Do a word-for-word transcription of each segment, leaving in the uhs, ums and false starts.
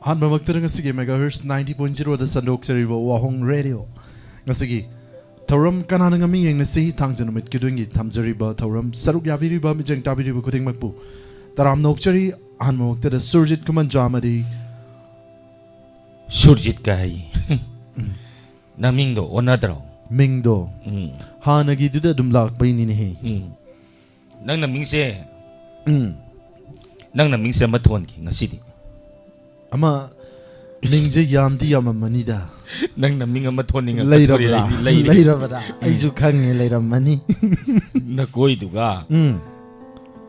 ꯑꯍꯥꯟꯕꯃꯛꯇꯗ ꯉꯁꯤꯒꯤ Megahertz ninety point zero ꯗ ꯁꯟꯗꯣꯛꯆꯔꯤꯕ ꯋꯥꯍꯣꯡ radio. ꯉꯁꯤꯒꯤ ꯊꯧꯔꯝ ꯀꯅꯥꯅ ꯉꯝꯃꯤ ꯌꯦꯡꯅꯁꯤ ꯊꯥꯡꯖ ꯅꯨꯃꯤꯠ ꯈꯨꯗꯤꯡꯒꯤ ꯊꯝꯖꯔꯤꯕ ꯊꯧꯔꯝ ꯁꯔꯨꯛ ꯌꯥꯕꯤꯔꯤꯕ ꯃꯤꯠꯌꯦꯡ ꯇꯥꯕꯤꯔꯤꯕ ꯈꯨꯗꯤꯡꯃꯛꯄꯨ ꯇꯔꯥꯝꯅ ꯑꯣꯛꯆꯔꯤ꯫ ꯑꯍꯥꯟꯕꯃꯛꯇꯗ ꯁꯨꯔꯖꯤꯠ ꯈꯨꯃꯟꯖꯥ ꯑꯃꯗꯤ ꯁꯨꯔꯖꯤꯠ ꯀꯥꯏ꯫ ꯅꯃꯤꯡꯗꯣ ꯑꯣꯟꯅꯗ꯭ꯔꯣ? ꯃꯤꯡꯗꯣ ꯎꯝ, ꯍꯥꯟꯅꯒꯤꯗꯨꯗ ꯑꯗꯨꯝ ꯂꯥꯛꯄꯩꯅꯤꯅꯦꯍꯦ꯫ ꯎꯝ꯫ ꯅꯪ ꯅꯃꯤꯡꯁꯦ, ꯎꯝ꯫ ꯅꯪ ꯅꯃꯤꯡꯁꯦ ꯑꯃ ꯊꯣꯟꯈꯤ ꯉꯁꯤꯗꯤ꯫ ꯑꯃ ꯃꯤꯡꯁꯦ ꯌꯥꯝꯗꯤ ꯌꯥꯝꯃꯝꯃꯅꯤꯗ꯫ ꯅꯪ ꯅꯃꯤꯡ ꯑꯃ ꯊꯣꯟꯅꯤꯡꯉꯛꯄ ꯊꯣꯔꯛꯑꯦ, ꯂꯩꯔꯕ꯭ꯔꯥ? ꯑꯩꯗꯤ ꯂꯩꯔꯦ꯫ ꯂꯩꯔꯕ꯭ꯔꯥ? ꯑꯩꯁꯨ ꯈꯪꯉꯦ, ꯂꯩꯔꯝꯃꯅꯤ꯫ ꯅꯀꯣꯏꯗꯨꯒ꯫ ꯎꯝ꯫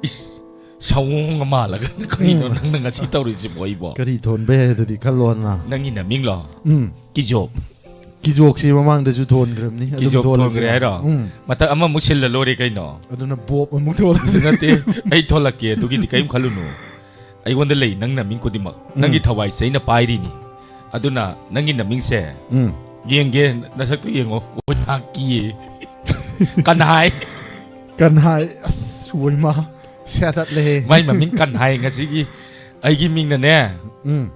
ꯏꯁ, ꯁꯑꯣꯡ ꯑꯃ ꯃꯥꯜꯂꯒ ꯀꯔꯤꯅꯣ ꯎꯝ꯫ ꯅꯪꯅ ꯉꯁꯤ ꯇꯧꯔꯤꯁꯤꯕꯣ ꯑꯩꯕꯣ? ꯀꯔꯤ ꯊꯣꯟꯕ ꯌꯥꯏ ꯑꯗꯨꯗꯤ ꯈꯜꯂꯣꯅ꯫ ꯅꯪꯒꯤ ꯅꯃꯤꯡꯂꯣ? ꯎꯝ꯫ ꯀꯤꯖꯣꯞ꯫ ꯀꯤꯖꯣꯛꯁꯤ ꯃꯃꯥꯡꯗꯁꯨ ꯊꯣꯟꯈ꯭ꯔꯕꯅꯤ꯫ ꯑꯗꯨꯝ ꯀꯤꯖꯣꯞ ꯊꯣꯜꯂꯁꯦ꯫ ꯊꯣꯟꯈ꯭ꯔꯦ ꯍꯥꯏꯔꯣ? ꯎꯝ꯫ ꯃꯊꯪ ꯑꯃꯃꯨꯛ ꯁꯤꯜꯂ ꯂꯣꯏꯔꯦ ꯀꯩꯅꯣ? ꯑꯗꯨꯅ ꯕꯣꯞ ꯑꯃꯨꯛ ꯊꯣꯜꯂꯁꯦ꯫ ꯅꯠꯇꯦ, ꯑꯩ ꯊꯣꯂꯛꯀꯦ, ꯑꯗꯨꯒꯤꯗꯤ ꯀꯔꯤꯝ ꯈꯜꯂꯨꯅꯨ꯫ ꯑꯩꯉꯣꯟꯗ ꯂꯩ ꯅꯪ ꯅꯃꯤꯡ ꯈꯨꯗꯤꯡꯃꯛ꯫ ꯎꯝ꯫ ꯅꯪꯒꯤ ꯊꯋꯥꯏꯁꯦ ꯑꯩꯅ ꯄꯥꯏꯔꯤꯅꯤ꯫ ꯑꯗꯨꯅ ꯅꯪꯒꯤ ꯅꯃꯤꯡꯁꯦ ꯎꯝ꯫ ꯌꯦꯡꯒꯦ, ꯅꯁꯛꯇꯣ ꯌꯦꯡꯉꯣ꯫ ꯑꯣꯏ, ꯅꯍꯥꯛ ꯀꯤꯌꯦ꯫ ꯀꯟꯍꯥꯏ꯫ ꯀꯟꯍꯥꯏ꯫ ꯑꯁ, ꯑꯣꯏꯃ꯫ ꯁꯦꯇꯠꯂꯦꯍꯦ꯫ ꯃꯥꯏ ꯃꯃꯤꯡ ꯀꯟꯍꯥꯏ꯫ ꯉꯁꯤꯒꯤ ꯑꯩꯒꯤ ꯃꯤꯡꯅꯅꯦ, ꯎꯝ꯫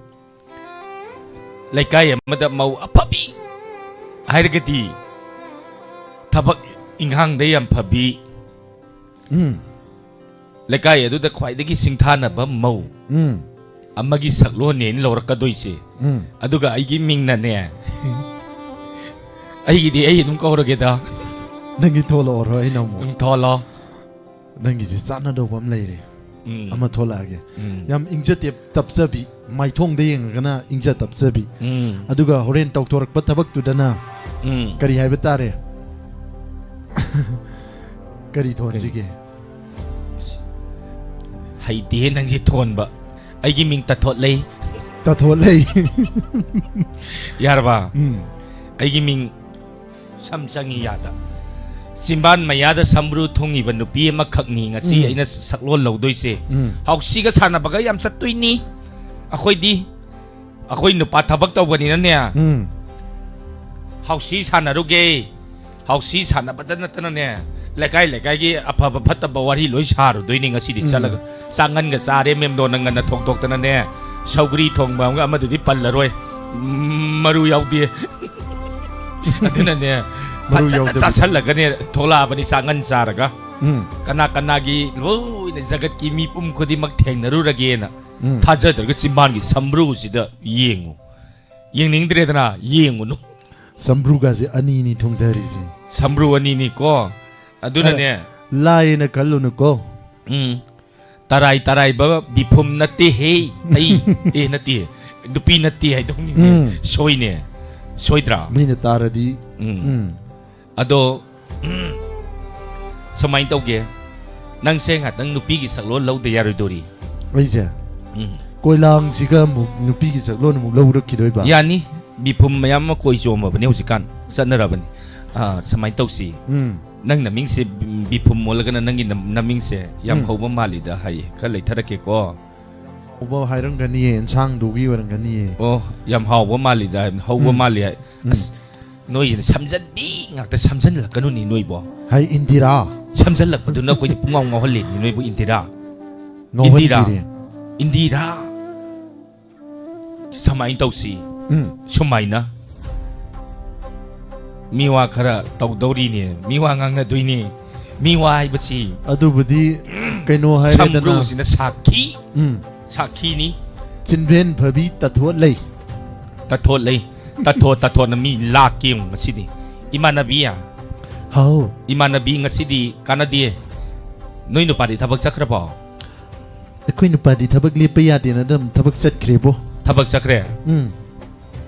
ꯂꯩꯀꯥꯏ ꯑꯃꯗ ꯃꯧ ꯑꯐꯕꯤ ꯍꯥꯏꯔꯒꯗꯤ ꯊꯕꯛ ꯏꯪꯈꯥꯡꯗ ꯌꯥꯝ ꯐꯕꯤ, ꯎꯝ꯫ ꯂꯩꯀꯥꯏ ꯑꯗꯨꯗ ꯈ꯭ꯋꯥꯏꯗꯒꯤ ꯁꯤꯡꯊꯥꯅꯕ ꯃꯧ ꯎꯝ꯫ ꯑꯃꯒꯤ ꯁꯛꯂꯣꯟꯅꯦꯅ ꯂꯧꯔꯛꯀꯗꯣꯏꯁꯦ꯫ ꯎꯝ꯫ ꯑꯗꯨꯒ ꯑꯩꯒꯤ ꯃꯤꯡꯅꯅꯦ, ꯑꯩꯒꯤꯗꯤ ꯑꯩ ꯑꯗꯨꯝ ꯀꯧꯔꯒꯦꯗ꯫ ꯅꯪꯒꯤ ꯊꯣꯛꯂꯛꯑꯣꯔꯣ ꯑꯩꯅ ꯑꯃꯨꯛ? ꯎꯝ, ꯊꯣꯛꯂꯣ꯫ ꯅꯪꯒꯤꯁꯦ ꯆꯥꯟꯅꯗꯧꯕ ꯑꯃ ꯂꯩꯔꯦ꯫ ꯎꯝ꯫ ꯑꯃ ꯊꯣꯛꯂꯛꯑꯒꯦ꯫ ꯎꯝ꯫ ꯌꯥꯝ ꯏꯪꯖ ꯇꯞ-, ꯇꯞꯆꯕꯤ, ꯃꯥꯏꯊꯣꯡꯗ ꯌꯦꯡꯉꯒꯅ ꯏꯪꯖ ꯇꯞꯆꯕꯤ꯫ ꯎꯝ꯫ ꯑꯗꯨꯒ ꯍꯣꯔꯦꯟ ꯇꯧꯊꯣꯔꯛꯄ ꯊꯕꯛꯇꯨꯗꯅ ꯎꯝ꯫ ꯀꯔꯤ ꯍꯥꯏꯕ ꯇꯥꯔꯦ? ꯀꯔꯤ ꯊꯣꯟꯁꯤꯒꯦ? ꯍꯩꯇꯦ ꯅꯪꯁꯦ ꯊꯣꯟꯕ꯫ ꯑꯩꯒꯤ ꯃꯤꯡ ꯇꯊꯣꯠꯂꯩ꯫ ꯇꯊꯣꯠꯂꯩ꯫ ꯌꯥꯔꯕ? ꯎꯝ꯫ ꯑꯩꯒꯤ ꯃꯤꯡ ꯁꯝ ꯆꯪꯉꯤ ꯌꯥꯗ꯫ ꯆꯤꯝꯕꯥꯟ ꯃꯌꯥꯗ ꯁꯝꯕ꯭ꯔꯨ ꯊꯨꯡꯉꯤꯕ ꯅꯨꯄꯤ ꯑꯃꯈꯛꯅꯤ ꯉꯁꯤ ꯎꯝ꯫ ꯑꯩꯅ ꯁꯛꯂꯣꯟ ꯂꯧꯗꯣꯏꯁꯦ꯫ ꯎꯝ꯫ ꯍꯥꯎꯁꯤꯒ ꯁꯥꯟꯅꯕꯒ ꯌꯥꯝ ꯆꯠꯇꯣꯏꯅꯤ꯫ ꯑꯩꯈꯣꯏꯗꯤ, ꯑꯩꯈꯣꯏ ꯅꯨꯄꯥ ꯊꯕꯛ ꯇꯧꯕꯅꯤꯅꯅꯦ, ꯎꯝ꯫ ꯍꯥꯎꯁꯤ ꯁꯥꯟꯅꯔꯨꯒꯦ꯫ ꯍꯥꯎꯁꯤ ꯁꯥꯟꯅꯕꯗ ꯅꯠꯇꯅꯅꯦ, ꯂꯩꯀꯥꯏ ꯂꯩꯀꯥꯏꯒꯤ ꯑꯐꯕ ꯐꯠꯇꯕ ꯋꯥꯔꯤ ꯂꯣꯏ ꯁꯥꯔꯨꯗꯣꯏꯅꯤ ꯉꯁꯤꯗꯤ꯫ ꯎꯝ꯫ ꯆꯠꯂꯒ ꯆꯥꯛ ꯉꯟꯒ ꯆꯥꯔꯦ ꯃꯦꯝꯗꯣ, ꯅꯪ ꯉꯟꯅ ꯊꯣꯡꯗꯣꯛꯇꯅꯅꯦ, ꯁꯧꯒ꯭ꯔꯤ ꯊꯣꯡꯕ ꯑꯃꯒ ꯑꯃꯗꯨꯗꯤ ꯄꯜꯂꯔꯣꯏ꯫ ꯎꯝ, ꯃꯔꯨ ꯌꯥꯎꯗꯦ꯫ ꯑꯗꯨꯅꯅꯦ, ꯃꯔꯨ ꯐꯖꯅ ꯌꯥꯎꯗꯕꯤꯗ꯫ ꯆꯥꯁꯜꯂꯒꯅꯦ ꯊꯣꯛꯂꯛꯑꯕꯅꯤ, ꯆꯥꯛ ꯉꯟ ꯆꯥꯔꯒ꯫ ꯎꯝ꯫ ꯀꯅꯥ ꯀꯅꯥꯒꯤ ꯂꯣꯏꯅ ꯖꯒꯠꯀꯤ ꯃꯤꯄꯨꯝ ꯈꯨꯗꯤꯡꯃꯛ ꯊꯦꯡꯅꯔꯨꯔꯒꯦꯅ ꯎꯝ꯫ ꯊꯥꯖꯗ꯭ꯔꯒ ꯆꯤꯝꯕꯥꯟꯒꯤ ꯁꯝꯕ꯭ꯔꯨꯁꯤꯗ ꯌꯦꯡꯉꯨ꯫ ꯌꯦꯡꯅꯤꯡꯗ꯭ꯔꯦꯗꯅ, ꯌꯦꯡꯉꯨꯅꯨ꯫ ꯁꯝꯕ꯭ꯔꯨꯒꯁꯦ ꯑꯅꯤꯅꯤ ꯊꯨꯡꯊꯔꯤꯁꯦ꯫ ꯁꯝꯕ꯭ꯔꯨ ꯑꯅꯤꯅꯤꯀꯣ꯫ ꯑꯗꯨꯅꯅꯦ꯫ ꯑ, ꯂꯥꯏꯌꯦꯅ ꯈꯜꯂꯨꯅꯨꯀꯣ꯫ ꯎꯝ꯫ ꯇꯔꯥꯏ ꯇꯔꯥꯏꯕ ꯕꯤꯐꯨꯝ ꯅꯠꯇꯦꯍꯦ꯫ ꯑꯩ, ꯑꯦ, ꯅꯠꯇꯦ꯫ ꯅꯨꯄꯤ ꯅꯠꯇꯦ ꯍꯥꯏꯗꯧꯅꯤꯅꯦ꯫ ꯎꯝ꯫ ꯁꯣꯏꯅꯦ꯫ ꯁꯣꯏꯗ꯭ꯔꯥ? ꯃꯤꯅ ꯇꯥꯔꯗꯤ, ꯎꯝ꯫ ꯎꯝ꯫ ꯑꯗꯣ, ꯁꯨꯃꯥꯏꯅ ꯇꯧꯒꯦ꯫ ꯅꯪꯁꯦ ꯉꯥꯛꯇꯪ ꯅꯨꯄꯤꯒꯤ ꯁꯛꯂꯣꯟ ꯂꯧꯗ ꯌꯥꯔꯣꯏꯗꯣꯔꯤ꯫ ꯑꯩꯁꯦ? ꯎꯝ꯫ ꯀꯣꯏꯂꯥꯡꯁꯤꯒ ꯑꯃꯨꯛ ꯅꯨꯄꯤꯒꯤ ꯁꯛꯂꯣꯟ ꯑꯃꯨꯛ ꯂꯧꯔꯛꯈꯤꯗꯣꯏꯕ? ꯌꯥꯅꯤ꯫ ꯕꯤꯐꯨꯝ ꯃꯌꯥꯝ ꯑꯃ ꯀꯣꯏ ꯆꯣꯝꯃꯕꯅꯦ ꯍꯧꯖꯤꯛꯀꯥꯟ꯫ ꯆꯠꯅꯔꯕꯅꯤ꯫ ꯑꯥ, ꯁꯨꯃꯥꯏꯅ ꯇꯧꯁꯤ꯫ ꯎꯝ꯫ ꯅꯪ ꯅꯃꯤꯡꯁꯦ ꯕꯤꯐꯨꯝ ꯑꯣꯜꯂꯒꯅ ꯅꯪꯒꯤ ꯅꯝ-, ꯅꯃꯤꯡꯁꯦ ꯌꯥꯝ ꯎꯝ꯫ ꯍꯧꯕ ꯃꯥꯜꯂꯤꯗ ꯍꯥꯏꯌꯦ꯫ ꯈꯔ ꯂꯩꯊꯔꯛꯀꯦꯀꯣ꯫ ꯍꯧꯕ ꯍꯥꯏꯔꯝꯒꯅꯤꯌꯦ, ꯏꯟꯁꯥꯡꯗꯨꯒꯤ ꯑꯣꯏꯔꯝꯒꯅꯤꯌꯦ꯫ ꯑꯣ, ꯌꯥꯝ ꯍꯥꯎꯕ ꯃꯥꯜꯂꯤꯗ ꯍꯥꯏ-, ꯍꯧꯕ ꯎꯝ꯫ ꯃꯥꯜꯂꯤ ꯍꯥꯏ꯫ ꯎꯝ꯫ ꯑꯁ, ꯅꯣꯏꯁꯤꯅ ꯁꯝꯖꯟꯕꯤ ꯉꯥꯛꯇ ꯁꯝꯖꯜꯂꯛꯀꯅꯨꯅꯤ ꯅꯣꯏꯕꯣ꯫ ꯍꯥꯏ ꯏꯟꯗꯤꯔꯥ꯫ ꯁꯝꯖꯜꯂꯛꯄꯗꯨꯅ ꯑꯩꯈꯣꯏꯁꯦ ꯄꯨꯡꯉꯥꯎ ꯉꯥꯎꯍꯜꯂꯤꯅꯤ ꯅꯣꯏꯕꯨ ꯏꯟꯗꯤꯔꯥ꯫ ꯉꯥꯎꯍꯟꯕꯤꯔꯦ꯫ ꯏꯟꯗꯤꯔꯥ꯫ ꯏꯟꯗꯤꯔꯥ꯫ ꯁꯨꯃꯥꯏꯅ ꯇꯧꯁꯤ꯫ ꯎꯝ꯫ ꯁꯨꯃꯥꯏꯅ꯫ ꯃꯤꯋꯥ ꯈꯔ ꯇꯧꯗꯧꯔꯤꯅꯦ꯫ ꯃꯤꯋꯥ ꯉꯥꯡꯅꯗꯣꯏꯅꯦ꯫ ꯃꯤꯋꯥ ꯍꯥꯏꯕꯁꯤ ꯑꯗꯨꯕꯨꯗꯤ ꯀꯩꯅꯣ ꯍꯥꯏꯔꯦꯗꯅ꯫ ꯁꯝꯕ꯭ꯔꯨꯁꯤꯅ ꯁꯥꯈꯤ꯫ ꯎꯝ꯫ ꯁꯥꯈꯤꯅꯤ꯫ ꯆꯤꯟꯚꯦꯟ ꯐꯕꯤ ꯇꯊꯣꯠ ꯂꯩ꯫ ꯇꯊꯣꯠ ꯂꯩ꯫ ꯇꯊꯣꯠ, ꯇꯊꯣꯠꯅ ꯃꯤ ꯂꯥꯛꯀꯦ ꯌꯦꯡꯉꯨ ꯉꯁꯤꯗꯤ꯫ ꯏꯃꯥꯟꯅꯕꯤ꯫ ꯍꯥꯎ꯫ ꯏꯃꯥꯟꯅꯕꯤ ꯉꯁꯤꯗꯤ ꯀꯥꯟꯅꯗꯦ꯫ ꯅꯣꯏ ꯅꯨꯄꯥꯗꯤ ꯊꯕꯛ ꯆꯠꯈ꯭ꯔꯕꯣ? ꯑꯩꯈꯣꯏ ꯅꯨꯄꯥꯗꯤ ꯊꯕꯛ ꯂꯦꯞꯄ ꯌꯥꯗꯦꯅ ꯑꯗꯨꯝ ꯊꯕꯛ ꯆꯠꯈ꯭ꯔꯦꯕꯣ꯫ ꯊꯕꯛ ꯆꯠꯈ꯭ꯔꯦ? ꯎꯝ꯫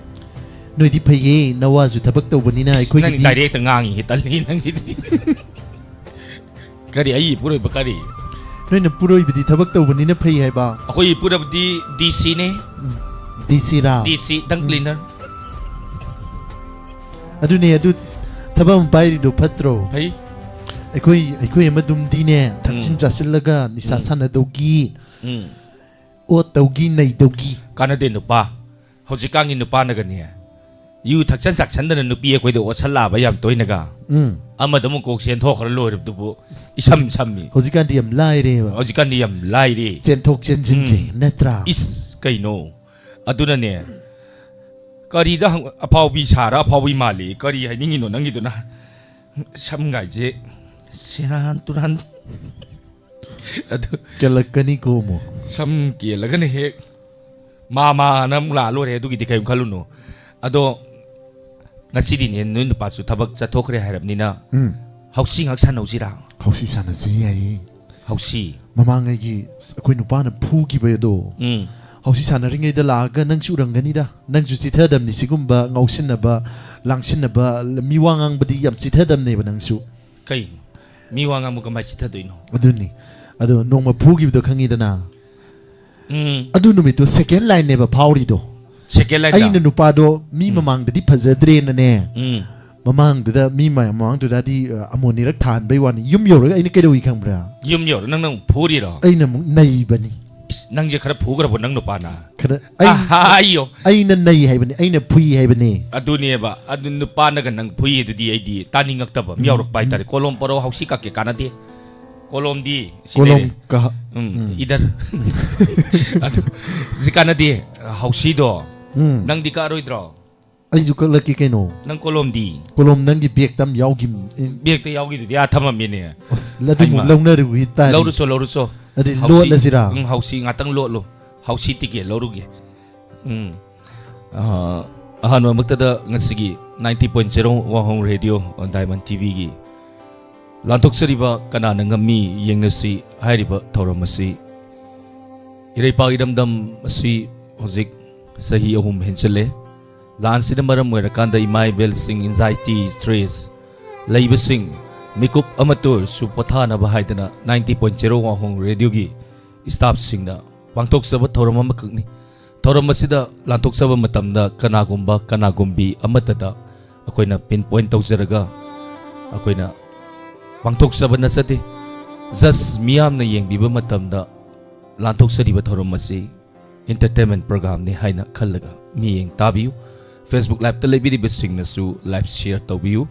ꯅꯣꯏꯗꯤ ꯐꯩꯌꯦ, ꯅꯋꯥꯁꯨ ꯊꯕꯛ ꯇꯧꯕꯅꯤꯅ ꯏꯁ, ꯑꯩꯈꯣꯏꯒꯤꯗꯤ ꯅꯪ direct ꯉꯥꯡꯉꯤꯍꯦ, ꯇꯜꯂꯤ ꯅꯪꯁꯤꯗꯤ꯫ ꯀꯔꯤ, ꯑꯩ ꯏꯄꯨꯔꯣꯏꯕ ꯀꯔꯤ? ꯅꯣꯏꯅ ꯄꯨꯔꯣꯏꯕꯗꯤ ꯊꯕꯛ ꯇꯧꯕꯅꯤꯅ ꯐꯩ ꯍꯥꯏꯕ꯫ ꯑꯩꯈꯣꯏ ꯏꯄꯨꯔꯕꯗꯤ D C ꯅꯦ꯫ ꯎꯝ, D C ꯔꯥ? D C, dung ꯎꯝ꯫ Cleaner꯫ ꯑꯗꯨꯅꯦ, ꯑꯗꯨ ꯊꯕꯛ ꯑꯃ ꯄꯥꯏꯔꯤꯗꯣ ꯐꯠꯇ꯭ꯔꯣ? ꯐꯩ꯫ ꯑꯩꯈꯣꯏ, ꯑꯩꯈꯣꯏ ꯑꯃꯗꯨꯝꯗꯤꯅꯦ, ꯊꯛꯆꯤꯟ ꯎꯝ꯫ ꯆꯥꯁꯤꯜꯂꯒ ꯅꯤꯁꯥ ꯎꯝ꯫ ꯁꯥꯟꯅꯗꯧꯒꯤ, ꯎꯝ꯫ ꯑꯣꯠꯇꯧꯒꯤ, ꯅꯩꯗꯧꯒꯤ꯫ ꯀꯥꯟꯅꯗꯦ ꯅꯨꯄꯥ꯫ ꯍꯧꯖꯤꯛꯀꯥꯟꯒꯤ ꯅꯨꯄꯥꯅꯒꯅꯦ, ꯌꯨ ꯊꯛꯆꯟ ꯆꯥꯛꯁꯟꯗꯅ ꯅꯨꯄꯤ ꯑꯩꯈꯣꯏꯗ ꯑꯣꯠꯁꯜꯂꯛꯑꯕ ꯌꯥꯝ ꯇꯣꯏꯅꯒ꯫ ꯎꯝ꯫ ꯑꯃꯗ ꯑꯃꯨꯛ ꯀꯣꯛ ꯆꯦꯟꯊꯣꯛꯈ꯭ꯔ ꯂꯣꯏꯔꯕꯗꯨꯕꯨ ꯏꯁꯝ ꯁꯝꯃꯤ꯫ ꯍꯧꯖꯤꯛꯀꯥꯟꯗꯤ ꯌꯥꯝ ꯂꯥꯏꯔꯦꯕ꯫ ꯍꯧꯖꯤꯛꯀꯥꯟꯗꯤ ꯌꯥꯝ ꯂꯥꯏꯔꯦ꯫ ꯆꯦꯟꯊꯣꯛ ꯆꯦꯟꯁꯤꯟꯁꯦ, ꯎꯝ꯫ ꯅꯠꯇ꯭ꯔꯥ? ꯏꯁ, ꯀꯩꯅꯣ? ꯑꯗꯨꯅꯅꯦ, ꯀꯔꯤꯗ ꯍꯪ-, ꯑꯐꯥꯎꯕꯤ ꯁꯥꯔ ꯑꯐꯥꯎꯕꯤ ꯃꯥꯜꯂꯤ? ꯀꯔꯤ ꯍꯥꯏꯅꯤꯡꯉꯤꯅꯣ ꯅꯪꯒꯤꯗꯨꯅ? ꯁꯝꯒꯥꯏꯁꯦ ꯁꯦꯔꯥꯟ ꯇꯨꯔꯥꯟ꯫ ꯑꯗꯨ ꯀꯦꯜꯂꯛꯀꯅꯤꯀꯣ ꯑꯃꯨꯛ꯫ ꯁꯝ ꯀꯦꯜꯂꯒꯅ ꯍꯦꯛ ꯃꯥ ꯃꯥꯅ ꯑꯃꯨꯛ ꯂꯥꯛꯑ ꯂꯣꯏꯔꯦ, ꯑꯗꯨꯒꯤꯗꯤ ꯀꯔꯤꯝ ꯈꯜꯂꯨꯅꯨ꯫ ꯑꯗꯣ ꯉꯁꯤꯗꯤꯅꯦ ꯅꯣꯏ ꯅꯨꯄꯥꯁꯨ ꯊꯕꯛ ꯆꯠꯊꯣꯛꯈ꯭ꯔꯦ ꯍꯥꯏꯔꯕꯅꯤꯅ, ꯎꯝ꯫ ꯍꯧꯁꯤ ꯉꯥꯏꯍꯥꯛ ꯁꯥꯟꯅꯧꯁꯤꯔꯥ? ꯍꯧꯁꯤ ꯁꯥꯟꯅꯁꯤ, ꯌꯥꯏꯌꯦ꯫ ꯍꯧꯁꯤ꯫ ꯃꯃꯥꯡꯉꯩꯒꯤ ꯑꯩꯈꯣꯏ ꯅꯨꯄꯥꯅ ꯐꯨꯈꯤꯕ ꯑꯗꯣ, ꯎꯝ꯫ ꯍꯧꯁꯤ ꯁꯥꯟꯅꯔꯤꯉꯩꯗ ꯂꯥꯛꯑꯒ ꯅꯪꯁꯨ ꯎꯔꯝꯒꯅꯤꯗ꯫ ꯅꯪꯁꯨ ꯆꯤꯊꯗꯝꯅꯤ ꯁꯤꯒꯨꯝꯕ ꯉꯥꯎꯁꯤꯟꯅꯕ, ꯂꯥꯡꯁꯤꯟꯅꯕ, ꯃꯤ ꯋꯥ ꯉꯥꯡꯕꯗꯤ ꯌꯥꯝ ꯆꯤꯊꯗꯝꯅꯦꯕ ꯅꯪꯁꯨ꯫ ꯀꯩꯅꯣ? ꯃꯤ ꯋꯥ ꯉꯥꯡꯕ ꯀꯃꯥꯏꯅ ꯆꯤꯊꯗꯣꯏꯅꯣ? ꯑꯗꯨꯅꯤ꯫ ꯑꯗꯣ ꯅꯣꯡꯃ ꯐꯨꯈꯤꯕꯗꯣ ꯈꯪꯉꯤꯗꯅ? ꯎꯝ꯫ ꯑꯗꯨ ꯅꯨꯃꯤꯠꯇꯣ second lineꯅꯦꯕ ꯐꯥꯎꯔꯤꯗꯣ꯫ Second lineꯗ? ꯑꯩꯅ ꯅꯨꯄꯥꯗꯣ ꯃꯤ ꯎꯝ꯫ ꯃꯃꯥꯡꯗꯗꯤ ꯐꯖꯗ꯭ꯔꯦꯅꯅꯦ꯫ ꯎꯝ꯫ ꯃꯃꯥꯡꯗꯨꯗ, ꯃꯤ ꯃꯌꯥꯝ ꯃꯃꯥꯡꯗꯨꯗꯗꯤ, ꯑ, ꯑꯃꯣꯠ ꯑꯅꯤꯔꯛ ꯊꯥꯍꯟꯕꯩ ꯋꯥꯅꯤ꯫ ꯌꯨꯝ ꯌꯧꯔꯒ ꯑꯩꯅ ꯀꯩꯗꯧꯏ ꯈꯪꯕ꯭ꯔꯥ? ꯌꯨꯝ ꯌꯧꯔ ꯅꯪꯅ ꯑꯃꯨꯛ ꯐꯨꯔꯤꯔꯣ? ꯑꯩꯅ ꯑꯃꯨꯛ ꯅꯩꯕꯅꯤ꯫ ꯏꯁ, ꯅꯪꯁꯦ ꯈꯔ ꯐꯨꯈ꯭ꯔꯕꯣ ꯅꯪ ꯅꯨꯄꯥꯅ? ꯈꯔ ꯑꯩ-, ꯑꯍꯥ, ꯑꯩꯌꯣ꯫ ꯑꯩꯅ ꯅꯩ ꯍꯥꯏꯕꯅꯤ, ꯑꯩꯅ ꯐꯨꯏ ꯍꯥꯏꯕꯅꯤ꯫ ꯑꯗꯨꯅꯦꯕ, ꯑꯗꯨ ꯅꯨꯄꯥꯅꯒ ꯅꯪ ꯐꯨꯏ ꯑꯗꯨꯗꯤ ꯑꯩꯗꯤ ꯇꯥꯅꯤꯡꯉꯛꯇꯕ ꯑꯃ ꯎꯝ, ꯌꯥꯎꯔꯛꯄ ꯎꯝ꯫ ꯍꯥꯏꯇꯥꯔꯦ꯫ ꯀꯣꯂꯣꯝ ꯄꯣꯔꯛꯑꯣ, ꯍꯧꯁꯤ ꯀꯛꯀꯦ, ꯀꯥꯟꯅꯗꯦ꯫ ꯀꯣꯂꯣꯝꯗꯤ ꯁꯤ ꯀꯣꯂꯣꯝ ꯂꯩꯔꯦ꯫ ꯀ-, ꯎꯝ, ꯎꯝ꯫ ꯏꯗꯔ꯫ ꯑꯗꯨ ꯁꯤ ꯀꯥꯟꯅꯗꯦ, ꯍꯧꯁꯤꯗꯣ꯫ ꯎꯝ꯫ ꯅꯪꯗꯤ ꯀꯛꯑꯔꯣꯏꯗ꯭ꯔꯣ? ꯑꯩꯁꯨ ꯀꯛꯂꯛꯀꯦ ꯀꯩꯅꯣ꯫ ꯅꯪ ꯀꯣꯂꯣꯝꯗꯤ? ꯀꯣꯂꯣꯝ ꯅꯪꯒꯤ ꯕꯦꯛꯇ ꯑꯃ ꯌꯥꯎꯈꯤꯕꯅꯤ꯫ ꯕꯦꯛꯇ ꯌꯥꯎꯈꯤꯗꯨꯗꯤ ꯑꯥ ꯊꯝꯃꯝꯃꯤꯅꯦ꯫ ꯑꯁ, ꯑꯗꯨ ꯑꯃꯨꯛ ꯍꯩꯃꯥ꯫ ꯂꯧꯅꯔꯨꯏ ꯇꯥꯔꯦ꯫ ꯂꯧꯔꯨꯆꯣ, ꯂꯧꯔꯨꯆꯣ꯫ ꯑꯗꯨꯗꯤ ꯍꯧꯁꯤ-, ꯂꯣꯠꯂꯁꯤꯔꯥ? ꯎꯝ, ꯍꯧꯁꯤ ꯉꯥꯛꯇꯪ ꯂꯣꯠꯂꯣ꯫ ꯍꯧꯁꯤ ꯇꯤꯀꯦꯠ ꯂꯧꯔꯨꯒꯦ꯫ ꯎꯝ꯫ ꯑꯍꯥ-, ꯑꯍꯥꯟꯕꯃꯛꯇꯗ ꯉꯁꯤꯒꯤ ninety point zero ꯋꯥꯍꯣꯡ ꯔꯦꯗꯤꯑꯣ ꯑꯣꯟ ꯗꯥꯏꯃꯟ ꯇꯤꯚꯤꯒꯤ ꯂꯥꯟꯊꯣꯛꯆꯔꯤꯕ ꯀꯅꯥꯅ ꯉꯝꯃꯤ ꯌꯦꯡꯅꯁꯤ ꯍꯥꯏꯔꯤꯕ ꯊꯧꯔꯝ ꯑꯁꯤ ꯏꯔꯩꯄꯥꯛ ꯏꯔꯝꯗꯝ ꯑꯁꯤ ꯍꯧꯖꯤꯛ ꯆꯍꯤ ꯑꯍꯨꯝ ꯍꯦꯟꯖꯜꯂꯦ꯫ ꯂꯥꯟꯁꯤꯅ ꯃꯔꯝ ꯑꯣꯏꯔꯀꯥꯟꯗ ꯏꯃꯥ ꯏꯕꯦꯜꯁꯤꯡ, anxiety, stress ꯂꯩꯕꯁꯤꯡ ꯃꯤꯀꯨꯞ ꯑꯃꯠꯇ ꯑꯣꯏꯔꯁꯨ ꯄꯣꯊꯥꯅꯕ ꯍꯥꯏꯗꯅ ninety point zero ꯋꯥꯍꯣꯡ ꯔꯦꯗꯤꯑꯣꯒꯤ staffꯁꯤꯡꯅ ꯄꯥꯡꯊꯣꯛꯆꯕ ꯊꯧꯔꯝ ꯑꯃꯈꯛꯅꯤ꯫ ꯊꯧꯔꯝ ꯑꯁꯤꯗ ꯂꯥꯟꯊꯣꯛꯆꯕ ꯃꯇꯝꯗ ꯀꯅꯥꯒꯨꯝꯕ ꯀꯅꯥꯒꯨꯝꯕꯤ ꯑꯃꯠꯇꯗ ꯑꯩꯈꯣꯏꯅ pinpoint ꯇꯧꯖꯔꯒ ꯑꯩꯈꯣꯏꯅ ꯄꯥꯡꯊꯣꯛꯆꯕ ꯅꯠꯆꯗꯦ꯫ Just ꯃꯤꯌꯥꯝꯅ ꯌꯦꯡꯕꯤꯕ ꯃꯇꯝꯗ ꯂꯥꯟꯊꯣꯛꯆꯔꯤꯕ ꯊꯧꯔꯝ ꯑꯁꯤ entertainment programꯅꯤ ꯍꯥꯏꯅ ꯈꯜꯂꯒ ꯃꯤꯠꯌꯦꯡ ꯇꯥꯕꯤꯌꯨ꯫ Facebook Liveꯇ ꯂꯩꯕꯤꯔꯤꯕꯁꯤꯡꯅꯁꯨ live share ꯇꯧꯕꯤꯌꯨ꯫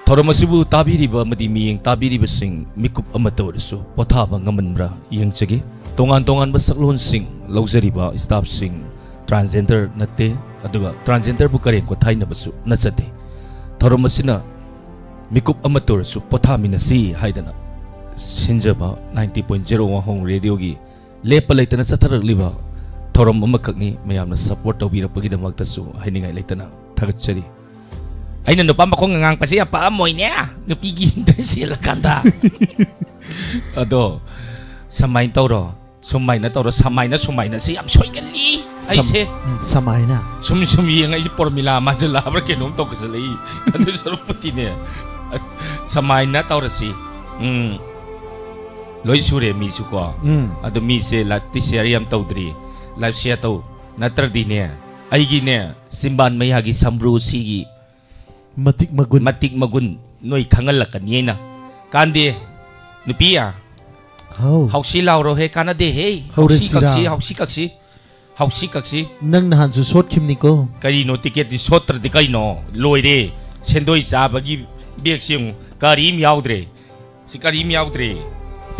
ꯊꯧꯔꯝ ꯑꯁꯤꯕꯨ ꯇꯥꯕꯤꯔꯤꯕ ꯑꯃꯗꯤ ꯃꯤꯠꯌꯦꯡ ꯇꯥꯕꯤꯔꯤꯕꯁꯤꯡ ꯃꯤꯀꯨꯞ ꯑꯃꯠꯇ ꯑꯣꯏꯔꯁꯨ ꯄꯣꯊꯥꯕ ꯉꯝꯍꯟꯕ꯭ꯔꯥ ꯌꯦꯡꯖꯒꯦ꯫ ꯇꯣꯉꯥꯟ ꯇꯣꯉꯥꯟꯕ ꯁꯛꯂꯣꯟꯁꯤꯡ ꯂꯧꯖꯔꯤꯕ staffꯁꯤꯡ transgender ꯅꯠꯇꯦ, ꯑꯗꯨꯒ transgenderꯕꯨ ꯀꯔꯦꯝ ꯀꯊꯥꯏꯅꯕꯁꯨ ꯅꯠꯆꯗꯦ꯫ ꯊꯧꯔꯝ ꯑꯁꯤꯅ ꯃꯤꯀꯨꯞ ꯑꯃꯠꯇ ꯑꯣꯏꯔꯁꯨ ꯄꯣꯊꯥꯃꯤꯟꯅꯁꯤ ꯍꯥꯏꯗꯅ ꯁꯤꯟꯖꯕ ninety point zero ꯋꯥꯍꯣꯡ radioꯒꯤ ꯂꯦꯞꯄ ꯂꯩꯇꯅ ꯆꯠꯊꯔꯛꯂꯤꯕ ꯊꯧꯔꯝ ꯑꯃꯈꯛꯅꯤ꯫ ꯃꯌꯥꯝꯅ support ꯇꯧꯕꯤꯔꯛꯄꯒꯤꯗꯃꯛꯇꯁꯨ ꯍꯥꯏꯅꯤꯡꯉꯥꯏ ꯂꯩꯇꯅ ꯊꯥꯒꯠꯆꯔꯤ꯫ ꯑꯩꯅ ꯅꯨꯄꯥ ꯃꯈꯣꯡ ꯉꯥꯡꯉꯛꯄꯁꯦ ꯌꯥꯝ ꯄꯛꯑꯝꯃꯣꯏꯅꯦ, ꯅꯨꯄꯤꯒꯤ interest ꯍꯦꯜꯂꯀꯥꯟꯗ꯫ ꯑꯗꯣ ꯁꯨꯃꯥꯏꯅ ꯇꯧꯔꯣ, ꯁꯨꯃꯥꯏꯅ ꯇꯧꯔꯣ, ꯁꯃꯥꯏꯅ, ꯁꯨꯃꯥꯏꯅ, ꯁꯤ ꯌꯥꯝ ꯁꯣꯏꯒꯜꯂꯤ꯫ ꯁꯝ-, ꯑꯩꯁꯦ ꯎꯝ, ꯁꯃꯥꯏꯅ꯫ ꯁꯨꯝ, ꯁꯨꯝ ꯌꯦꯡꯉ ꯑꯩꯁꯦ ꯄꯣꯔꯃꯤꯂꯥ ꯃꯥꯟꯁꯤꯜꯂꯛꯑꯕ꯭ꯔꯥ ꯀꯩꯅꯣꯝ ꯇꯧꯈꯠꯂꯛꯏ꯫ ꯑꯗꯨ ꯁꯔꯨꯛꯄꯨꯗꯤꯅꯦ, ꯁꯃꯥꯏꯅ ꯇꯧꯔꯁꯤ꯫ ꯎꯝ꯫ ꯂꯣꯏ ꯁꯨꯔꯦ ꯃꯤꯁꯨ ꯀꯣ꯫ ꯎꯝ꯫ ꯑꯗꯣ ꯃꯤꯁꯦ liveꯇꯤ share ꯌꯥꯝ ꯇꯧꯗ꯭ꯔꯤ꯫ Live share ꯇꯧ꯫ ꯅꯠꯇ꯭ꯔꯗꯤꯅꯦ, ꯑꯩꯒꯤꯅꯦ, ꯆꯤꯝꯕꯥꯟ ꯃꯌꯥꯒꯤ ꯁꯝꯕ꯭ꯔꯨ ꯁꯤꯒꯤ ꯃꯇꯤꯛ ꯃꯒꯨꯟ꯫ ꯃꯇꯤꯛ ꯃꯒꯨꯟ ꯅꯣꯏ ꯈꯪꯍꯜꯂꯛꯀꯅꯤ ꯑꯩꯅ꯫ ꯀꯥꯟꯗꯦ, ꯅꯨꯄꯤ, ꯍꯥꯎ꯫ ꯍꯧꯁꯤ ꯂꯥꯎꯔꯣꯍꯦ, ꯀꯥꯟꯅꯗꯦꯍꯦ꯫ ꯍꯧꯁꯤ ꯍꯧꯔꯁꯤꯔꯥ? ꯀꯛꯁꯤ, ꯍꯧꯁꯤ ꯀꯛꯁꯤ, ꯍꯧꯁꯤ ꯀꯛꯁꯤ꯫ ꯅꯪ ꯅꯍꯥꯟꯁꯨ ꯁꯣꯠꯈꯤꯕꯅꯤꯀꯣ꯫ ꯀꯔꯤꯅꯣ, ticketꯇꯤ ꯁꯣꯠꯇ꯭ꯔꯗꯤ ꯀꯩꯅꯣ? ꯂꯣꯏꯔꯦ꯫ ꯁꯦꯟꯗꯣꯏ ꯆꯥꯕꯒꯤ bagꯁꯦ ꯌꯦꯡꯉꯨ, ꯀꯔꯤꯝ ꯌꯥꯎꯗ꯭ꯔꯦ꯫ ꯁꯤ ꯀꯔꯤꯝ ꯌꯥꯎꯗ꯭ꯔꯦ꯫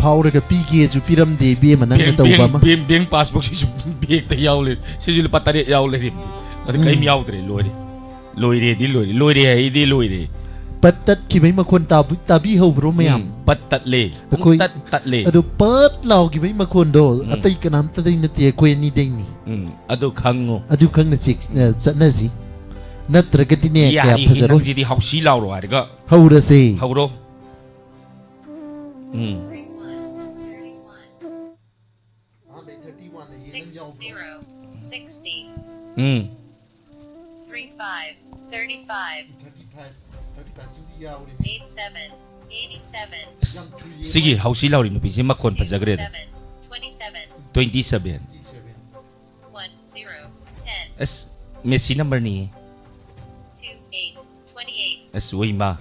ꯐꯥꯎꯔꯒ ꯄꯤꯒꯦꯁꯨ ꯄꯤꯔꯝꯗꯦ, ꯏꯕꯦꯝꯃ, ꯅꯪꯅ bank, ꯇꯧꯕ bank, ꯑꯃ꯫ Bank, bank passbookꯁꯤꯁꯨ bagꯇ ꯌꯥꯎ ꯂꯩ꯫ ꯁꯤꯁꯨ ꯂꯨꯄꯥ ꯇꯔꯦꯠ ꯌꯥꯎ ꯂꯩꯔꯤꯕꯅꯤ꯫ ꯑꯗꯨ ꯀꯔꯤꯝ ꯎꯝ꯫ ꯌꯥꯎꯗ꯭ꯔꯦ, ꯂꯣꯏꯔꯦ꯫ ꯂꯣꯏꯔꯦꯗꯤ ꯂꯣꯏꯔꯦ꯫ ꯂꯣꯏꯔꯦ ꯍꯥꯏꯗꯤ ꯂꯣꯏꯔꯦ꯫ ꯄꯠ ꯇꯠꯈꯤꯕꯩ ꯃꯈꯣꯟ ꯇꯥꯕ-, ꯇꯥꯕꯤꯍꯧꯕ꯭ꯔꯣ ꯃꯌꯥꯝ? ꯎꯝ, ꯄꯠ ꯇꯠꯂꯦ꯫ ꯄꯨꯡ ꯑꯩꯈꯣꯏ ꯇꯠ ꯇꯠꯂꯦ꯫ ꯑꯗꯨ ꯄꯠ ꯂꯥꯎꯈꯤꯕꯩ ꯃꯈꯣꯟꯗꯣ ꯎꯝ꯫ ꯑꯇꯩ ꯀꯅꯥꯝꯇꯗꯩ ꯅꯠꯇꯦ, ꯑꯩꯈꯣꯏ ꯑꯅꯤꯗꯩꯅꯤ꯫ ꯎꯝ, ꯑꯗꯨ ꯈꯪꯉꯨ꯫ ꯑꯗꯨ ꯈꯪꯅ ꯆꯦꯛ-, ꯑ, ꯆꯠꯅꯁꯤ꯫ ꯅꯠꯇ꯭ꯔꯒꯗꯤꯅꯦ, ꯀꯌꯥ ꯌꯥꯔꯦꯍꯦ, ꯐꯖꯔꯣꯏ꯫ ꯅꯪꯁꯤꯗꯤ ꯍꯧꯁꯤ ꯂꯥꯎꯔꯣ ꯍꯥꯏꯔꯒ꯫ ꯍꯧꯔꯁꯦ꯫ ꯍꯧꯔꯣ꯫ ꯎꯝ꯫ ꯑꯍꯥꯟꯕꯩ thirty one ꯅ ꯌꯦ ꯅꯪ ꯌꯥꯎꯕ꯭ꯔꯣ? Six zero sixty ꯎꯝ꯫ three five thirty five thirty five, thirty five ꯁꯤꯗꯤ ꯌꯥꯎꯔꯦꯅꯦ꯫ Eight seven eighty seven ꯑꯁ, ꯌꯥꯝ ꯊꯨꯏꯌꯦ꯫ ꯁꯤꯒꯤ ꯍꯧꯁꯤ ꯂꯥꯎꯔꯤ ꯅꯨꯄꯤꯁꯤ ꯃꯈꯣꯟ ꯐꯖꯈ꯭ꯔꯦꯗ꯫ Seven twenty seven twenty seven twenty seven one zero ten ꯑꯁ, Messi numberꯅꯤ꯫ Two eight twenty eight ꯑꯁ, ꯋꯩꯃꯥ꯫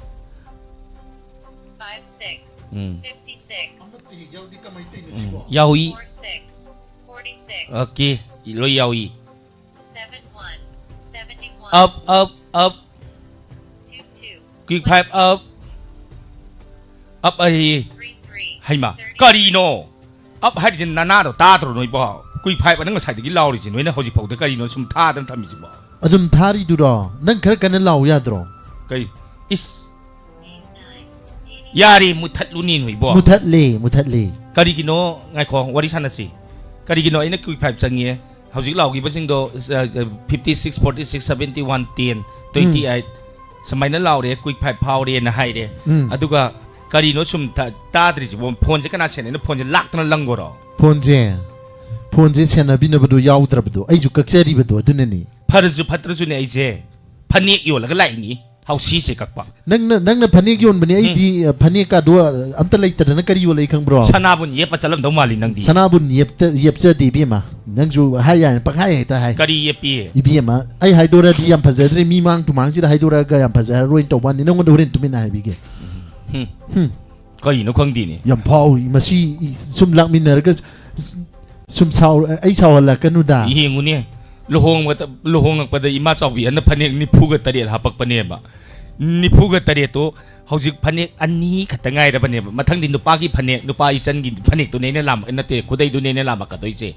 Five six ꯎꯝ꯫ Fifty six ꯑꯃꯠꯇ ꯍꯦꯛ ꯌꯥꯎꯗꯦ, ꯀꯃꯥꯏꯅ ꯇꯧꯔꯤꯅꯣ ꯎꯝ꯫ ꯁꯤꯕꯣ? ꯌꯥꯎꯏ꯫ Four six forty six Okay, ꯂꯣꯏ ꯌꯥꯎꯏ꯫ Seven one seventy one Up, up, up꯫ Two two Quick five up꯫ Up ꯑꯩ꯫ Three three ꯍꯩꯃꯥ, thirty ꯀꯔꯤꯅꯣ? ꯑꯞ ꯍꯥꯏꯔꯤꯁꯦ ꯅꯅꯥꯗꯣ ꯇꯥꯗ꯭ꯔꯣ ꯅꯣꯏꯕꯣ? ꯀꯨꯏ ꯐꯥꯏꯕ ꯅꯪ ꯉꯁꯥꯏꯗꯒꯤ ꯂꯥꯎꯔꯤꯁꯦ ꯅꯣꯏꯅ ꯍꯧꯖꯤꯛ ꯐꯥꯎꯗ ꯀꯔꯤꯅꯣ ꯁꯨꯝ ꯊꯥꯗꯅ ꯊꯝꯃꯤꯁꯤꯕꯣ? ꯑꯗꯨꯝ ꯊꯥꯔꯤꯗꯨꯔꯣ? ꯅꯪ ꯈꯔ ꯀꯟꯅ ꯂꯥꯎ ꯌꯥꯗ꯭ꯔꯣ? ꯀꯩ? ꯏꯁ꯫ ꯌꯥꯔꯦ, ꯃꯨꯊꯠꯂꯨꯅꯦ ꯅꯣꯏꯕꯣ꯫ ꯃꯨꯊꯠꯂꯦ, ꯃꯨꯊꯠꯂꯦ꯫ ꯀꯔꯤꯒꯤꯅꯣ? ꯉꯥꯏꯈꯣ, ꯋꯥꯔꯤ ꯁꯥꯟꯅꯁꯤ꯫ ꯀꯔꯤꯒꯤꯅꯣ ꯑꯩꯅ ꯀꯨꯏ ꯐꯥꯏꯕ ꯆꯪꯉꯦ? ꯍꯧꯖꯤꯛ ꯂꯥꯎꯈꯤꯕꯁꯤꯡꯗꯣ fifty six, forty six, seventy one, ten, twenty eight ꯁꯨꯃꯥꯏꯅ ꯂꯥꯎꯔꯦ, ꯀꯨꯏ ꯐꯥꯏꯕ ꯐꯥꯎꯔꯦꯅ ꯍꯥꯏꯔꯦ꯫ ꯎꯝ꯫ ꯑꯗꯨꯒ ꯀꯔꯤꯅꯣ ꯁꯨꯝ ꯊ- ꯇꯥꯗ꯭ꯔꯤꯁꯤꯕꯣ? ꯐꯣꯟꯁꯦ ꯀꯅꯥ ꯁꯦꯟꯅꯩꯅꯣ? ꯐꯣꯟꯁꯦ ꯂꯥꯛꯇꯅ ꯂꯪꯈꯣꯔꯣ? ꯐꯣꯟꯁꯦ, ꯐꯣꯟꯁꯦ ꯁꯦꯟꯅꯕꯤꯅꯕꯗꯣ ꯌꯥꯎꯗ꯭ꯔꯕꯗꯣ, ꯑꯩꯁꯨ ꯀꯛꯆꯔꯤꯕꯗꯣ, ꯑꯗꯨꯅꯅꯤ꯫ ꯐꯔꯁꯨ ꯐꯠꯇ꯭ꯔꯁꯨꯅꯦ, ꯑꯩꯁꯦ ꯐꯅꯦꯛ ꯌꯣꯜꯂꯒ ꯂꯥꯛꯏꯅꯤ, ꯍꯥꯎꯁꯤꯁꯦ ꯀꯛꯄ꯫ ꯅꯪꯅ, ꯅꯪꯅ ꯐꯅꯦꯛ ꯌꯣꯟꯕꯅꯦ, ꯑꯩꯗꯤ ꯐꯅꯦꯛꯀꯥꯗꯣ ꯑꯝꯇ ꯂꯩꯇꯗꯅ ꯀꯔꯤ ꯌꯣꯜꯂꯛꯏ ꯈꯪꯕ꯭ꯔꯣ? ꯁꯅꯥꯕꯨꯟ ꯌꯦꯞꯄ ꯆꯠꯂꯝꯗꯧ ꯃꯥꯜꯂꯤ ꯅꯪꯗꯤ꯫ ꯁꯅꯥꯕꯨꯟ ꯌꯦꯞꯇ-, ꯌꯦꯞꯆꯗꯦ ꯏꯕꯦꯝꯃ꯫ ꯅꯪꯁꯨ ꯍꯥꯏ ꯌꯥꯏꯅ ꯄꯪꯍꯥꯏ ꯍꯦꯛꯇ ꯍꯥꯏ꯫ ꯀꯔꯤ ꯌꯦꯞꯄꯤ? ꯏꯕꯦꯝꯃ, ꯑꯩ ꯍꯥꯏꯗꯣꯔꯛꯑꯗꯤ ꯌꯥꯝ ꯐꯖꯗ꯭ꯔꯦ, ꯃꯤ ꯃꯥꯡ ꯇꯨꯃꯥꯡꯁꯤꯗ ꯍꯥꯏꯗꯣꯔꯛꯑꯒ ꯌꯥꯝ ꯐꯖꯔꯔꯣꯏꯅ ꯇꯧꯕ ꯋꯥꯅꯤ꯫ ꯅꯪꯉꯣꯟꯗ ꯍꯣꯔꯦꯟ ꯇꯨꯃꯤꯟꯅ ꯍꯥꯏꯕꯤꯒꯦ꯫ ꯍꯨꯝ꯫ ꯍꯨꯝ꯫ ꯀꯔꯤꯅꯣ ꯈꯪꯗꯦꯅꯦ꯫ ꯌꯥꯝ ꯐꯥꯎꯏ ꯃꯁꯤ꯫ ꯁꯨꯝ ꯂꯥꯛꯃꯤꯟꯅꯔꯒ ꯁꯨꯝ ꯁꯥꯎ-, ꯑꯩ ꯁꯥꯎꯍꯜꯂꯛꯀꯅꯨꯗ꯫ ꯌꯦꯡꯉꯨꯅꯦ, ꯂꯨꯍꯣꯡꯕꯗ, ꯂꯨꯍꯣꯡꯉꯛꯄꯗ ꯏꯃꯥ ꯆꯥꯎꯕꯤ ꯑꯅ ꯐꯅꯦꯛ ꯅꯤꯐꯨꯒ ꯇꯔꯦꯠ ꯍꯥꯄꯛꯄꯅꯦꯕ꯫ ꯅꯤꯐꯨꯒ ꯇꯔꯦꯠꯇꯣ ꯍꯧꯖꯤꯛ ꯐꯅꯦꯛ ꯑꯅꯤ ꯈꯛꯇ ꯉꯥꯏꯔꯕꯅꯦꯕ꯫ ꯃꯊꯪꯗꯤ ꯅꯨꯄꯥꯒꯤ ꯐꯅꯦꯛ, ꯅꯨꯄꯥ ꯏꯆꯟꯒꯤ ꯐꯅꯦꯛꯇꯨꯅꯦ ꯑꯩꯅ ꯂꯥꯝ-, ꯅꯠꯇꯦ, ꯈꯨꯗꯩꯗꯨꯅꯦ ꯑꯩꯅ ꯂꯥꯝꯃꯛꯀꯗꯣꯏꯁꯦ꯫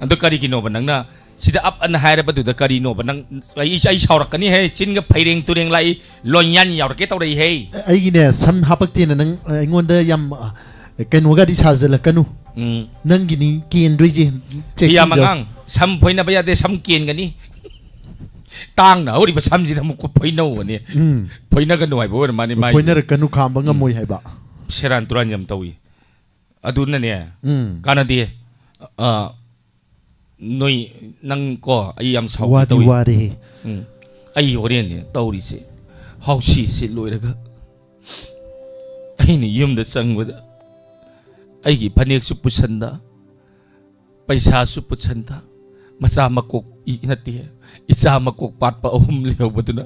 ꯑꯗꯣ ꯀꯔꯤꯒꯤꯅꯣꯕ ꯅꯪꯅ ꯁꯤꯗ ꯑꯞ ꯑꯅ ꯍꯥꯏꯔꯕꯗꯨꯗ ꯀꯔꯤꯅꯣꯕ ꯅꯪ? ꯑꯩ, ꯑꯩ ꯁꯥꯎꯔꯛꯀꯅꯤ ꯍꯦ, ꯆꯤꯟꯒ ꯐꯩꯔꯦꯡ ꯇꯨꯔꯦꯡ ꯂꯥꯛꯏ, ꯂꯣꯟꯌꯥꯟ ꯌꯥꯎꯔꯛꯀꯦ ꯇꯧꯔꯛꯏ ꯍꯦ꯫ ꯑꯩꯒꯤꯅꯦ ꯁꯝ ꯍꯥꯄꯛꯇꯦꯅ ꯅꯪ, ꯑ, ꯑꯩꯉꯣꯟꯗ ꯌꯥꯝ, ꯑ, ꯀꯩꯅꯣꯒꯗꯤ ꯁꯥꯖꯜꯂꯛꯀꯅꯨ꯫ ꯎꯝ꯫ ꯅꯪꯒꯤꯅꯤ ꯀꯦꯟꯗꯣꯏꯁꯦ꯫ ꯄꯤꯌꯥ ꯆꯦꯛꯁꯤꯟꯖꯧ꯫ ꯃꯉꯥꯡ, ꯁꯝ ꯐꯣꯏꯅꯕ ꯌꯥꯗꯦ, ꯁꯝ ꯀꯦꯟꯒꯅꯤ꯫ ꯇꯥꯡꯅ ꯍꯧꯔꯤꯕ ꯁꯝꯁꯤꯗ ꯑꯃꯨꯛ ꯐꯣꯏꯅꯧꯕꯅꯦ꯫ ꯎꯝ꯫ ꯐꯣꯏꯅꯒꯅꯨ ꯍꯥꯏꯕ ꯑꯣꯏꯔ ꯃꯥꯅꯦ ꯃꯥꯏꯁꯦ꯫ ꯐꯣꯏꯅꯔꯛꯀꯅꯨ, ꯈꯥꯝꯕ ꯉꯝꯃꯣꯏ ꯍꯥꯏꯕ꯫ ꯁꯦꯔꯥꯟ ꯇꯨꯔꯥꯟ ꯌꯥꯝ ꯇꯧꯏ꯫ ꯑꯗꯨꯅꯅꯦ, ꯎꯝ꯫ ꯀꯥꯟꯅꯗꯦ꯫ ꯑ, ꯅꯣꯏ, ꯅꯪ ꯀꯣ, ꯑꯩ ꯌꯥꯝ ꯁꯥꯎꯒꯦ ꯋꯥꯗꯤ ꯇꯧꯏ꯫ ꯋꯥꯔꯦ꯫ ꯎꯝ꯫ ꯑꯩ ꯍꯣꯔꯦꯟꯅꯦ ꯇꯧꯔꯤꯁꯦ, ꯍꯥꯎꯁꯤꯁꯦ ꯂꯣꯏꯔꯒ ꯑꯩꯅ ꯌꯨꯝꯗ ꯆꯪꯕꯗ ꯑꯩꯒꯤ ꯐꯅꯦꯛꯁꯨ ꯄꯨꯁꯟꯗ, ꯄꯩꯁꯥꯁꯨ ꯄꯨꯁꯟꯗ, ꯃꯆꯥ ꯃꯀꯣꯛ ꯏ-, ꯅꯠꯇꯦ, ꯏꯆꯥ ꯃꯀꯣꯛ ꯄꯥꯠꯄ ꯑꯍꯨꯝ ꯂꯩꯍꯧꯕꯗꯨꯅ,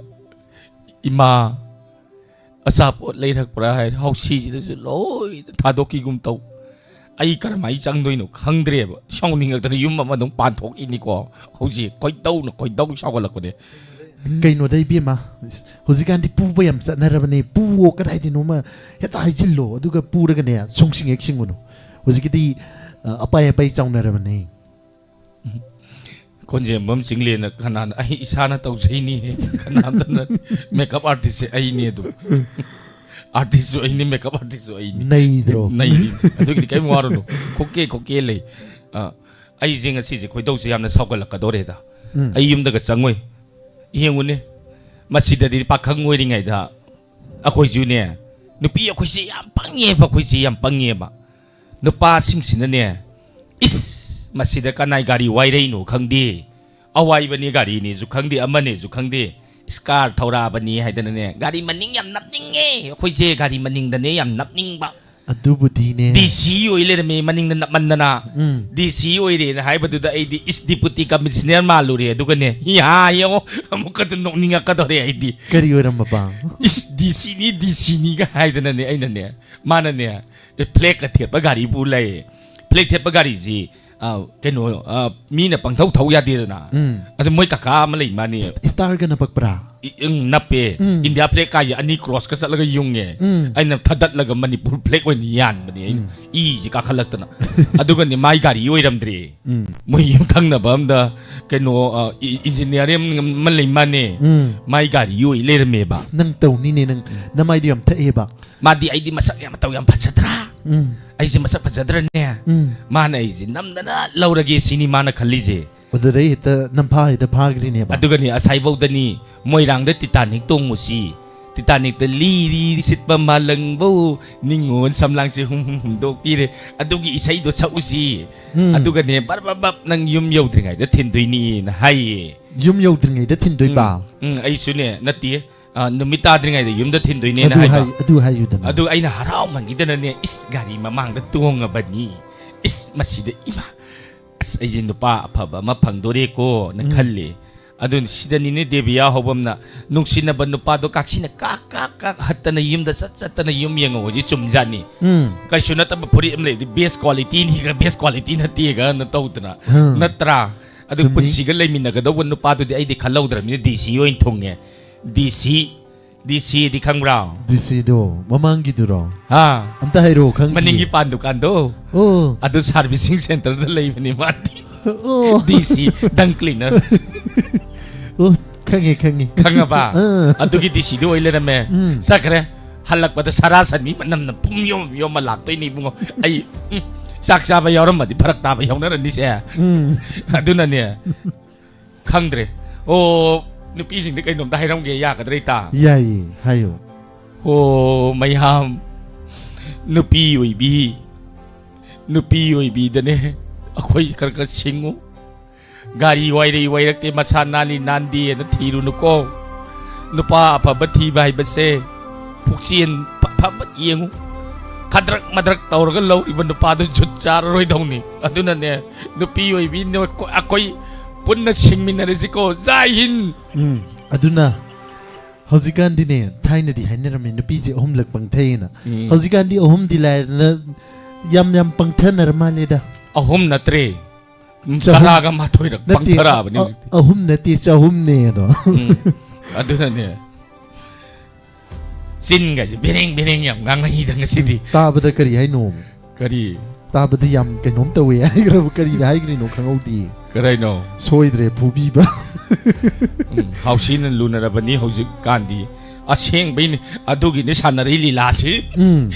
"ꯏꯃꯥ, ꯑꯆꯥꯄꯣꯠ ꯂꯩꯔꯛꯄ꯭ꯔꯥ?" ꯍꯥꯏꯔꯦ, ꯍꯥꯎꯁꯤꯁꯤꯗꯁꯨ ꯂꯣꯏꯅ ꯊꯥꯗꯣꯛꯈꯤꯒꯨꯝ ꯇꯧ꯫ ꯑꯩ ꯀꯔꯝꯍꯥꯏꯅ ꯆꯪꯗꯣꯏꯅꯣ ꯈꯪꯗ꯭ꯔꯦꯕ꯫ ꯁꯥꯎꯅꯤꯡꯉꯛꯇꯅ ꯌꯨꯝ ꯑꯃ ꯑꯗꯨꯝ ꯄꯥꯟꯊꯣꯛꯏꯅꯤꯀꯣ꯫ ꯍꯧꯖꯤꯛ ꯈꯣꯏꯗꯧꯅ ꯈꯣꯏꯗꯧ ꯁꯥꯎꯒꯠꯂꯛꯄꯅꯦ꯫ ꯀꯩꯅꯣꯗ ꯏꯕꯦꯝꯃ, ꯍꯧꯖꯤꯛꯀꯥꯟꯗꯤ ꯄꯨꯕ ꯌꯥꯝ ꯆꯠꯅꯔꯕꯅꯦ꯫ ꯄꯨꯋꯣ, ꯀꯗꯥꯏꯗꯅꯣꯃ ꯍꯦꯛꯇ ꯍꯥꯏꯖꯤꯜꯂꯣ, ꯑꯗꯨꯒ ꯄꯨꯔꯒꯅꯦ ꯁꯨꯡꯁꯤꯡ ꯍꯦꯛ ꯁꯤꯡꯉꯨꯅꯨ꯫ ꯍꯧꯖꯤꯛꯀꯤꯗꯤ ꯑ, ꯑꯄꯥꯏ ꯑꯄꯥꯏ ꯆꯥꯎꯅꯔꯕꯅꯦ꯫ ꯈꯣꯟꯖꯦꯝꯕꯝ ꯆꯤꯡꯂꯦꯟꯅ ꯀꯅꯥꯅ? ꯑꯩ ꯏꯁꯥꯅ ꯇꯧꯖꯩꯅꯤ꯫ ꯀꯅꯥꯝꯇꯅ꯫ ꯃꯦꯀꯞ ꯑꯥꯔꯇꯤꯁꯁꯦ ꯑꯩꯅꯦ ꯑꯗꯨꯝ꯫ ꯑꯥꯔꯇꯤꯁꯁꯨ ꯑꯩꯅꯤ, ꯃꯦꯀꯞ ꯑꯥꯔꯇꯤꯁꯁꯨ ꯑꯩꯅꯤ꯫ ꯅꯩꯗ꯭ꯔꯣ? ꯅꯩꯅꯤ꯫ ꯑꯗꯨꯒꯤꯗꯤ ꯀꯔꯤꯝ ꯋꯥꯔꯨꯅꯨ꯫ ꯈꯣꯀꯦ ꯈꯣꯀꯦ ꯂꯩ꯫ ꯑ, ꯑꯩꯁꯦ ꯉꯁꯤꯁꯦ ꯈꯣꯏꯗꯧꯁꯦ ꯌꯥꯝꯅ ꯁꯥꯎꯒꯠꯂꯛꯀꯗꯧꯔꯦꯗ꯫ ꯎꯝ꯫ ꯑꯩ ꯌꯨꯝꯗꯒ ꯆꯪꯉꯣꯏ꯫ ꯌꯦꯡꯉꯨꯅꯦ, ꯃꯁꯤꯗꯗꯤ ꯄꯥꯈꯪ ꯑꯣꯏꯔꯤꯉꯩꯗ ꯑꯩꯈꯣꯏꯁꯨꯅꯦ, ꯅꯨꯄꯤ ꯑꯩꯈꯣꯏꯁꯦ ꯌꯥꯝ ꯄꯪꯉꯦꯕ꯫ ꯑꯩꯈꯣꯏꯁꯦ ꯌꯥꯝ ꯄꯪꯉꯦꯕ꯫ ꯅꯨꯄꯥꯁꯤꯡꯁꯤꯅꯅꯦ, "ꯏꯁ, ꯃꯁꯤꯗ ꯀꯅꯥꯏ ꯒꯥꯔꯤ ꯋꯥꯏꯔꯛꯏꯅꯣ ꯈꯪꯗꯦ, ꯑꯋꯥꯏꯕꯅꯤ ꯒꯥꯔꯤꯅꯤꯁꯨ ꯈꯪꯗꯦ, ꯑꯃꯅꯤꯁꯨ ꯈꯪꯗꯦ, ꯏꯁ, ꯀꯥꯔ ꯊꯧꯔꯛꯑꯕꯅꯤ" ꯍꯥꯏꯗꯅꯅꯦ, ꯒꯥꯔꯤ ꯃꯅꯤꯡ ꯌꯥꯝ ꯅꯞꯅꯤꯡꯉꯦ꯫ ꯑꯩꯈꯣꯏꯁꯦ ꯒꯥꯔꯤ ꯃꯅꯤꯡꯗꯅꯦ ꯌꯥꯝ ꯅꯞꯅꯤꯡꯕ꯫ ꯑꯗꯨꯕꯨꯗꯤꯅꯦ꯫ ꯗꯤ ꯁꯤ ꯑꯣꯏ ꯂꯩꯔꯝꯃꯦ ꯃꯅꯤꯡꯗ ꯅꯞꯃꯟꯗꯅ꯫ ꯎꯝ꯫ ꯗꯤ ꯁꯤ ꯑꯣꯏꯔꯦꯅ ꯍꯥꯏꯕꯗꯨꯗ ꯑꯩꯗꯤ, "ꯏꯁ, ꯗꯤꯄꯨꯇꯤ ꯀꯃꯤꯁꯅꯔ ꯃꯥꯜꯂꯨꯔꯦ"꯫ ꯑꯗꯨꯒꯅꯦ, ꯌꯥ, ꯌꯦꯡꯉꯣ, ꯑꯃꯨꯛꯀ ꯑꯗꯨꯝ ꯅꯣꯛꯅꯤꯡꯉꯛꯀꯗꯧꯔꯦ ꯑꯩꯗꯤ꯫ ꯀꯔꯤ ꯑꯣꯏꯔꯝꯃꯕ? "ꯏꯁ, ꯗꯤ ꯁꯤꯅꯤ, ꯗꯤ ꯁꯤꯅꯤꯒ" ꯍꯥꯏꯗꯅꯅꯦ, ꯑꯩꯅꯅꯦ, ꯃꯥꯅꯅꯦ, ꯑꯦ, ꯐ꯭ꯂꯦꯛꯀ ꯊꯦꯠꯄ ꯒꯥꯔꯤ ꯄꯨ ꯂꯩ꯫ ꯐ꯭ꯂꯦꯛ ꯊꯦꯠꯄ ꯒꯥꯔꯤꯁꯤ, ꯑ, ꯀꯩꯅꯣ, ꯑ, ꯃꯤꯅ ꯄꯪꯊꯧ ꯊꯧ ꯌꯥꯗꯦꯗꯅ꯫ ꯎꯝ꯫ ꯑꯗꯨ ꯃꯣꯏ ꯀꯀꯥ ꯑꯃ ꯂꯩ, ꯃꯥꯅꯦ꯫ ꯏꯁꯇꯥꯔꯒ ꯅꯄꯛꯄ꯭ꯔꯥ? ꯏ-, ꯎꯝ, ꯅꯞꯄꯦ꯫ ꯎꯝ꯫ ꯏꯟꯗꯤꯌꯥ ꯐ꯭ꯂꯦꯛ ꯀꯥꯏꯁꯦ ꯑꯅꯤ ꯀ꯭ꯔꯣꯁꯀ ꯆꯠꯂꯒ ꯌꯨꯡꯉꯦ꯫ ꯎꯝ꯫ ꯑꯩꯅ ꯊꯥꯗꯠꯂꯒ ꯃꯅꯤꯄꯨꯔ ꯐ꯭ꯂꯦꯛ ꯑꯣꯏꯅ ꯌꯥꯟꯕꯅꯦ ꯑꯩꯅ꯫ ꯎꯝ꯫ ꯏꯁꯦ ꯀꯥꯈꯠꯂꯛꯇꯅ꯫ ꯑꯗꯨꯒꯅꯦ, ꯃꯥꯏ ꯒꯥꯔꯤ ꯑꯣꯏꯔꯝꯗ꯭ꯔꯦ꯫ ꯎꯝ꯫ ꯃꯣꯏ ꯌꯨꯝꯊꯪꯅꯕ ꯑꯝꯗ ꯀꯩꯅꯣ, ꯑ, ꯏ-, ꯏꯟꯖꯤꯅꯤꯌꯥꯔꯤꯡ ꯑꯃ ꯂꯩ, ꯃꯥꯅꯦ꯫ ꯎꯝ꯫ ꯃꯥꯏ ꯒꯥꯔꯤ ꯑꯣꯏ ꯂꯩꯔꯝꯃꯦꯕ꯫ ꯑꯁ, ꯅꯪ ꯇꯧꯅꯤꯅꯦ ꯅꯪ꯫ ꯅꯃꯥꯏꯗꯣ ꯌꯥꯝ ꯊꯛꯑꯦꯕ꯫ ꯃꯥꯗꯤ, "ꯑꯩꯗꯤ ꯃꯁꯛ ꯌꯥꯝ ꯃꯇꯧ ꯌꯥꯝ ꯐꯖꯗ꯭ꯔꯥ? ꯎꯝ꯫ ꯑꯩꯁꯦ ꯃꯁꯛ ꯐꯖꯗ꯭ꯔꯅꯦ?" ꯎꯝ꯫ ꯃꯥꯅ ꯑꯩꯁꯦ ꯅꯝꯗꯅ ꯂꯧꯔꯒꯦ ꯁꯤꯅꯤ ꯃꯥꯅ ꯈꯜꯂꯤꯁꯦ꯫ ꯑꯗꯨꯗꯩ ꯍꯦꯛꯇ ꯅꯝꯐꯥ ꯍꯦꯛꯇ ꯐꯥꯈ꯭ꯔꯤꯅꯦꯕ꯫ ꯑꯗꯨꯒꯅꯤ, ꯑꯁꯥꯏꯐꯥꯎꯗꯅꯤ, "ꯃꯣꯏꯔꯥꯡꯗ ꯇꯤꯇꯥꯅꯤꯛ ꯇꯣꯡꯉꯨꯁꯤ, ꯇꯤꯇꯥꯅꯤꯛꯇ ꯂꯤꯔꯤ ꯁꯤꯠꯄ ꯃꯥꯂꯪꯕꯧ, ꯅꯤꯉꯣꯜ ꯁꯝꯂꯥꯡꯁꯦ ꯍꯨꯝ ꯍꯨꯝ ꯍꯨꯝꯗꯣꯛꯄꯤꯔꯦ, ꯑꯗꯨꯒꯤ ꯏꯁꯩꯗꯣ ꯁꯛꯎꯁꯤ꯫ ꯎꯝ꯫ ꯑꯗꯨꯒꯅꯦ, ꯕꯔ ꯕꯔ ꯕꯞ ꯅꯪ ꯌꯨꯝ ꯌꯧꯗ꯭ꯔꯤꯉꯩꯗ ꯊꯤꯟꯗꯣꯏꯅꯤꯅ" ꯍꯥꯏꯌꯦ꯫ ꯌꯨꯝ ꯌꯧꯗ꯭ꯔꯤꯉꯩꯗ ꯊꯤꯟꯗꯣꯏꯕ? ꯎꯝ, ꯎꯝ, ꯑꯩꯁꯨꯅꯦ, ꯅꯠꯇꯦ, ꯑ, ꯅꯨꯃꯤꯠ ꯇꯥꯗ꯭ꯔꯤꯉꯩꯗ ꯌꯨꯝꯗ ꯊꯤꯟꯗꯣꯏꯅꯦꯅ ꯑꯗꯨ ꯍꯥꯏꯕ꯫ ꯍꯥꯏ-, ꯑꯗꯨ ꯍꯥꯏꯌꯨꯗꯅ꯫ ꯑꯗꯨ ꯑꯩꯅ ꯍꯔꯥꯎꯃꯟꯈꯤꯗꯅꯅꯦ, "ꯏꯁ, ꯒꯥꯔꯤ ꯃꯃꯥꯡꯗ ꯇꯣꯡꯉꯕꯅꯤ, ꯏꯁ, ꯃꯁꯤꯗ, ꯏꯃꯥ, ꯑꯁ, ꯑꯩꯁꯦ ꯅꯨꯄꯥ ꯑꯐꯕ ꯑꯃ ꯐꯪꯗꯣꯔꯦꯀꯣꯅ" ꯎꯝ꯫ ꯈꯜꯂꯤ꯫ ꯑꯗꯨꯅ ꯁꯤꯗꯅꯤꯅꯦ ꯗꯦꯕꯤꯌꯥ ꯍꯧꯕꯝꯅ ꯅꯨꯡꯁꯤꯅꯕ ꯅꯨꯄꯥꯗꯣ ꯀꯥꯛꯁꯤꯅ ꯀꯥꯛ ꯀꯥꯛ ꯀꯥꯛ ꯍꯠꯇꯅ ꯌꯨꯝꯗ ꯆꯠ ꯆꯠꯇꯅ ꯌꯨꯝ ꯌꯦꯡꯉꯛꯑꯣ ꯍꯧꯖꯤꯛ ꯆꯨꯝꯖꯥꯠꯅꯤ꯫ ꯎꯝ꯫ ꯀꯩꯁꯨ ꯅꯠꯇꯕ ꯐꯨꯔꯤꯠ ꯑꯃ ꯂꯩꯕꯗꯤ ꯕꯦꯁ ꯀ꯭ꯋꯥꯂꯤꯇꯤꯅꯤꯒ ꯕꯦꯁ ꯀ꯭ꯋꯥꯂꯤꯇꯤ ꯅꯠꯇꯦꯒꯅ ꯇꯧꯗꯅ꯫ ꯎꯝ꯫ ꯅꯠꯇ꯭ꯔꯥ? ꯑꯗꯨ ꯆꯨꯝꯃꯤ꯫ ꯄꯨꯟꯁꯤꯒ ꯂꯩꯃꯤꯟꯅꯒꯗꯧꯕ ꯅꯨꯄꯥꯗꯨꯗꯤ ꯑꯩꯗꯤ ꯈꯜꯍꯧꯗ꯭ꯔꯕꯅꯤꯅ ꯗꯤ ꯁꯤ ꯑꯣꯏꯅ ꯊꯨꯡꯉꯦ꯫ ꯗꯤ ꯁꯤ ꯗꯤ ꯁꯤꯗꯤ ꯈꯪꯕ꯭ꯔꯣ? ꯗꯤ ꯁꯤꯗꯣ ꯃꯃꯥꯡꯒꯤꯗꯨꯔꯣ? ꯍꯥ? ꯑꯝꯇ ꯍꯥꯏꯔꯛꯑꯣ, ꯈꯪꯗꯤꯌꯦ꯫ ꯃꯅꯤꯡꯒꯤ ꯄꯥꯟ ꯗꯨꯀꯥꯟꯗꯣ꯫ ꯑꯣ꯫ ꯑꯗꯨ ꯁꯥꯔꯚꯤꯁꯤꯡ ꯁꯦꯟꯇꯔꯗ ꯂꯩꯕꯅꯤ ꯃꯥꯗꯤ꯫ ꯑꯣ꯫ ꯗꯤ ꯁꯤ ꯗꯪ ꯀ꯭ꯂꯤꯅꯔ꯫ ꯑꯣ, ꯈꯪꯉꯦ, ꯈꯪꯉꯦ꯫ ꯈꯪꯉꯕ? ꯑꯥ꯫ ꯑꯗꯨꯒꯤ ꯗꯤ ꯁꯤꯗꯨ ꯑꯣꯏ ꯂꯩꯔꯝꯃꯦ꯫ ꯎꯝ꯫ ꯆꯠꯈ꯭ꯔꯦ꯫ ꯍꯜꯂꯛꯄꯗ ꯁꯔꯥ ꯁꯟꯃꯤ ꯃꯅꯝꯅ ꯄꯨꯝ ꯌꯣꯝ ꯌꯣꯝꯃ ꯂꯥꯛꯇꯣꯏꯅꯤ ꯏꯕꯨꯡꯉꯣ꯫ ꯑꯩ ꯎꯝ, ꯆꯥꯛ ꯆꯥꯕ ꯌꯥꯎꯔꯝꯃꯗꯤ ꯐꯔꯛ ꯇꯥꯕ ꯌꯥꯎꯅꯔꯅꯤꯁꯦ꯫ ꯎꯝ꯫ ꯑꯗꯨꯅꯅꯦ꯫ ꯈꯪꯗ꯭ꯔꯦ꯫ ꯑꯣ, ꯅꯨꯄꯤꯁꯤꯡꯗ ꯀꯩꯅꯣꯝꯇ ꯍꯥꯏꯔꯝꯒꯦ, ꯌꯥꯒꯗ꯭ꯔꯥ ꯏꯇꯥ? ꯌꯥꯏꯌꯦ, ꯍꯥꯏꯌꯣ꯫ ꯑꯣ ꯃꯌꯥꯝ, ꯅꯨꯄꯤ ꯑꯣꯏꯕꯤ, ꯅꯨꯄꯤ ꯑꯣꯏꯕꯤꯗꯅꯦ ꯑꯩꯈꯣꯏ ꯈꯔ ꯈꯔ ꯁꯤꯡꯉꯨ꯫ ꯒꯥꯔꯤ ꯋꯥꯏꯔꯩ ꯋꯥꯏꯔꯛꯇꯦ, ꯃꯁꯥ ꯅꯥꯜꯂꯤ ꯅꯥꯟꯗꯦꯅ ꯊꯤꯔꯨꯅꯨꯀꯣ꯫ ꯅꯨꯄꯥ ꯑꯐꯕ ꯊꯤꯕ ꯍꯥꯏꯕꯁꯦ ꯄꯨꯛꯆꯦꯜ ꯐ-, ꯐꯕ ꯌꯦꯡꯉꯨ꯫ ꯈꯗ꯭ꯔꯛ ꯃꯗ꯭ꯔꯛ ꯇꯧꯔꯒ ꯂꯧꯔꯤꯕ ꯅꯨꯄꯥꯗꯨ ꯖꯨꯠ ꯆꯥꯔꯔꯣꯏꯗꯧꯅꯤ꯫ ꯑꯗꯨꯅꯅꯦ, ꯅꯨꯄꯤ ꯑꯣꯏꯕꯤ ꯅꯣꯏ-, ꯑꯩꯈꯣꯏ ꯄꯨꯟꯅ ꯁꯤꯡꯃꯤꯟꯅꯔꯁꯤꯀꯣ꯫ ꯖꯥꯏ ꯍꯤꯟ꯫ ꯎꯝ꯫ ꯑꯗꯨꯅ ꯍꯧꯖꯤꯛꯀꯥꯟꯗꯤꯅꯦ, ꯊꯥꯏꯅꯗꯤ ꯍꯥꯏꯅꯔꯝꯃꯤ ꯅꯨꯄꯤꯁꯦ ꯑꯍꯨꯝꯂꯛ ꯄꯪꯊꯩꯅ꯫ ꯎꯝ꯫ ꯍꯧꯖꯤꯛꯀꯥꯟꯗꯤ ꯑꯍꯨꯝꯗꯤ ꯂꯥꯏꯔꯅ ꯌꯥꯝ ꯌꯥꯝ ꯄꯪꯊꯅꯔ ꯃꯥꯜꯂꯦꯗ꯫ ꯑꯍꯨꯝ ꯅꯠꯇ꯭ꯔꯦ꯫ ꯎꯝ, ꯆꯍꯨꯝ꯫ ꯇꯔꯥꯒ ꯃꯥꯊꯣꯏꯔꯛ ꯅꯠꯇꯦ, ꯄꯪꯊꯔꯛꯑꯕꯅꯤ ꯑ-, ꯍꯧꯖꯤꯛꯇꯤ꯫ ꯑꯍꯨꯝ ꯅꯠꯇꯦ, ꯆꯍꯨꯝꯅꯦ ꯑꯗꯣ꯫ ꯎꯝ, ꯑꯗꯨꯅꯅꯦ꯫ ꯆꯤꯟꯒꯁꯦ ꯕꯦꯔꯦꯡ ꯕꯦꯔꯦꯡ ꯌꯥꯝ ꯉꯥꯡꯅꯩꯗ ꯉꯁꯤꯗꯤ꯫ ꯇꯥꯕꯗ ꯀꯔꯤ ꯍꯥꯏꯅꯣ? ꯀꯔꯤ? ꯇꯥꯕꯗ ꯌꯥꯝ ꯀꯩꯅꯣꯝ ꯇꯧꯋꯦ ꯍꯥꯏꯈ꯭ꯔꯕ, ꯀꯔꯤꯅ ꯍꯥꯏꯈ꯭ꯔꯤꯅꯣ ꯈꯪꯍꯧꯗꯦ꯫ ꯀꯔꯤꯅꯣ? ꯁꯣꯏꯗ꯭ꯔꯦ, ꯐꯨꯕꯤꯕ꯫ ꯎꯝ, ꯍꯥꯎꯁꯤꯅ ꯂꯨꯅꯔꯕꯅꯤ ꯍꯧꯖꯤꯛꯀꯥꯟꯗꯤ꯫ ꯑꯁꯦꯡꯕꯩꯅꯤ꯫ ꯑꯗꯨꯒꯤꯅꯤ ꯁꯥꯟꯅꯔꯤ ꯂꯤꯂꯥꯁꯤ꯫ ꯎꯝ꯫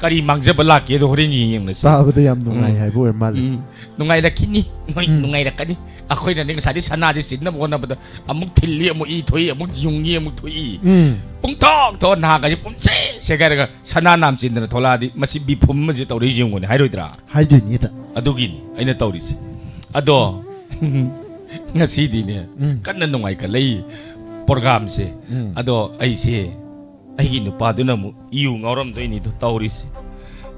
ꯀꯔꯤ ꯃꯥꯡꯖꯕ ꯂꯥꯛꯀꯦꯗꯣ ꯍꯣꯔꯦꯟ ꯌꯦꯡꯅꯁꯤ꯫ ꯇꯥꯕꯗ ꯌꯥꯝ ꯅꯨꯡꯉꯥꯏ ꯎꯝ꯫ ꯍꯥꯏꯕ ꯑꯣꯏꯔ ꯃꯥꯜꯂꯦ꯫ ꯎꯝ꯫ ꯅꯨꯡꯉꯥꯏꯔꯛꯈꯤꯅꯤ꯫ ꯅꯣꯏ ꯎꯝ꯫ ꯅꯨꯡꯉꯥꯏꯔꯛꯀꯅꯤ꯫ ꯑꯩꯈꯣꯏꯅꯅꯦ ꯉꯁꯥꯏꯗꯤ ꯁꯅꯥꯁꯦ ꯆꯤꯟꯅꯕ ꯍꯣꯠꯅꯕꯗ ꯑꯃꯨꯛ ꯊꯤꯜꯂꯤ, ꯑꯃꯨꯛ ꯏ ꯊꯣꯛꯏ, ꯑꯃꯨꯛ ꯌꯨꯡꯉꯤ, ꯑꯃꯨꯛ ꯊꯣꯛꯏ꯫ ꯎꯝ꯫ ꯄꯨꯡꯊꯣꯛ ꯊꯣꯛꯑ ꯅꯍꯥꯒꯁꯦ ꯄꯨꯝꯁꯦ ꯁꯦꯒꯥꯏꯔꯒ ꯁꯅꯥ ꯅꯥꯝ ꯆꯤꯟꯗꯅ ꯊꯣꯛꯂꯛꯑꯗꯤ ꯃꯁꯤ ꯃꯤꯐꯨꯝ ꯑꯃꯁꯦ ꯇꯧꯔꯛꯏꯁꯦ ꯌꯦꯡꯉꯨꯅꯦ, ꯍꯥꯏꯔꯣꯏꯗ꯭ꯔꯥ? ꯍꯥꯏꯗꯣꯏꯅꯤꯗ꯫ ꯑꯗꯨꯒꯤꯅꯤ ꯑꯩꯅ ꯇꯧꯔꯤꯁꯦ꯫ ꯑꯗꯣ ꯉꯁꯤꯗꯤꯅꯦ ꯎꯝ꯫ ꯀꯟꯅ ꯅꯨꯡꯉꯥꯏꯈꯠꯂꯛꯏ ꯄ꯭ꯔꯣꯒꯥꯝꯁꯦ꯫ ꯎꯝ꯫ ꯑꯗꯣ ꯑꯩꯁꯦ, ꯑꯩꯒꯤ ꯅꯨꯄꯥꯗꯨꯅ ꯑꯃꯨꯛ ꯌꯨ ꯉꯥꯎꯔꯝꯗꯣꯏꯅꯤꯗꯣ ꯇꯧꯔꯤꯁꯦ꯫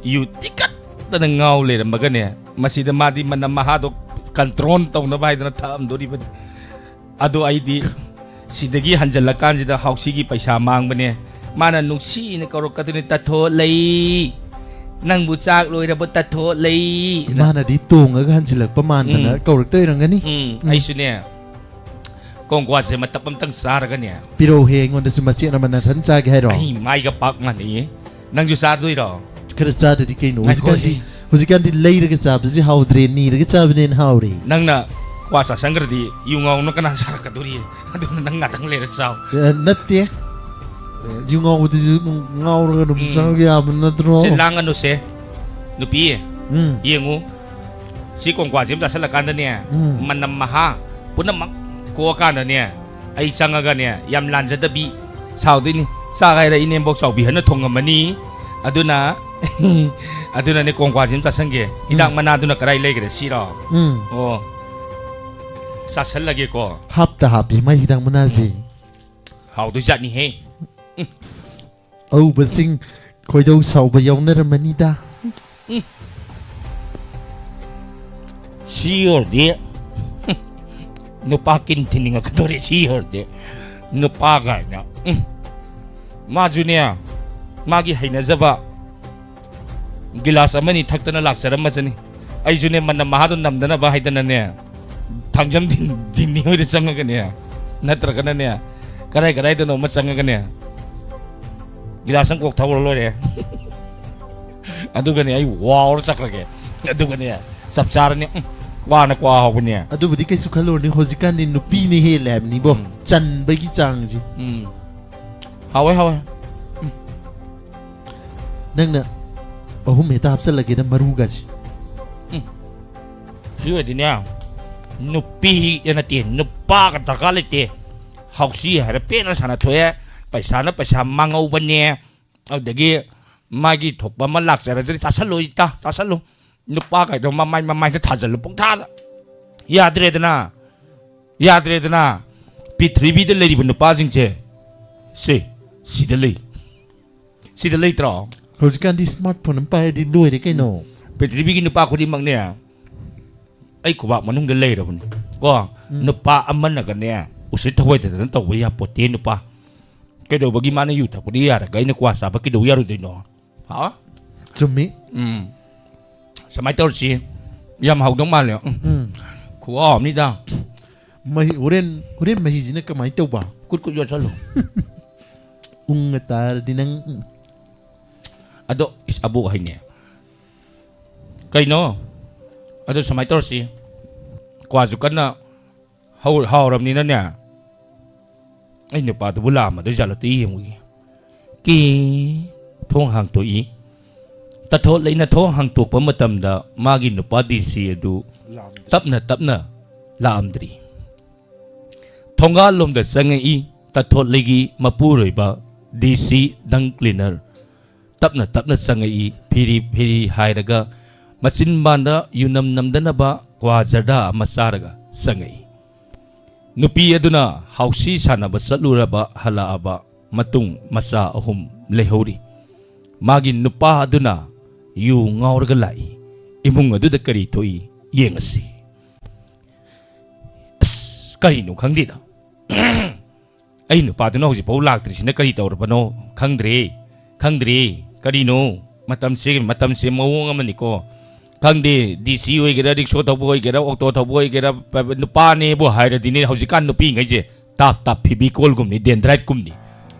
ꯌꯨ ꯇꯤꯀꯠꯇꯅ ꯉꯥꯎ ꯂꯩꯔꯝꯃꯒꯅꯦ, ꯃꯁꯤꯗ ꯃꯥꯗꯤ ꯃꯅꯝ ꯃꯍꯥꯗꯣ ꯀꯟꯇ꯭ꯔꯣꯜ ꯇꯧꯅꯕ ꯍꯥꯏꯗꯅ ꯊꯛꯑꯝꯗꯣꯔꯤꯕꯅꯤ꯫ ꯑꯗꯣ ꯑꯩꯗꯤ ꯁꯤꯗꯒꯤ ꯍꯟꯖꯜꯂꯀꯥꯟꯁꯤꯗ ꯍꯥꯎꯁꯤꯒꯤ ꯄꯩꯁꯥ ꯃꯥꯡꯕꯅꯦ꯫ ꯃꯥꯅ ꯅꯨꯡꯁꯤꯅ ꯀꯧꯔꯛꯀꯗꯣꯏꯅꯤ, "ꯇꯥꯊꯣꯛ ꯂꯩ, ꯅꯪꯕꯨ ꯆꯥꯛ ꯂꯣꯏꯔꯕ ꯇꯥꯊꯣꯛ ꯂꯩ"꯫ ꯃꯥꯅꯗꯤ ꯇꯣꯡꯉꯒ ꯍꯟꯖꯤꯜꯂꯛꯄ ꯃꯥꯟꯗꯅ ꯎꯝ꯫ ꯀꯧꯔꯛꯇ ꯑꯣꯏꯔꯝꯒꯅꯤ꯫ ꯎꯝ, ꯎꯝ꯫ ꯑꯩꯁꯨꯅꯦ, ꯀꯣꯡꯀ꯭ꯋꯥꯁꯦ ꯃꯇꯞ ꯑꯝꯇꯪ ꯆꯥꯔꯒꯅꯦ꯫ ꯄꯤꯔꯛꯎꯍꯦ, ꯑꯩꯉꯣꯟꯗꯁꯨ ꯃꯆꯦꯠ ꯑꯃ ꯅꯥꯊꯟ ꯆꯥꯒꯦ ꯍꯥꯏꯔꯣ? ꯑꯩ ꯃꯥꯏꯒ ꯄꯥꯛ ꯃꯥꯟꯅꯩꯌꯦ꯫ ꯅꯪꯁꯨ ꯆꯥꯗꯣꯏꯔꯣ? ꯈꯔ ꯆꯥꯗꯗꯤ ꯀꯩꯅꯣ? ꯉꯥꯏꯈꯣ, ꯍꯧꯖꯤꯛꯀꯥꯟꯗꯤ ꯑꯩ ꯍꯧꯖꯤꯛꯀꯥꯟꯗꯤ ꯂꯩꯔꯒ ꯆꯥꯕꯁꯤ ꯍꯥꯎꯗ꯭ꯔꯦ, ꯅꯤꯔꯒ ꯆꯥꯕꯅ ꯍꯦꯟꯅ ꯍꯥꯎꯔꯦ꯫ ꯅꯪꯅ ꯀ꯭ꯋꯥ ꯆꯥꯁꯟꯈ꯭ꯔꯗꯤ ꯌꯨ ꯉꯥꯎꯅ ꯀꯅꯥ ꯁꯥꯔꯛꯀꯗꯣꯔꯤ? ꯑꯗꯨꯅ ꯅꯪ ꯉꯥꯛꯇꯪ ꯂꯩꯔ ꯆꯥꯎ꯫ ꯑꯦ, ꯅꯠꯇꯦ꯫ ꯑꯦ, ꯌꯨ ꯉꯥꯎꯕꯗꯨꯁꯨ ꯑꯗꯨꯝ ꯉꯥꯎꯔꯒ ꯑꯗꯨꯝ ꯎꯝ꯫ ꯆꯥꯕ ꯌꯥꯕ ꯅꯠꯇ꯭ꯔꯣ? ꯁꯦ, ꯂꯥꯡꯒꯅꯨꯁꯦ꯫ ꯅꯨꯄꯤ, ꯎꯝ꯫ ꯌꯦꯡꯉꯨ꯫ ꯁꯤ ꯀꯣꯡꯀ꯭ꯋꯥꯁꯤ ꯑꯃ ꯆꯥꯁꯤꯜꯂꯀꯥꯟꯗꯅꯦ, ꯎꯝ꯫ ꯃꯅꯝ ꯃꯍꯥ ꯄꯨꯝꯅꯃꯛ ꯀꯣꯛꯑꯀꯥꯟꯗꯅꯦ, ꯑꯩ ꯆꯪꯉꯒꯅꯦ, ꯌꯥꯝ ꯂꯥꯟꯖꯗꯕꯤ ꯁꯥꯎꯗꯣꯏꯅꯤ꯫ ꯆꯥꯛ ꯍꯥꯏꯔ ꯏꯅꯦꯝꯕꯣꯛ ꯆꯥꯎꯕꯤ ꯍꯟꯅ ꯊꯣꯡꯉꯝꯃꯅꯤ꯫ ꯑꯗꯨꯅ, ꯑꯗꯨꯅꯅꯦ, ꯀꯣꯡꯀ꯭ꯋꯥꯁꯤ ꯑꯃ ꯆꯥꯁꯟꯒꯦ꯫ ꯍꯤꯗꯥꯛ ꯎꯝ꯫ ꯃꯅꯥꯗꯨꯅ ꯀꯗꯥꯏ ꯂꯩꯈ꯭ꯔꯦ? ꯁꯤꯔꯣ? ꯎꯝ꯫ ꯑꯣ, ꯆꯥꯁꯜꯂꯒꯦꯀꯣ꯫ ꯍꯥꯞꯇ ꯍꯥꯞꯄꯤ ꯃꯥꯏ ꯍꯤꯗꯥꯛ ꯃꯅꯥꯁꯦ꯫ ꯍꯥꯎꯗꯣꯏ ꯖꯥꯠꯅꯤꯍꯦ꯫ ꯑꯎꯕꯁꯤꯡ ꯈꯣꯏꯗꯧ ꯁꯥꯎꯕ ꯌꯥꯎꯅꯔꯝꯃꯅꯤꯗ꯫ ꯁꯤ ꯑꯣꯏꯔꯗꯤ ꯅꯨꯄꯥ ꯀꯤꯟ ꯊꯤꯟꯅꯤꯡꯉꯛꯀꯗꯧꯔꯦ꯫ ꯁꯤ ꯑꯣꯏꯔꯗꯤ ꯅꯨꯄꯥ ꯀꯥꯏꯅ꯫ ꯎꯝ꯫ ꯃꯥꯁꯨꯅꯦ, ꯃꯥꯒꯤ ꯍꯩꯅꯖꯕ ꯒꯤꯂꯥꯁ ꯑꯃꯅꯤ ꯊꯛꯇꯅ ꯂꯥꯛꯆꯔꯝꯃꯁꯅꯤ꯫ ꯑꯩꯁꯨꯅꯦ, ꯃꯅꯝ ꯃꯍꯥꯗꯣ ꯅꯝꯗꯅꯕ ꯍꯥꯏꯗꯅꯅꯦ, ꯊꯥꯡꯖꯝ ꯗꯤꯟ-, ꯗꯤꯟꯅꯤ ꯍꯣꯏꯗ ꯆꯪꯉꯒꯅꯦ, ꯅꯠꯇ꯭ꯔꯒꯅꯅꯦ, ꯀꯗꯥꯏ ꯀꯗꯥꯏꯗꯅꯣ ꯑꯃ ꯆꯪꯉꯒꯅꯦ, ꯒꯤꯂꯥꯁ ꯑꯃ ꯀꯣꯛ ꯊꯧꯔ ꯂꯣꯏꯔꯦ꯫ ꯑꯗꯨꯒꯅꯦ, ꯑꯩ ꯋꯥꯎꯔ ꯆꯠꯈ꯭ꯔꯒꯦ꯫ ꯑꯗꯨꯒꯅꯦ, ꯆꯞ ꯆꯥꯔꯅꯤ꯫ ꯎꯝ, ꯀ꯭ꯋꯥꯅ ꯀ꯭ꯋꯥ ꯍꯥꯎꯕꯅꯦ꯫ ꯑꯗꯨꯕꯨꯗꯤ ꯀꯩꯁꯨ ꯈꯜꯂꯨꯔꯅꯤ, ꯍꯧꯖꯤꯛꯀꯥꯟꯗꯤ ꯅꯨꯄꯤꯅ ꯍꯦꯜꯂꯦ ꯍꯥꯏꯕꯅꯤꯕꯣ, ꯎꯝ꯫ ꯆꯟꯕꯒꯤ ꯆꯥꯡꯁꯦ꯫ ꯎꯝ, ꯍꯥꯎꯋꯦ, ꯍꯥꯎꯋꯦ꯫ ꯅꯪꯅ ꯑꯍꯨꯝ ꯍꯦꯛꯇ ꯍꯥꯞꯆꯜꯂꯒꯦꯗ, ꯃꯔꯨꯒꯁꯦ꯫ ꯁꯤ ꯑꯣꯏꯗꯤꯅꯦ, ꯅꯨꯄꯤ ꯅꯠꯇꯦ, ꯅꯨꯄꯥꯒ ꯗꯔꯀꯥꯔ ꯂꯩꯇꯦ꯫ ꯍꯥꯎꯁꯤ ꯍꯥꯏꯔ ꯄꯦꯟꯅ ꯁꯥꯟꯅꯊꯣꯛꯑꯦ꯫ ꯄꯩꯁꯥꯅ ꯄꯩꯁꯥ ꯃꯥꯡꯍꯧꯕꯅꯦ꯫ ꯑꯗꯨꯗꯒꯤ ꯃꯥꯒꯤ ꯊꯣꯛꯄ ꯑꯃ ꯂꯥꯛꯆꯔꯁꯨ ꯆꯥꯁꯜꯂꯨ, ꯏꯇꯥ, ꯆꯥꯁꯜꯂꯨ꯫ ꯅꯨꯄꯥ ꯀꯥꯏꯗꯣ ꯃꯃꯥꯏ ꯃꯃꯥꯏꯗ ꯊꯥꯖꯜꯂꯨ, ꯄꯨꯡꯊꯥꯗ꯫ ꯌꯥꯗ꯭ꯔꯦꯗꯅ, ꯌꯥꯗ꯭ꯔꯦꯗꯅ꯫ ꯄ꯭ꯔꯤꯊꯤꯕꯤꯗ ꯂꯩꯔꯤꯕ ꯅꯨꯄꯥꯁꯤꯡꯁꯦ, ꯁꯦ, ꯁꯤꯗ ꯂꯩ꯫ ꯁꯤꯗ ꯂꯩꯇ꯭ꯔꯣ? ꯍꯧꯖꯤꯛꯀꯥꯟꯗꯤ ꯁ꯭ꯃꯥꯔꯠ ꯐꯣꯟ ꯑꯃ ꯄꯥꯏꯔꯗꯤ ꯂꯣꯏꯔꯦ ꯀꯩꯅꯣ꯫ ꯄ꯭ꯔꯤꯊꯤꯕꯤꯒꯤ ꯅꯨꯄꯥ ꯈꯨꯗꯤꯡꯃꯛꯅꯦ, ꯑꯩ ꯈꯨꯕꯥꯛ ꯃꯅꯨꯡꯗ ꯂꯩꯔꯕꯅꯤ꯫ ꯀꯣ, ꯎꯝ꯫ ꯅꯨꯄꯥ ꯑꯃꯅꯒꯅꯦ, ꯎꯁꯤꯠ ꯊꯑꯣꯏꯗꯗꯅ ꯇꯧꯕ ꯌꯥꯄꯣꯠꯇꯦ ꯅꯨꯄꯥ꯫ ꯀꯩꯗꯧꯕꯒꯤ ꯃꯥꯅ ꯌꯨ ꯊꯛꯄꯗꯤ ꯌꯥꯔꯒ ꯑꯩꯅ ꯀ꯭ꯋꯥ ꯆꯥꯕ ꯀꯩꯗꯧ ꯌꯥꯔꯣꯏꯗꯣꯏꯅꯣ? ꯍꯥ? ꯆꯨꯝꯃꯤ꯫ ꯎꯝ꯫ ꯁꯨꯃꯥꯏꯅ ꯇꯧꯔꯁꯤ꯫ ꯌꯥꯝ ꯍꯥꯎꯗꯧ ꯃꯥꯜꯂꯦ꯫ ꯎꯝ꯫ ꯎꯝ꯫ ꯈꯨꯍꯥꯎ ꯑꯃꯅꯤꯗ꯫ ꯃꯍꯤ, ꯍꯣꯔꯦꯟ, ꯍꯣꯔꯦꯟ ꯃꯍꯤꯁꯤꯅ ꯀꯃꯥꯏꯅ ꯇꯧꯕ? ꯈꯨꯠ ꯈꯨꯠ ꯌꯣꯠꯁꯜꯂꯨ꯫ ꯎꯪꯉ ꯇꯥꯔꯗꯤ ꯅꯪ, ꯎꯝ꯫ ꯑꯗꯣ ꯏꯁ, ꯑꯕꯣꯛ ꯍꯩꯅꯦ꯫ ꯀꯩꯅꯣ? ꯑꯗꯣ ꯁꯨꯃꯥꯏꯅ ꯇꯧꯔꯁꯤ, ꯀ꯭ꯋꯥꯁꯨ ꯀꯟꯅ ꯍꯧ-, ꯍꯥꯎꯔꯕꯅꯤꯅꯅꯦ, ꯑꯩ ꯅꯨꯄꯥꯗꯨꯕꯨ ꯂꯥꯛꯑꯝꯃꯗꯣꯏ ꯖꯥꯠꯂꯣ ꯇ ꯌꯦꯡꯉꯨꯒꯦ꯫ ꯀꯤ ꯊꯣꯡ ꯍꯥꯡꯇꯣꯛꯏ꯫ ꯇꯊꯣꯠ ꯂꯩꯅ ꯊꯣꯡ ꯍꯥꯡꯇꯣꯛꯄ ꯃꯇꯝꯗ ꯃꯥꯒꯤ ꯅꯨꯄꯥ ꯗꯤ ꯁꯤ ꯑꯗꯨ ꯇꯞꯅ ꯇꯞꯅ ꯂꯥꯛꯑꯝꯗ꯭ꯔꯤ꯫ ꯊꯣꯡꯒꯥꯜꯂꯣꯝꯗ ꯆꯪꯉꯛꯏ꯫ ꯇꯊꯣꯠꯂꯩꯒꯤ ꯃꯄꯨꯔꯣꯏꯕ ꯗꯤ ꯁꯤ ꯗꯪ ꯀ꯭ꯂꯤꯅꯔ ꯇꯞꯅ ꯇꯞꯅ ꯆꯪꯉꯛꯏ꯫ ꯐꯤꯔꯤ ꯐꯤꯔꯤ ꯍꯥꯏꯔꯒ ꯃꯆꯤꯟꯕꯥꯟꯗ ꯌꯨꯅꯝ ꯅꯝꯗꯅꯕ ꯀ꯭ꯋꯥ ꯖꯔꯗꯥ ꯑꯃ ꯆꯥꯔꯒ ꯆꯪꯉꯛꯏ꯫ ꯅꯨꯄꯤ ꯑꯗꯨꯅ ꯍꯥꯎꯁꯤ ꯁꯥꯟꯅꯕ ꯆꯠꯂꯨꯔꯕ ꯍꯜꯂꯛꯑꯕ ꯃꯇꯨꯡ ꯃꯆꯥ ꯑꯍꯨꯝ ꯂꯩꯍꯧꯔꯤ꯫ ꯃꯥꯒꯤ ꯅꯨꯄꯥ ꯑꯗꯨꯅ ꯌꯨ ꯉꯥꯎꯔꯒ ꯂꯥꯛꯏ꯫ ꯏꯃꯨꯡ ꯑꯗꯨꯗ ꯀꯔꯤ ꯊꯣꯛꯏ ꯌꯦꯡꯉꯁꯤ꯫ ꯑꯁ, ꯀꯔꯤꯅꯣ ꯈꯪꯗꯦꯗ꯫ ꯑꯩ ꯅꯨꯄꯥꯗꯨꯅ ꯍꯧꯖꯤꯛꯐꯥꯎ ꯂꯥꯛꯇ꯭ꯔꯤꯁꯤꯅ ꯀꯔꯤ ꯇꯧꯔꯕꯅꯣ? ꯈꯪꯗ꯭ꯔꯦ, ꯈꯪꯗ꯭ꯔꯦ꯫ ꯀꯔꯤꯅꯣ? ꯃꯇꯝꯁꯦ, ꯃꯇꯝꯁꯦ ꯃꯑꯣꯡ ꯑꯃꯅꯤꯀꯣ꯫ ꯈꯪꯗꯦ, ꯗꯤ ꯁꯤ ꯑꯣꯏꯒꯦꯔꯥ, ꯔꯤꯛꯁꯣ ꯊꯧꯕ ꯑꯣꯏꯒꯦꯔꯥ, ꯑꯣꯛꯇꯣ ꯊꯧꯕ ꯑꯣꯏꯒꯦꯔꯥ, ꯄ-, ꯄ-, ꯅꯨꯄꯥꯅꯦꯕꯨ ꯍꯥꯏꯔꯗꯤꯅꯦ, ꯍꯧꯖꯤꯛꯀꯥꯟ ꯅꯨꯄꯤꯉꯩꯁꯦ ꯇꯥꯞ ꯇꯥꯞ ꯐꯤꯕꯤꯀꯣꯜꯒꯨꯝꯅꯤ, ꯗꯦꯟꯗ꯭ꯔꯥꯏꯠꯀꯨꯝꯅꯤ꯫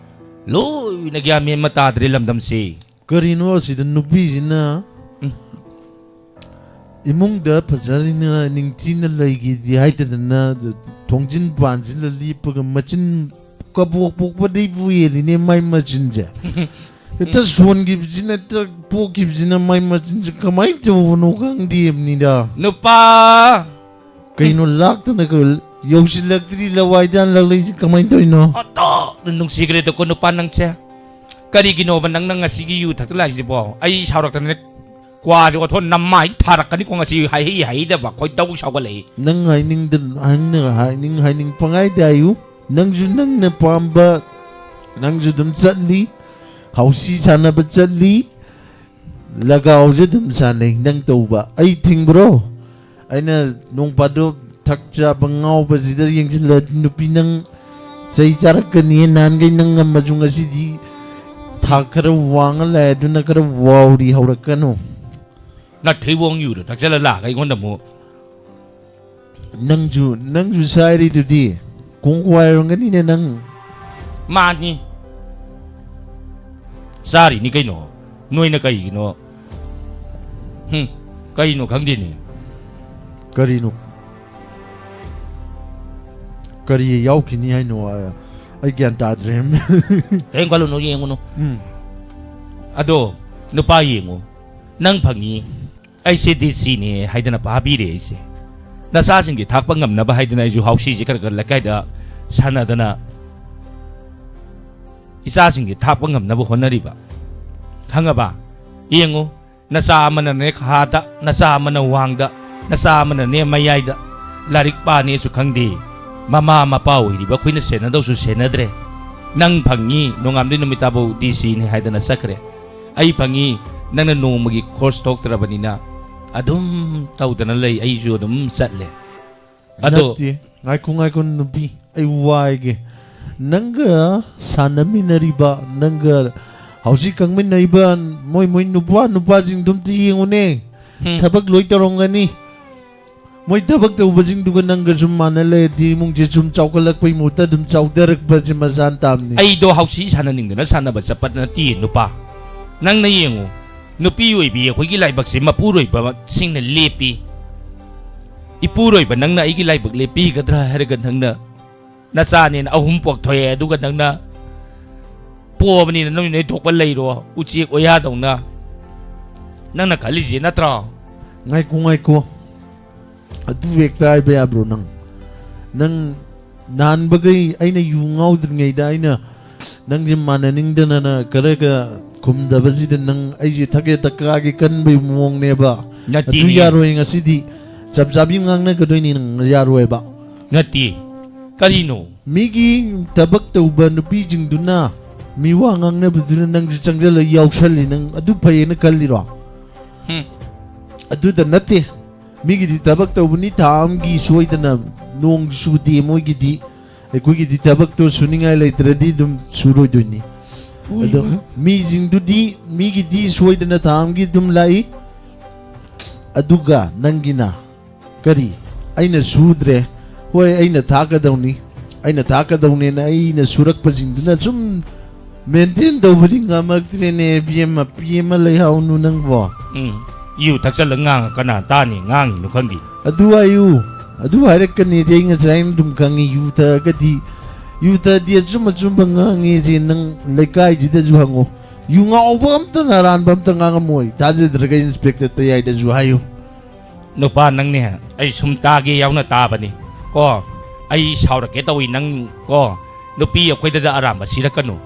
ꯂꯣꯏꯅ ꯒ꯭ꯌꯥꯟ ꯃꯦꯟ ꯑꯃ ꯇꯥꯗ꯭ꯔꯦ ꯂꯝꯗꯝꯁꯦ꯫ ꯀꯔꯤꯅꯣ ꯑꯁꯤꯗ ꯅꯨꯄꯤꯁꯤꯅ ꯎꯝ꯫ ꯏꯃꯨꯡꯗ ꯐꯖꯔꯤꯅ ꯅꯤꯡꯊꯤꯅ ꯂꯩꯒꯦꯗꯤ ꯍꯥꯏꯗꯗꯅ ꯊꯣꯡꯖꯤꯟ ꯄꯥꯟꯁꯤꯗ ꯂꯦꯞꯄꯒ ꯃꯆꯤꯟ ꯀꯕꯣꯛ ꯄꯣꯛꯄꯗꯩꯕꯨ ꯍꯦꯜꯂꯤꯅꯦ ꯃꯥꯏ ꯃꯆꯤꯟꯁꯦ꯫ ꯍꯦꯛꯇ ꯁꯣꯟꯈꯤꯕꯁꯤꯅ, ꯍꯦꯛꯇ ꯄꯣꯛꯈꯤꯕꯁꯤꯅ ꯃꯥꯏ ꯃꯆꯤꯟꯁꯦ ꯀꯃꯥꯏꯅ ꯇꯧꯕꯅꯣ ꯈꯪꯗꯦꯕꯅꯤꯗ꯫ ꯅꯨꯄꯥ! ꯀꯩꯅꯣ ꯂꯥꯛꯇꯅ ꯀ-, ꯌꯧꯁꯤꯜꯂꯛꯇ꯭ꯔꯤ ꯂꯋꯥꯏꯗ ꯂꯛꯂꯛꯏꯁꯦ ꯀꯃꯥꯏꯅ ꯇꯧꯔꯤꯅꯣ? ꯑꯣꯟꯊꯣꯛꯅ ꯅꯨꯡꯁꯤꯈ꯭ꯔꯦꯗꯀꯣ ꯅꯨꯄꯥ ꯅꯪꯁꯦ꯫ ꯀꯔꯤꯒꯤꯅꯣꯕ ꯅꯪꯅ ꯉꯁꯤꯒꯤ ꯌꯨ ꯊꯛꯇ ꯂꯥꯛꯏꯁꯤꯕꯣ? ꯑꯩ ꯁꯥꯎꯔꯛꯇꯅꯅꯦ ꯀ꯭ꯋꯥꯁꯦ ꯑꯣꯊꯣꯛ ꯅꯝꯃꯥꯏ ꯊꯥꯔꯛꯀꯅꯤꯀꯣ ꯉꯁꯤ, ꯍꯥꯏꯍꯩ ꯍꯩꯗꯕ ꯈꯣꯏꯗꯧ ꯁꯥꯎꯒꯠꯂꯛꯏ꯫ ꯅꯪ ꯍꯥꯏꯅꯤꯡꯗ-, ꯍꯥꯏꯅ-, ꯍꯥꯏꯅꯤꯡ ꯍꯥꯏꯅꯤꯡ ꯄꯪꯍꯥꯏꯗ ꯍꯥꯏꯌꯨ꯫ ꯅꯪꯁꯨ ꯅꯪꯅ ꯄꯥꯝꯕ, ꯅꯪꯁꯨ ꯑꯗꯨꯝ ꯆꯠꯂꯤ, ꯍꯥꯎꯁꯤ ꯁꯥꯟꯅꯕ ꯆꯠꯂꯤ, ꯂꯒꯥꯎꯁꯨ ꯑꯗꯨꯝ ꯁꯥꯟꯅꯩ꯫ ꯅꯪ ꯇꯧꯕ ꯑꯩ ꯊꯤꯡꯕ꯭ꯔꯣ? ꯑꯩꯅ ꯅꯣꯡ ꯐꯥꯗꯣꯛ ꯊꯛ ꯆꯥꯕ ꯉꯥꯎꯕꯁꯤꯗ ꯌꯦꯡꯁꯤꯜꯂꯗꯤ ꯅꯨꯄꯤ ꯅꯪ ꯆꯩ ꯆꯥꯔꯛꯀꯅꯤ꯫ ꯅꯍꯥꯟꯈꯩ ꯅꯪ ꯉꯝꯃꯁꯨ ꯉꯁꯤꯗꯤ ꯊꯥꯛ ꯈꯔ ꯋꯥꯡꯉ ꯂꯥꯛꯑꯦ, ꯑꯗꯨꯅ ꯈꯔ ꯋꯥꯎꯔꯤ ꯍꯧꯔꯛꯀꯅꯨ꯫ ꯅꯥꯊꯩꯕꯣꯡ ꯌꯨꯗꯣ ꯊꯛꯆꯜꯂ ꯂꯥꯛꯑꯒ ꯑꯩꯉꯣꯟꯗ ꯑꯃꯨꯛ ꯅꯪꯁꯨ, ꯅꯪꯁꯨ ꯁꯥꯏꯔꯤꯗꯨꯗꯤ꯫ ꯀꯣꯡ ꯋꯥꯏꯔꯝꯒꯅꯤꯅꯦ ꯅꯪ꯫ ꯃꯥꯅꯤ꯫ ꯆꯥꯔꯤꯅꯤ ꯀꯩꯅꯣ꯫ ꯅꯣꯏꯅ ꯀꯩꯒꯤꯅꯣ? ꯍꯨꯝ, ꯀꯩꯅꯣ ꯈꯪꯗꯦꯅꯦ꯫ ꯀꯔꯤꯅꯣ? ꯀꯔꯤ ꯌꯥꯎꯈꯤꯅꯤ ꯍꯥꯏꯅꯣ? ꯑꯩ ꯒ꯭ꯌꯥꯟ ꯇꯥꯗ꯭ꯔꯦ꯫ ꯀꯔꯤꯝ ꯈꯜꯂꯨꯅꯨ, ꯌꯦꯡꯉꯨꯅꯨ꯫ ꯎꯝ꯫ ꯑꯗꯣ, ꯅꯨꯄꯥ ꯌꯦꯡꯉꯨ꯫ ꯅꯪ ꯐꯪꯉꯤ, ꯑꯩꯁꯦ ꯗꯤ ꯁꯤꯅꯦ ꯍꯥꯏꯗꯅ ꯐꯥꯕꯤꯔꯦ ꯑꯩꯁꯦ꯫ ꯅꯆꯥꯁꯤꯡꯒꯤ ꯊꯥꯛꯄ ꯉꯝꯅꯕ ꯍꯥꯏꯗꯅ ꯑꯩꯁꯨ ꯍꯥꯎꯁꯤꯁꯦ ꯈꯔ ꯈꯔ ꯂꯩꯀꯥꯏꯗ ꯁꯥꯟꯅꯗꯅ ꯏꯆꯥꯁꯤꯡꯒꯤ ꯊꯥꯛꯄ ꯉꯝꯅꯕ ꯍꯣꯠꯅꯔꯤꯕ꯫ ꯈꯪꯉꯕ? ꯌꯦꯡꯉꯨ, ꯅꯆꯥ ꯑꯃꯅꯅꯦ ꯈꯥꯗ, ꯅꯆꯥ ꯑꯃꯅ ꯋꯥꯡꯗ, ꯅꯆꯥ ꯑꯃꯅꯅꯦ ꯃꯌꯥꯏꯗ꯫ ꯂꯥꯏꯔꯤꯛ ꯄꯥꯅꯦꯁꯨ ꯈꯪꯗꯦ꯫ ꯃꯃꯥ ꯃꯄꯥ ꯑꯣꯏꯔꯤꯕ ꯑꯩꯈꯣꯏꯅ ꯁꯦꯟꯅꯗꯧꯁꯨ ꯁꯦꯟꯅꯗ꯭ꯔꯦ꯫ ꯅꯪ ꯐꯪꯉꯤ, ꯅꯣꯡꯉꯥꯟꯕꯗꯩ ꯅꯨꯃꯤꯠ ꯇꯥꯐꯧ ꯗꯤ ꯁꯤꯅꯤ ꯍꯥꯏꯗꯅ ꯆꯠꯈ꯭ꯔꯦ꯫ ꯑꯩ ꯐꯪꯉꯤ, ꯅꯪꯅ ꯅꯣꯡꯃꯒꯤ ꯈꯣꯔꯁ ꯊꯣꯛꯇ꯭ꯔꯕꯅꯤꯅ ꯑꯗꯨꯝ ꯇꯧꯗꯅ ꯂꯩ, ꯑꯩꯁꯨ ꯑꯗꯨꯝ ꯆꯠꯂꯦ꯫ ꯑꯗꯣ ꯅꯠꯇꯦ, ꯉꯥꯏꯈꯣ, ꯉꯥꯏꯈꯣ, ꯅꯨꯄꯤ, ꯑꯩ ꯋꯥꯏꯒꯦ꯫ ꯅꯪꯒ ꯁꯥꯟꯅꯃꯤꯟꯅꯔꯤꯕ, ꯅꯪꯒ ꯍꯧꯖꯤꯛ ꯈꯪꯃꯤꯟꯅꯔꯤꯕ ꯃꯣꯏ, ꯃꯣꯏ ꯅꯨꯄꯥ, ꯅꯨꯄꯥꯁꯤꯡꯗꯨ ꯑꯝꯇ ꯌꯦꯡꯉꯨꯅꯦ꯫ ꯍꯝ꯫ ꯊꯕꯛ ꯂꯣꯏ ꯇꯧꯔꯝꯒꯅꯤ꯫ ꯃꯣꯏ ꯊꯕꯛ ꯇꯧꯕꯁꯤꯡꯗꯨꯒ ꯅꯪꯒ ꯁꯨꯝ ꯃꯥꯟꯅ ꯂꯩꯔꯗꯤ, ꯏꯃꯨꯡꯁꯦ ꯁꯨꯝ ꯆꯥꯎꯈꯠꯂꯛꯄꯩ ꯃꯍꯨꯠꯇ ꯑꯗꯨꯝ ꯆꯥꯎꯊꯔꯛꯄꯁꯦ ꯃꯁꯥꯅ ꯇꯥꯕꯅꯤ꯫ ꯑꯩꯗꯣ ꯍꯧꯁꯤ ꯁꯥꯟꯅꯅꯤꯡꯗꯅ ꯁꯥꯟꯅꯕ ꯆꯠꯄ ꯅꯠꯇꯦ, ꯅꯨꯄꯥ꯫ ꯅꯪꯅ ꯌꯦꯡꯉꯨ, ꯅꯨꯄꯤ ꯑꯣꯏꯕꯤ ꯑꯩꯈꯣꯏꯒꯤ ꯂꯥꯏꯕꯛꯁꯦ ꯃꯄꯨꯔꯣꯏꯕꯁꯤꯡꯅ ꯂꯦꯞꯄꯤ꯫ ꯏꯄꯨꯔꯣꯏꯕ ꯅꯪꯅ ꯑꯩꯒꯤ ꯂꯥꯏꯕꯛ ꯂꯦꯞꯄꯤꯒꯗ꯭ꯔꯥ ꯍꯥꯏꯔꯒ, ꯅꯪꯅ ꯅꯆꯥꯅꯦꯅ ꯑꯍꯨꯝ ꯄꯣꯛꯊꯣꯛꯑꯦ, ꯑꯗꯨꯒ ꯅꯪꯅ ꯄꯣꯛꯑꯕꯅꯤꯅ ꯅꯪ ꯅꯣꯏ ꯊꯣꯛꯄ ꯂꯩꯔꯣ, ꯎꯆꯦꯛ ꯑꯣꯌꯥꯗꯧꯅ꯫ ꯅꯪꯅ ꯈꯜꯂꯤꯁꯦ ꯅꯠꯇ꯭ꯔꯣ? ꯉꯥꯏꯈꯣ, ꯉꯥꯏꯈꯣ꯫ ꯑꯗꯨ ꯍꯦꯛꯇ ꯍꯥꯏꯕ ꯌꯥꯕ꯭ꯔꯣ ꯅꯪ? ꯅꯪ ꯅꯍꯥꯟꯕꯈꯩ ꯑꯩꯅ ꯌꯨ ꯉꯥꯎꯗ꯭ꯔꯤꯉꯩꯗ ꯑꯩꯅ ꯅꯪꯁꯦ ꯃꯥꯟꯅꯅꯤꯡꯗꯅ ꯈꯔꯒ ꯈꯨꯝꯗꯕꯁꯤꯗ ꯅꯪ ꯑꯩꯁꯦ ꯊꯛꯀꯦ ꯇꯛꯀꯥꯒꯦ ꯀꯟꯕꯩ ꯃꯑꯣꯡꯅꯦꯕ꯫ ꯅꯠꯇꯦꯅꯦ꯫ ꯑꯗꯨ ꯌꯥꯔꯣꯏ, ꯉꯁꯤꯗꯤ ꯆꯞ ꯆꯥꯕꯤ ꯉꯥꯡꯅꯒꯗꯣꯏꯅꯤ, ꯅꯪ ꯌꯥꯔꯣꯏꯕ꯫ ꯅꯠꯇꯦ꯫ ꯀꯔꯤꯅꯣ? ꯃꯤꯒꯤ ꯊꯕꯛ ꯇꯧꯕ ꯅꯨꯄꯤꯁꯤꯡꯗꯨꯅ ꯃꯤ ꯋꯥ ꯉꯥꯡꯅꯕꯗꯨꯅ ꯅꯪꯁꯨ ꯆꯪꯁꯤꯜꯂꯒ ꯌꯥꯎꯁꯜꯂꯤ, ꯅꯪ ꯑꯗꯨ ꯐꯩꯌꯦꯅ ꯈꯜꯂꯤꯔꯣ? ꯍꯝ꯫ ꯑꯗꯨꯗ ꯅꯠꯇꯦ꯫ ꯃꯤꯒꯤꯗꯤ ꯊꯕꯛ ꯇꯧꯕꯅꯤ, ꯊꯥ ꯑꯃꯒꯤ ꯁꯣꯏꯗꯅ ꯅꯣꯡ ꯆꯨꯗꯦ ꯃꯣꯏꯒꯤꯗꯤ꯫ ꯑꯩꯈꯣꯏꯒꯤꯗꯤ ꯊꯕꯛꯇꯣ ꯁꯨꯅꯤꯡꯉꯥꯏ ꯂꯩꯇ꯭ꯔꯗꯤ ꯑꯗꯨꯝ ꯁꯨꯔꯣꯏꯗꯣꯏꯅꯤ꯫ ꯑꯗꯣ ꯃꯤꯁꯤꯡꯗꯨꯗꯤ, ꯃꯤꯒꯤꯗꯤ ꯁꯣꯏꯗꯅ ꯊꯥ ꯑꯃꯒꯤ ꯑꯗꯨꯝ ꯂꯥꯛꯏ꯫ ꯑꯗꯨꯒ ꯅꯪꯒꯤꯅ ꯀꯔꯤ? ꯑꯩꯅ ꯁꯨꯗ꯭ꯔꯦ꯫ ꯍꯣꯏ, ꯑꯩꯅ ꯊꯥꯛꯀꯗꯧꯅꯤ꯫ ꯑꯩꯅ ꯊꯥꯛꯀꯗꯧꯅꯦꯅ ꯑꯩꯅ ꯁꯨꯔꯛꯄꯁꯤꯡꯗꯨꯅ ꯁꯨꯝ ꯃꯦꯟꯇꯦꯟ ꯇꯧꯕꯗꯤ ꯉꯝꯃꯛꯇ꯭ꯔꯦꯅꯦ, ꯏꯕꯦꯝꯃ꯫ ꯄꯤ ꯑꯃ ꯂꯩꯍꯥꯎꯅꯨ ꯅꯪꯕꯣ꯫ ꯎꯝ, ꯌꯨ ꯊꯛꯆꯜꯂ ꯉꯥꯡꯉ ꯀꯅꯥ ꯇꯥꯅꯤ? ꯉꯥꯡꯉꯤꯅꯣ ꯈꯪꯗꯦ꯫ ꯑꯗꯨ ꯍꯥꯏꯌꯨ, ꯑꯗꯨ ꯍꯥꯏꯔꯛꯀꯅꯤꯗꯤ ꯑꯩ ꯉꯁꯥꯏꯅ ꯑꯗꯨꯝ ꯈꯪꯉꯤ꯫ ꯌꯨ ꯊꯛꯑꯒꯗꯤ, ꯌꯨ ꯊꯛꯑꯗꯤ ꯑꯆꯨꯝ ꯑꯆꯨꯝꯕ ꯉꯥꯡꯉꯦꯁꯦ ꯅꯪ ꯂꯩꯀꯥꯏꯁꯤꯗꯁꯨ ꯍꯪꯉꯣ꯫ ꯌꯨ ꯉꯥꯎꯕ ꯑꯝꯇ, ꯅꯔꯥꯟꯕ ꯑꯝꯇ ꯉꯥꯡꯉꯝꯃꯣꯏ꯫ ꯊꯥꯖꯗ꯭ꯔꯒ ꯏꯟꯁꯄꯦꯛꯇꯔ ꯇꯌꯥꯏꯗꯁꯨ ꯍꯥꯏꯌꯨ꯫ ꯅꯨꯄꯥ ꯅꯪꯅꯦ, ꯑꯩ ꯁꯨꯝ ꯇꯥꯒꯦ ꯌꯥꯎꯅ ꯇꯥꯕꯅꯤ ꯀꯣ꯫ ꯑꯩ ꯁꯥꯎꯔꯛꯀꯦ ꯇꯧꯏ ꯅꯪ ꯀꯣ꯫ ꯅꯨꯄꯤ ꯑꯩꯈꯣꯏꯗꯗ ꯑꯔꯥꯟꯕ ꯁꯤꯔꯛꯀꯅꯨ꯫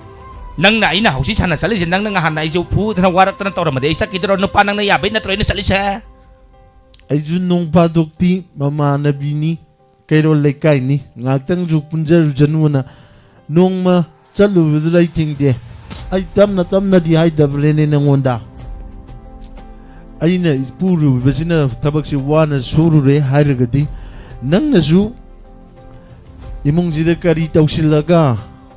ꯅꯪꯅ ꯑꯩꯅ ꯍꯧꯖꯤꯛ ꯁꯥꯟꯅ ꯆꯠꯂꯤꯁꯦ, ꯅꯪꯅ ꯉꯍꯥꯟ ꯑꯩꯁꯦ ꯐꯨꯗꯅ ꯋꯥꯔꯛꯇꯅ ꯇꯧꯔꯝꯃꯗꯤ ꯑꯩ ꯆꯠꯈꯤꯗ꯭ꯔꯣ? ꯅꯨꯄꯥ ꯅꯪꯅ ꯌꯥꯕꯩ ꯅꯠꯇ꯭ꯔꯣ ꯑꯩꯅ ꯆꯠꯂꯤꯁꯦ? ꯑꯩꯁꯨ ꯅꯣꯡ ꯐꯥꯗꯣꯛꯇꯤ ꯃꯃꯥꯟꯅꯕꯤꯅꯤ, ꯀꯩꯔꯣꯜ ꯂꯩꯀꯥꯏꯅꯤ, ꯉꯥꯏꯍꯥꯛꯇꯪꯁꯨ ꯄꯨꯟꯖꯔꯨꯖꯅꯨꯅ ꯅꯣꯡꯃ ꯆꯠꯂꯨꯕꯗꯨꯗ ꯑꯩ ꯊꯤꯡꯗꯦ꯫ ꯑꯩ ꯇꯞꯅ ꯇꯞꯅꯗꯤ ꯍꯥꯏꯗꯕ꯭ꯔꯦꯅꯦ ꯅꯪꯉꯣꯟꯗ? ꯑꯩꯅ ꯄꯨꯔꯨꯕꯁꯤꯅ ꯊꯕꯛꯁꯤ ꯋꯥꯅ ꯁꯨꯔꯨꯔꯦ ꯍꯥꯏꯔꯒꯗꯤ, ꯅꯪꯅꯁꯨ ꯏꯃꯨꯡꯁꯤꯗ ꯀꯔꯤ ꯇꯧꯁꯤꯜꯂꯒ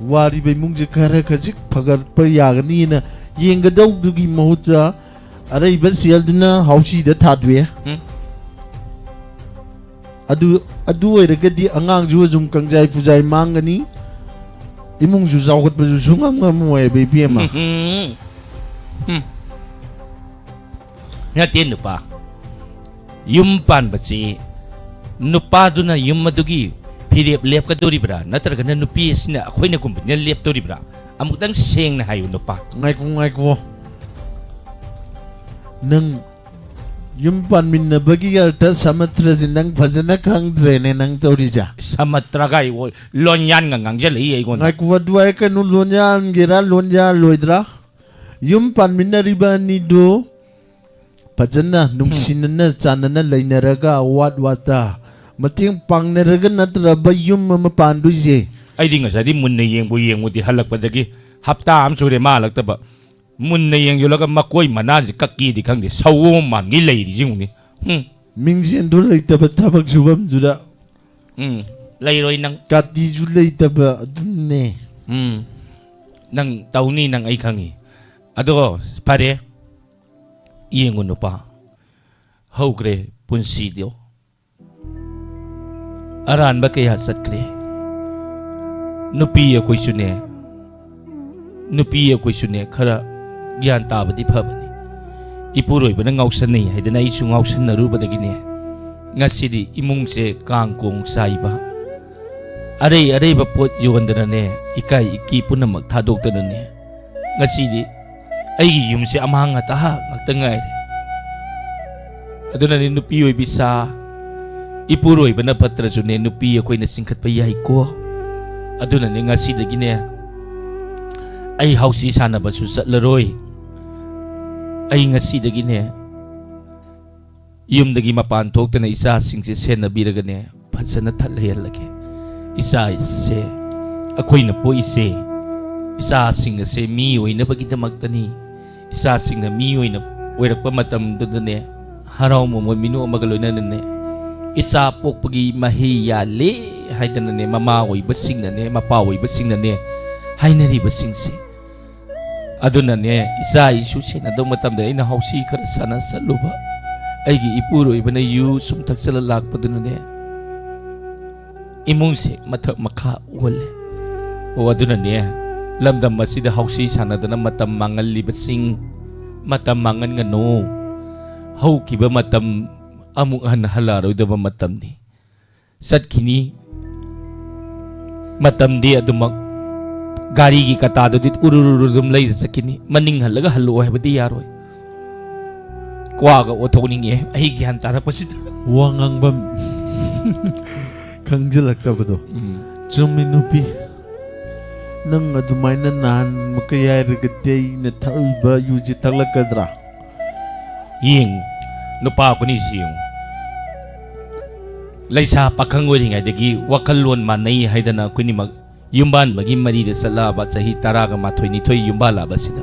ꯋꯥꯔꯤꯕ ꯏꯃꯨꯡꯁꯦ ꯈꯔ ꯈꯖꯤꯛ ꯐꯒꯠꯄ ꯌꯥꯒꯅꯤꯅ ꯌꯦꯡꯒꯗꯧꯗꯨꯒꯤ ꯃꯍꯨꯠꯇ ꯑꯔꯩꯕ ꯁꯦꯜꯗꯨꯅ ꯍꯥꯎꯁꯤꯗ ꯊꯥꯗꯣꯛꯑꯦ꯫ ꯎꯝ꯫ ꯑꯗꯨ, ꯑꯗꯨ ꯑꯣꯏꯔꯒꯗꯤ ꯑꯉꯥꯡꯁꯨ ꯑꯗꯨꯝ ꯀꯪꯖꯥꯏ ꯄꯨꯖꯥꯏ ꯃꯥꯡꯒꯅꯤ, ꯏꯃꯨꯡꯁꯨ ꯆꯥꯎꯈꯠꯄꯁꯨ ꯁꯨꯡꯉꯝ ꯉꯝꯃꯣꯏꯕ, ꯏꯕꯦꯝꯃ꯫ ꯎꯝ, ꯎꯝ, ꯎꯝ꯫ ꯅꯠꯇꯦ ꯅꯨꯄꯥ, ꯌꯨꯝ ꯄꯥꯟꯕꯁꯤ ꯅꯨꯄꯥꯗꯨꯅ ꯌꯨꯝ ꯑꯗꯨꯒꯤ ꯐꯤꯔꯦꯞ ꯂꯦꯞꯀꯗꯧꯔꯤꯕ꯭ꯔꯥ, ꯅꯠꯇ꯭ꯔꯒꯅ ꯅꯨꯄꯤ ꯑꯁꯤꯅ ꯑꯩꯈꯣꯏꯅꯒꯨꯝꯕꯅ ꯂꯦꯞꯇꯧꯔꯤꯕ꯭ꯔꯥ? ꯑꯃꯨꯛꯇꯪ ꯁꯦꯡꯅ ꯍꯥꯏꯌꯨ ꯅꯨꯄꯥ꯫ ꯉꯥꯏꯈꯣ, ꯉꯥꯏꯈꯣ꯫ ꯅꯪ ꯌꯨꯝ ꯄꯥꯟꯃꯤꯟꯅꯕꯒꯤ ꯑꯔꯊ ꯁꯃꯨꯗ꯭ꯔꯁꯤ ꯅꯪ ꯐꯖꯅ ꯈꯪꯗ꯭ꯔꯦꯅꯦ ꯅꯪ ꯇꯧꯔꯤꯁꯦ꯫ ꯁꯃꯨꯗ꯭ꯔꯒ ꯑꯩ ꯂꯣꯟꯌꯥꯟꯒ ꯉꯥꯡꯖꯜꯂꯛꯏ ꯑꯩꯉꯣꯟꯗ꯫ ꯉꯥꯏꯈꯣ, ꯑꯗꯨ ꯍꯥꯏꯔꯛꯀꯅꯨ, ꯂꯣꯟꯌꯥꯟꯒꯦꯔꯥ ꯂꯣꯟꯌꯥꯜꯂꯣꯏꯗ꯭ꯔꯥ? ꯌꯨꯝ ꯄꯥꯟꯃꯤꯟꯅꯔꯤꯕ ꯑꯅꯤꯗꯨ ꯐꯖꯅ ꯅꯨꯡꯁꯤꯅꯅ ꯆꯥꯟꯅꯅ ꯂꯩꯅꯔꯒ ꯑꯋꯥꯠ ꯋꯥꯇ ꯃꯇꯦꯡ ꯄꯥꯡꯅꯔꯒ ꯅꯠꯇ꯭ꯔꯕ ꯌꯨꯝ ꯑꯃ ꯄꯥꯟꯗꯣꯏꯁꯦ꯫ ꯑꯩꯗꯤ ꯉꯁꯥꯏꯗꯤ ꯃꯨꯟꯅ ꯌꯦꯡꯕꯨ ꯌꯦꯡꯉꯨꯗꯤ ꯍꯜꯂꯛꯄꯗꯒꯤ ꯍꯞꯇꯥ ꯑꯃ ꯁꯨꯔꯦ ꯃꯥ ꯍꯜꯂꯛꯇꯕ꯫ ꯃꯨꯟꯅ ꯌꯦꯡꯁꯤꯜꯂꯒ ꯃꯀꯣꯏ ꯃꯅꯥꯁꯤ ꯀꯛꯀꯦꯗꯤ ꯈꯪꯗꯦ, ꯁꯑꯣꯝ ꯃꯥꯟꯒꯩ ꯂꯩꯔꯤꯁꯤ ꯌꯦꯡꯉꯨꯅꯦ꯫ ꯎꯝ꯫ ꯃꯤꯡꯁꯦꯟꯗꯣ ꯂꯩꯇꯕ ꯊꯕꯛ ꯁꯨꯐꯝꯗꯨꯗ ꯎꯝ, ꯂꯩꯔꯣꯏ ꯅꯪ꯫ ꯀꯥꯇꯤꯁꯨ ꯂꯩꯇꯕ ꯑꯗꯨꯝꯅꯦ꯫ ꯎꯝ, ꯅꯪ ꯇꯧꯅꯤ ꯅꯪ, ꯑꯩ ꯈꯪꯉꯤ꯫ ꯑꯗꯣ ꯐꯔꯦ, ꯌꯦꯡꯉꯨ ꯅꯨꯄꯥ, ꯍꯧꯈ꯭ꯔꯦ ꯄꯨꯟꯁꯤꯗꯣ꯫ ꯑꯔꯥꯟꯕ ꯀꯌꯥ ꯆꯠꯈ꯭ꯔꯦ꯫ ꯅꯨꯄꯤ ꯑꯩꯈꯣꯏꯁꯨꯅꯦ, ꯅꯨꯄꯤ ꯑꯩꯈꯣꯏꯁꯨꯅꯦ, ꯈꯔ ꯒ꯭ꯌꯥꯟ ꯇꯥꯕꯗꯤ ꯐꯕꯅꯤ꯫ ꯏꯄꯨꯔꯣꯏꯕꯅ ꯉꯥꯎꯁꯟꯅꯩ ꯍꯥꯏꯗꯅ ꯑꯩꯁꯨ ꯉꯥꯎꯁꯟꯅꯔꯨꯕꯗꯒꯤꯅꯦ, ꯉꯁꯤꯗꯤ ꯏꯃꯨꯡꯁꯦ ꯀꯥꯡ ꯀꯣꯡ ꯆꯥꯏꯕ, ꯑꯔꯩ ꯑꯔꯩꯕ ꯄꯣꯠ ꯌꯣꯟꯗꯅꯅꯦ, ꯏꯀꯥꯏ ꯏꯀꯤ ꯄꯨꯝꯅꯃꯛ ꯊꯥꯗꯣꯛꯇꯅꯅꯦ, ꯉꯁꯤꯗꯤ ꯑꯩꯒꯤ ꯌꯨꯝꯁꯦ ꯑꯃꯥꯡ ꯑꯇꯥ ꯉꯥꯛꯇ ꯉꯥꯏꯔꯦ꯫ ꯑꯗꯨꯅꯅꯦ ꯅꯨꯄꯤ ꯑꯣꯏꯕꯤ ꯁꯥ, ꯏꯄꯨꯔꯣꯏꯕꯅ ꯐꯠꯇ꯭ꯔꯁꯨꯅꯦ, ꯅꯨꯄꯤ ꯑꯩꯈꯣꯏꯅ ꯆꯤꯡꯈꯠꯄ ꯌꯥꯏꯀꯣ꯫ ꯑꯗꯨꯅꯅꯦ ꯉꯁꯤꯗꯒꯤꯅꯦ ꯑꯩ ꯍꯥꯎꯁꯤ ꯁꯥꯟꯅꯕꯁꯨ ꯆꯠꯂꯔꯣꯏ꯫ ꯑꯩ ꯉꯁꯤꯗꯒꯤꯅꯦ ꯌꯨꯝꯗꯒꯤ ꯃꯄꯥꯟ ꯊꯣꯛꯇꯅ ꯏꯆꯥꯁꯤꯡꯁꯦ ꯁꯦꯟꯅꯕꯤꯔꯒꯅꯦ, ꯐꯖꯅ ꯊꯠ ꯂꯩꯍꯜꯂꯒꯦ꯫ ꯏꯆꯥꯁꯦ, ꯑꯩꯈꯣꯏꯅ ꯄꯣꯛꯏꯁꯦ ꯏꯆꯥꯁꯤꯡ ꯑꯁꯦ ꯃꯤ ꯑꯣꯏꯅꯕꯒꯤꯗꯃꯛꯇꯅꯤ꯫ ꯏꯆꯥꯁꯤꯡꯅ ꯃꯤ ꯑꯣꯏꯅ ꯑꯣꯏꯔꯛꯄ ꯃꯇꯝꯗꯨꯗꯅꯦ, ꯍꯔꯥꯎ ꯃꯃꯣꯟ ꯃꯤꯅꯣꯛ ꯑꯃꯒ ꯂꯣꯏꯅꯅꯅꯦ, ꯏꯆꯥ ꯄꯣꯛꯄꯒꯤ ꯃꯍꯩ ꯌꯥꯜꯂꯦ ꯍꯥꯏꯗꯅꯅꯦ, ꯃꯃꯥ ꯑꯣꯏꯕꯁꯤꯡꯅꯅꯦ, ꯃꯄꯥ ꯑꯣꯏꯕꯁꯤꯡꯅꯅꯦ ꯍꯥꯏꯅꯔꯤꯕꯁꯤꯡꯁꯦ꯫ ꯑꯗꯨꯅꯅꯦ, ꯏꯆꯥ ꯏꯁꯨ ꯁꯦꯟꯅꯗꯧ ꯃꯇꯝꯗ ꯑꯩꯅ ꯍꯥꯎꯁꯤ ꯈꯔ ꯁꯥꯟꯅ ꯆꯠꯂꯨꯕ, ꯑꯩꯒꯤ ꯏꯄꯨꯔꯣꯏꯕꯅ ꯌꯨ ꯁꯨꯝ ꯊꯛꯆꯜꯂ ꯂꯥꯛꯄꯗꯨꯅꯅꯦ, ꯏꯃꯨꯡꯁꯦ ꯃꯊꯛ ꯃꯈꯥ ꯑꯣꯜꯂꯦ꯫ ꯑꯣ, ꯑꯗꯨꯅꯅꯦ, ꯂꯝꯗꯝ ꯑꯁꯤꯗ ꯍꯥꯎꯁꯤ ꯁꯥꯟꯅꯗꯅ ꯃꯇꯝ ꯃꯥꯡꯍꯜꯂꯤꯕꯁꯤꯡ, ꯃꯇꯝ ꯃꯥꯡꯍꯟꯒꯅꯨ꯫ ꯍꯧꯈꯤꯕ ꯃꯇꯝ ꯑꯃꯨꯛ ꯍꯟꯅ ꯍꯜꯂꯛꯑꯔꯣꯏꯗꯕ ꯃꯇꯝꯅꯤ꯫ ꯆꯠꯈꯤꯅꯤ꯫ ꯃꯇꯝꯗꯤ ꯑꯗꯨꯃꯛ ꯒꯥꯔꯤꯒꯤ ꯀꯇꯥꯗꯨꯗꯤ ꯎꯔꯨꯔꯨꯔꯨ ꯑꯗꯨꯝ ꯂꯩꯔ ꯆꯠꯈꯤꯅꯤ꯫ ꯃꯅꯤꯡ ꯍꯜꯂꯒ ꯍꯜꯂꯛꯑꯣ ꯍꯥꯏꯕꯗꯤ ꯌꯥꯔꯣꯏ꯫ ꯀ꯭ꯋꯥꯒ ꯑꯣꯊꯣꯛꯅꯤꯡꯉꯦ ꯑꯩ ꯒ꯭ꯌꯥꯟ ꯇꯥꯔꯛꯄꯁꯤꯗ꯫ ꯋꯥ ꯉꯥꯡꯐꯝ ꯈꯪꯖꯤꯜꯂꯛꯇꯕꯗꯣ꯫ ꯎꯝ꯫ ꯆꯨꯝꯃꯤ ꯅꯨꯄꯤ, ꯅꯪ ꯑꯗꯨꯃꯥꯏꯅ ꯅꯍꯥꯟ ꯃꯈꯩ ꯍꯥꯏꯔꯒꯗꯤ ꯑꯩꯅ ꯊꯛꯏꯕ ꯌꯨꯁꯤ ꯊꯛꯂꯛꯀꯗ꯭ꯔꯥ? ꯌꯦꯡꯉꯨ, ꯅꯨꯄꯥ ꯑꯩꯈꯣꯏꯅꯤꯁꯤ ꯌꯦꯡꯉꯨ, ꯂꯩꯁꯥ ꯄꯥꯈꯪ ꯑꯣꯏꯔꯤꯉꯩꯗꯒꯤ ꯋꯥꯈꯜꯂꯣꯟ ꯃꯥꯟꯅꯩ ꯍꯥꯏꯗꯅ ꯑꯩꯈꯣꯏꯅꯤꯃꯛ ꯌꯨꯝꯕꯥꯟꯕꯒꯤ ꯃꯔꯤꯗ ꯆꯠꯂꯛꯑꯕ, ꯆꯍꯤ ꯇꯔꯥꯒ ꯃꯥꯊꯣꯏ ꯅꯤꯊꯣꯏ ꯌꯨꯝꯕꯥꯜꯂꯛꯑꯕꯁꯤꯗ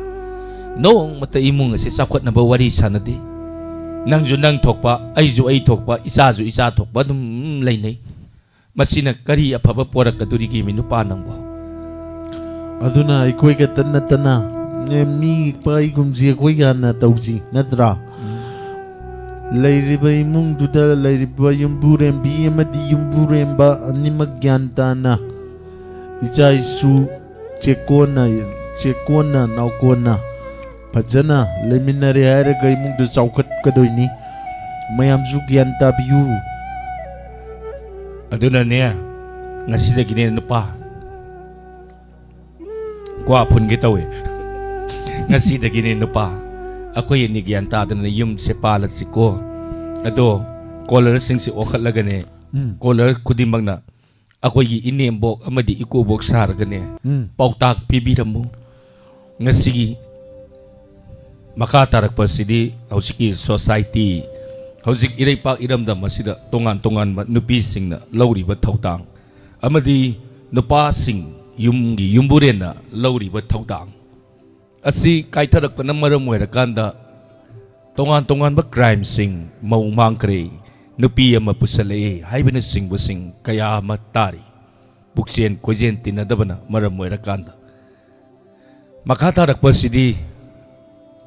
ꯅꯣꯡꯃꯇ ꯏꯃꯨꯡ ꯑꯁꯤ ꯆꯥꯎꯈꯠꯅꯕ ꯋꯥꯔꯤ ꯁꯥꯟꯅꯗꯦ꯫ ꯅꯪꯁꯨ ꯅꯪ ꯊꯣꯛꯄ, ꯑꯩꯁꯨ ꯑꯩ ꯊꯣꯛꯄ, ꯏꯆꯥꯁꯨ ꯏꯆꯥ ꯊꯣꯛꯄ ꯑꯗꯨꯝ ꯂꯩꯅꯩ꯫ ꯃꯁꯤꯅ ꯀꯔꯤ ꯑꯐꯕ ꯄꯣꯔꯛꯀꯗꯣꯔꯤꯒꯦ ꯃꯤ ꯅꯨꯄꯥ ꯅꯪꯕꯣ? ꯑꯗꯨꯅ ꯑꯩꯈꯣꯏ ꯈꯛꯇ ꯅꯠꯇꯅ, ꯑꯦ, ꯃꯤ ꯄꯥꯏꯒꯨꯝꯁꯤ ꯑꯩꯈꯣꯏ ꯍꯥꯟꯅ ꯇꯧꯁꯤ, ꯅꯠꯇ꯭ꯔꯥ? ꯎꯝ꯫ ꯂꯩꯔꯤꯕ ꯏꯃꯨꯡꯗꯨꯗ ꯂꯩꯔꯤꯕ ꯌꯨꯝꯕꯨꯔꯦꯝꯕꯤ ꯑꯃꯗꯤ ꯌꯨꯝꯕꯨꯔꯦꯝꯕ ꯑꯅꯤꯃꯛ ꯒ꯭ꯌꯥꯟ ꯇꯥꯅ, ꯏꯆꯥ ꯏꯁꯨ ꯆꯦꯛꯀꯣꯟꯅ, ꯆꯦꯛꯀꯣꯟꯅ ꯅꯥꯎꯀꯣꯟꯅ ꯐꯖꯅ ꯂꯩꯃꯤꯟꯅꯔꯦ ꯍꯥꯏꯔꯒ ꯏꯃꯨꯡꯗꯨ ꯆꯥꯎꯈꯠꯀꯗꯣꯏꯅꯤ꯫ ꯃꯌꯥꯝꯁꯨ ꯒ꯭ꯌꯥꯟ ꯇꯥꯕꯤꯌꯨ꯫ ꯑꯗꯨꯅꯅꯦ, ꯉꯁꯤꯗꯒꯤꯅꯦ ꯅꯨꯄꯥ, ꯀ꯭ꯋꯥ ꯐꯨꯟꯒꯦ ꯇꯧꯋꯦ꯫ ꯉꯁꯤꯗꯒꯤꯅꯦ ꯅꯨꯄꯥ, ꯑꯩꯈꯣꯏ ꯑꯅꯤ ꯒ꯭ꯌꯥꯟ ꯇꯥꯗꯅ ꯌꯨꯝꯁꯦ ꯄꯥꯜꯂꯁꯤꯀꯣ꯫ ꯑꯗꯣ ꯀꯣꯂꯔꯁꯤꯡꯁꯦ ꯑꯣꯟꯈꯠꯂꯒꯅꯦ, ꯎꯝ꯫ ꯀꯣꯂꯔ ꯈꯨꯗꯤꯡꯃꯛꯅ ꯑꯩꯈꯣꯏꯒꯤ ꯏꯅꯦꯝꯕꯣꯛ ꯑꯃꯗꯤ ꯏꯀꯨꯕꯣꯛ ꯁꯥꯔꯒꯅꯦ, ꯎꯝ꯫ ꯄꯥꯎꯇꯥꯛ ꯄꯤꯕꯤꯔꯝꯃꯨ꯫ ꯉꯁꯤꯒꯤ ꯃꯈꯥ ꯇꯥꯔꯛꯄꯁꯤꯗꯤ ꯍꯧꯖꯤꯛꯀꯤ ꯁꯣꯁꯥꯏꯇꯤ, ꯍꯧꯖꯤꯛ ꯏꯔꯩꯄꯥꯛ ꯏꯔꯝꯗꯝ ꯑꯁꯤꯗ ꯇꯣꯉꯥꯟ ꯇꯣꯉꯥꯟꯕ ꯅꯨꯄꯤꯁꯤꯡꯅ ꯂꯧꯔꯤꯕ ꯊꯧꯗꯥꯡ ꯑꯃꯗꯤ ꯅꯨꯄꯥꯁꯤꯡ, ꯌꯨꯝꯒꯤ ꯌꯨꯝꯕꯨꯔꯦꯟꯅ ꯂꯧꯔꯤꯕ ꯊꯧꯗꯥꯡ ꯑꯁꯤ ꯀꯥꯏꯊꯔꯛꯄꯅ ꯃꯔꯝ ꯑꯣꯏꯔꯀꯥꯟꯗ ꯇꯣꯉꯥꯟ ꯇꯣꯉꯥꯟꯕ ꯀ꯭ꯔꯥꯏꯝꯁꯤꯡ, ꯃꯧ ꯃꯥꯡꯈ꯭ꯔꯦ, ꯅꯨꯄꯤ ꯑꯃ ꯄꯨꯁꯜꯂꯛꯑꯦ ꯍꯥꯏꯕꯅꯆꯤꯡꯕꯁꯤꯡ ꯀꯌꯥ ꯑꯃ ꯇꯥꯔꯤ꯫ ꯄꯨꯛꯆꯦꯟ ꯀꯣꯏꯖꯦꯟ ꯇꯤꯟꯅꯗꯕꯅ ꯃꯔꯝ ꯑꯣꯏꯔꯀꯥꯟꯗ꯫ ꯃꯈꯥ ꯇꯥꯔꯛꯄꯁꯤꯗꯤ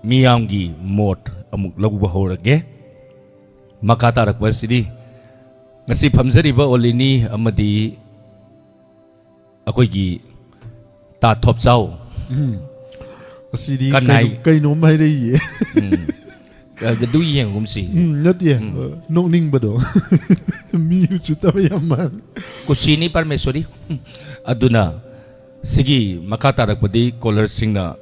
ꯃꯤꯌꯥꯝꯒꯤ ꯃꯣꯠ ꯑꯃꯨꯛ ꯂꯧꯕ ꯍꯧꯔꯒꯦ꯫ ꯃꯈꯥ ꯇꯥꯔꯛꯄꯁꯤꯗꯤ ꯉꯁꯤ ꯐꯝꯖꯔꯤꯕ ꯑꯣꯂꯤꯅꯤ ꯑꯃꯗꯤ ꯑꯩꯈꯣꯏꯒꯤ ꯇꯥ ꯊꯣꯞꯆꯥꯎ꯫ ꯎꯝ꯫ ꯑꯁꯤꯗꯤ ꯀꯅꯥꯏ- ꯀꯩꯅꯣ-, ꯀꯩꯅꯣꯝ ꯍꯥꯏꯔꯛꯏꯌꯦ꯫ ꯎꯝ꯫ ꯑꯗꯨ ꯌꯦꯡꯒꯨꯝꯁꯤ꯫ ꯎꯝ, ꯅꯠꯇꯦ꯫ ꯎꯝ꯫ ꯅꯣꯛꯅꯤꯡꯕꯗꯣ꯫ ꯃꯤ ꯎꯁꯤꯠꯇꯕ ꯌꯥꯝ ꯃꯥꯜꯂꯦ꯫ ꯀꯨꯁꯤꯅꯤ ꯄꯔꯃꯦꯁꯣꯔꯤ꯫ ꯑꯗꯨꯅ ꯁꯤꯒꯤ ꯃꯈꯥ ꯇꯥꯔꯛꯄꯗꯤ ꯀꯣꯂꯔꯁꯤꯡꯅ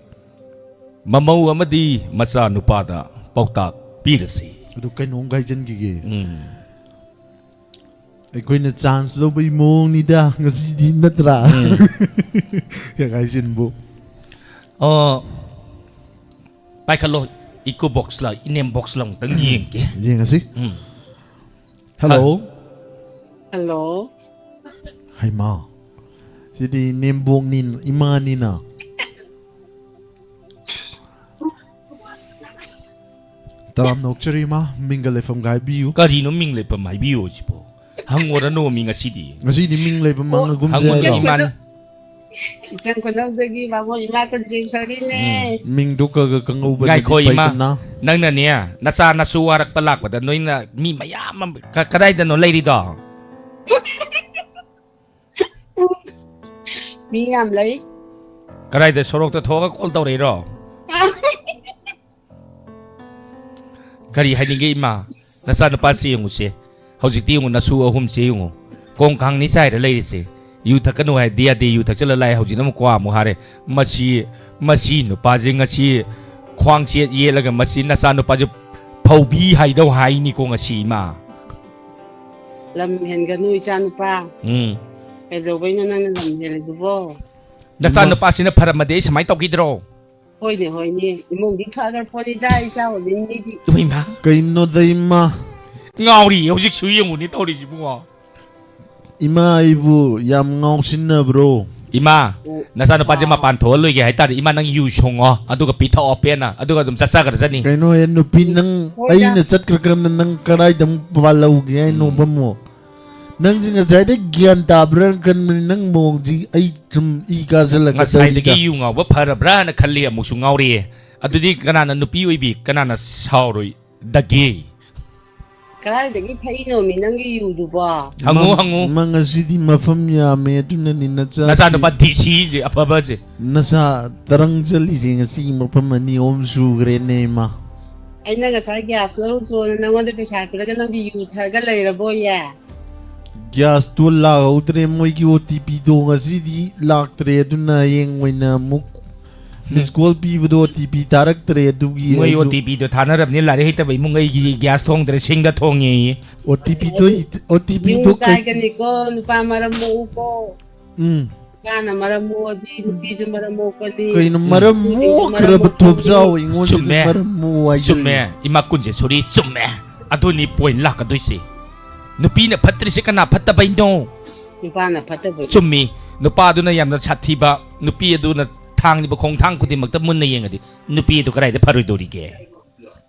ꯃꯃꯧ ꯑꯃꯗꯤ ꯃꯆꯥꯅꯨꯄꯥꯗ ꯄꯥꯎꯇꯥꯛ ꯄꯤꯔꯁꯤ꯫ ꯑꯗꯨ ꯀꯩꯅꯣꯝ ꯍꯥꯏꯖꯟꯈꯤꯒꯦ꯫ ꯎꯝ꯫ ꯑꯩꯈꯣꯏꯅ ꯆꯥꯟꯁ ꯂꯧꯕꯒꯤ ꯃꯑꯣꯡꯅꯤꯗ ꯉꯁꯤꯗꯤ, ꯅꯠꯇ꯭ꯔꯥ? ꯎꯝ꯫ ꯍꯦꯛ ꯍꯥꯏꯖꯤꯟꯕꯨ꯫ ꯑꯣ, ꯄꯥꯏꯈꯠꯂꯣ, ꯏꯀꯣ ꯕꯣꯛꯁꯂ ꯏꯅꯦꯝ ꯕꯣꯛꯁꯂ ꯑꯃꯨꯛꯇꯪ ꯌꯦꯡꯒꯦ꯫ ꯌꯦꯡꯉꯁꯤ꯫ ꯎꯝ꯫ ꯍꯜꯂꯣ꯫ ꯍꯜꯂꯣ꯫ ꯍꯩꯃꯥ, ꯁꯤꯗꯤ ꯏꯅꯦꯝꯕꯣꯛꯅꯤ, ꯏꯃꯥꯅꯤꯅ꯫ ꯇꯔꯥꯝꯅ ꯑꯣꯛꯆꯔꯤ ꯏꯃꯥ, ꯃꯤꯡꯒ ꯂꯩꯐꯝꯒ ꯍꯥꯏꯕꯤꯌꯨ꯫ ꯀꯔꯤꯅꯣ ꯃꯤꯡ ꯂꯩꯐꯝ ꯍꯥꯏꯕꯤꯌꯨ ꯍꯥꯏꯁꯤꯕꯣ? ꯍꯪꯉꯨꯔꯅꯨ ꯃꯤ ꯉꯁꯤꯗꯤ꯫ ꯉꯁꯤꯗꯤ ꯃꯤꯡ ꯂꯩꯐꯝ ꯍꯪꯉꯒꯨꯝꯁꯦ ꯍꯪꯉꯨꯅꯦ ꯍꯥꯏꯔꯣ? ꯏꯃꯥꯅ꯫ ꯏꯆꯪ ꯈꯨꯅꯧꯗꯒꯤ ꯕꯥꯃꯣꯟ ꯏꯃꯥ ꯀꯨꯟꯖꯦꯡ ꯁꯔꯤꯅꯦ꯫ ꯎꯝ꯫ ꯃꯤꯡꯗꯨ ꯈꯔ ꯈꯔ ꯈꯪꯍꯧꯕꯅꯗꯤ ꯉꯥꯏꯈꯣ ꯏꯃꯥ, ꯐꯩꯗꯅ꯫ ꯅꯪꯅꯅꯦ ꯅꯆꯥ ꯅꯁꯨ ꯋꯥꯔꯛꯄ ꯂꯥꯛꯄꯗ ꯅꯣꯏꯅ ꯃꯤ ꯃꯌꯥꯝ ꯑꯃ ꯀ- ꯀꯗꯥꯏꯗꯅꯣ ꯂꯩꯔꯤꯗꯣ? ꯃꯤ ꯌꯥꯝ ꯂꯩ꯫ ꯀꯗꯥꯏꯗ, ꯁꯣꯔꯣꯛꯇ ꯊꯣꯛꯑꯒ ꯀꯣꯜ ꯇꯧꯔꯛꯏꯔꯣ? ꯀꯔꯤ ꯍꯥꯏꯅꯤꯡꯒꯦ ꯏꯃꯥ? ꯅꯆꯥꯅꯨꯄꯥꯁꯤ ꯌꯦꯡꯉꯨꯁꯦ, ꯍꯧꯖꯤꯛꯇꯤ ꯌꯦꯡꯉꯨ, ꯅꯁꯨ ꯑꯍꯨꯝꯁꯦ ꯌꯦꯡꯉꯨ, ꯀꯣꯡ ꯈꯥꯡꯅꯤ ꯆꯥꯏꯔ ꯂꯩꯔꯤꯁꯦ꯫ ꯌꯨ ꯊꯛꯀꯅꯨ ꯍꯥꯏꯗꯤ ꯌꯥꯗꯦ, ꯌꯨ ꯊꯛꯆꯜꯂ ꯂꯥꯛꯑꯦ, ꯍꯧꯖꯤꯛꯅ ꯑꯃꯨꯛ ꯀ꯭ꯋꯥ ꯑꯃꯨꯛ ꯍꯥꯔꯦ꯫ ꯃꯁꯤ, ꯃꯁꯤ ꯅꯨꯄꯥꯁꯦ ꯉꯁꯤ ꯈ꯭ꯋꯥꯡ ꯆꯦꯠ ꯌꯦꯠꯂꯒ ꯃꯁꯤ ꯅꯆꯥꯅꯨꯄꯥꯁꯦ ꯐꯧꯕꯤ ꯍꯥꯏꯗꯧ ꯍꯥꯏꯅꯤꯀꯣ ꯉꯁꯤ ꯏꯃꯥ꯫ ꯂꯝ ꯍꯦꯟꯒꯅꯨ ꯏꯆꯥ ꯅꯨꯄꯥ꯫ ꯎꯝ꯫ ꯀꯩꯗꯧꯕꯩꯅꯣ ꯅꯪꯅ ꯂꯝ ꯍꯦꯜꯂꯤꯗꯨꯕꯣ? ꯅꯆꯥꯅꯨꯄꯥꯁꯤꯅ ꯐꯔꯝꯃꯗꯤ ꯑꯩ ꯁꯨꯃꯥꯏꯅ ꯇꯧꯈꯤꯗ꯭ꯔꯣ? ꯍꯣꯏꯅꯦ, ꯍꯣꯏꯅꯦ, ꯏꯃꯨꯡꯗꯤ ꯐꯈ꯭ꯔ ꯄꯣꯠꯅꯤꯗ, ꯏꯆꯥ ꯑꯣꯏꯕꯤꯅꯤꯗꯤ꯫ ꯏꯃꯥ, ꯀꯩꯅꯣꯗ ꯏꯃꯥ? ꯉꯥꯎꯔꯤ ꯍꯧꯖꯤꯛꯁꯨ ꯌꯦꯡꯉꯨꯅꯦ ꯇꯧꯔꯤꯁꯤꯕꯨ꯫ ꯏꯃꯥ ꯑꯩꯕꯨ ꯌꯥꯝ ꯉꯥꯎꯁꯤꯟꯅꯕ꯭ꯔꯣ? ꯏꯃꯥ, ꯅꯆꯥꯅꯨꯄꯥꯁꯦ ꯃꯄꯥꯟ ꯊꯣꯛꯍꯜꯂꯣꯏꯒꯦ ꯍꯥꯏꯇꯥꯔꯗꯤ, ꯏꯃꯥ, ꯅꯪ ꯌꯨ ꯁꯣꯡꯉꯣ, ꯑꯗꯨꯒ ꯄꯤꯊꯛꯑꯣ ꯄꯦꯟꯅ, ꯑꯗꯨꯒ ꯑꯗꯨꯝ ꯆꯠꯆꯈ꯭ꯔꯖꯅꯤ꯫ ꯀꯩꯅꯣ ꯍꯦ ꯅꯨꯄꯤ, ꯅꯪ ꯍꯣꯏꯗ꯫ ꯑꯩꯅ ꯆꯠꯈ꯭ꯔꯀꯥꯟꯗ ꯅꯪ ꯀꯗꯥꯏꯗ ꯑꯃꯨꯛ ꯄꯥꯜꯍꯧꯒꯦ ꯍꯥꯏꯅꯣ ꯎꯝ꯫ ꯕꯝꯃꯣ? ꯅꯪꯁꯤ ꯉꯁꯥꯏꯗꯩ ꯒ꯭ꯌꯥꯟ ꯇꯥꯕ꯭ꯔꯥꯅ ꯈꯟꯕꯅꯤ, ꯅꯪ ꯃꯑꯣꯡꯁꯤ ꯑꯩ ꯁꯨꯝ ꯏ ꯀꯥꯁꯤꯜꯂꯛꯀꯗꯧꯔꯤꯗ꯫ ꯉꯁꯥꯏꯗꯒꯤ ꯌꯨ ꯉꯥꯎꯕ ꯐꯔꯕ꯭ꯔꯥꯅ ꯈꯜꯂꯤ, ꯑꯃꯨꯛꯁꯨ ꯉꯥꯎꯔꯤꯌꯦ꯫ ꯑꯗꯨꯗꯤ ꯀꯅꯥꯅ ꯅꯨꯄꯤ ꯑꯣꯏꯕꯤ, ꯀꯅꯥꯅ ꯁꯥꯎꯔꯣꯏꯗꯒꯦ? ꯀꯗꯥꯏꯗꯒꯤ ꯊꯛꯏꯅꯣꯃꯤ ꯅꯪꯒꯤ ꯌꯨꯗꯨꯕꯣ? ꯍꯪꯉꯨ, ꯃ- ꯍꯪꯉꯨ꯫ ꯃ ꯉꯁꯤꯗꯤ ꯃꯐꯝ ꯌꯥꯝꯃꯦ, ꯑꯗꯨꯅꯅꯤ ꯅꯆꯥ ꯅꯆꯥꯅꯨꯄꯥ ꯗꯤ ꯁꯤꯁꯦ ꯑꯐꯕꯁꯦ꯫ ꯅꯁꯥ ꯇꯔꯪ ꯆꯠꯂꯤꯁꯦ ꯉꯁꯤ ꯃꯐꯝ ꯑꯅꯤ ꯑꯍꯨꯝ ꯁꯨꯈ꯭ꯔꯦꯅꯦ ꯏꯃꯥ꯫ ꯑꯩꯅ ꯉꯁꯥꯏ ꯒ꯭ꯌꯥꯁ ꯂꯧꯔꯨꯆꯣꯅ ꯅꯪꯉꯣꯟꯗ ꯄꯩꯁꯥ ꯄꯤꯔꯒ ꯅꯪꯗꯤ ꯌꯨ ꯊꯛꯑꯒ ꯂꯩꯔꯕꯣꯌꯦ? ꯒ꯭ꯌꯥꯁꯇꯣ ꯂꯥꯛꯍꯧꯗ꯭ꯔꯦ, ꯃꯣꯏꯒꯤ ꯑꯣ ꯇꯤ ꯄꯤꯗꯣ ꯉꯁꯤꯗꯤ ꯂꯥꯛꯇ꯭ꯔꯦ, ꯑꯗꯨꯅ ꯍꯌꯦꯡ ꯑꯣꯏꯅ ꯑꯃꯨꯛ ꯃꯤꯁ ꯀꯣꯜ ꯄꯤꯕꯗꯣ ꯑꯣ ꯇꯤ ꯄꯤ ꯊꯥꯔꯛꯇ꯭ꯔꯦ, ꯑꯗꯨꯒꯤ ꯃꯣꯏ ꯑꯩꯁꯨ ꯑꯣ ꯇꯤ ꯄꯤꯗꯣ ꯊꯥꯅꯔꯕꯅꯤ, ꯂꯥꯏꯔꯤꯛ ꯍꯩꯇꯕ ꯏꯃꯨꯡ ꯑꯩꯒꯤ ꯒ꯭ꯌꯥꯁ ꯊꯣꯡꯗ꯭ꯔꯦ, ꯁꯤꯡꯗ ꯊꯣꯡꯉꯦꯌꯦ꯫ ꯑꯣ ꯇꯤ ꯄꯤꯗꯣ, ꯑꯣ ꯇꯤ ꯄꯤꯗꯣ ꯌꯨꯝ ꯀꯥꯏꯒꯅꯤꯀꯣ, ꯅꯨꯄꯥ ꯃꯔꯝ ꯃꯣꯛꯎꯀꯣ꯫ ꯎꯝ꯫ ꯅꯨꯄꯥꯅ ꯃꯔꯝ ꯃꯣꯛꯑꯗꯤ ꯅꯨꯄꯤꯁꯨ ꯃꯔꯝ ꯃꯣꯛꯀꯅꯤ꯫ ꯀꯩꯅꯣ ꯃꯔꯝ ꯅꯨꯄꯤꯁꯨ ꯃꯔꯝ ꯃꯣꯛꯈ꯭ꯔꯕ ꯃꯣꯛꯀꯅꯤ꯫ ꯊꯣꯞꯆꯥꯎ ꯑꯩꯉꯣꯟꯗꯗꯤ ꯆꯨꯝꯃꯦ꯫ ꯃꯔꯝ ꯃꯣꯛꯎ ꯍꯥꯏꯁꯤꯜꯂꯤ꯫ ꯆꯨꯝꯃꯦ, ꯏꯃꯥ ꯀꯨꯟꯁꯦ ꯁꯣꯔꯤ, ꯆꯨꯝꯃꯦ꯫ ꯑꯗꯨꯅꯤ ꯄꯣꯏꯟ ꯂꯥꯛꯀꯗꯣꯏꯁꯦ꯫ ꯅꯨꯄꯤꯅ ꯐꯠꯇ꯭ꯔꯤꯁꯦ ꯀꯅꯥ ꯐꯠꯇꯕꯩꯅꯣ? ꯅꯨꯄꯥꯅ ꯐꯠꯇꯕꯩ꯫ ꯆꯨꯝꯃꯤ, ꯅꯨꯄꯥꯗꯨꯅ ꯌꯥꯝꯅ ꯁꯥꯊꯤꯕ, ꯅꯨꯄꯤ ꯑꯗꯨꯅ ꯊꯥꯡꯂꯤꯕ ꯈꯣꯡꯊꯥꯡ ꯈꯨꯗꯤꯡꯃꯛꯇ ꯃꯨꯟꯅ ꯌꯦꯡꯉꯗꯤ ꯅꯨꯄꯤ ꯑꯗꯨ ꯀꯗꯥꯏꯗ ꯐꯔꯣꯏꯗꯧꯔꯤꯒꯦ?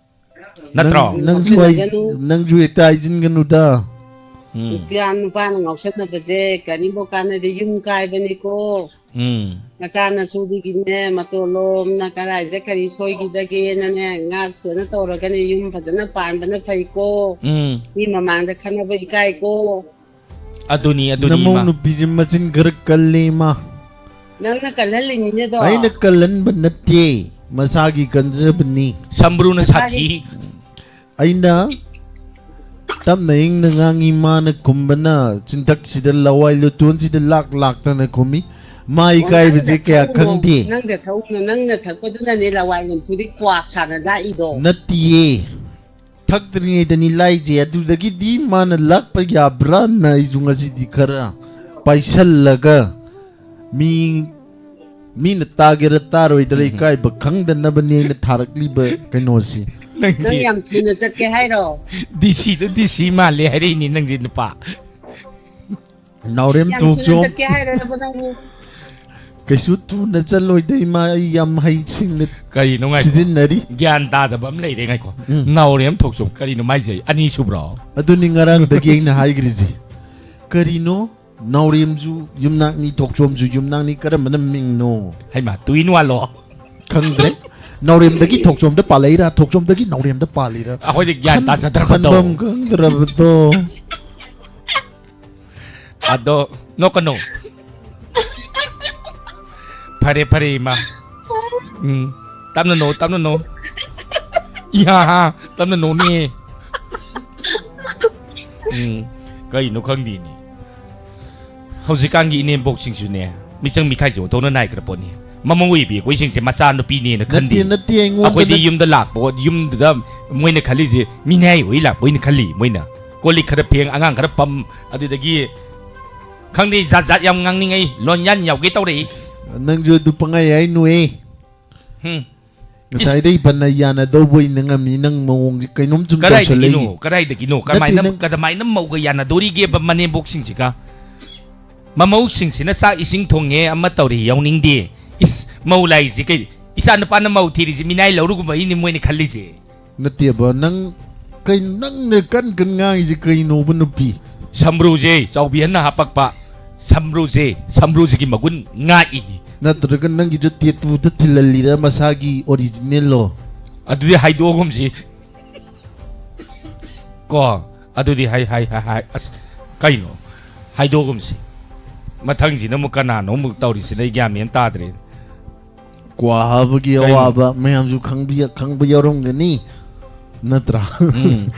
ꯅꯠꯇ꯭ꯔꯣ? ꯅꯪ- ꯅꯪꯁꯨ ꯍꯥꯏ- ꯅꯪꯁꯨ ꯍꯦꯛꯇ ꯍꯥꯏꯖꯤꯟꯒꯅꯨꯗ꯫ ꯎꯝ꯫ ꯅꯨꯄꯥ ꯅꯨꯄꯥꯅ ꯉꯥꯎꯁꯟꯅꯕꯁꯦ ꯀꯔꯤꯝꯐꯥꯎ ꯀꯥꯟꯅꯗꯦ, ꯌꯨꯝ ꯀꯥꯏꯕꯅꯤꯀꯣ꯫ ꯎꯝ꯫ ꯃꯆꯥꯅꯁꯨꯗꯨꯒꯤꯅꯦ, ꯃꯇꯣꯂꯣꯝꯅ ꯀꯗꯥꯏꯗ ꯀꯔꯤ ꯁꯣꯏꯈꯤꯗꯒꯦꯅꯅꯦ, ꯉꯥꯛ ꯁꯦꯜꯅ ꯇꯧꯔꯒꯅꯦ, ꯌꯨꯝ ꯐꯖꯅ ꯄꯥꯟꯕꯅ ꯐꯩꯀꯣ꯫ ꯎꯝ꯫ ꯃꯤ ꯃꯃꯥꯡꯗ ꯈꯟꯅꯕ ꯏꯀꯥꯏꯀꯣ꯫ ꯑꯗꯨꯅꯤ, ꯑꯗꯨꯅꯤ, ꯅꯃꯧ ꯏꯃꯥ꯫ ꯅꯨꯄꯤꯁꯦ ꯃꯆꯤꯟ ꯈꯔ ꯀꯜꯂꯦ, ꯏꯃꯥ꯫ ꯅꯪꯅ ꯀꯜꯍꯜꯂꯤꯅꯤꯅꯦꯗꯣ꯫ ꯑꯩꯅ ꯀꯜꯍꯟꯕ ꯅꯠꯇꯦ, ꯃꯁꯥꯒꯤ ꯀꯟꯖꯕꯅꯤ꯫ ꯁꯝꯕ꯭ꯔꯨꯅ ꯃꯁꯥꯒꯤ ꯁꯥꯊꯤ꯫ ꯑꯩꯅ ꯇꯞꯅ ꯏꯪꯅ ꯉꯥꯡꯉꯤ, ꯃꯥꯅ ꯈꯨꯝꯕꯅ ꯆꯤꯟꯊꯛꯁꯤꯗ ꯂꯋꯥꯏ ꯂꯨꯇꯣꯟꯁꯤꯗ ꯂꯥꯛ ꯂꯥꯛꯇꯅ ꯈꯨꯝꯃꯤ꯫ ꯃꯥ ꯑꯣ, ꯏꯀꯥꯏꯕꯁꯦ ꯅꯪꯅ ꯀꯌꯥ ꯊꯛꯎꯅꯣ, ꯈꯪꯗꯦ꯫ ꯅꯪꯅ ꯊꯛꯎꯅꯣ, ꯅꯪꯅ ꯊꯛꯄꯗꯨꯅꯅꯦ ꯂꯋꯥꯏ ꯅꯝꯐꯨꯗꯤ ꯀ꯭ꯋꯥꯛ ꯁꯥꯅ ꯂꯥꯛꯏꯗꯣ꯫ ꯅꯠꯇꯤꯌꯦ꯫ ꯊꯛꯇ꯭ꯔꯤꯉꯩꯗꯅꯤ ꯂꯥꯏꯁꯦ, ꯑꯗꯨꯗꯒꯤꯗꯤ ꯃꯥꯅ ꯂꯥꯛꯄ ꯌꯥꯕ꯭ꯔꯥꯅ ꯑꯩꯁꯨ ꯉꯁꯤꯗꯤ ꯈꯔ ꯄꯥꯏꯁꯜꯂꯒ ꯃꯤ, ꯃꯤꯅ ꯇꯥꯒꯦꯔꯥ ꯇꯥꯔꯣꯏꯗ꯭ꯔꯥ ꯎꯝ꯫ ꯏꯀꯥꯏꯕ ꯈꯪꯗꯅꯕꯅꯦ ꯑꯩꯅ ꯊꯥꯔꯛꯂꯤꯕ ꯀꯩꯅꯣꯁꯤ꯫ ꯅꯪꯁꯤ ꯅꯪ ꯌꯥꯝ ꯊꯨꯅ ꯆꯠꯀꯦ ꯍꯥꯏꯔꯣ? ꯗꯤ ꯁꯤꯗ ꯗꯤ ꯁꯤ ꯃꯥꯜꯂꯦ ꯍꯥꯏꯔꯛꯏꯅꯤ ꯅꯪꯁꯦ ꯅꯨꯄꯥ꯫ ꯅꯥꯎꯔꯦꯝ ꯌꯥꯝ ꯊꯨꯅ ꯊꯣꯛꯆꯣꯝ꯫ ꯆꯠꯀꯦ ꯍꯥꯏꯔꯕ ꯅꯪꯕꯨ? ꯀꯩꯁꯨ ꯊꯨꯅ ꯆꯠꯂꯣꯏꯗ, ꯏꯃꯥ, ꯑꯩ ꯌꯥꯝ ꯍꯩꯁꯤꯡꯅ ꯀꯔꯤꯅꯣ ꯉꯥꯏꯈꯣ꯫ ꯁꯤꯖꯤꯟꯅꯔꯤ꯫ ꯒ꯭ꯌꯥꯟ ꯇꯥꯗꯕ ꯑꯃ ꯂꯩꯔꯦ, ꯉꯥꯏꯈꯣ꯫ ꯎꯝ꯫ ꯅꯥꯎꯔꯦꯝ ꯊꯣꯛꯆꯣꯝ ꯀꯔꯤꯅꯣ ꯃꯥꯏꯁꯦ? ꯑꯅꯤ ꯁꯨꯕ꯭ꯔꯣ? ꯑꯗꯨꯅꯤ ꯉꯔꯥꯡꯗꯒꯤ ꯑꯩꯅ ꯍꯥꯏꯈ꯭ꯔꯤꯁꯦ꯫ ꯀꯔꯤꯅꯣ? ꯅꯥꯎꯔꯦꯝꯁꯨ ꯌꯨꯝꯅꯥꯛꯅꯤ, ꯊꯣꯛꯆꯣꯝꯁꯨ ꯌꯨꯝꯅꯥꯛꯅꯤ, ꯀꯔꯝꯕꯅ ꯃꯤꯡꯅꯣ? ꯍꯩꯃꯥ, ꯇꯨꯏꯟ ꯋꯥꯂꯣ? ꯈꯪꯗ꯭ꯔꯦ꯫ ꯅꯥꯎꯔꯦꯝꯗꯒꯤ ꯊꯣꯛꯆꯣꯝꯗ ꯄꯥꯜꯂꯛꯏꯔꯥ, ꯊꯣꯛꯆꯣꯝꯗꯒꯤ ꯅꯥꯎꯔꯦꯝꯗ ꯄꯥꯜꯂꯤꯔꯥ? ꯑꯩꯈꯣꯏꯗꯤ ꯒ꯭ꯌꯥꯟ ꯈꯟ-, ꯇꯥꯖꯗ꯭ꯔꯕꯗꯣ꯫ ꯈꯟꯐꯝ ꯈꯪꯗ꯭ꯔꯕꯗꯣ꯫ ꯑꯗꯣ ꯅꯣꯛꯀꯅꯨ꯫ ꯐꯔꯦ, ꯐꯔꯦ, ꯏꯃꯥ꯫ ꯎꯝ, ꯇꯞꯅ ꯅꯣꯛ, ꯇꯞꯅ ꯅꯣꯛ꯫ ꯏꯍꯥ ꯍꯥ, ꯇꯞꯅ ꯅꯣꯛꯅꯤꯌꯦ꯫ ꯎꯝ, ꯀꯩꯅꯣ ꯈꯪꯗꯦꯅꯦ꯫ ꯍꯧꯖꯤꯛꯀꯥꯟꯒꯤ ꯏꯅꯦꯝꯕꯣꯛꯁꯤꯡꯁꯨꯅꯦ, ꯃꯤꯆꯪ ꯃꯤꯈꯥꯏꯁꯦ ꯑꯣꯟꯊꯣꯛꯅ ꯅꯥꯏꯈ꯭ꯔ ꯄꯣꯠꯅꯤ꯫ ꯃꯃꯧ ꯑꯣꯏꯕꯤ ꯑꯩꯈꯣꯏꯁꯤꯡꯁꯦ ꯃꯆꯥꯅꯨꯄꯤꯅꯦꯅ ꯅꯠꯇꯦ, ꯈꯟꯗꯦ꯫ ꯅꯠꯇꯦ, ꯑꯩꯉꯣꯟꯗ ꯑꯩꯈꯣꯏꯗꯤ ꯅꯠ- ꯌꯨꯝꯗ ꯂꯥꯛꯄ, ꯌꯨꯝꯗꯨꯗ ꯃꯣꯏꯅ ꯈꯜꯂꯤꯁꯦ ꯃꯤꯅꯥꯏ ꯑꯣꯏ ꯂꯥꯛꯄ ꯑꯣꯏꯅ ꯈꯜꯂꯤ ꯃꯣꯏꯅ꯫ ꯀꯣꯜ ꯂꯤꯛ ꯈꯔ ꯐꯦꯡ, ꯑꯉꯥꯡ ꯈꯔ ꯄꯝ, ꯑꯗꯨꯗꯒꯤ ꯈꯪꯗꯦ, ꯖꯥꯠ ꯖꯥꯠ ꯌꯥꯝ ꯉꯥꯡꯅꯤꯡꯉꯩ, ꯂꯣꯟꯌꯥꯟ ꯌꯥꯎꯒꯦ ꯇꯧꯔꯛꯏ꯫ ꯅꯪꯁꯨ ꯑꯗꯨ ꯄꯪꯍꯥꯏ ꯍꯥꯏꯅꯨꯍꯦ꯫ ꯍꯨꯝ꯫ ꯉꯁꯥꯏꯗꯩ ꯏꯁ꯫ ꯐꯅ ꯌꯥꯅꯗꯧꯕ ꯑꯣꯏꯅ ꯉꯝꯃꯤ, ꯅꯪ ꯃꯑꯣꯡꯁꯦ ꯀꯩꯅꯣꯝ ꯁꯨꯝ ꯀꯗꯥꯏꯗꯒꯤꯅꯣ? ꯇꯧꯁꯜꯂꯛꯏ꯫ ꯀꯗꯥꯏꯗꯒꯤꯅꯣ? ꯅꯠꯇꯦ, ꯀꯃꯥꯏꯅ, ꯅꯪ ꯀꯃꯥꯏꯅ ꯃꯧꯒ ꯌꯥꯅꯗꯣꯔꯤꯒꯦꯕ ꯃꯅꯦꯝꯕꯣꯛꯁꯤꯡꯁꯤꯒ? ꯃꯃꯧꯁꯤꯡꯁꯤꯅ ꯆꯥꯛ ꯏꯁꯤꯡ ꯊꯣꯡꯉꯦ, ꯑꯃ ꯇꯧꯔꯦ, ꯌꯥꯎꯅꯤꯡꯗꯦ꯫ ꯏꯁ, ꯃꯧ ꯂꯥꯏꯁꯤ ꯀꯩ, ꯏꯆꯥ ꯅꯨꯄꯥꯅ ꯃꯧ ꯊꯤꯔꯤꯁꯤ ꯃꯤꯅꯥꯏ ꯂꯧꯔꯨꯒꯨꯝꯕꯩꯅꯤ ꯃꯣꯏꯅ ꯈꯜꯂꯤꯁꯦ꯫ ꯅꯠꯇꯦꯕ, ꯅꯪ ꯀꯩ, ꯅꯪꯅ ꯀꯟ ꯀꯟ ꯉꯥꯡꯉꯤꯁꯦ ꯀꯩꯅꯣꯕ, ꯅꯨꯄꯤ? ꯁꯝꯕ꯭ꯔꯨꯁꯦ ꯆꯥꯎꯕꯤꯍꯟꯅ ꯍꯥꯄꯛꯄ, ꯁꯝꯕ꯭ꯔꯨꯁꯦ, ꯁꯝꯕ꯭ꯔꯨꯁꯤꯒꯤ ꯃꯒꯨꯟ ꯉꯥꯛꯏꯅꯤ꯫ ꯅꯠꯇ꯭ꯔꯒ ꯅꯪꯒꯤꯗꯣ ꯇꯦꯇꯨꯗ ꯊꯤꯜꯍꯜꯂꯤꯔ, ꯃꯁꯥꯒꯤ ꯑꯣꯔꯤꯖꯤꯅꯦꯜꯂꯣ? ꯑꯗꯨꯗꯤ ꯍꯥꯏꯗꯣꯛꯑꯒꯨꯝꯁꯤ꯫ ꯀꯣ, ꯑꯗꯨꯗꯤ ꯍꯥꯏ, ꯍꯥꯏ, ꯍꯥꯏ, ꯍꯥꯏ, ꯑꯁ, ꯀꯩꯅꯣ? ꯍꯥꯏꯗꯣꯛꯑꯒꯨꯝꯁꯤ꯫ ꯃꯊꯪꯁꯤꯅ ꯑꯃꯨꯛ ꯀꯅꯥꯅꯣ ꯑꯃꯨꯛ ꯇꯧꯔꯤꯁꯤꯅ ꯑꯩ ꯒ꯭ꯌꯥꯟ ꯃꯦꯟ ꯇꯥꯗ꯭ꯔꯦ꯫ ꯀ꯭ꯋꯥ ꯍꯥꯕꯒꯤ ꯀꯩꯅꯣ? ꯑꯋꯥꯕ ꯃꯌꯥꯝꯁꯨ ꯈꯪꯕꯤ-, ꯈꯪꯕ ꯌꯥꯎꯔꯝꯒꯅꯤ, ꯅꯠꯇ꯭ꯔꯥ? ꯎꯝ꯫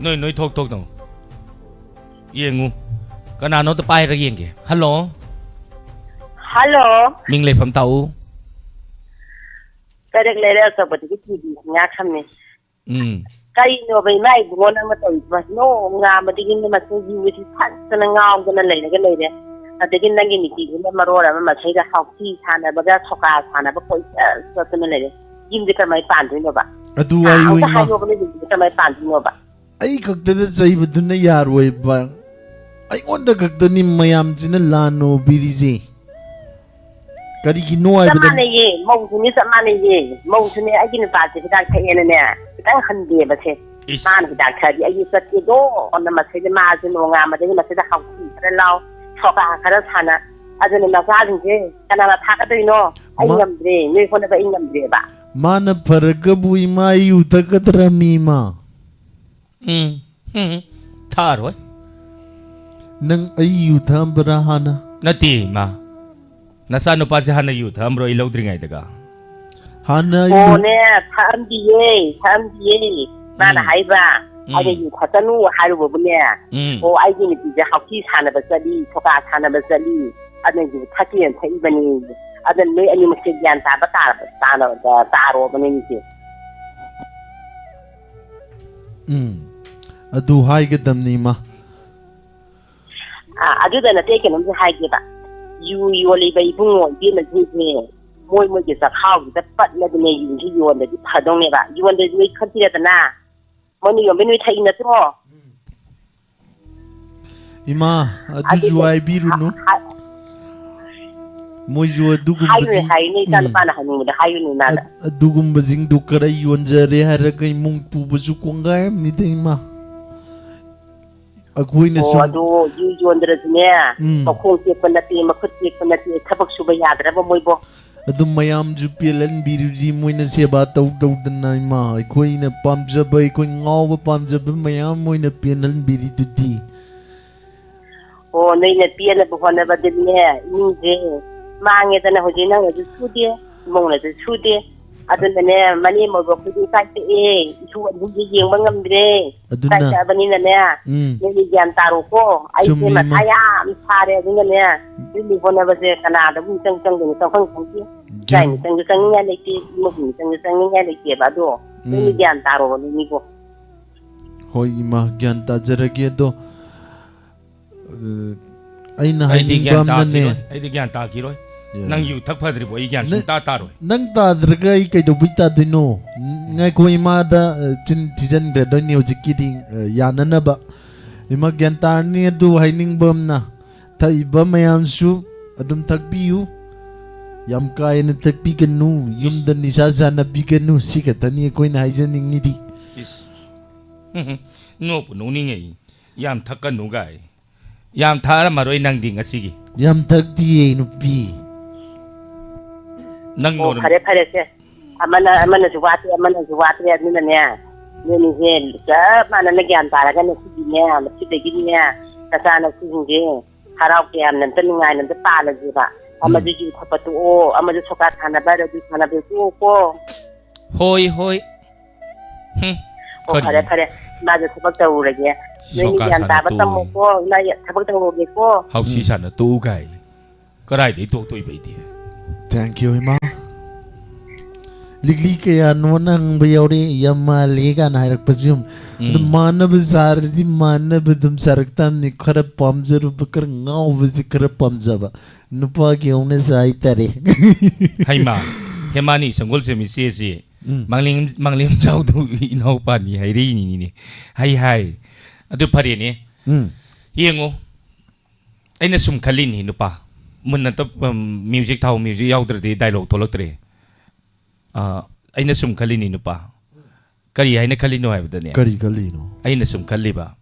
ꯅꯣꯏ, ꯅꯣꯏ ꯊꯣꯛ ꯊꯣꯛ ꯇꯧ꯫ ꯌꯦꯡꯉꯨ꯫ ꯀꯅꯥꯅꯣ ꯑꯝꯇ ꯄꯥꯏꯔꯒ ꯌꯦꯡꯒꯦ꯫ ꯍꯜꯂꯣ꯫ ꯍꯜꯂꯣ꯫ ꯃꯤꯡ ꯂꯩꯐꯝ ꯇꯥꯛꯎ꯫ ꯀꯩꯔꯛ ꯂꯩꯔꯛ ꯑꯆꯧꯕꯗꯒꯤ ꯇꯤ ꯚꯤ ꯉꯥ ꯈꯝꯃꯦ꯫ ꯎꯝ꯫ ꯀꯩꯅꯣꯕ ꯏꯃꯥ ꯏꯕꯨꯡꯉꯣ ꯅꯪꯅ ꯇꯧꯔꯤꯁꯤꯕꯣ? ꯅꯣꯡꯉꯥꯟꯕꯗꯒꯤ ꯃꯁꯤ ꯌꯨꯁꯤ ꯊꯛꯇꯅ ꯉꯥꯎꯗꯅ ꯂꯩꯔꯒ ꯂꯩꯔꯦ꯫ ꯑꯗꯒꯤ ꯅꯪꯒꯤ ꯅꯨꯄꯤꯗꯨꯅ ꯃꯔꯣꯜ ꯑꯃ ꯃꯁꯩꯗ ꯍꯥꯎꯊꯤ ꯁꯥꯟꯅꯕꯒ ꯁꯣꯀꯥ ꯁꯥꯟꯅꯕ ꯀꯣꯏꯆꯠ ꯆꯠꯇꯅ ꯂꯩꯔꯦ꯫ ꯌꯨꯝꯁꯦ ꯀꯃꯥꯏꯅ ꯄꯥꯟꯗꯣꯏꯅꯣꯕ? ꯑꯗꯨ ꯍꯥ, ꯍꯥꯏꯌꯨ ꯑꯝꯇ ꯏꯃꯥ꯫ ꯍꯥꯏꯌꯣꯕ, ꯅꯣꯏ ꯌꯨꯝꯁꯦ ꯀꯃꯥꯏꯅ ꯄꯥꯟꯗꯣꯏꯅꯣꯕ? ꯑꯩ ꯈꯛꯇꯗ ꯆꯩꯕꯗꯨꯅ ꯌꯥꯔꯣꯏꯕ꯫ ꯑꯩꯉꯣꯟꯗ ꯈꯛꯇꯅꯤ ꯃꯌꯥꯝꯁꯤꯅ ꯂꯥꯟꯅ ꯎꯕꯤꯔꯤꯁꯦ꯫ ꯀꯔꯤꯒꯤꯅꯣ ꯆꯞ ꯍꯥꯏꯕꯗ ꯃꯥꯟꯅꯩꯌꯦ, ꯃꯧꯁꯨꯅꯦ, ꯆꯞ ꯃꯥꯟꯅꯩꯌꯦ꯫ ꯃꯧꯁꯨꯅꯦ, ꯑꯩꯒꯤ ꯅꯨꯄꯥꯁꯦ ꯍꯤꯗꯥꯛ ꯊꯛꯑꯦꯅꯅꯦ, ꯈꯤꯇꯪ ꯍꯟꯗꯦꯕꯁꯦ꯫ ꯏꯁ꯫ ꯃꯥꯅ ꯍꯤꯗꯥꯛ ꯊꯛꯑꯗꯤ ꯑꯩꯒꯤ ꯆꯠꯀꯦꯗꯣ ꯑꯣꯟꯅ ꯃꯁꯩꯗ ꯃꯥꯁꯦ ꯅꯣꯡꯉꯥꯟꯕꯗꯒꯤ ꯃꯁꯤꯗ ꯍꯥꯎꯊꯤ ꯈꯔ ꯂꯥꯎ, ꯁꯣꯀꯥ ꯈꯔ ꯁꯥꯟꯅ꯫ ꯑꯗꯨꯅ ꯃꯆꯥꯁꯤꯡꯁꯦ ꯀꯅꯥꯅ ꯊꯥꯛꯀꯗꯣꯏꯅꯣ? ꯑꯩ ꯃꯥ-, ꯉꯝꯗ꯭ꯔꯦ, ꯅꯣꯏ ꯍꯣꯠꯅꯕ ꯑꯩ ꯉꯝꯗ꯭ꯔꯦꯕ꯫ ꯃꯥꯅ ꯐꯔꯒꯕꯨ ꯏꯃꯥ ꯑꯩ ꯌꯨ ꯊꯛꯀꯗ꯭ꯔꯃꯤ ꯏꯃꯥ? ꯎꯝ, ꯎꯝ, ꯊꯥꯔꯣꯏ꯫ ꯅꯪ ꯑꯩ ꯌꯨ ꯊꯛꯑꯝꯕ꯭ꯔꯥ ꯍꯥꯟꯅ? ꯅꯠꯇꯦ, ꯏꯃꯥ꯫ ꯅꯆꯥꯅꯨꯄꯥꯁꯦ ꯍꯥꯟꯅ ꯌꯨ ꯊꯛꯑꯝꯕ꯭ꯔꯣ ꯑꯩ ꯂꯧꯗ꯭ꯔꯤꯉꯩꯗꯒ? ꯍꯥꯟꯅ ꯌꯨ ꯑꯣꯅꯦ, ꯊꯛꯑꯝꯗꯤꯌꯦ, ꯊꯛꯑꯝꯗꯤꯌꯦ꯫ ꯃꯥꯅ ꯎꯝ꯫ ꯍꯥꯏꯕ, ꯎꯝ꯫ "ꯑꯩꯅ ꯌꯨ ꯊꯛꯀꯅꯨ ꯍꯥꯏꯔꯨꯕꯕꯨꯅꯦ, ꯎꯝ꯫ ꯑꯣ, ꯑꯩꯒꯤ ꯅꯨꯄꯤꯁꯦ ꯍꯥꯎꯊꯤ ꯁꯥꯟꯅꯕ ꯆꯠꯂꯤ, ꯁꯣꯀꯥ ꯁꯥꯟꯅꯕ ꯆꯠꯂꯤ, ꯑꯗꯨꯅ ꯌꯨ ꯊꯛꯀꯦꯅ ꯊꯛꯏꯕꯅꯤ꯫ ꯑꯗꯨꯅ ꯅꯣꯏ ꯑꯅꯤꯃꯛꯁꯦ ꯒ꯭ꯌꯥꯟ ꯇꯥꯕ ꯇꯥꯔꯕ, ꯇꯥꯅ-, ꯇꯥꯔꯣꯕꯅꯦ ꯏꯆꯦ꯫" ꯎꯝ, ꯑꯗꯨ ꯍꯥꯏꯒꯗꯕꯅꯤ, ꯏꯃꯥ꯫ ꯑꯥ, ꯑꯗꯨꯗ ꯅꯠꯇꯦ, ꯑꯩ ꯀꯩꯅꯣꯝꯁꯨ ꯍꯥꯏꯒꯦꯕ꯫ ꯌꯨ ꯌꯣꯜꯂꯤꯕ ꯏꯕꯨꯡꯉꯣ ꯏꯕꯦꯝꯃꯁꯤꯡꯁꯦ ꯃꯣꯏ ꯃꯣꯏꯒꯤ ꯆꯈꯥꯎꯁꯤꯗ ꯄꯠꯂꯗꯤꯅꯦ ꯌꯨꯁꯤ ꯌꯣꯟꯗꯗꯤ ꯐꯗꯧꯅꯦꯕ꯫ ꯌꯣꯟꯗꯗꯤ ꯅꯣꯏ ꯈꯪꯗ꯭ꯔꯦꯗꯅ꯫ ꯃꯣꯏꯅ ꯌꯣꯟꯕꯩ ꯅꯣꯏ ꯊꯛꯏ ꯅꯠꯇ꯭ꯔꯣ? ꯏꯃꯥ, ꯑꯗꯨꯁꯨ ꯑꯗꯨꯗꯤ ꯍꯥꯏꯕꯤꯔꯨꯅꯨ꯫ ꯍꯥ-, ꯍꯥ-, ꯃꯣꯏꯁꯨ ꯑꯗꯨꯒꯨꯝꯕꯁꯤꯡ-, ꯍꯥꯏꯌꯨꯅꯦ, ꯍꯥꯏꯌꯨꯅꯦ, ꯎꯝ꯫ ꯏꯆꯥꯅꯨꯄꯥꯅ ꯍꯥꯏꯅꯤꯡꯕꯗꯣ ꯍꯥꯏꯌꯨꯅꯦ, ꯏꯃꯥꯗ꯫ ꯑꯗ-, ꯑꯗꯨꯒꯨꯝꯕꯁꯤꯡꯗꯨ ꯈꯔ ꯌꯣꯟꯖꯔꯦ ꯍꯥꯏꯔꯒ ꯏꯃꯨꯡ ꯄꯨꯕꯁꯨ ꯀꯣꯡꯒꯥꯏ ꯑꯃꯅꯤꯗ, ꯏꯃꯥ꯫ ꯑꯩꯈꯣꯏꯅ ꯑꯣ ꯁꯨꯝ ꯑꯗꯨ ꯌꯨ ꯌꯣꯟꯗ꯭ꯔꯁꯨꯅꯦ, ꯎꯝ꯫ ꯃꯈꯣꯡ ꯇꯦꯛꯄ ꯅꯠꯇꯦ, ꯃꯈꯨꯠ ꯇꯦꯛꯄ ꯅꯠꯇꯦ, ꯊꯕꯛ ꯁꯨꯕ ꯌꯥꯗ꯭ꯔꯕ ꯃꯣꯏꯕꯣ? ꯑꯗꯨꯝ ꯃꯌꯥꯝꯁꯨ ꯄꯦꯜꯍꯟꯕꯤꯔꯨꯗꯤ, ꯃꯣꯏꯅ ꯁꯦꯕꯥ ꯇꯧ ꯇꯧꯗꯅ, ꯏꯃꯥ, ꯑꯩꯈꯣꯏꯅ ꯄꯥꯝꯖꯕ, ꯑꯩꯈꯣꯏ ꯉꯥꯎꯕ ꯄꯥꯝꯖꯕ ꯃꯌꯥꯝ ꯃꯣꯏꯅ ꯄꯦꯜꯍꯟꯕꯤꯔꯤꯗꯨꯗꯤ꯫ ꯑꯣ, ꯅꯣꯏꯅ ꯄꯦꯟꯅꯕ ꯍꯣꯠꯅꯕꯗꯅꯦ, ꯏꯃꯨꯡꯁꯦ ꯃꯥꯡꯉꯦꯗꯅ ꯍꯧꯖꯤꯛ ꯅꯪꯅꯁꯨ ꯁꯨꯗꯦ, ꯏꯃꯨꯡꯅꯁꯨ ꯁꯨꯗꯦ꯫ ꯑꯗꯨꯅꯅꯦ, ꯃꯅꯦꯝ ꯑꯣꯏꯕ ꯑꯩꯈꯣꯏꯗꯤ ꯏꯀꯥꯏꯊꯛꯑꯦ, ꯏꯁꯨ ꯑꯅꯤꯁꯦ ꯌꯦꯡꯕ ꯉꯝꯗ꯭ꯔꯦ꯫ ꯑꯗꯨꯅ ꯏꯀꯥꯏꯊꯛꯑꯕꯅꯤꯅꯅꯦ, ꯎꯝ꯫ ꯅꯣꯏꯅ ꯒ꯭ꯌꯥꯟ ꯇꯥꯔꯣꯀꯣ꯫ ꯑꯩꯁꯦ ꯆꯨꯝꯃꯤ, ꯏꯃꯥ꯫ ꯃꯊꯥ ꯌꯥꯝ ꯁꯥꯔꯦ꯫ ꯑꯗꯨꯅꯅꯦ, ꯅꯣꯏꯅ ꯍꯣꯠꯅꯕꯁꯦ ꯀꯅꯥꯗꯕꯨ ꯆꯪ ꯆꯪꯗꯣꯏꯅꯣ, ꯆꯪꯐꯝ ꯈꯪꯗꯦ꯫ ꯏꯆꯥ ꯒ꯭ꯌꯥꯟ- ꯃꯤꯆꯪꯁꯨ ꯆꯪꯅꯤꯡꯉꯥꯏ ꯂꯩꯇꯦ, ꯏꯃꯨꯡ ꯃꯤꯆꯪꯁꯨ ꯆꯪꯅꯤꯡꯉꯥꯏ ꯂꯩꯇꯦꯕ꯫ ꯑꯗꯣ ꯅꯣꯏꯅ ꯎꯝ꯫ ꯒ꯭ꯌꯥꯟ ꯇꯥꯔꯣꯕ, ꯅꯣꯏꯅꯤꯕꯣ꯫ ꯍꯣꯏ, ꯏꯃꯥ, ꯒ꯭ꯌꯥꯟ ꯇꯥꯖꯔꯒꯦ꯫ ꯑꯗꯣ, ꯑ, ꯑꯩꯅ ꯑꯩꯗꯤ ꯍꯥꯏꯅꯤꯡꯕ ꯒ꯭ꯌꯥꯟ ꯑꯃꯅꯅꯦ꯫ ꯇꯥꯈꯤꯔꯣꯏ, ꯑꯩꯗꯤ ꯒ꯭ꯌꯥꯟ ꯇꯥꯈꯤꯔꯣꯏ꯫ Yeah. ꯅꯪ ꯌꯨ ꯊꯛ ꯐꯗ꯭ꯔꯤꯕꯣ ꯑꯩ ꯒ꯭ꯌꯥꯟ ꯅ- ꯁꯨꯡꯇꯥ ꯇꯥꯔꯣꯏ꯫ ꯅꯪ ꯇꯥꯗ꯭ꯔꯒ ꯑꯩ ꯀꯩꯗꯧꯕꯩ ꯇꯥꯗꯣꯏꯅꯣ? ꯉꯥꯏꯈꯣ, ꯏꯃꯥꯗ, ꯑ, ꯆꯤꯟ ꯊꯤꯖꯤꯟꯈ꯭ꯔꯗꯣꯏꯅꯤ ꯍꯧꯖꯤꯛꯀꯤꯗꯤ, ꯑ, ꯌꯥꯅꯅꯕ꯫ ꯏꯃꯥ, ꯒ꯭ꯌꯥꯟ ꯇꯥꯔꯅꯤ꯫ ꯑꯗꯨ ꯍꯥꯏꯅꯤꯡꯕ ꯑꯃꯅ, ꯊꯛꯏꯕ ꯃꯌꯥꯝꯁꯨ ꯑꯗꯨꯝ ꯊꯛꯄꯤꯌꯨ, ꯌꯥꯝ ꯀꯥ ꯍꯦꯟꯅ ꯊꯛꯄꯤꯒꯅꯨ, ꯌꯨꯝꯗ ꯅꯤꯁꯥ ꯁꯥꯟꯅꯕꯤꯒꯅꯨ꯫ ꯁꯤ ꯈꯛꯇꯅꯤ ꯑꯩꯈꯣꯏꯅ ꯍꯥꯏꯖꯅꯤꯡꯉꯤꯗꯤ꯫ ꯏꯁ꯫ ꯅꯣꯛꯄꯨ ꯅꯣꯛꯅꯤꯡꯉꯦ꯫ ꯌꯥꯝ ꯊꯛꯀꯅꯨ ꯒꯥꯏ꯫ ꯌꯥꯝ ꯊꯛꯑꯔꯝꯃꯔꯣꯏ ꯅꯪꯗꯤ ꯉꯁꯤꯒꯤ꯫ ꯌꯥꯝ ꯊꯛꯇꯤꯌꯦ, ꯅꯨꯄꯤ꯫ ꯅꯪ ꯑꯣ, ꯅꯣꯔꯝ- ꯐꯔꯦ ꯐꯔꯦꯁꯦ꯫ ꯑꯃꯅ ꯑꯃꯅꯁꯨ ꯋꯥꯠꯇꯦ, ꯑꯃꯅꯁꯨ ꯋꯥꯠꯇ꯭ꯔꯦ꯫ ꯑꯗꯨꯅꯅꯦ, ꯅꯣꯏꯅꯤꯁꯦ ꯆꯞ ꯃꯥꯟꯅꯅ ꯒ꯭ꯌꯥꯟ ꯇꯥꯔꯒ ꯉꯁꯤꯗꯤꯅꯦ, ꯉꯁꯤꯗꯒꯤꯅꯦ, ꯅꯆꯥꯅꯁꯨꯁꯤꯡꯁꯦ ꯍꯔꯥꯎ ꯇꯌꯥꯝꯅ ꯑꯝꯇ ꯅꯨꯡꯉꯥꯏꯅ ꯑꯝꯇ ꯄꯥꯜꯂꯁꯦꯕ꯫ ꯑꯃꯁꯨ ꯌꯨ ꯊꯛꯄ ꯇꯣꯛꯑꯣ, ꯑꯃꯁꯨ ꯁꯣꯀꯥ ꯁꯥꯟꯅꯕ, ꯔꯧꯗꯤ ꯁꯥꯟꯅꯕ ꯇꯣꯛꯑꯣꯀꯣ꯫ ꯍꯣꯏ ꯍꯣꯏ꯫ ꯍꯨꯝ, ꯑꯣ, ꯀꯔꯤ? ꯐꯔꯦ ꯐꯔꯦ, ꯏꯃꯥꯁꯨ ꯊꯕꯛ ꯇꯧꯔꯨꯔꯒꯦ꯫ ꯅꯣꯏꯅꯤ ꯁꯣꯀꯥ ꯒ꯭ꯌꯥꯟ ꯇꯥꯕ ꯁꯥꯟꯅ ꯇꯝꯃꯣꯀꯣ꯫ ꯏꯃꯥ, ꯊꯕꯛ ꯇꯧꯔꯨꯔꯒꯦꯀꯣ꯫ ꯍꯥꯎꯁꯤ ꯎꯝ꯫ ꯁꯥꯟꯅ ꯇꯣꯛꯎ ꯀꯥꯏ꯫ ꯀꯗꯥꯏꯗꯩ ꯇꯣꯛꯇꯣꯏꯕ ꯑꯩꯗꯤ? Thank you, ꯏꯃꯥ꯫ ꯂꯤꯛꯂꯤ ꯀꯌꯥꯅꯣꯅ ꯍꯪꯕ ꯌꯥꯎꯔꯦ, ꯌꯥꯝ ꯃꯥꯜꯂꯦ ꯀꯥꯏꯅ ꯍꯥꯏꯔꯛꯄꯁꯨ ꯌꯥꯝ꯫ ꯑꯗꯨ ꯎꯝ꯫ ꯃꯥꯟꯅꯕ ꯁꯥꯔꯗꯤ ꯃꯥꯟꯅꯕ ꯑꯗꯨꯝ ꯁꯥꯔꯛ ꯇꯥꯕꯅꯤ꯫ ꯈꯔ ꯄꯥꯝꯖꯔꯨꯕ, ꯈꯔ ꯉꯥꯎꯕꯁꯤ ꯈꯔ ꯄꯥꯝꯖꯕ ꯅꯨꯄꯥꯒꯤ ꯍꯧꯅꯁꯥ ꯍꯥꯏꯇꯥꯔꯦ꯫ ꯍꯩꯃꯥ, ꯍꯦꯃꯥꯅꯤ ꯁꯪꯒꯣꯜꯁꯦꯝ ꯏꯆꯦꯁꯤ ꯎꯝ꯫ ꯃꯥꯡꯂꯦꯝ ꯃꯥꯡꯂꯦꯝꯖꯥꯎꯗꯨ ꯏꯅꯥꯎꯄꯥꯅꯤ ꯍꯥꯏꯔꯛꯏꯅꯤꯅꯦ꯫ ꯍꯩ ꯍꯥꯏ꯫ ꯑꯗꯨ ꯐꯔꯦꯅꯦ꯫ ꯎꯝ꯫ ꯌꯦꯡꯉꯨ, ꯑꯩꯅ ꯁꯨꯝ ꯈꯜꯂꯤꯅꯤ ꯅꯨꯄꯥ, ꯃꯨꯟꯅ ꯇꯞ-, ꯎꯝ, ꯃ꯭ꯌꯨꯖꯤꯛ ꯊꯥꯎ, ꯃ꯭ꯌꯨꯖꯤꯛ ꯌꯥꯎꯗ꯭ꯔꯗꯤ ꯗꯥꯏꯂꯣꯛ ꯊꯣꯛꯂꯛꯇ꯭ꯔꯦ꯫ ꯑꯥ, ꯑꯩꯅ ꯁꯨꯝ ꯈꯜꯂꯤꯅꯤ ꯅꯨꯄꯥ, ꯀꯔꯤ ꯍꯥꯏꯅ ꯈꯜꯂꯤꯅꯣ ꯍꯥꯏꯕꯗꯅꯦ, ꯀꯔꯤ ꯈꯜꯂꯤꯅꯣ? ꯑꯩꯅ ꯁꯨꯝ ꯈꯜꯂꯤꯕ,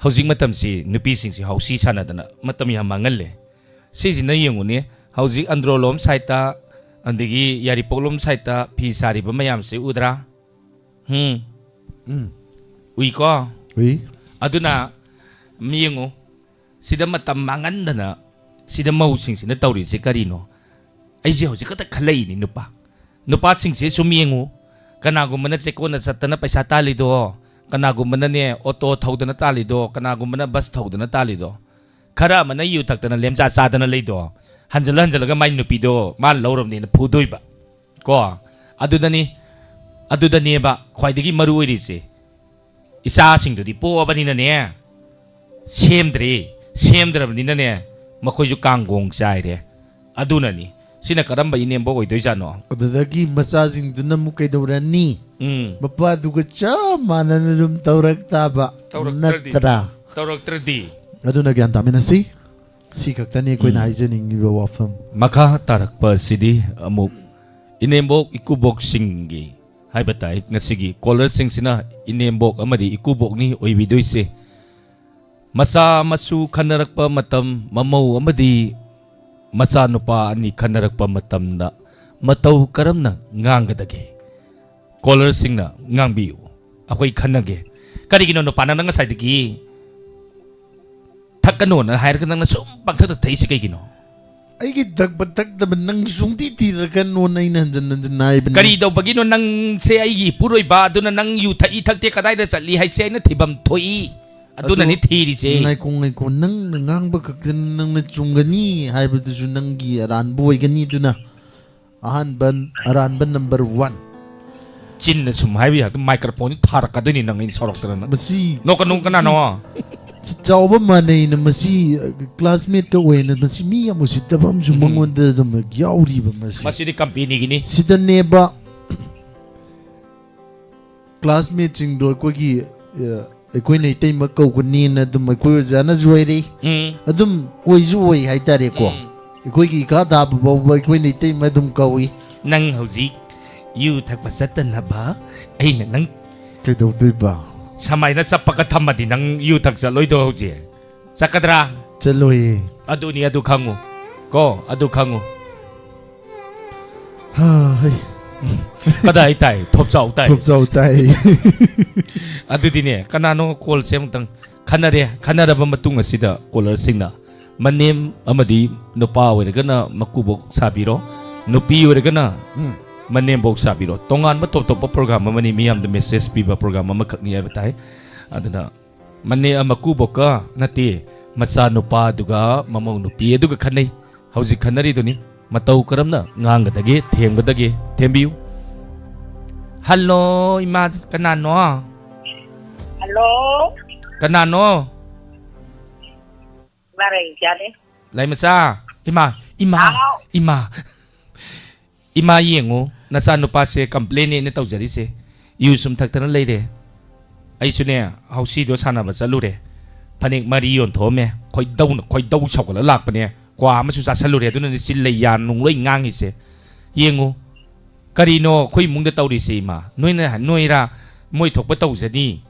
ꯍꯧꯖꯤꯛ ꯃꯇꯝꯁꯤ ꯅꯨꯄꯤꯁꯤꯡꯁꯤ ꯍꯧꯁꯤ ꯁꯥꯟꯅꯗꯅ ꯃꯇꯝ ꯌꯥꯝ ꯃꯥꯡꯍꯜꯂꯦ꯫ ꯁꯤꯁꯤꯅ ꯌꯦꯡꯉꯨꯅꯦ, ꯍꯧꯖꯤꯛ ꯑꯟꯗ꯭ꯔꯣꯂꯣꯝ ꯁꯥꯏꯠꯇ, ꯑꯗꯒꯤ ꯌꯥꯏꯔꯤꯄꯣꯛꯂꯣꯝ ꯁꯥꯏꯠꯇ ꯐꯤ ꯁꯥꯔꯤꯕ ꯃꯌꯥꯝꯁꯤ ꯎꯗ꯭ꯔꯥ? ꯎꯝ꯫ ꯎꯝ꯫ ꯎꯏꯀꯣ? ꯎꯏ꯫ ꯑꯗꯨꯅ ꯃꯤ ꯌꯦꯡꯉꯨ, ꯁꯤꯗ ꯃꯇꯝ ꯃꯥꯡꯍꯟꯗꯅ ꯁꯤꯗ ꯃꯧꯁꯤꯡꯁꯤꯅ ꯇꯧꯔꯤꯁꯦ ꯀꯔꯤꯅꯣ? ꯑꯩꯁꯦ ꯍꯧꯖꯤꯛ ꯈꯛꯇ ꯈꯜꯂꯛꯏꯅꯤ, ꯅꯨꯄꯥ꯫ ꯅꯨꯄꯥꯁꯤꯡꯁꯦ ꯁꯨꯝ ꯌꯦꯡꯉꯨ, ꯀꯅꯥꯒꯨꯝꯕꯅ ꯆꯦꯛꯀꯣꯟꯅ ꯆꯠꯇꯅ ꯄꯩꯁꯥ ꯇꯥꯜꯂꯤꯗꯣ, ꯀꯅꯥꯒꯨꯝꯕꯅꯅꯦ ꯑꯣꯇꯣ ꯊꯧꯗꯅ ꯇꯥꯜꯂꯤꯗꯣ, ꯀꯅꯥꯒꯨꯝꯕꯅ ꯕꯁ ꯊꯧꯗꯅ ꯇꯥꯜꯂꯤꯗꯣ, ꯈꯔ ꯑꯃꯅ ꯌꯨ ꯊꯛꯇꯅ ꯂꯦꯝꯆꯥ ꯆꯥꯗꯅ ꯂꯩꯗꯣ, ꯍꯟꯖꯜꯂ ꯍꯟꯖꯜꯂꯒ ꯃꯥꯏ ꯅꯨꯄꯤꯗꯣ ꯃꯥꯅ ꯂꯧꯔꯕꯅꯦꯅ ꯐꯨꯗꯣꯏꯕ꯫ ꯀꯣ? ꯑꯗꯨꯗꯅꯤ, ꯑꯗꯨꯗꯅꯦꯕ ꯈ꯭ꯋꯥꯏꯗꯒꯤ ꯃꯔꯨ ꯑꯣꯏꯔꯤꯁꯦ꯫ ꯏꯆꯥꯁꯤꯡꯗꯨꯗꯤ ꯄꯣꯛꯑꯕꯅꯤꯅꯅꯦ, ꯁꯦꯝꯗ꯭ꯔꯦ꯫ ꯁꯦꯝꯗ꯭ꯔꯕꯅꯤꯅꯅꯦ, ꯃꯈꯣꯏꯁꯨ ꯀꯥꯡꯒꯣꯡ ꯆꯥꯏꯔꯦ꯫ ꯑꯗꯨꯅꯅꯤ꯫ ꯁꯤꯅ ꯀꯔꯝꯕ ꯏꯅꯦꯝꯕꯣꯛ ꯑꯣꯏꯗꯣꯏꯖꯥꯠꯅꯣ? ꯑꯗꯨꯗꯒꯤ ꯃꯆꯥꯁꯤꯡꯗꯨꯅ ꯑꯃꯨꯛ ꯀꯩꯗꯧꯔꯅꯤ? ꯎꯝ꯫ ꯃꯄꯥꯗꯨꯒ ꯆꯞ ꯃꯥꯟꯅꯅ ꯑꯗꯨꯝ ꯇꯧꯔꯛ ꯇꯥꯕ꯫ ꯇꯧꯔꯛꯇ꯭ꯔꯗꯤ? ꯅꯠꯇ꯭ꯔꯥ? ꯇꯧꯔꯛꯇ꯭ꯔꯗꯤ? ꯑꯗꯨꯅ ꯒ꯭ꯌꯥꯟ ꯇꯥꯃꯤꯟꯅꯁꯤ꯫ ꯁꯤ ꯈꯛꯇꯅꯤ ꯑꯩꯈꯣꯏꯅ ꯎꯝ꯫ ꯍꯥꯏꯖꯅꯤꯡꯉꯤꯕ ꯋꯥꯐꯝ꯫ ꯃꯈꯥ ꯇꯥꯔꯛꯄ ꯑꯁꯤꯗꯤ ꯑꯃꯨꯛ ꯏꯅꯦꯝꯕꯣꯛ ꯏꯀꯨꯕꯣꯛꯁꯤꯡꯒꯤ ꯍꯥꯏꯕ ꯇꯥꯏ꯫ ꯉꯁꯤꯒꯤ ꯀꯣꯂꯔꯁꯤꯡꯁꯤꯅ ꯏꯅꯦꯝꯕꯣꯛ ꯑꯃꯗꯤ ꯏꯀꯨꯕꯣꯛꯅꯤ ꯑꯣꯏꯕꯤꯗꯣꯏꯁꯦ꯫ ꯃꯆꯥ ꯃꯁꯨ ꯈꯟꯅꯔꯛꯄ ꯃꯇꯝ, ꯃꯃꯧ ꯑꯃꯗꯤ ꯃꯆꯥꯅꯨꯄꯥ ꯑꯅꯤ ꯈꯟꯅꯔꯛꯄ ꯃꯇꯝꯗ ꯃꯇꯧ ꯀꯔꯝꯅ ꯉꯥꯡꯒꯗꯒꯦ? ꯀꯣꯂꯔꯁꯤꯡꯅ ꯉꯥꯡꯕꯤꯌꯨ, ꯑꯩꯈꯣꯏ ꯈꯟꯅꯒꯦ꯫ ꯀꯔꯤꯒꯤꯅꯣ ꯅꯨꯄꯥ, ꯅꯪꯅ ꯉꯁꯥꯏꯗꯒꯤ ꯊꯛꯀꯅꯣꯅ ꯍꯥꯏꯔꯒ ꯅꯪꯅ ꯁꯨꯝ ꯄꯪꯊꯛꯇ ꯊꯛꯏꯁꯤ ꯀꯩꯒꯤꯅꯣ? ꯑꯩꯒꯤ ꯊꯛꯄ ꯊꯛꯇꯕ ꯅꯪ ꯁꯨꯡꯊꯤ ꯊꯤꯔꯛꯀꯅꯣꯅ ꯑꯩꯅ ꯍꯟꯖꯟ ꯍꯟꯖꯟ ꯍꯥꯏꯕꯅꯤ꯫ ꯀꯔꯤ ꯇꯧꯕꯒꯤꯅꯣ ꯅꯪꯁꯦ ꯑꯩꯒꯤ ꯏꯄꯨꯔꯣꯏꯕ, ꯑꯗꯨꯅ ꯅꯪ ꯌꯨ ꯊꯛꯏ ꯊꯛꯇꯦ, ꯀꯗꯥꯏꯗ ꯆꯠꯂꯤ ꯍꯥꯏꯁꯦ ꯑꯩꯅ ꯊꯤꯐꯝ ꯊꯣꯛꯏ꯫ ꯑꯗꯨꯅꯅꯤ ꯑꯗꯣ ꯊꯤꯔꯤꯁꯦ꯫ ꯉꯥꯏꯈꯣ, ꯉꯥꯏꯈꯣ, ꯅꯪꯅ ꯉꯥꯡꯕ ꯈꯛꯇꯅ ꯅꯪꯅ ꯆꯨꯝꯒꯅꯤ ꯍꯥꯏꯕꯗꯨꯁꯨ ꯅꯪꯒꯤ ꯑꯔꯥꯟꯕ ꯑꯣꯏꯒꯅꯤ꯫ ꯑꯗꯨꯅ ꯑꯍꯥꯟꯕ, ꯑꯔꯥꯟꯕ number one꯫ ꯆꯤꯟꯅ ꯁꯨꯝ ꯍꯥꯏꯕ ꯌꯥꯗꯦ, microphone ꯊꯥꯔꯛꯀꯗꯣꯏꯅꯤ ꯅꯪ, ꯑꯩꯅ ꯁꯥꯎꯔꯛꯇꯅ ꯅꯪ꯫ ꯃꯁꯤ ꯅꯣꯛꯀꯅꯨ, ꯀꯅꯥꯅꯣ? ꯆꯥꯎꯕ ꯃꯥꯟꯅꯩꯅ ꯃꯁꯤ, ꯑ, classmate ꯀ ꯑꯣꯏꯅ ꯃꯁꯤ ꯃꯤ ꯌꯥꯝ ꯎꯁꯤꯠꯇꯕ ꯑꯃꯁꯨ ꯎꯝ꯫ ꯃꯉꯣꯟꯗ ꯑꯗꯨꯝ ꯌꯥꯎꯔꯤꯕ ꯃꯁꯤ꯫ ꯃꯁꯤꯗꯤ company ꯒꯤꯅꯤ꯫ ꯁꯤꯗꯅꯦꯕ classmate ꯁꯤꯡꯗꯣ ꯑꯩꯈꯣꯏꯒꯤ, ꯑ, ꯑꯩꯈꯣꯏꯅ ꯏꯇꯩꯃ ꯀꯧꯒꯅꯤꯅ ꯑꯗꯨꯝ ꯑꯩꯈꯣꯏ ꯑꯣꯖꯥꯅꯁꯨ ꯍꯥꯏꯔꯛꯏ꯫ ꯎꯝ꯫ ꯑꯗꯨꯝ ꯑꯣꯏꯁꯨ ꯑꯣꯏ ꯍꯥꯏꯇꯥꯔꯦꯀꯣ꯫ ꯎꯝ꯫ ꯑꯩꯈꯣꯏꯒꯤ ꯏꯈꯥ ꯊꯥꯕ ꯐꯥꯎꯕ ꯑꯩꯈꯣꯏꯅ ꯏꯇꯩꯃ ꯑꯗꯨꯝ ꯀꯧꯏ꯫ ꯅꯪ ꯍꯧꯖꯤꯛ ꯌꯨ ꯊꯛꯄ ꯆꯠꯇꯅꯕ ꯑꯩꯅ ꯅꯪ ꯀꯩꯗꯧꯗꯣꯏꯕ? ꯁꯨꯃꯥꯏꯅ ꯆꯞꯄꯒ ꯊꯝꯃꯗꯤ ꯅꯪ ꯌꯨ ꯊꯛ ꯆꯠꯂꯣꯏꯗꯣ ꯍꯧꯖꯤꯛ? ꯆꯠꯀꯗ꯭ꯔꯥ? ꯆꯠꯂꯣꯏꯌꯦ꯫ ꯑꯗꯨꯅꯤ, ꯑꯗꯨ ꯈꯪꯉꯨ꯫ ꯀꯣ, ꯑꯗꯨ ꯈꯪꯉꯨ꯫ ꯍꯥ, ꯍꯩ꯫ ꯀꯗꯥꯏ ꯇꯥꯏ? ꯊꯣꯞꯆꯥꯎ ꯇꯥꯏ꯫ ꯊꯣꯞꯆꯥꯎ ꯇꯥꯏ꯫ ꯑꯗꯨꯗꯤꯅꯦ, ꯀꯅꯥꯅꯣ ꯀꯣꯜꯁꯦ ꯑꯃꯨꯛꯇꯪ ꯈꯟꯅꯔꯦ꯫ ꯈꯟꯅꯔꯕ ꯃꯇꯨꯡ ꯑꯁꯤꯗ ꯀꯣꯂꯔꯁꯤꯡꯅ ꯃꯅꯦꯝ ꯑꯃꯗꯤ ꯅꯨꯄꯥ ꯑꯣꯏꯔꯒꯅ ꯃꯀꯨꯕꯣꯛ ꯁꯥꯕꯤꯔꯣ, ꯅꯨꯄꯤ ꯑꯣꯏꯔꯒꯅ ꯎꯝ꯫ ꯃꯅꯦꯝꯕꯣꯛ ꯁꯥꯕꯤꯔꯣ꯫ ꯇꯣꯉꯥꯟꯕ ꯇꯣꯞ ꯇꯣꯞꯄ ꯄ꯭ꯔꯣꯒ꯭ꯔꯥꯝ ꯑꯃꯅꯤ, ꯃꯤꯌꯥꯝꯗ ꯃꯦꯁꯦꯖ ꯄꯤꯕ ꯄ꯭ꯔꯣꯒ꯭ꯔꯥꯝ ꯑꯃꯈꯛꯅꯤ ꯍꯥꯏꯕ ꯇꯥꯏ꯫ ꯑꯗꯨꯅ ꯃꯅꯦ-, ꯃꯀꯨꯕꯣꯛꯀ ꯅꯠꯇꯦ, ꯃꯆꯥꯅꯨꯄꯥꯗꯨꯒ ꯃꯃꯧ ꯅꯨꯄꯤ ꯑꯗꯨꯒ ꯈꯟꯅꯩ꯫ ꯍꯧꯖꯤꯛ ꯈꯟꯅꯔꯤꯗꯨꯅꯤ꯫ ꯃꯇꯧ ꯀꯔꯝꯅ ꯉꯥꯡꯒꯗꯒꯦ, ꯊꯦꯝꯒꯗꯒꯦ, ꯊꯦꯝꯕꯤꯌꯨ꯫ ꯍꯜꯂꯣ, ꯏꯃꯥ, ꯀꯅꯥꯅꯣ? ꯍꯜꯂꯣ꯫ ꯀꯅꯥꯅꯣ? ꯏꯃꯥ ꯔꯦꯡꯖꯥꯅꯦ꯫ ꯂꯥꯏꯃꯆꯥ, ꯏꯃꯥ, ꯏꯃꯥ, ꯍꯥꯎ꯫ ꯏꯃꯥ꯫ ꯏꯃꯥ, ꯌꯦꯡꯉꯨ, ꯅꯆꯥꯅꯨꯄꯥꯁꯦ ꯀꯝꯄ꯭ꯂꯦꯟꯅꯦ ꯑꯩꯅ ꯇꯧꯖꯔꯤꯁꯦ꯫ ꯌꯨ ꯁꯨꯝ ꯊꯛꯇꯅ ꯂꯩꯔꯦ꯫ ꯑꯩꯁꯨꯅꯦ, ꯍꯧꯁꯤꯗꯣ ꯁꯥꯟꯅꯕ ꯆꯠꯂꯨꯔꯦ꯫ ꯐꯅꯦꯛ ꯃꯔꯤ ꯌꯣꯟꯊꯣꯛꯑꯝꯃꯦ꯫ ꯈꯣꯏꯗꯧꯅ, ꯈꯣꯏꯗꯧ ꯁꯥꯎꯒꯠꯂ ꯂꯥꯛꯄꯅꯦ꯫ ꯀ꯭ꯋꯥ ꯑꯃꯁꯨ ꯆꯥꯁꯜꯂꯨꯔꯦ꯫ ꯑꯗꯨꯅꯅꯦ ꯆꯤꯜ ꯂꯩ ꯌꯥ ꯅꯨꯡ ꯂꯣꯏ ꯉꯥꯡꯉꯤꯁꯦ꯫ ꯌꯦꯡꯉꯨ, ꯀꯔꯤꯅꯣ ꯑꯩꯈꯣꯏ ꯏꯃꯨꯡꯗ ꯇꯧꯔꯤꯁꯦ, ꯏꯃꯥ? ꯅꯣꯏꯅ, ꯅꯣꯏꯔꯥ ꯃꯣꯏ ꯊꯣꯛꯄ ꯇꯧꯖꯅꯤ?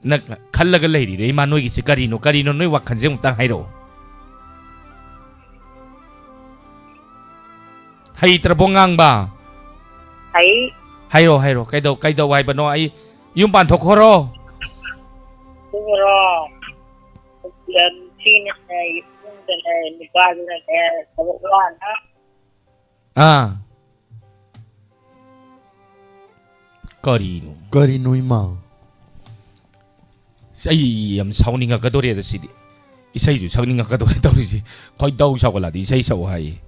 ꯅ ꯈꯜꯂꯒ ꯂꯩꯔꯤꯔꯦ, ꯏꯃꯥ, ꯅꯣꯏꯒꯤꯁꯤ ꯀꯔꯤꯅꯣ? ꯀꯔꯤꯅꯣ ꯅꯣꯏ ꯋꯥꯈꯜꯁꯦ ꯑꯃꯨꯛꯇꯪ ꯍꯥꯏꯔꯛꯑꯣ꯫ ꯍꯩꯇ꯭ꯔꯕꯣ ꯉꯥꯡꯕ? ꯍꯩ꯫ ꯍꯥꯏꯔꯣ, ꯍꯥꯏꯔꯣ꯫ ꯀꯩꯗꯧ-, ꯀꯩꯗꯧ ꯍꯥꯏꯕꯅꯣ? ꯑꯩ ꯌꯨꯝ ꯄꯥꯟꯊꯣꯛꯈꯣꯔꯣ? ꯊꯣꯛꯈꯣꯔꯣ? ꯌꯥꯝ ꯊꯤꯅ ꯏꯃꯨꯡꯗꯅꯦ, ꯅꯨꯄꯥꯗꯨꯅꯅꯦ, ꯊꯕꯛ ꯋꯥꯅ꯫ ꯑꯥ꯫ ꯀꯔꯤꯅꯣ? ꯀꯔꯤꯅꯣ, ꯏꯃꯥ? ꯑꯁ, ꯑꯩ ꯌꯥꯝ ꯁꯥꯎꯅꯤꯡꯉꯛꯀꯗꯧꯔꯦꯗ ꯁꯤꯗꯤ꯫ ꯏꯁꯩꯁꯨ ꯁꯛꯅꯤꯡꯉꯛꯀꯗꯧꯔꯦ ꯇꯧꯔꯤꯁꯦ꯫ ꯈꯣꯏꯗꯧ ꯁꯥꯎꯒꯠꯂꯛꯑꯗꯤ ꯏꯁꯩ ꯁꯛꯑꯣ ꯍꯥꯏꯌꯦ꯫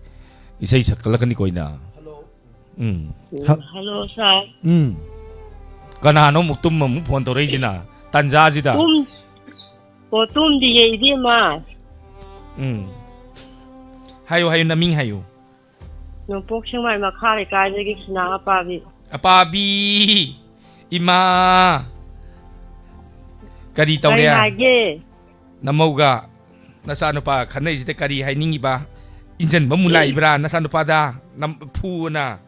ꯏꯁꯩ ꯁꯛꯀꯠꯂꯛꯀꯅꯤꯀꯣ ꯑꯩꯅ꯫ ꯎꯝ꯫ ꯍ-, ꯍꯜꯂꯣ, ꯁꯥꯔ꯫ ꯎꯝ꯫ ꯀꯅꯥꯅꯣ ꯑꯃꯨꯛ ꯇꯨꯝꯃ ꯑꯃꯨꯛ ꯐꯣꯟ ꯇꯧꯔꯛꯏꯁꯤꯅ? ꯇꯟꯖꯥꯁꯤꯗ꯫ ꯇꯨꯝ-, ꯑꯣ, ꯇꯨꯝꯗꯤꯌꯦ, ꯏꯕꯦꯝꯃ꯫ ꯎꯝ꯫ ꯍꯥꯏꯌꯨ, ꯍꯥꯏꯌꯨ, ꯅꯃꯤꯡ ꯍꯥꯏꯌꯨ꯫ ꯅꯣꯡꯄꯣꯛ ꯁꯦꯛꯃꯥꯏ ꯃꯈꯥ ꯂꯩꯀꯥꯏꯗꯒꯤ ꯁꯤꯅꯥ ꯑꯄꯥꯕꯤ꯫ ꯑꯄꯥꯕꯤ! ꯏꯃꯥ! ꯀꯔꯤ ꯇꯧꯔꯦ? ꯀꯔꯤ ꯍꯥꯏꯒꯦ? ꯅꯃꯧꯒ ꯅꯆꯥꯅꯨꯄꯥ ꯈꯟꯅꯩꯁꯤꯗ ꯀꯔꯤ ꯍꯥꯏꯅꯤꯡꯉꯤꯕ? ꯏꯟꯖꯟꯕ ꯑꯃꯨꯛ ꯂꯥꯛꯏꯕ꯭ꯔꯥ ꯅꯆꯥꯅꯨꯄꯥꯗ? ꯅꯝ-, ꯐꯨꯑꯣꯅ꯫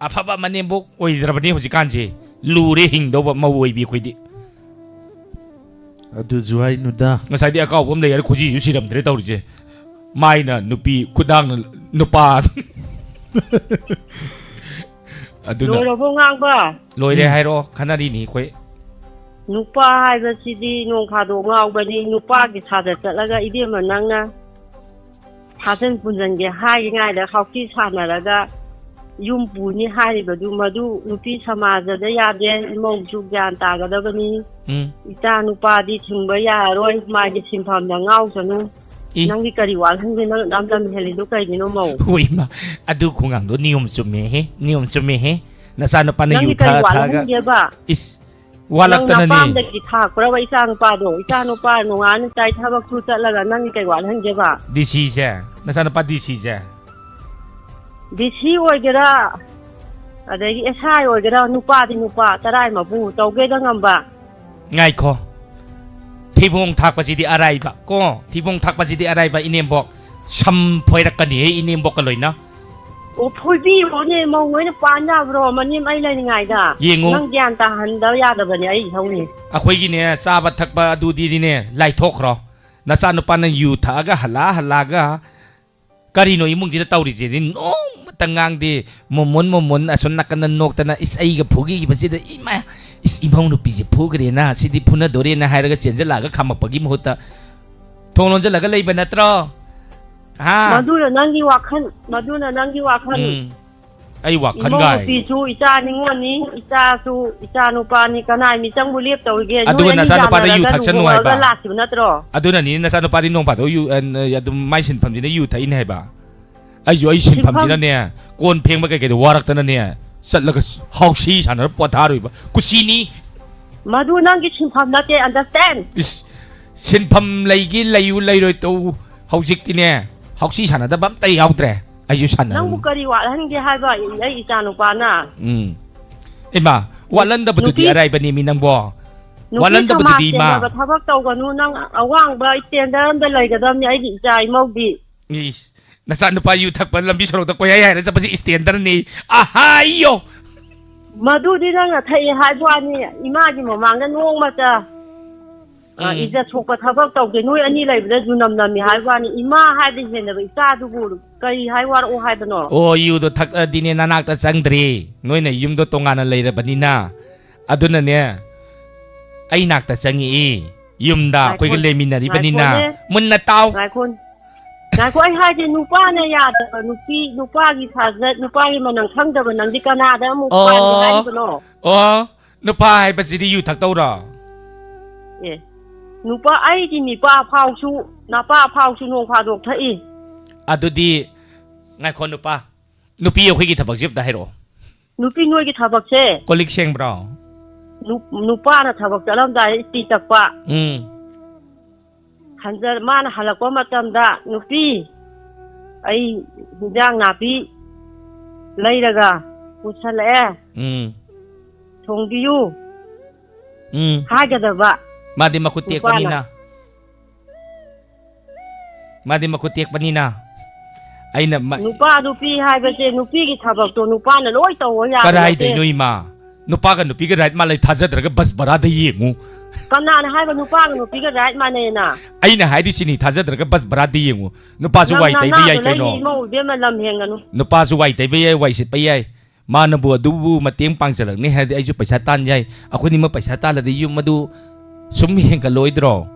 ꯑꯐꯕ ꯃꯅꯦꯝꯕꯣꯛ ꯑꯣꯏꯗ꯭ꯔꯕꯅꯤ ꯍꯧꯖꯤꯛꯀꯥꯟꯁꯦ꯫ ꯂꯨꯔꯦ ꯍꯤꯡꯗꯧꯕ ꯃꯧ ꯑꯣꯏꯕꯤ ꯑꯩꯈꯣꯏꯗꯤ꯫ ꯑꯗꯨꯁꯨ ꯍꯥꯏꯅꯨꯗ꯫ ꯉꯁꯥꯏꯗꯤ ꯑꯀꯥꯎꯕ ꯑꯃ ꯂꯩ ꯍꯥꯏꯔ ꯈꯨꯖꯤꯁꯨ ꯁꯤꯔꯝꯗ꯭ꯔꯦ ꯇꯧꯔꯤꯁꯦ꯫ ꯃꯥꯏꯅ ꯅꯨꯄꯤ, ꯈꯨꯗꯥꯡꯅ ꯅꯨꯄꯥ꯫ ꯑꯗꯨꯅ ꯂꯣꯏꯔꯕꯣ ꯉꯥꯡꯕ? ꯂꯣꯏꯔꯦ ꯎꯝ꯫ ꯍꯥꯏꯔꯣ, ꯈꯟꯅꯔꯤꯅꯤ ꯑꯩꯈꯣꯏ꯫ ꯅꯨꯄꯥ ꯍꯥꯏꯕꯁꯤꯗꯤ ꯅꯣꯡ ꯐꯥꯗꯣꯛ ꯉꯥꯎꯕꯅꯤ꯫ ꯅꯨꯄꯥꯒꯤ ꯁꯥꯗ ꯆꯠꯂꯒ ꯏꯕꯦꯝꯃ ꯅꯪꯅ ꯊꯥꯖꯟ ꯄꯨꯟꯖꯟꯒꯦ ꯍꯥꯏꯔꯤꯉꯩꯗ ꯍꯥꯎꯀꯤ ꯁꯥꯟꯅꯔꯒ ꯌꯨꯝ ꯄꯨꯅꯤ ꯍꯥꯏꯔꯤꯕꯗꯨ ꯃꯗꯨ ꯅꯨꯄꯤ ꯁꯃꯥꯖꯗ ꯌꯥꯗꯦ꯫ ꯏꯃꯧꯁꯨ ꯒ꯭ꯌꯥꯟ ꯇꯥꯒꯗꯕꯅꯤ꯫ ꯎꯝ꯫ ꯏꯆꯥ ꯅꯨꯄꯥꯗꯤ ꯊꯤꯡꯕ ꯌꯥꯔꯔꯣꯏ, ꯃꯥꯒꯤ ꯁꯤꯟꯐꯝꯗ ꯉꯥꯎꯁꯅꯨ꯫ ꯏ꯫ ꯅꯪꯗꯤ ꯀꯔꯤ ꯋꯥꯠꯍꯟꯒꯦ? ꯅꯪ ꯂꯝ ꯂꯝ ꯍꯦꯜꯂꯤꯗꯣ ꯀꯩꯒꯤꯅꯣ ꯃꯧ? ꯍꯣꯏ ꯏꯃꯥ, ꯑꯗꯨ ꯈꯣꯡꯒꯥꯡꯗꯣ ꯅꯤꯌꯣꯝ ꯆꯨꯝꯃꯦꯍꯦ, ꯅꯤꯌꯣꯝ ꯆꯨꯝꯃꯦꯍꯦ꯫ ꯅꯆꯥꯅꯨꯄꯥꯅ ꯌꯨ ꯅꯪꯗꯤ ꯀꯔꯤ ꯊꯛꯑ ꯊꯛꯑꯒ ꯋꯥꯠꯍꯟꯒꯦꯕ? ꯏꯁ, ꯅꯪ ꯋꯥꯠꯂꯛꯇꯅꯅꯤ꯫ ꯅꯄꯥꯝꯗꯒꯤ ꯊꯥꯛꯄ꯭ꯔꯕ ꯏꯆꯥ ꯅꯨꯄꯥꯗꯣ? ꯏꯆꯥ ꯏꯁ꯫ ꯅꯨꯄꯥ ꯅꯣꯡꯉꯥꯟ ꯅꯨꯡꯗꯥꯡ ꯊꯕꯛ ꯁꯨ ꯆꯠꯂꯒ ꯅꯪꯒꯤ ꯀꯩ ꯋꯥꯠꯍꯟꯒꯦꯕ? ꯗꯤ ꯁꯤꯁꯦ, ꯅꯆꯥꯅꯨꯄꯥ ꯗꯤ ꯁꯤꯁꯦ꯫ ꯗꯤ ꯁꯤ ꯑꯣꯏꯒꯦꯔꯥ, ꯑꯗꯒꯤ ꯑꯦꯁ ꯑꯥꯏ ꯑꯣꯏꯒꯦꯔꯥ, ꯅꯨꯄꯥꯗꯤ ꯅꯨꯄꯥ, ꯇꯔꯥꯏ ꯃꯄꯨ ꯇꯧꯒꯦꯗ ꯉꯝꯕ꯫ ꯉꯥꯏꯈꯣ꯫ ꯊꯤꯕꯣꯡ ꯊꯥꯛꯄꯁꯤꯗꯤ ꯑꯔꯥꯏꯕ ꯀꯣ, ꯊꯤꯕꯣꯡ ꯊꯥꯛꯄꯁꯤꯗꯤ ꯑꯔꯥꯏꯕ, ꯏꯅꯦꯝꯕꯣꯛ꯫ ꯁꯝ ꯐꯣꯏꯔꯛꯀꯅꯤꯍꯦ ꯏꯅꯦꯝꯕꯣꯛꯀ ꯂꯣꯏꯅ꯫ ꯑꯣ, ꯐꯣꯏꯕꯤꯔꯣꯅꯦ, ꯃꯧ ꯂꯣꯏꯅ ꯄꯥꯟ ꯌꯥꯕ꯭ꯔꯣ? ꯃꯅꯦꯝ ꯑꯩ ꯂꯩꯔꯤꯉꯩꯗ꯫ ꯌꯦꯡꯉꯨ꯫ ꯅꯪ ꯒ꯭ꯌꯥꯟ ꯇꯥꯍꯟꯗꯕ ꯌꯥꯗꯕꯅꯦ ꯑꯩ ꯏꯁꯧꯅꯤ꯫ ꯑꯩꯈꯣꯏꯒꯤꯅꯦ, ꯆꯥꯕ ꯊꯛꯄ ꯑꯗꯨꯗꯤꯅꯦ ꯂꯥꯏꯊꯣꯛꯈ꯭ꯔꯣ꯫ ꯅꯆꯥꯅꯨꯄꯥꯅ ꯌꯨ ꯊꯛꯑꯒ ꯍꯜꯂꯛꯑ ꯍꯜꯂꯛꯑꯒ ꯀꯔꯤꯅꯣ ꯏꯃꯨꯡꯁꯤꯗ ꯇꯧꯔꯤꯁꯤꯗꯤ? ꯅꯣꯡꯃꯇ ꯉꯥꯡꯗꯦ꯫ ꯃꯣꯃꯣꯟ, ꯃꯣꯃꯣꯟ ꯑꯁꯣꯝ ꯅꯥꯀꯟꯗ ꯅꯣꯛꯇꯅ, "ꯏꯁ, ꯑꯩꯒ ꯐꯨꯈꯤꯕꯁꯤꯗ ꯏꯃꯥ, ꯏꯁ, ꯏꯃꯧ ꯅꯨꯄꯤꯁꯦ ꯐꯨꯈ꯭ꯔꯦꯅ, ꯁꯤꯗꯤ ꯐꯨꯅꯗꯣꯔꯦꯅ" ꯍꯥꯏꯔꯒ ꯆꯦꯟꯁꯤꯜꯂꯛꯑꯒ ꯈꯥꯝꯃꯛꯄꯒꯤ ꯃꯍꯨꯠꯇ ꯊꯣꯡ ꯂꯣꯟꯁꯤꯜꯂꯒ ꯂꯩꯕ ꯅꯠꯇ꯭ꯔꯣ? ꯍꯥ? ꯃꯗꯨꯅ ꯅꯪꯒꯤ ꯋꯥꯈꯜ, ꯃꯗꯨꯅ ꯅꯪꯒꯤ ꯋꯥꯈꯜ꯫ ꯎꯝ꯫ ꯑꯩ ꯋꯥꯈꯜ ꯏꯃꯧ ꯒꯥꯏ꯫ ꯅꯨꯄꯤꯁꯨ ꯏꯆꯥ ꯅꯤꯉꯣꯜꯅꯤ, ꯏꯆꯥꯁꯨ ꯏꯆꯥ ꯅꯨꯄꯥꯅꯤ, ꯀꯅꯥꯏ ꯃꯤꯆꯪꯕꯨ ꯂꯦꯞꯇꯧꯔꯤꯒꯦ? ꯑꯗꯨꯒ ꯅꯣꯏ ꯑꯅꯤ ꯅꯆꯥꯅꯨꯄꯥꯗ ꯌꯨ ꯌꯥꯅꯔꯒ ꯊꯛꯁꯅꯨ ꯂꯨꯍꯣꯡꯉꯒ ꯍꯥꯏꯕ꯫ ꯂꯥꯛꯈꯤꯕ ꯅꯠꯇ꯭ꯔꯣ? ꯑꯗꯨꯅꯅꯤ ꯅꯆꯥꯅꯨꯄꯥꯗꯤ ꯅꯣꯡ ꯐꯥꯗꯣꯛ ꯌꯨ, ꯑ, ꯑꯗꯨꯝ ꯃꯥꯏ ꯁꯤꯟꯐꯝꯁꯤꯅ ꯌꯨ ꯊꯛꯏꯅꯦ ꯍꯥꯏꯕ꯫ ꯑꯩꯁꯨ ꯑꯩ ꯁꯤꯟꯐꯝ ꯁꯤꯟꯐꯝꯁꯤꯅꯅꯦ, ꯀꯣꯟ ꯐꯦꯡꯕ ꯀꯩꯀꯩꯗꯣ ꯋꯥꯔꯛꯇꯅꯅꯦ, ꯆꯠꯂꯒ ꯍꯥꯎꯁꯤ ꯁꯥꯟꯅꯔ ꯄꯣꯊꯥꯔꯨꯏꯕ꯫ ꯀꯨꯁꯤꯅꯤ꯫ ꯃꯗꯨ ꯅꯪꯒꯤ ꯁꯤꯟꯐꯝ ꯅꯠꯇꯦ, understand? ꯏꯁ, ꯁꯤꯟꯐꯝ ꯂꯩꯒꯤ ꯂꯩꯌꯨ ꯂꯩꯔꯣꯏ ꯇꯧ꯫ ꯍꯧꯖꯤꯛꯇꯤꯅꯦ, ꯍꯥꯎꯁꯤ ꯁꯥꯟꯅꯗꯕ ꯑꯝꯇ ꯌꯥꯎꯗ꯭ꯔꯦ꯫ ꯑꯩꯁꯨ ꯁꯥꯟꯅꯔ ꯅꯪꯕꯨ ꯀꯔꯤ ꯋꯥꯠꯍꯟꯒꯦ ꯍꯥꯏꯕ? ꯑꯩ ꯏꯆꯥ ꯅꯨꯄꯥꯅ꯫ ꯎꯝ꯫ ꯏꯃꯥ, ꯋꯥꯠꯍꯟꯗꯕꯗꯨꯗꯤ ꯅꯨꯄꯤ ꯑꯔꯥꯏꯕꯅꯦꯃꯤ ꯅꯪꯕꯣ꯫ ꯅꯨꯄꯤ ꯋꯥꯠꯍꯟꯗꯕꯗꯨꯗꯤ ꯁꯃꯥꯖ ꯏꯃꯥ꯫ ꯇꯦꯟꯅꯕ ꯊꯕꯛ ꯇꯧꯒꯅꯨ꯫ ꯅꯪ ꯑꯋꯥꯡꯕ standard ꯑꯃꯗ ꯂꯩꯒꯗꯕꯅꯤ ꯑꯩꯒꯤ ꯏꯆꯥ ꯏꯃꯧꯗꯤ꯫ ꯏꯁ, ꯅꯆꯥꯅꯨꯄꯥ ꯌꯨ ꯊꯛꯄ ꯂꯝꯕꯤ ꯁꯣꯔꯣꯛꯇ ꯀꯣꯏꯍꯥꯏ ꯍꯥꯏꯔ ꯆꯠꯄꯁꯤ standardꯅꯤ꯫ ꯑꯍꯥꯏꯌꯣ! ꯃꯗꯨꯗꯤ ꯅꯪꯅ ꯊꯛꯑꯦ ꯍꯥꯏꯕ ꯋꯥꯅꯤ, ꯏꯃꯥꯒꯤ ꯃꯃꯥꯡꯗ ꯅꯣꯡꯃꯇ꯫ ꯑ, ꯎꯝ꯫ ꯏꯖꯠ ꯁꯣꯛꯄ ꯊꯕꯛ ꯇꯧꯗꯦ꯫ ꯅꯣꯏ ꯑꯅꯤ ꯂꯩꯕꯗ ꯌꯨꯅꯝ ꯅꯝꯃꯤ ꯍꯥꯏꯕ ꯋꯥꯅꯤ꯫ ꯏꯃꯥ ꯍꯥꯏꯕ ꯍꯦꯟꯅꯕ ꯏꯆꯥꯗꯨꯕꯨ ꯀꯔꯤ ꯍꯥꯏ ꯋꯥꯔꯛꯑꯣ ꯍꯥꯏꯕꯅꯣ? ꯑꯣ, ꯌꯨꯗꯣ ꯊꯛꯑꯗꯤꯅꯦ ꯅꯅꯥꯛꯇ ꯆꯪꯗ꯭ꯔꯤ꯫ ꯅꯣꯏꯅ ꯌꯨꯝꯗꯣ ꯇꯣꯉꯥꯟꯅ ꯂꯩꯔꯕꯅꯤꯅ꯫ ꯑꯗꯨꯅꯅꯦ, ꯑꯩ ꯅꯥꯛꯇ ꯆꯪꯉꯛꯏ꯫ ꯌꯨꯝꯗ ꯑꯩꯈꯣꯏꯒ ꯉꯥꯏꯈꯣ-, ꯂꯩꯃꯤꯟꯅꯔꯤꯕꯅꯤꯅ꯫ ꯉꯥꯏꯈꯣꯅꯦ꯫ ꯃꯨꯟꯅ ꯇꯥꯎ꯫ ꯉꯥꯏꯈꯣ-, ꯉꯥꯏꯈꯣ, ꯑꯩ ꯍꯥꯏꯒꯦ, ꯅꯨꯄꯥꯅ ꯌꯥꯗꯕ ꯅꯨꯄꯤ, ꯅꯨꯄꯥꯒꯤ ꯁꯥꯖꯠ, ꯅꯨꯄꯥꯒꯤ ꯃꯅꯝ ꯈꯪꯗꯕ ꯅꯪꯗꯤ ꯀꯅꯥꯗ ꯑꯃꯨꯛ ꯑꯣ, ꯄꯥꯟꯒꯦ ꯍꯥꯏꯔꯤꯕꯅꯣ? ꯑꯣ, ꯅꯨꯄꯥ ꯍꯥꯏꯕꯁꯤꯗꯤ ꯌꯨ ꯊꯛꯇꯧꯔꯣ? ꯑꯦ, ꯅꯨꯄꯥ, ꯑꯩꯗꯤ ꯅꯤꯄꯥ ꯐꯥꯎꯁꯨ, ꯅꯄꯥ ꯐꯥꯎꯁꯨ ꯅꯣꯡ ꯐꯥꯗꯣꯛ ꯊꯛꯏ꯫ ꯑꯗꯨꯗꯤ ꯉꯥꯏꯈꯣ, ꯅꯨꯄꯥ, ꯅꯨꯄꯤ ꯑꯩꯈꯣꯏꯒꯤ ꯊꯕꯛꯁꯤ ꯑꯝꯇ ꯍꯥꯏꯔꯛꯑꯣ꯫ ꯅꯨꯄꯤ ꯅꯣꯏꯒꯤ ꯊꯕꯛꯁꯦ, ꯀꯣꯜ ꯂꯤꯛ ꯁꯦꯡꯕ꯭ꯔꯣ? ꯅꯨ-, ꯅꯨꯄꯥꯅ ꯊꯕꯛ ꯆꯠꯂꯝꯗꯥꯏ ꯏꯁꯇꯤ ꯇꯛꯄ꯫ ꯎꯝ꯫ ꯍꯟꯖ-, ꯃꯥꯅ ꯍꯜꯂꯛꯄ ꯃꯇꯝꯗ, "ꯅꯨꯄꯤ, ꯑꯩ ꯍꯤꯟꯖꯥꯡ ꯅꯥꯄꯤ ꯂꯩꯔꯒ ꯄꯨꯁꯜꯂꯛꯑꯦ, ꯎꯝ꯫ ꯊꯣꯡꯕꯤꯌꯨ" ꯎꯝ꯫ ꯍꯥꯏꯒꯗꯕ꯫ ꯃꯥꯗꯤ ꯃꯈꯨꯠ ꯅꯨꯄꯥꯅ꯫ ꯇꯦꯛꯄꯅꯤꯅ꯫ ꯃꯥꯗꯤ ꯃꯈꯨꯠ ꯇꯦꯛꯄꯅꯤꯅ꯫ ꯑꯩꯅ ꯃ- ꯅꯨꯄꯥ ꯅꯨꯄꯤ ꯍꯥꯏꯕꯁꯦ, ꯅꯨꯄꯤꯒꯤ ꯊꯕꯛꯇꯣ ꯅꯨꯄꯥꯅ ꯂꯣꯏ ꯇꯧꯑꯣ ꯌꯥꯕ ꯅꯠꯇꯦ꯫ ꯀꯗꯥꯏꯗꯩꯅꯣ ꯏꯃꯥ? ꯅꯨꯄꯥꯒ ꯅꯨꯄꯤꯒ ꯔꯥꯏꯠ ꯃꯥꯟꯅꯩ, ꯊꯥꯖꯗ꯭ꯔꯒ ꯕꯁ ꯕꯔꯥꯗ ꯌꯦꯡꯉꯨ꯫ ꯀꯅꯥꯅ ꯍꯥꯏꯕ ꯅꯨꯄꯥꯒ ꯅꯨꯄꯤꯒ ꯔꯥꯏꯠ ꯃꯥꯟꯅꯩꯅ? ꯑꯩꯅ ꯍꯥꯏꯔꯤꯁꯤꯅꯤ, ꯊꯥꯖꯗ꯭ꯔꯒ ꯕꯁ ꯕꯔꯥꯗ ꯌꯦꯡꯉꯨ꯫ ꯅꯨꯄꯥꯁꯨ ꯅꯪ ꯋꯥꯏ ꯇꯩꯕ ꯌꯥꯏ ꯅꯅꯥꯗꯣ ꯀꯩꯅꯣ? ꯂꯩ ꯏꯃꯧ ꯏꯕꯦꯝꯃ, ꯂꯝ ꯍꯦꯟꯒꯅꯨ꯫ ꯅꯨꯄꯥꯁꯨ ꯋꯥꯏ ꯇꯩꯕ ꯌꯥꯏ, ꯋꯥꯏ ꯁꯤꯠꯄ ꯌꯥꯏ꯫ ꯃꯥꯅꯕꯨ ꯑꯗꯨꯕꯨ ꯃꯇꯦꯡ ꯄꯥꯡꯖꯔꯛꯅꯤ ꯍꯥꯏꯔꯗꯤ ꯑꯩꯁꯨ ꯄꯩꯁꯥ ꯇꯥꯟ ꯌꯥꯏ꯫ ꯑꯩꯈꯣꯏꯅꯤꯃꯛ ꯄꯩꯁꯥ ꯇꯥꯜꯂꯗꯤ ꯌꯨꯝ ꯑꯗꯨ ꯁꯨꯝ ꯍꯦꯟꯒꯠꯂꯣꯏꯗ꯭ꯔꯣ?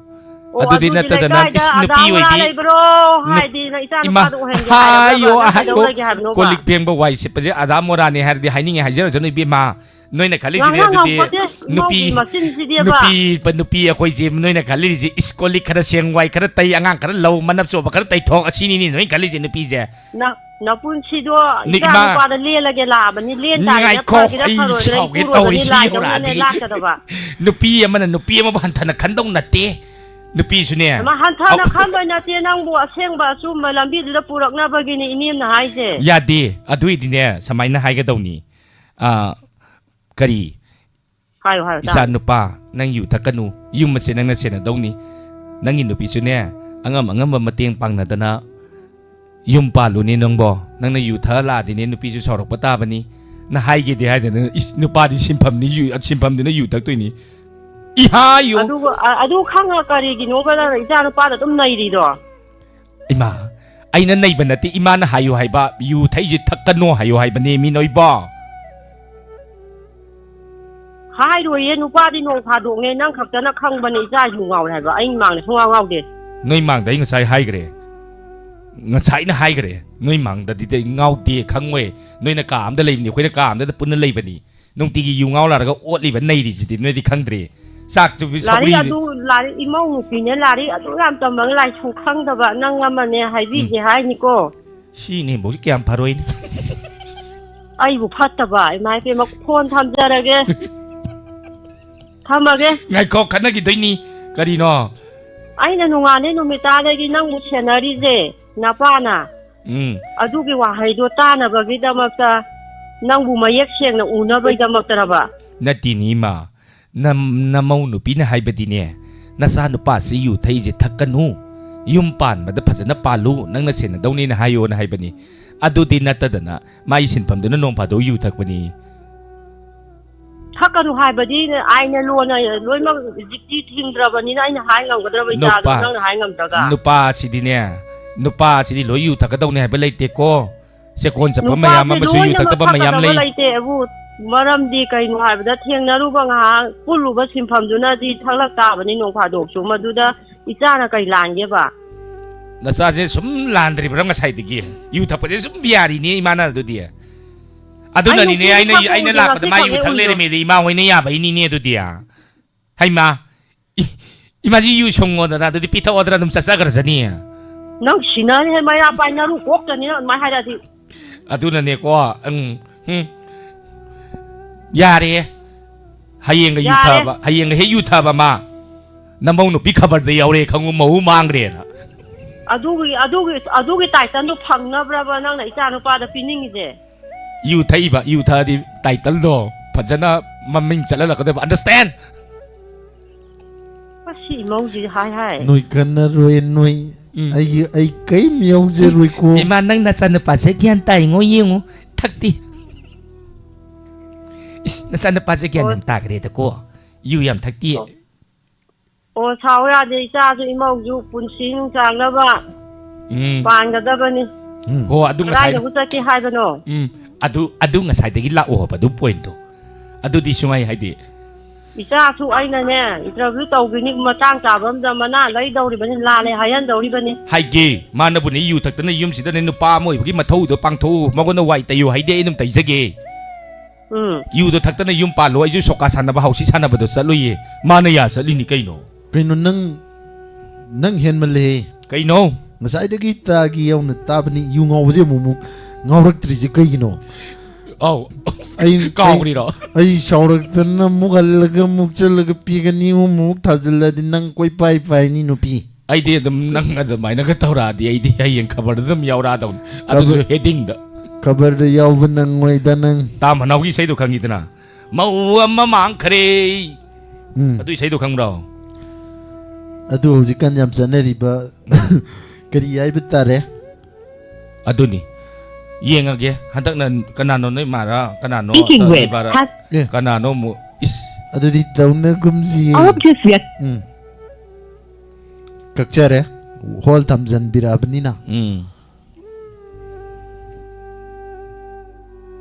ꯑꯣ, ꯑꯗꯨꯗꯤ ꯑꯗꯨꯗꯤ ꯅꯠꯇꯗꯅ, ꯂꯩꯀꯥꯏꯗ ꯏꯁ, ꯅꯨꯄꯤ ꯑꯙꯥ ꯃꯣꯔꯥ ꯑꯣꯏꯕꯤ, ꯂꯩꯕ꯭ꯔꯣ ꯅꯨ-, ꯍꯥꯏꯗꯤ ꯅꯪ ꯏꯆꯥ ꯏꯃꯥ, ꯅꯨꯄꯥꯗꯣ ꯑꯣꯏꯍꯟꯒꯦ ꯍꯥꯏꯔꯕ꯭ꯔꯥ? ꯍꯥꯏꯌꯣ, ꯅꯠꯇ꯭ꯔꯒ ꯀꯩꯗꯧ ꯍꯥꯏꯌꯣ꯫ ꯂꯩꯒꯦ ꯍꯥꯏꯕꯅꯣꯕ? ꯀꯣꯜ ꯂꯤꯛ ꯐꯦꯡꯕ, ꯋꯥꯏ ꯁꯤꯠꯄꯁꯦ ꯑꯙꯥ ꯃꯣꯔꯥꯅꯤ ꯍꯥꯏꯔꯗꯤ ꯍꯥꯏꯅꯤꯡꯉꯦ ꯍꯥꯏꯖꯔꯁꯅꯨ ꯏꯕꯦꯝꯃ꯫ ꯅꯣꯏꯅ ꯈꯜꯂꯤꯁꯤꯗꯤ ꯉꯥꯡꯅ ꯑꯗꯨꯗꯤ ꯉꯝꯄꯣꯠꯇꯦ, ꯅꯨꯄꯤ, ꯏꯃꯧꯒꯤ ꯃꯆꯤꯟꯁꯤꯗꯤꯕ꯫ ꯅꯨꯄꯤ, ꯅꯨꯄꯤ ꯑꯩꯈꯣꯏꯁꯦ ꯅꯣꯏꯅ ꯈꯜꯂꯤꯁꯤ, ꯏꯁ, ꯀꯣꯜ ꯂꯤꯛ ꯈꯔ ꯁꯦꯡ, ꯋꯥꯏ ꯈꯔ ꯇꯩ, ꯑꯉꯥꯡ ꯈꯔ ꯂꯧ, ꯃꯅꯞ ꯆꯣꯕ ꯈꯔ ꯇꯩꯊꯣꯛ, ꯑꯁꯤꯅꯤꯅꯦ ꯅꯣꯏ ꯈꯜꯂꯤꯁꯦ ꯅꯨꯄꯤꯁꯦ꯫ ꯅ-, ꯅꯄꯨꯟꯁꯤꯗꯣ ꯅ-, ꯏꯆꯥ ꯏꯃꯥ, ꯅꯨꯄꯥꯗ ꯂꯦꯜꯂꯒꯦ ꯂꯥꯛꯑꯕꯅꯤ, ꯂꯦꯟ ꯇꯥꯔꯦꯅ ꯉꯥꯏꯈꯣ, ꯐꯒꯦꯔꯥ ꯑꯩ ꯐꯔꯣꯏꯒꯦꯔꯥ ꯁꯥꯎꯒꯦ ꯏꯄꯨꯔꯣꯏꯕꯅꯤ, ꯇꯧꯔꯤꯁꯤ ꯂꯥꯏꯗꯧꯅꯅꯦ ꯌꯧꯔꯛꯑꯗꯤ꯫ ꯂꯥꯛꯀꯗꯕ꯫ ꯅꯨꯄꯤ ꯑꯃꯅ ꯅꯨꯄꯤ ꯑꯃꯕꯨ ꯍꯟꯊꯅ ꯈꯟꯗꯧ ꯅꯠꯇꯦ꯫ ꯅꯨꯄꯤꯁꯨꯅꯦ꯫ ꯑꯃ ꯍꯟꯊꯅ ꯑꯧ꯫ ꯈꯟꯗꯣꯏ ꯅꯠꯇꯦ, ꯅꯪꯕꯨ ꯑꯁꯦꯡꯕ ꯑꯆꯨꯝꯕ ꯂꯝꯕꯤꯗꯨꯗ ꯄꯨꯔꯛꯅꯕꯒꯤꯅꯤ ꯏꯅꯦꯝꯅ ꯍꯥꯏꯁꯦ꯫ ꯌꯥꯗꯦ, ꯑꯗꯨꯏꯗꯤꯅꯦ ꯁꯨꯃꯥꯏꯅ ꯍꯥꯏꯒꯗꯧꯅꯤ꯫ ꯑ, ꯀꯔꯤ? ꯍꯥꯏꯌꯨ, ꯍꯥꯏꯌꯨ, ꯏꯆꯥ ꯇꯥꯒꯦ꯫ ꯅꯨꯄꯥ, ꯅꯪ ꯌꯨ ꯊꯛꯀꯅꯨ, ꯌꯨꯝ ꯑꯁꯦ ꯅꯪꯅ ꯁꯦꯟꯅꯗꯧꯅꯤ꯫ ꯅꯪꯒꯤ ꯅꯨꯄꯤꯁꯨꯅꯦ, ꯑꯉꯝ ꯑꯉꯝꯕ ꯃꯇꯦꯡ ꯄꯥꯡꯅꯗꯅ ꯌꯨꯝ ꯄꯥꯜꯂꯨꯅꯦ ꯅꯪꯕꯣ꯫ ꯅꯪꯅ ꯌꯨ ꯊꯛꯑ ꯂꯥꯛꯑꯗꯤꯅꯦ, ꯅꯨꯄꯤꯁꯨ ꯁꯥꯎꯔꯛꯄ ꯇꯥꯕꯅꯤ꯫ ꯅ ꯍꯥꯏꯒꯦꯗꯤ ꯍꯥꯏꯗꯅ, ꯏꯁ, ꯅꯨꯄꯥꯗꯤ ꯁꯤꯟꯐꯝꯅꯤ, ꯌꯨ-, ꯁꯤꯟꯐꯝꯗꯨꯅ ꯌꯨ ꯊꯛꯇꯣꯏꯅꯤ꯫ ꯏꯍꯥ ꯌꯨ꯫ ꯑꯗꯨꯒ ꯑ- ꯑꯗꯨ ꯈꯪꯉ ꯀꯔꯤꯒꯤꯅꯣꯕ ꯅꯪꯅ ꯏꯆꯥ ꯅꯨꯄꯥꯗ ꯑꯗꯨꯝ ꯅꯩꯔꯤꯗꯣ? ꯏꯃꯥ, ꯑꯩꯅ ꯅꯩꯕ ꯅꯠꯇꯦ, ꯏꯃꯥꯅ ꯍꯥꯏꯌꯨ ꯍꯥꯏꯕ, ꯌꯨ ꯊꯛꯏꯁꯦ ꯊꯛꯀꯅꯣ ꯍꯥꯏꯌꯨ ꯍꯥꯏꯕꯅꯦ ꯃꯤ ꯅꯣꯏꯕꯣ꯫ ꯍꯥꯏꯔꯣꯏꯌꯦ, ꯅꯨꯄꯥꯗꯤ ꯅꯣꯡ ꯐꯥꯗꯣꯛꯅꯦ, ꯅꯪ ꯈꯛꯇꯅ ꯈꯪꯕꯅꯦ ꯏꯆꯥ ꯌꯨ ꯉꯥꯎꯔꯦ ꯍꯥꯏꯕ, ꯑꯩ ꯃꯥꯡꯗ ꯁꯨꯡꯉꯥꯎ ꯉꯥꯎꯗꯦ꯫ ꯅꯣꯏ ꯃꯥꯡꯗ ꯑꯩ ꯉꯁꯥꯏ ꯍꯥꯏꯈ꯭ꯔꯦ, ꯉꯁꯥꯏꯅ ꯍꯥꯏꯈ꯭ꯔꯦ, ꯅꯣꯏ ꯃꯥꯡꯗꯗꯤ ꯑꯩ ꯉꯥꯎꯗꯦ, ꯈꯪꯉꯣꯏ꯫ ꯅꯣꯏꯅ ꯀꯥ ꯑꯃꯗ ꯂꯩꯕꯅꯤ, ꯑꯩꯈꯣꯏꯅ ꯀꯥ ꯑꯃꯗ ꯄꯨꯟꯅ ꯂꯩꯕꯅꯤ꯫ ꯅꯨꯡꯇꯤꯒꯤ ꯌꯨ ꯉꯥꯎ ꯂꯥꯛꯂꯒ ꯑꯣꯠꯂꯤꯕ ꯅꯩꯔꯤꯁꯤꯗꯤ ꯅꯣꯏꯗꯤ ꯈꯪꯗ꯭ꯔꯤ꯫ ꯆꯥꯛꯇꯨ ꯂꯥꯏꯔꯤꯛ ꯁꯧꯒ꯭ꯔꯤ ꯑꯗꯨ ꯂꯥꯏꯔꯤꯛ ꯏꯃꯧ ꯅꯨꯄꯤꯅꯦ, ꯂꯥꯏꯔꯤꯛ ꯑꯗꯨ ꯌꯥꯝ ꯇꯝꯃꯒ ꯂꯥꯏꯁꯨ ꯈꯪꯗꯕ ꯅꯪ ꯑꯃꯅꯦ ꯍꯥꯏꯕꯤꯒꯦ ꯍꯥꯏꯅꯤꯀꯣ꯫ ꯁꯤꯅꯦꯕꯨ ꯍꯧꯖꯤꯛ ꯀꯌꯥꯝ ꯐꯔꯣꯏꯅꯤ꯫ ꯑꯩꯕꯨ ꯐꯠꯇꯕ ꯏꯃꯥ ꯏꯄꯦꯝꯃ, ꯐꯣꯟ ꯊꯝꯖꯔꯒꯦ꯫ ꯊꯝꯃꯒꯦ꯫ ꯉꯥꯏꯈꯣ, ꯈꯠꯅꯈꯤꯗꯣꯏꯅꯤ꯫ ꯀꯔꯤꯅꯣ? ꯑꯩꯅ ꯅꯣꯡꯉꯥꯟꯅꯦ ꯅꯨꯃꯤꯠꯇꯥꯗꯒꯤ ꯅꯪꯕꯨ ꯁꯦꯟꯅꯔꯤꯁꯦ ꯅꯄꯥꯅ꯫ ꯎꯝ꯫ ꯑꯗꯨꯒꯤ ꯋꯥꯍꯩꯗꯣ ꯇꯥꯅꯕꯒꯤꯗꯃꯛꯇ, ꯅꯪꯕꯨ ꯃꯌꯦꯛ ꯁꯦꯡꯅ ꯎꯅꯕꯒꯤꯗꯃꯛꯇꯔꯕ? ꯅꯠꯇꯦꯅꯤ ꯏꯃꯥ, ꯅꯝ ꯅꯃꯧ ꯅꯨꯄꯤꯅ ꯍꯥꯏꯕꯗꯤꯅꯦ, "ꯅꯆꯥ ꯅꯨꯄꯥꯁꯤ ꯌꯨ ꯊꯛꯏꯁꯦ ꯊꯛꯀꯅꯨ, ꯌꯨꯝ ꯄꯥꯟꯕꯗ ꯐꯖꯅ ꯄꯥꯜꯂꯨ, ꯅꯪꯅ ꯁꯦꯟꯅꯗꯧꯅꯤꯅ ꯍꯥꯏꯌꯣꯅ" ꯍꯥꯏꯕꯅꯤ꯫ ꯑꯗꯨꯗꯤ ꯅꯠꯇꯗꯅ ꯃꯥꯒꯤ ꯁꯤꯟꯐꯝꯗꯨꯅ ꯅꯣꯡ ꯐꯥꯗꯣꯛ ꯌꯨ ꯊꯛꯄꯅꯤ꯫ ꯊꯛꯀꯅꯨ ꯍꯥꯏꯕꯗꯤ ꯑꯥꯏꯅ ꯂꯣꯟꯅ ꯂꯣꯏꯅꯃꯛ ꯍꯧꯖꯤꯛꯇꯤ ꯊꯤꯡꯗ꯭ꯔꯕꯅꯤꯅ ꯑꯩꯅ ꯍꯥꯏ ꯉꯝꯒꯗ꯭ꯔꯕ ꯏꯆꯥꯗꯣ? ꯅꯨꯄꯥ- ꯅꯪꯅ ꯍꯥꯏ ꯉꯝꯗ꯭ꯔꯒ? ꯅꯨꯄꯥꯁꯤꯗꯤꯅꯦ, ꯅꯨꯄꯥꯁꯤꯗꯤ ꯂꯣꯏ ꯌꯨ ꯊꯛꯀꯗꯧꯅꯤ ꯍꯥꯏꯕ ꯂꯩꯇꯦꯀꯣ꯫ ꯆꯦꯛꯀꯣꯟ ꯆꯠꯄ ꯃꯌꯥꯝ ꯅꯨꯄꯥꯁꯦ ꯑꯃꯁꯨ ꯌꯨ ꯂꯣꯏꯅꯃꯛ ꯊꯛꯇꯕ ꯃꯌꯥꯝ ꯊꯛꯀꯗꯕ ꯂꯩ꯫ ꯂꯩꯇꯦ ꯑꯕꯨ꯫ ꯃꯔꯝꯗꯤ ꯀꯩꯅꯣ ꯍꯥꯏꯕꯗ, ꯊꯦꯡꯅꯔꯨꯕ ꯉꯥꯏꯍꯥꯛ ꯄꯨꯜꯂꯨꯕ ꯁꯤꯟꯐꯝꯗꯨꯅꯗꯤ ꯊꯛꯂꯛ ꯇꯥꯕꯅꯤ ꯅꯣꯡ ꯐꯥꯗꯣꯛꯁꯨ꯫ ꯃꯗꯨꯗ ꯏꯆꯥꯅ ꯀꯩ ꯂꯥꯟꯒꯦꯕ? ꯅꯆꯥꯁꯦ ꯁꯨꯝ ꯂꯥꯟꯗ꯭ꯔꯤꯕ꯭ꯔꯥ ꯉꯁꯥꯏꯗꯒꯤ? ꯌꯨ ꯊꯛꯄꯁꯦ ꯁꯨꯝ ꯌꯥꯔꯤꯅꯦ ꯏꯃꯥꯅ ꯑꯗꯨꯗꯤ꯫ ꯑꯗꯨꯅꯅꯤꯅꯦ ꯑꯩ ꯑꯩꯅ ꯅꯨꯄꯤꯗꯤ ꯑꯩꯅ ꯊꯛꯄ ꯂꯥꯛꯄꯗ ꯎꯗꯦ, ꯃꯥ ꯌꯨ ꯉꯁꯤ ꯊꯛ ꯈꯛꯅꯦ ꯂꯩꯔꯝꯃꯦꯗꯤ ꯏꯃꯥ ꯍꯣꯏꯅ ꯌꯥꯕꯩꯅꯤꯅꯦ ꯑꯗꯨꯗꯤ꯫ ꯍꯩꯃꯥ, ꯏ- ꯏꯃꯥꯁꯤ ꯌꯨ ꯁꯨꯡꯉꯣꯗꯅ ꯑꯗꯨꯗꯤ ꯄꯤꯊꯛꯑꯣꯗꯅ ꯑꯗꯨꯝ ꯆꯠꯆꯈ꯭ꯔꯖꯅꯤ꯫ ꯅꯪ ꯁꯤꯅꯅꯤ ꯍꯦ, ꯃꯩꯔꯥ ꯄꯥꯏꯅꯔꯨ ꯀꯣꯛꯇꯅꯤ ꯅꯪ ꯑꯗꯨꯃꯥꯏꯅ ꯍꯥꯏꯔꯛꯑꯗꯤ꯫ ꯑꯗꯨꯅꯅꯦꯀꯣ, ꯎꯝ, ꯎꯝ꯫ ꯌꯥꯔꯦ꯫ ꯍꯌꯦꯡꯒ ꯌꯨ ꯌꯥꯔꯦ꯫ ꯊꯛꯑꯕ, ꯍꯌꯦꯡꯒ ꯍꯦꯛ ꯌꯨ ꯊꯛꯑꯕ ꯃꯥ, ꯅꯃꯧ ꯅꯨꯄꯤ ꯈꯕꯔꯗ ꯌꯥꯎꯔꯦ ꯈꯪꯉꯨ, ꯃꯧ ꯃꯥꯡꯈ꯭ꯔꯦꯅ꯫ ꯑꯗꯨꯒꯤ ꯑꯗꯨꯒꯤ ꯑꯗꯨꯒꯤ ꯇꯥꯏꯇꯜꯗꯣ ꯐꯪꯅꯕ꯭ꯔꯕ ꯅꯪꯅ ꯏꯆꯥ ꯅꯨꯄꯥꯗ ꯄꯤꯅꯤꯡꯉꯤꯁꯦ? ꯌꯨ ꯊꯛꯏꯕ, ꯌꯨ ꯊꯛꯑꯗꯤ ꯇꯥꯏꯇꯜꯗꯣ ꯐꯖꯅ ꯃꯃꯤꯡ ꯆꯠꯍꯜꯂꯛꯀꯗꯣꯏꯕ, understand? ꯑꯁꯤ ꯏꯃꯧꯁꯤ ꯍꯥꯏ ꯍꯥꯏ꯫ ꯅꯣꯏ ꯀꯟꯅꯔꯣꯏ ꯅꯣꯏ꯫ ꯎꯝ꯫ ꯑꯩꯒꯤ ꯑꯩ ꯀꯩꯝ ꯌꯥꯎꯖꯔꯣꯏꯀꯣ꯫ ꯏꯃꯥ, ꯅꯪ ꯅꯆꯥꯅꯨꯄꯥꯁꯦ ꯒ꯭ꯌꯥꯟ ꯇꯥꯏꯉꯣ, ꯌꯦꯡꯉꯨ, ꯊꯛꯇꯤ꯫ ꯏꯁ, ꯅꯆꯥꯅꯨꯄꯥꯁꯦ ꯒ꯭ꯌꯥꯟ ꯌꯥꯝ ꯇꯥꯈ꯭ꯔꯦꯗꯀꯣ꯫ ꯌꯨ ꯌꯥꯝ ꯊꯛꯇꯤꯌꯦ꯫ ꯑꯣ, ꯁꯥꯎ ꯌꯥꯗꯦ, ꯏꯆꯥꯁꯨ ꯏꯃꯧꯁꯨ ꯄꯨꯟꯁꯤ ꯅꯨꯡꯁꯥꯡꯅꯕ ꯎꯝ꯫ ꯄꯥꯟꯒꯗꯕꯅꯤ꯫ ꯎꯝ꯫ ꯍꯣ, ꯑꯗꯨ ꯉꯁꯥꯏ ꯀꯗꯥꯏꯗꯕꯨ ꯆꯠꯀꯦ ꯍꯥꯏꯕꯅꯣ? ꯎꯝ꯫ ꯑꯗꯨ, ꯑꯗꯨ ꯉꯁꯥꯏꯗꯒꯤ ꯂꯥꯛꯑꯣ ꯍꯥꯏꯕ ꯑꯗꯨ ꯄꯣꯏꯟꯠꯇꯣ꯫ ꯑꯗꯨꯗꯤ ꯁꯨꯡꯍꯥꯏ ꯍꯥꯏꯗꯤ꯫ ꯏꯆꯥꯁꯨ ꯑꯩꯅꯅꯦ, ꯏꯟꯇꯔꯚꯤꯌꯨ ꯇꯧꯗꯣꯏꯅꯤ, ꯃꯇꯥꯡ ꯆꯥꯕ ꯑꯝꯗ ꯃꯅꯥ ꯂꯩꯗꯧꯔꯤꯕꯅꯤ, ꯂꯥꯜꯂꯦ ꯍꯥꯏꯍꯟꯗꯧꯔꯤꯕꯅꯤ꯫ ꯍꯥꯏꯒꯦ, ꯃꯥꯅꯕꯨꯅꯦ ꯌꯨ ꯊꯛꯇꯅ ꯌꯨꯝꯁꯤꯗꯅꯦ ꯅꯨꯄꯥ ꯑꯃ ꯑꯣꯏꯕꯒꯤ ꯃꯊꯧꯗꯣ ꯄꯥꯡꯊꯣꯛꯎ, ꯃꯉꯣꯟꯗ ꯋꯥꯏ ꯇꯩꯌꯨ ꯍꯥꯏꯗꯦ, ꯑꯩ ꯑꯗꯨꯝ ꯇꯩꯖꯒꯦ꯫ ꯎꯝ꯫ ꯌꯨꯗꯣ ꯊꯛꯇꯅ ꯌꯨꯝ ꯄꯥꯜꯂꯣ, ꯑꯩꯁꯨ ꯁꯣꯀꯥ ꯁꯥꯟꯅꯕ, ꯍꯥꯎꯁꯤ ꯁꯥꯟꯅꯕꯗꯣ ꯆꯠꯂꯨꯏꯌꯦ꯫ ꯃꯥꯅ ꯌꯥ ꯆꯠꯂꯤꯅꯤ ꯀꯩꯅꯣ꯫ ꯀꯩꯅꯣ ꯅꯪ, ꯅꯪ ꯍꯦꯟꯃꯜꯂꯦꯍꯦ꯫ ꯀꯩꯅꯣ? ꯉꯁꯥꯏꯗꯒꯤ ꯇꯥꯒꯤ ꯌꯧꯅ ꯇꯥꯕꯅꯤ, ꯌꯨ ꯉꯥꯎꯕꯁꯦ ꯑꯃꯨꯛ ꯑꯃꯨꯛ ꯉꯥꯎꯔꯛꯇ꯭ꯔꯤꯁꯦ ꯀꯩꯒꯤꯅꯣ? ꯑꯧ꯫ ꯑꯩ, ꯀꯥꯎꯈ꯭ꯔꯤꯔꯣ? ꯑꯩ, ꯑꯩ ꯁꯥꯎꯔꯛꯇꯅ ꯑꯃꯨꯛ ꯍꯜꯂꯒ ꯑꯃꯨꯛ ꯆꯠꯂꯒ ꯄꯦꯛ ꯑꯅꯤ ꯑꯍꯨꯝꯃꯨꯛ ꯊꯥꯖꯤꯜꯂꯗꯤ ꯅꯪ ꯀꯣꯏꯄꯥꯏ ꯄꯥꯏꯅꯤ ꯅꯨꯄꯤ꯫ ꯑꯩꯗꯤ ꯑꯗꯨꯝ ꯅꯪ ꯑꯗꯨꯃꯥꯏꯅꯒ ꯇꯧꯔꯛꯑꯗꯤ ꯑꯩꯗꯤ ꯍꯌꯦꯡ ꯈꯕꯔꯗ ꯑꯗꯨꯝ ꯌꯥꯎꯔꯛꯑꯗꯧꯅꯤ꯫ ꯑꯗꯨꯁꯨ ꯈꯕꯔ-, ꯍꯦꯗꯤꯡꯗ꯫ ꯈꯕꯔꯗ ꯌꯥꯎꯕ ꯅꯪꯉꯣꯏꯗ ꯅꯪ꯫ ꯇꯥ ꯃꯅꯥꯎꯒꯤ ꯏꯁꯩꯗꯣ ꯈꯪꯉꯤꯗꯅ? "ꯃꯧ ꯑꯃ ꯃꯥꯡꯈꯔꯦ"꯫ ꯎꯝ꯫ ꯑꯗꯨ ꯏꯁꯩꯗꯣ ꯈꯪꯕ꯭ꯔꯣ? ꯑꯗꯨ ꯍꯧꯖꯤꯛꯀꯥꯟ ꯌꯥꯝ ꯆꯠꯅꯔꯤꯕ ꯀꯔꯤ ꯍꯥꯏꯕ ꯇꯥꯔꯦ? ꯑꯗꯨꯅꯤ꯫ ꯌꯦꯡꯉꯒꯦ꯫ ꯍꯟꯗꯛꯅ ꯀꯅꯥꯅꯣ ꯅꯣꯏ ꯃꯥꯔꯥ? ꯀꯅꯥꯅꯣ? Speaking with ꯏꯕꯥꯔꯥ? ꯍꯥ? ꯑꯦ꯫ ꯀꯅꯥꯅꯣ ꯑꯃꯨꯛ? ꯏꯁ꯫ ꯑꯗꯨꯗꯤ ꯇꯧꯅꯒꯨꯝꯁꯤ꯫ All of this yet. ꯎꯝ꯫ ꯀꯛꯆꯔꯦ꯫ ꯍꯣꯜ ꯊꯝꯖꯟꯕꯤꯔꯛꯑꯕꯅꯤꯅ꯫ ꯎꯝ꯫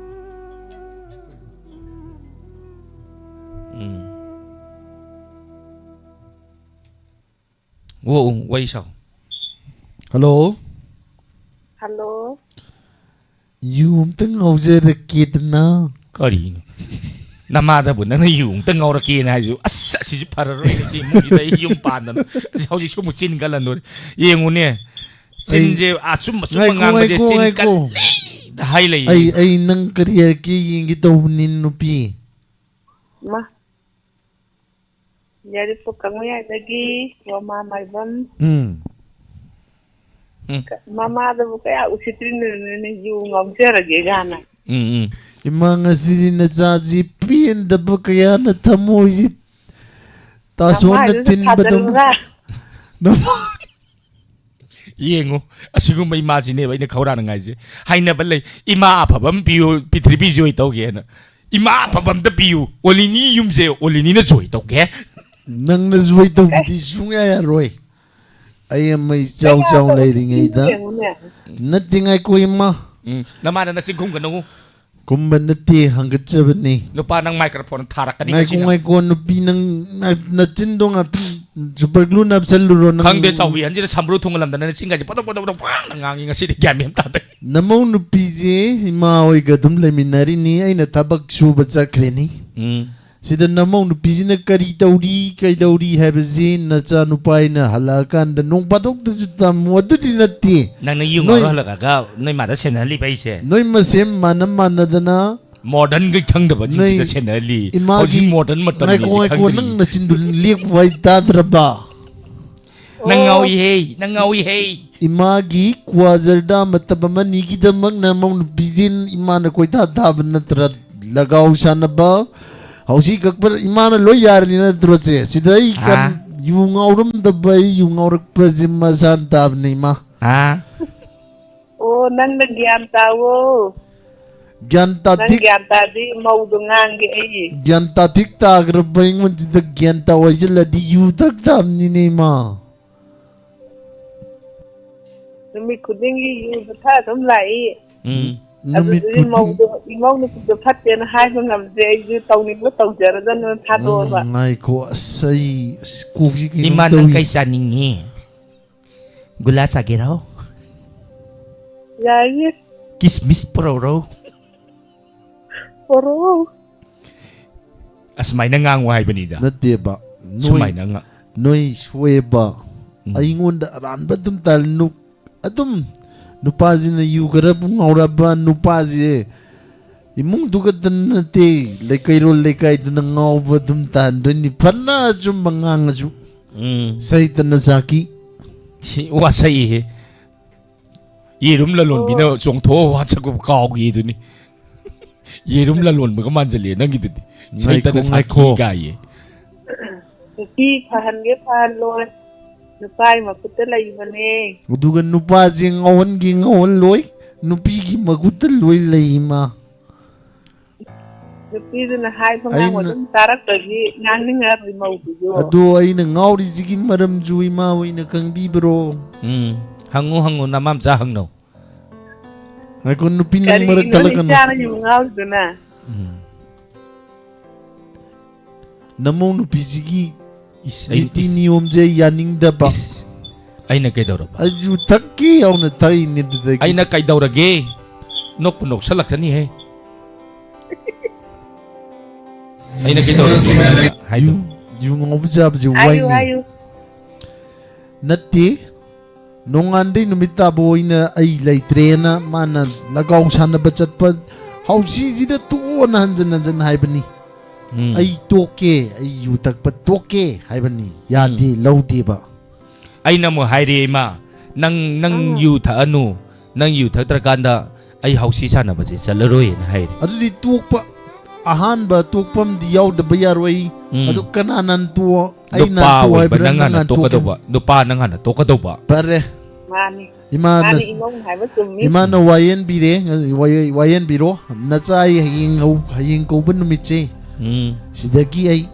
ꯎꯝ꯫ ꯑꯣ, ꯑꯣ, ꯋꯥꯔꯤ ꯁꯥꯎ꯫ ꯍꯜꯂꯣ꯫ ꯍꯜꯂꯣ꯫ ꯌꯨ ꯑꯝꯇ ꯉꯥꯎꯖꯔꯛꯀꯦꯗꯅ꯫ ꯀꯔꯤꯅꯣ? ꯅꯃꯥꯗꯕꯨ ꯅꯪꯅ ꯌꯨ ꯑꯝꯇ ꯉꯥꯎꯔꯛꯀꯦꯅ ꯍꯥꯏꯁꯨ, ꯑꯁ, ꯑꯁꯤꯁꯨ ꯐꯔꯔꯣꯏ, ꯉꯁꯤ ꯏꯃꯨꯡꯁꯤꯗ ꯑꯩ ꯌꯨꯝ ꯄꯥꯟꯗꯅ꯫ ꯑꯁ, ꯍꯧꯖꯤꯛꯁꯨ ꯑꯃꯨꯛ ꯆꯤꯟ ꯀꯜꯍꯟꯗꯣꯔꯦ꯫ ꯌꯦꯡꯉꯨꯅꯦ, ꯑꯩ ꯆꯤꯟꯁꯦ ꯑꯆꯨꯝ ꯑꯆꯨꯝꯕ ꯉꯥꯏꯈꯣ, ꯉꯥꯡꯕꯁꯦ ꯉꯥꯏꯈꯣ, ꯆꯤꯟ ꯉꯥꯏꯈꯣ꯫ ꯀꯜꯂꯦ ꯍꯥꯏ ꯂꯩꯌꯦ꯫ ꯑꯩ, ꯑꯩ ꯅꯪ ꯀꯔꯤ ꯍꯥꯏꯔꯛꯀꯦ ꯌꯦꯡꯒꯦ ꯇꯧꯕꯅꯤ, ꯅꯨꯄꯤ꯫ ꯃꯥ꯫ ꯌꯥꯏꯔꯤꯄꯣꯛ ꯀꯪꯂꯩꯌꯥꯏꯗꯒꯤ ꯔꯣꯃꯥ ꯃꯥꯏꯕꯝ꯫ ꯎꯝ꯫ ꯎꯝ꯫ ꯃꯃꯥꯗꯕꯨ ꯀꯌꯥ ꯎꯁꯤꯠꯇ꯭ꯔꯤꯅꯣꯅꯦ, ꯌꯨ ꯉꯥꯎꯖꯔꯒꯦ ꯒꯥꯅ꯫ ꯎꯝ, ꯎꯝ꯫ ꯏꯃꯥ, ꯉꯁꯤꯗꯤ ꯅꯆꯥꯁꯤ ꯄꯦꯟꯗꯕ ꯀꯌꯥꯅ ꯊꯃꯣꯏꯁꯤ ꯇꯥꯁꯣꯟꯅ ꯅꯃꯥꯏꯗꯨꯗ ꯊꯤꯟꯕꯗꯧꯅ꯫ ꯊꯥꯖꯤꯜꯂꯨꯔꯥ? ꯅꯃꯥ-, ꯌꯦꯡꯉꯨ, ꯑꯁꯤꯒꯨꯝꯕ ꯏꯃꯥꯁꯤꯅꯦꯕ ꯑꯩꯅ ꯈꯧꯔꯥꯡꯅꯉꯥꯏꯁꯦ꯫ ꯍꯥꯏꯅꯕ ꯂꯩ, "ꯏꯃꯥ ꯑꯐꯕ ꯑꯃ ꯄꯤꯌꯨ, ꯄ꯭ꯔꯤꯊꯤꯕꯤꯁꯤ ꯑꯣꯏ ꯇꯧꯒꯦꯅ"꯫ ꯏꯃꯥ ꯑꯐꯕ ꯑꯝꯇ ꯄꯤꯌꯨ꯫ ꯑꯣꯂꯤꯅꯤ ꯌꯨꯝꯁꯦ ꯑꯣꯂꯤꯅꯤꯅ ꯖꯣꯏ ꯇꯧꯒꯦ꯫ ꯅꯪꯅ ꯖꯣꯏ ꯇꯧꯕꯗꯤ ꯁꯨꯡꯌꯥ ꯌꯥꯔꯣꯏ꯫ ꯑꯩ ꯑꯃ ꯏꯆꯥꯎ ꯆꯥꯎ ꯂꯩꯔꯤꯉꯩꯗ꯫ ꯌꯦꯡꯉꯨꯅꯦ꯫ ꯅꯠꯇꯦ, ꯉꯥꯏꯈꯣ ꯏꯃꯥ꯫ ꯎꯝ, ꯅꯃꯥꯗ ꯅꯆꯤꯟ ꯈꯨꯝꯒꯅꯨ꯫ ꯀꯨꯝꯕ ꯅꯠꯇꯦ, ꯍꯪꯒꯠꯆꯕꯅꯤ꯫ ꯅꯨꯄꯥ, ꯅꯪ microphone ꯊꯥꯔꯛꯀꯅꯤ ꯉꯥꯏꯈꯣ, ꯉꯁꯤ ꯅꯪ꯫ ꯉꯥꯏꯈꯣ, ꯅꯨꯄꯤ, ꯅꯪ ꯅ-, ꯅꯆꯤꯟꯗꯣ ꯉꯥꯛꯇꯪ super glue ꯅꯞꯁꯜꯂꯨꯔꯣ ꯅꯪ꯫ ꯈꯪꯗꯦ, ꯆꯥꯎꯕꯤ ꯑꯍꯟꯁꯤꯗ ꯁꯝꯕ꯭ꯔꯨ ꯊꯣꯡꯍꯜꯂꯝꯗꯅ ꯅꯆꯤꯟꯒꯁꯦ ꯄꯗꯧ ꯄꯗꯧ ꯄꯗꯧ ꯄꯪꯉꯥꯡꯗ ꯉꯥꯡꯉꯤ ꯉꯁꯤꯗꯤ, ꯒ꯭ꯌꯥꯟ ꯃꯦꯟ ꯇꯥꯗꯦ꯫ ꯅꯃꯧ ꯅꯨꯄꯤꯁꯦ ꯏꯃꯥ ꯍꯣꯏꯒ ꯑꯗꯨꯝ ꯂꯩꯃꯤꯟꯅꯔꯤꯅꯤ, ꯑꯩꯅ ꯊꯕꯛ ꯁꯨꯕ ꯆꯠꯈ꯭ꯔꯦꯅꯤ꯫ ꯎꯝ꯫ ꯁꯤꯗ ꯅꯃꯧ ꯅꯨꯄꯤꯁꯤꯅ ꯀꯔꯤ ꯇꯧꯔꯤ, ꯀꯩꯗꯧꯔꯤ ꯍꯥꯏꯕꯁꯤ ꯅꯆꯥ ꯅꯨꯄꯥ ꯑꯩꯅ ꯍꯜꯂꯛꯑꯀꯥꯟꯗ ꯅꯣꯡ ꯐꯥꯗꯣꯛꯇꯁꯨ ꯇꯝꯃꯨ, ꯑꯗꯨꯗꯤ ꯅꯠꯇꯦ꯫ ꯅꯪꯅ ꯌꯨ ꯅꯣꯏ ꯉꯥꯎꯔ ꯍꯜꯂꯛꯑꯒ ꯅꯣꯏ ꯃꯥꯗ ꯁꯦꯟꯅꯍꯜꯂꯤꯕ ꯑꯩꯁꯦ? ꯅꯣꯏ ꯃꯁꯦꯟ ꯃꯥꯟꯅ ꯃꯥꯟꯅꯗꯅ modern ꯒ ꯈꯪꯗꯕꯁꯤꯡꯁꯤꯗ ꯅꯣꯏ ꯁꯦꯟꯅꯍꯜꯂꯤ꯫ ꯏꯃꯥꯒꯤ ꯍꯧꯖꯤꯛ modern ꯃꯇꯝꯅꯤ ꯉꯥꯏꯈꯣ, ꯉꯥꯏꯈꯣ, ꯈꯪꯗ꯭ꯔꯤ꯫ ꯅꯪ ꯅꯆꯤꯟꯗꯨ ꯂꯦꯞꯄꯨ ꯍꯥꯏ ꯇꯥꯗ꯭ꯔꯕ? ꯅꯪ ꯑꯣ꯫ ꯉꯥꯎꯏꯍꯦ, ꯅꯪ ꯉꯥꯎꯏꯍꯦ꯫ ꯏꯃꯥꯒꯤ ꯀ꯭ꯋꯥ ꯖꯔꯗꯥ ꯃꯇꯞ ꯑꯃꯅꯤꯒꯤꯗꯃꯛ ꯅꯃꯧ ꯅꯨꯄꯤꯁꯤ ꯏꯃꯥꯅ ꯀꯣꯏꯇꯥ ꯊꯥꯕ ꯅꯠꯇ꯭ꯔ? ꯂꯒꯥꯎ ꯁꯥꯟꯅꯕ, ꯍꯧꯖꯤꯛ ꯀꯛꯄ ꯏꯃꯥꯅ ꯂꯣꯏ ꯌꯥꯔꯅꯤ ꯅꯠꯇ꯭ꯔꯣ ꯆꯦ? ꯁꯤꯗ ꯑꯩ ꯀꯟ-, ꯍꯥ? ꯌꯨ ꯉꯥꯎꯔꯝꯗꯕ, ꯑꯩ ꯌꯨ ꯉꯥꯎꯔꯛꯄꯁꯦ ꯃꯁꯥꯅ ꯇꯥꯕꯅꯦ ꯏꯃꯥ꯫ ꯍꯥ? ꯑꯣ, ꯅꯪꯅ ꯒ꯭ꯌꯥꯟ ꯇꯥꯋꯣ꯫ ꯒ꯭ꯌꯥꯟ ꯅꯪ ꯇꯥꯊꯤꯛ-, ꯒ꯭ꯌꯥꯟ ꯇꯥꯗꯤ ꯃꯧꯗꯣ ꯉꯥꯡꯒꯦ ꯑꯩ꯫ ꯒ꯭ꯌꯥꯟ ꯇꯥꯊꯤꯛ ꯇꯥꯈ꯭ꯔꯕ ꯑꯩꯉꯣꯟꯁꯤꯗ ꯒ꯭ꯌꯥꯟ ꯇꯥꯎ ꯍꯥꯏꯁꯤꯜꯂꯗꯤ ꯌꯨ ꯊꯛ ꯇꯥꯕꯅꯤꯅꯦ ꯏꯃꯥ꯫ ꯅꯨꯃꯤꯠ ꯈꯨꯗꯤꯡꯒꯤ ꯌꯨꯗꯨ ꯊꯛꯑ ꯑꯗꯨꯝ ꯂꯥꯛꯏ꯫ ꯎꯝ꯫ ꯅꯨꯃꯤꯠ ꯑꯗꯨꯗꯨꯒꯤ ꯈꯨꯗꯤꯡ- ꯃꯧꯗꯣ, ꯏꯃꯧ ꯅꯨꯄꯤꯗꯣ ꯐꯠꯇꯦꯅ ꯍꯥꯏꯕ ꯉꯝꯗ꯭ꯔꯦ꯫ ꯑꯩꯁꯨ ꯇꯧꯅꯤꯡꯕ ꯇꯧꯖꯔꯖꯅꯨ ꯊꯥꯗꯣꯛꯑꯕ꯫ ꯎꯝ, ꯉꯥꯏꯈꯣ, ꯑꯁ, ꯑꯩ, ꯑꯁ, ꯀꯣꯛꯁꯤ ꯀꯩꯅꯣꯝ ꯏꯃꯥ, ꯅꯪ ꯇꯧꯏ꯫ ꯀꯩ ꯆꯥꯅꯤꯡꯉꯤ? ꯒꯨꯂꯥ ꯆꯥꯒꯦꯔꯣ? ꯌꯥꯏꯌꯦ꯫ ꯀꯤꯁꯃꯤꯁ ꯄꯨꯔꯛꯎꯔꯣ? ꯄꯨꯔꯛꯑꯣ꯫ ꯑꯁꯨꯃꯥꯏꯅ ꯉꯥꯡꯉꯨ ꯍꯥꯏꯕꯅꯤꯗ꯫ ꯅꯠꯇꯦꯕ꯫ ꯅꯣꯏ, ꯁꯨꯃꯥꯏꯅ ꯉꯥ- ꯅꯣꯏ ꯁꯣꯏꯑꯦꯕ꯫ ꯎꯝ꯫ ꯑꯩꯉꯣꯟꯗ ꯑꯔꯥꯟꯕ ꯑꯗꯨꯝ ꯇꯥꯍꯜꯂꯨ꯫ ꯑꯗꯨꯝ ꯅꯨꯄꯥꯁꯤꯅ ꯌꯨ ꯈꯔꯕꯨ ꯉꯥꯎꯔꯕ ꯅꯨꯄꯥꯁꯦ ꯏꯃꯨꯡꯗꯨ ꯈꯛꯇ ꯅꯠꯇꯦ, ꯂꯩꯀꯩꯔꯣꯜ ꯂꯩꯀꯥꯏꯗꯨꯅ ꯉꯥꯎꯕ ꯑꯗꯨꯝ ꯇꯥꯍꯟꯗꯣꯏꯅꯤ, ꯐꯅ ꯑꯆꯨꯝꯕ ꯉꯥꯡꯉꯁꯨ꯫ ꯎꯝ꯫ ꯁꯍꯤꯇꯅ ꯁꯥꯈꯤ꯫ ꯁꯤ ꯋꯥꯁꯛꯏꯍꯦ꯫ ꯌꯦꯔꯨꯝ ꯂꯂꯣꯟꯕꯤꯅ ꯑꯣ꯫ ꯆꯣꯡꯊꯣꯛꯑ ꯋꯥꯁꯛꯄ ꯀꯥꯎꯈꯤꯗꯨꯅꯤ꯫ ꯌꯦꯔꯨꯝ ꯂꯂꯣꯟꯕꯒ ꯃꯥꯟꯁꯤꯜꯂꯦ ꯅꯪꯒꯤꯗꯨꯗꯤ꯫ ꯉꯥꯏꯈꯣ, ꯁꯍꯤꯇꯅ ꯁꯥꯈꯤ ꯉꯥꯏꯈꯣ꯫ ꯀꯥꯏꯌꯦ꯫ ꯅꯨꯄꯤ ꯐꯍꯟꯒꯦ ꯐꯍꯜꯂꯣꯏ, ꯅꯨꯄꯥꯒꯤ ꯃꯈꯨꯠꯇ ꯂꯩꯕꯅꯦ꯫ ꯑꯗꯨꯒ ꯅꯨꯄꯥꯁꯦ ꯉꯥꯎꯍꯟꯒꯦ ꯉꯥꯎꯍꯜꯂꯣꯏ, ꯅꯨꯄꯤꯒꯤ ꯃꯈꯨꯠꯇ ꯂꯣꯏ ꯂꯩ ꯏꯃꯥ꯫ ꯅꯨꯄꯤꯗꯨꯅ ꯍꯥꯏꯕ ꯉꯥꯡꯕ ꯑꯩꯅ ꯑꯗꯨꯝ ꯇꯥꯔꯛꯇ꯭ꯔꯗꯤ ꯉꯥꯡꯅꯤꯡꯉꯔꯣꯏ ꯃꯧꯗꯨꯁꯨ꯫ ꯑꯗꯣ ꯑꯩꯅ ꯉꯥꯎꯔꯤꯁꯤꯒꯤ ꯃꯔꯝꯁꯨ ꯏꯃꯥ ꯍꯣꯏꯅ ꯈꯪꯕꯤꯕ꯭ꯔꯣ? ꯎꯝ, ꯍꯪꯉꯨ, ꯍꯪꯉꯨ, ꯅꯃꯥꯝꯆꯥ ꯍꯪꯅꯧ꯫ ꯉꯥꯏꯈꯣ, ꯅꯨꯄꯤ ꯅꯪ ꯃꯔꯛ ꯀꯔꯤꯒꯤꯅꯣ ꯊꯠꯂꯛꯀꯅꯨ꯫ ꯏꯆꯥꯅ ꯌꯨ ꯉꯥꯎꯔꯤꯗꯨꯅ? ꯎꯝ꯫ ꯅꯃꯧ ꯅꯨꯄꯤꯁꯤꯒꯤ ꯏꯁ, ꯑꯩ, ꯅꯤꯇꯤ ꯏꯁ, ꯅꯤꯌꯣꯝꯁꯦ ꯌꯥꯅꯤꯡꯗꯕ꯫ ꯏꯁ, ꯑꯩꯅ ꯀꯩꯗꯧꯔꯕ? ꯑꯩꯁꯨ ꯊꯛꯀꯦ ꯌꯥꯎꯅ ꯊꯛꯏꯅꯦ ꯑꯗꯨꯗꯒꯤ꯫ ꯑꯩꯅ ꯀꯩꯗꯧꯔꯒꯦ? ꯅꯣꯛꯄꯨ ꯅꯣꯛꯁꯜꯂꯛꯁꯅꯤꯍꯦ꯫ ꯑꯩꯅ ꯀꯩꯗꯧꯔꯒꯦ ꯍꯥꯏꯗꯣ? ꯌꯨ, ꯌꯨ ꯉꯥꯎꯕ ꯆꯥꯕꯁꯦ ꯍꯥꯏꯌꯨ, ꯋꯥꯏꯅꯦ꯫ ꯍꯥꯏꯌꯨ꯫ ꯅꯠꯇꯦ, ꯅꯣꯡꯉꯥꯟꯗꯩ ꯅꯨꯃꯤꯠ ꯇꯥꯕ ꯑꯣꯏꯅ ꯑꯩ ꯂꯩꯇ꯭ꯔꯦꯅ ꯃꯥꯅ ꯂꯒꯥꯎ ꯁꯥꯟꯅꯕ ꯆꯠꯄ ꯍꯧꯁꯤꯁꯤꯗ ꯇꯣꯛꯑꯣꯅ ꯍꯟꯖꯟ ꯍꯟꯖꯟ ꯍꯥꯏꯕꯅꯤ꯫ ꯎꯝ꯫ ꯑꯩ ꯇꯣꯛꯀꯦ, ꯑꯩ ꯌꯨ ꯊꯛꯄ ꯇꯣꯛꯀꯦ ꯍꯥꯏꯕꯅꯤ꯫ ꯌꯥꯗꯦ, ꯎꯝ꯫ ꯂꯧꯗꯦꯕ꯫ ꯑꯩꯅ ꯑꯃꯨꯛ ꯍꯥꯏꯔꯦ, "ꯏꯃꯥ, ꯅꯪ, ꯅꯪ ꯎꯝ꯫ ꯌꯨ ꯊꯛꯑꯅꯨ, ꯅꯪ ꯌꯨ ꯊꯛꯇ꯭ꯔꯀꯥꯟꯗ ꯑꯩ ꯍꯧꯁꯤ ꯁꯥꯟꯅꯕꯁꯦ ꯆꯠꯂꯔꯣꯏꯅ" ꯍꯥꯏꯔꯦ꯫ ꯑꯗꯨꯗꯤ ꯇꯣꯛꯄ ꯑꯍꯥꯟꯕ ꯇꯣꯛꯄ ꯑꯃꯗꯤ ꯌꯥꯎꯗꯕ ꯌꯥꯔꯣꯏ꯫ ꯎꯝ꯫ ꯑꯗꯨ ꯀꯅꯥꯅ ꯇꯣꯛꯑꯣ? ꯑꯩꯅ ꯅꯨꯄꯥ ꯇꯣꯛꯑꯣ ꯑꯣꯏꯕ ꯍꯥꯏꯕ꯭ꯔꯥ, ꯅꯪ ꯅꯪꯅ ꯍꯥꯟꯅ ꯇꯣꯛꯀꯅꯤ? ꯇꯣꯛꯀꯗꯧꯕ, ꯅꯨꯄꯥ ꯅꯪ ꯍꯥꯟꯅ ꯇꯣꯛꯀꯗꯧꯕ꯫ ꯐꯔꯦ꯫ ꯃꯥꯅꯤ꯫ ꯏꯃꯥꯅ, ꯃꯥꯅꯤ, ꯏꯃꯧꯅ ꯍꯥꯏꯕ ꯆꯨꯝꯃꯤ꯫ ꯏꯃꯥꯅ ꯋꯥꯌꯦꯟꯕꯤꯔꯦ, ꯋꯥꯌꯦ-, ꯋꯥꯌꯦꯟꯕꯤꯔꯣ꯫ ꯅꯆꯥ ꯑꯩ ꯍꯌꯦꯡ ꯍꯧ-, ꯍꯌꯦꯡ ꯀꯧꯕ ꯅꯨꯃꯤꯠꯁꯦ, ꯎꯝ꯫ ꯁꯤꯗꯒꯤ ꯑꯩ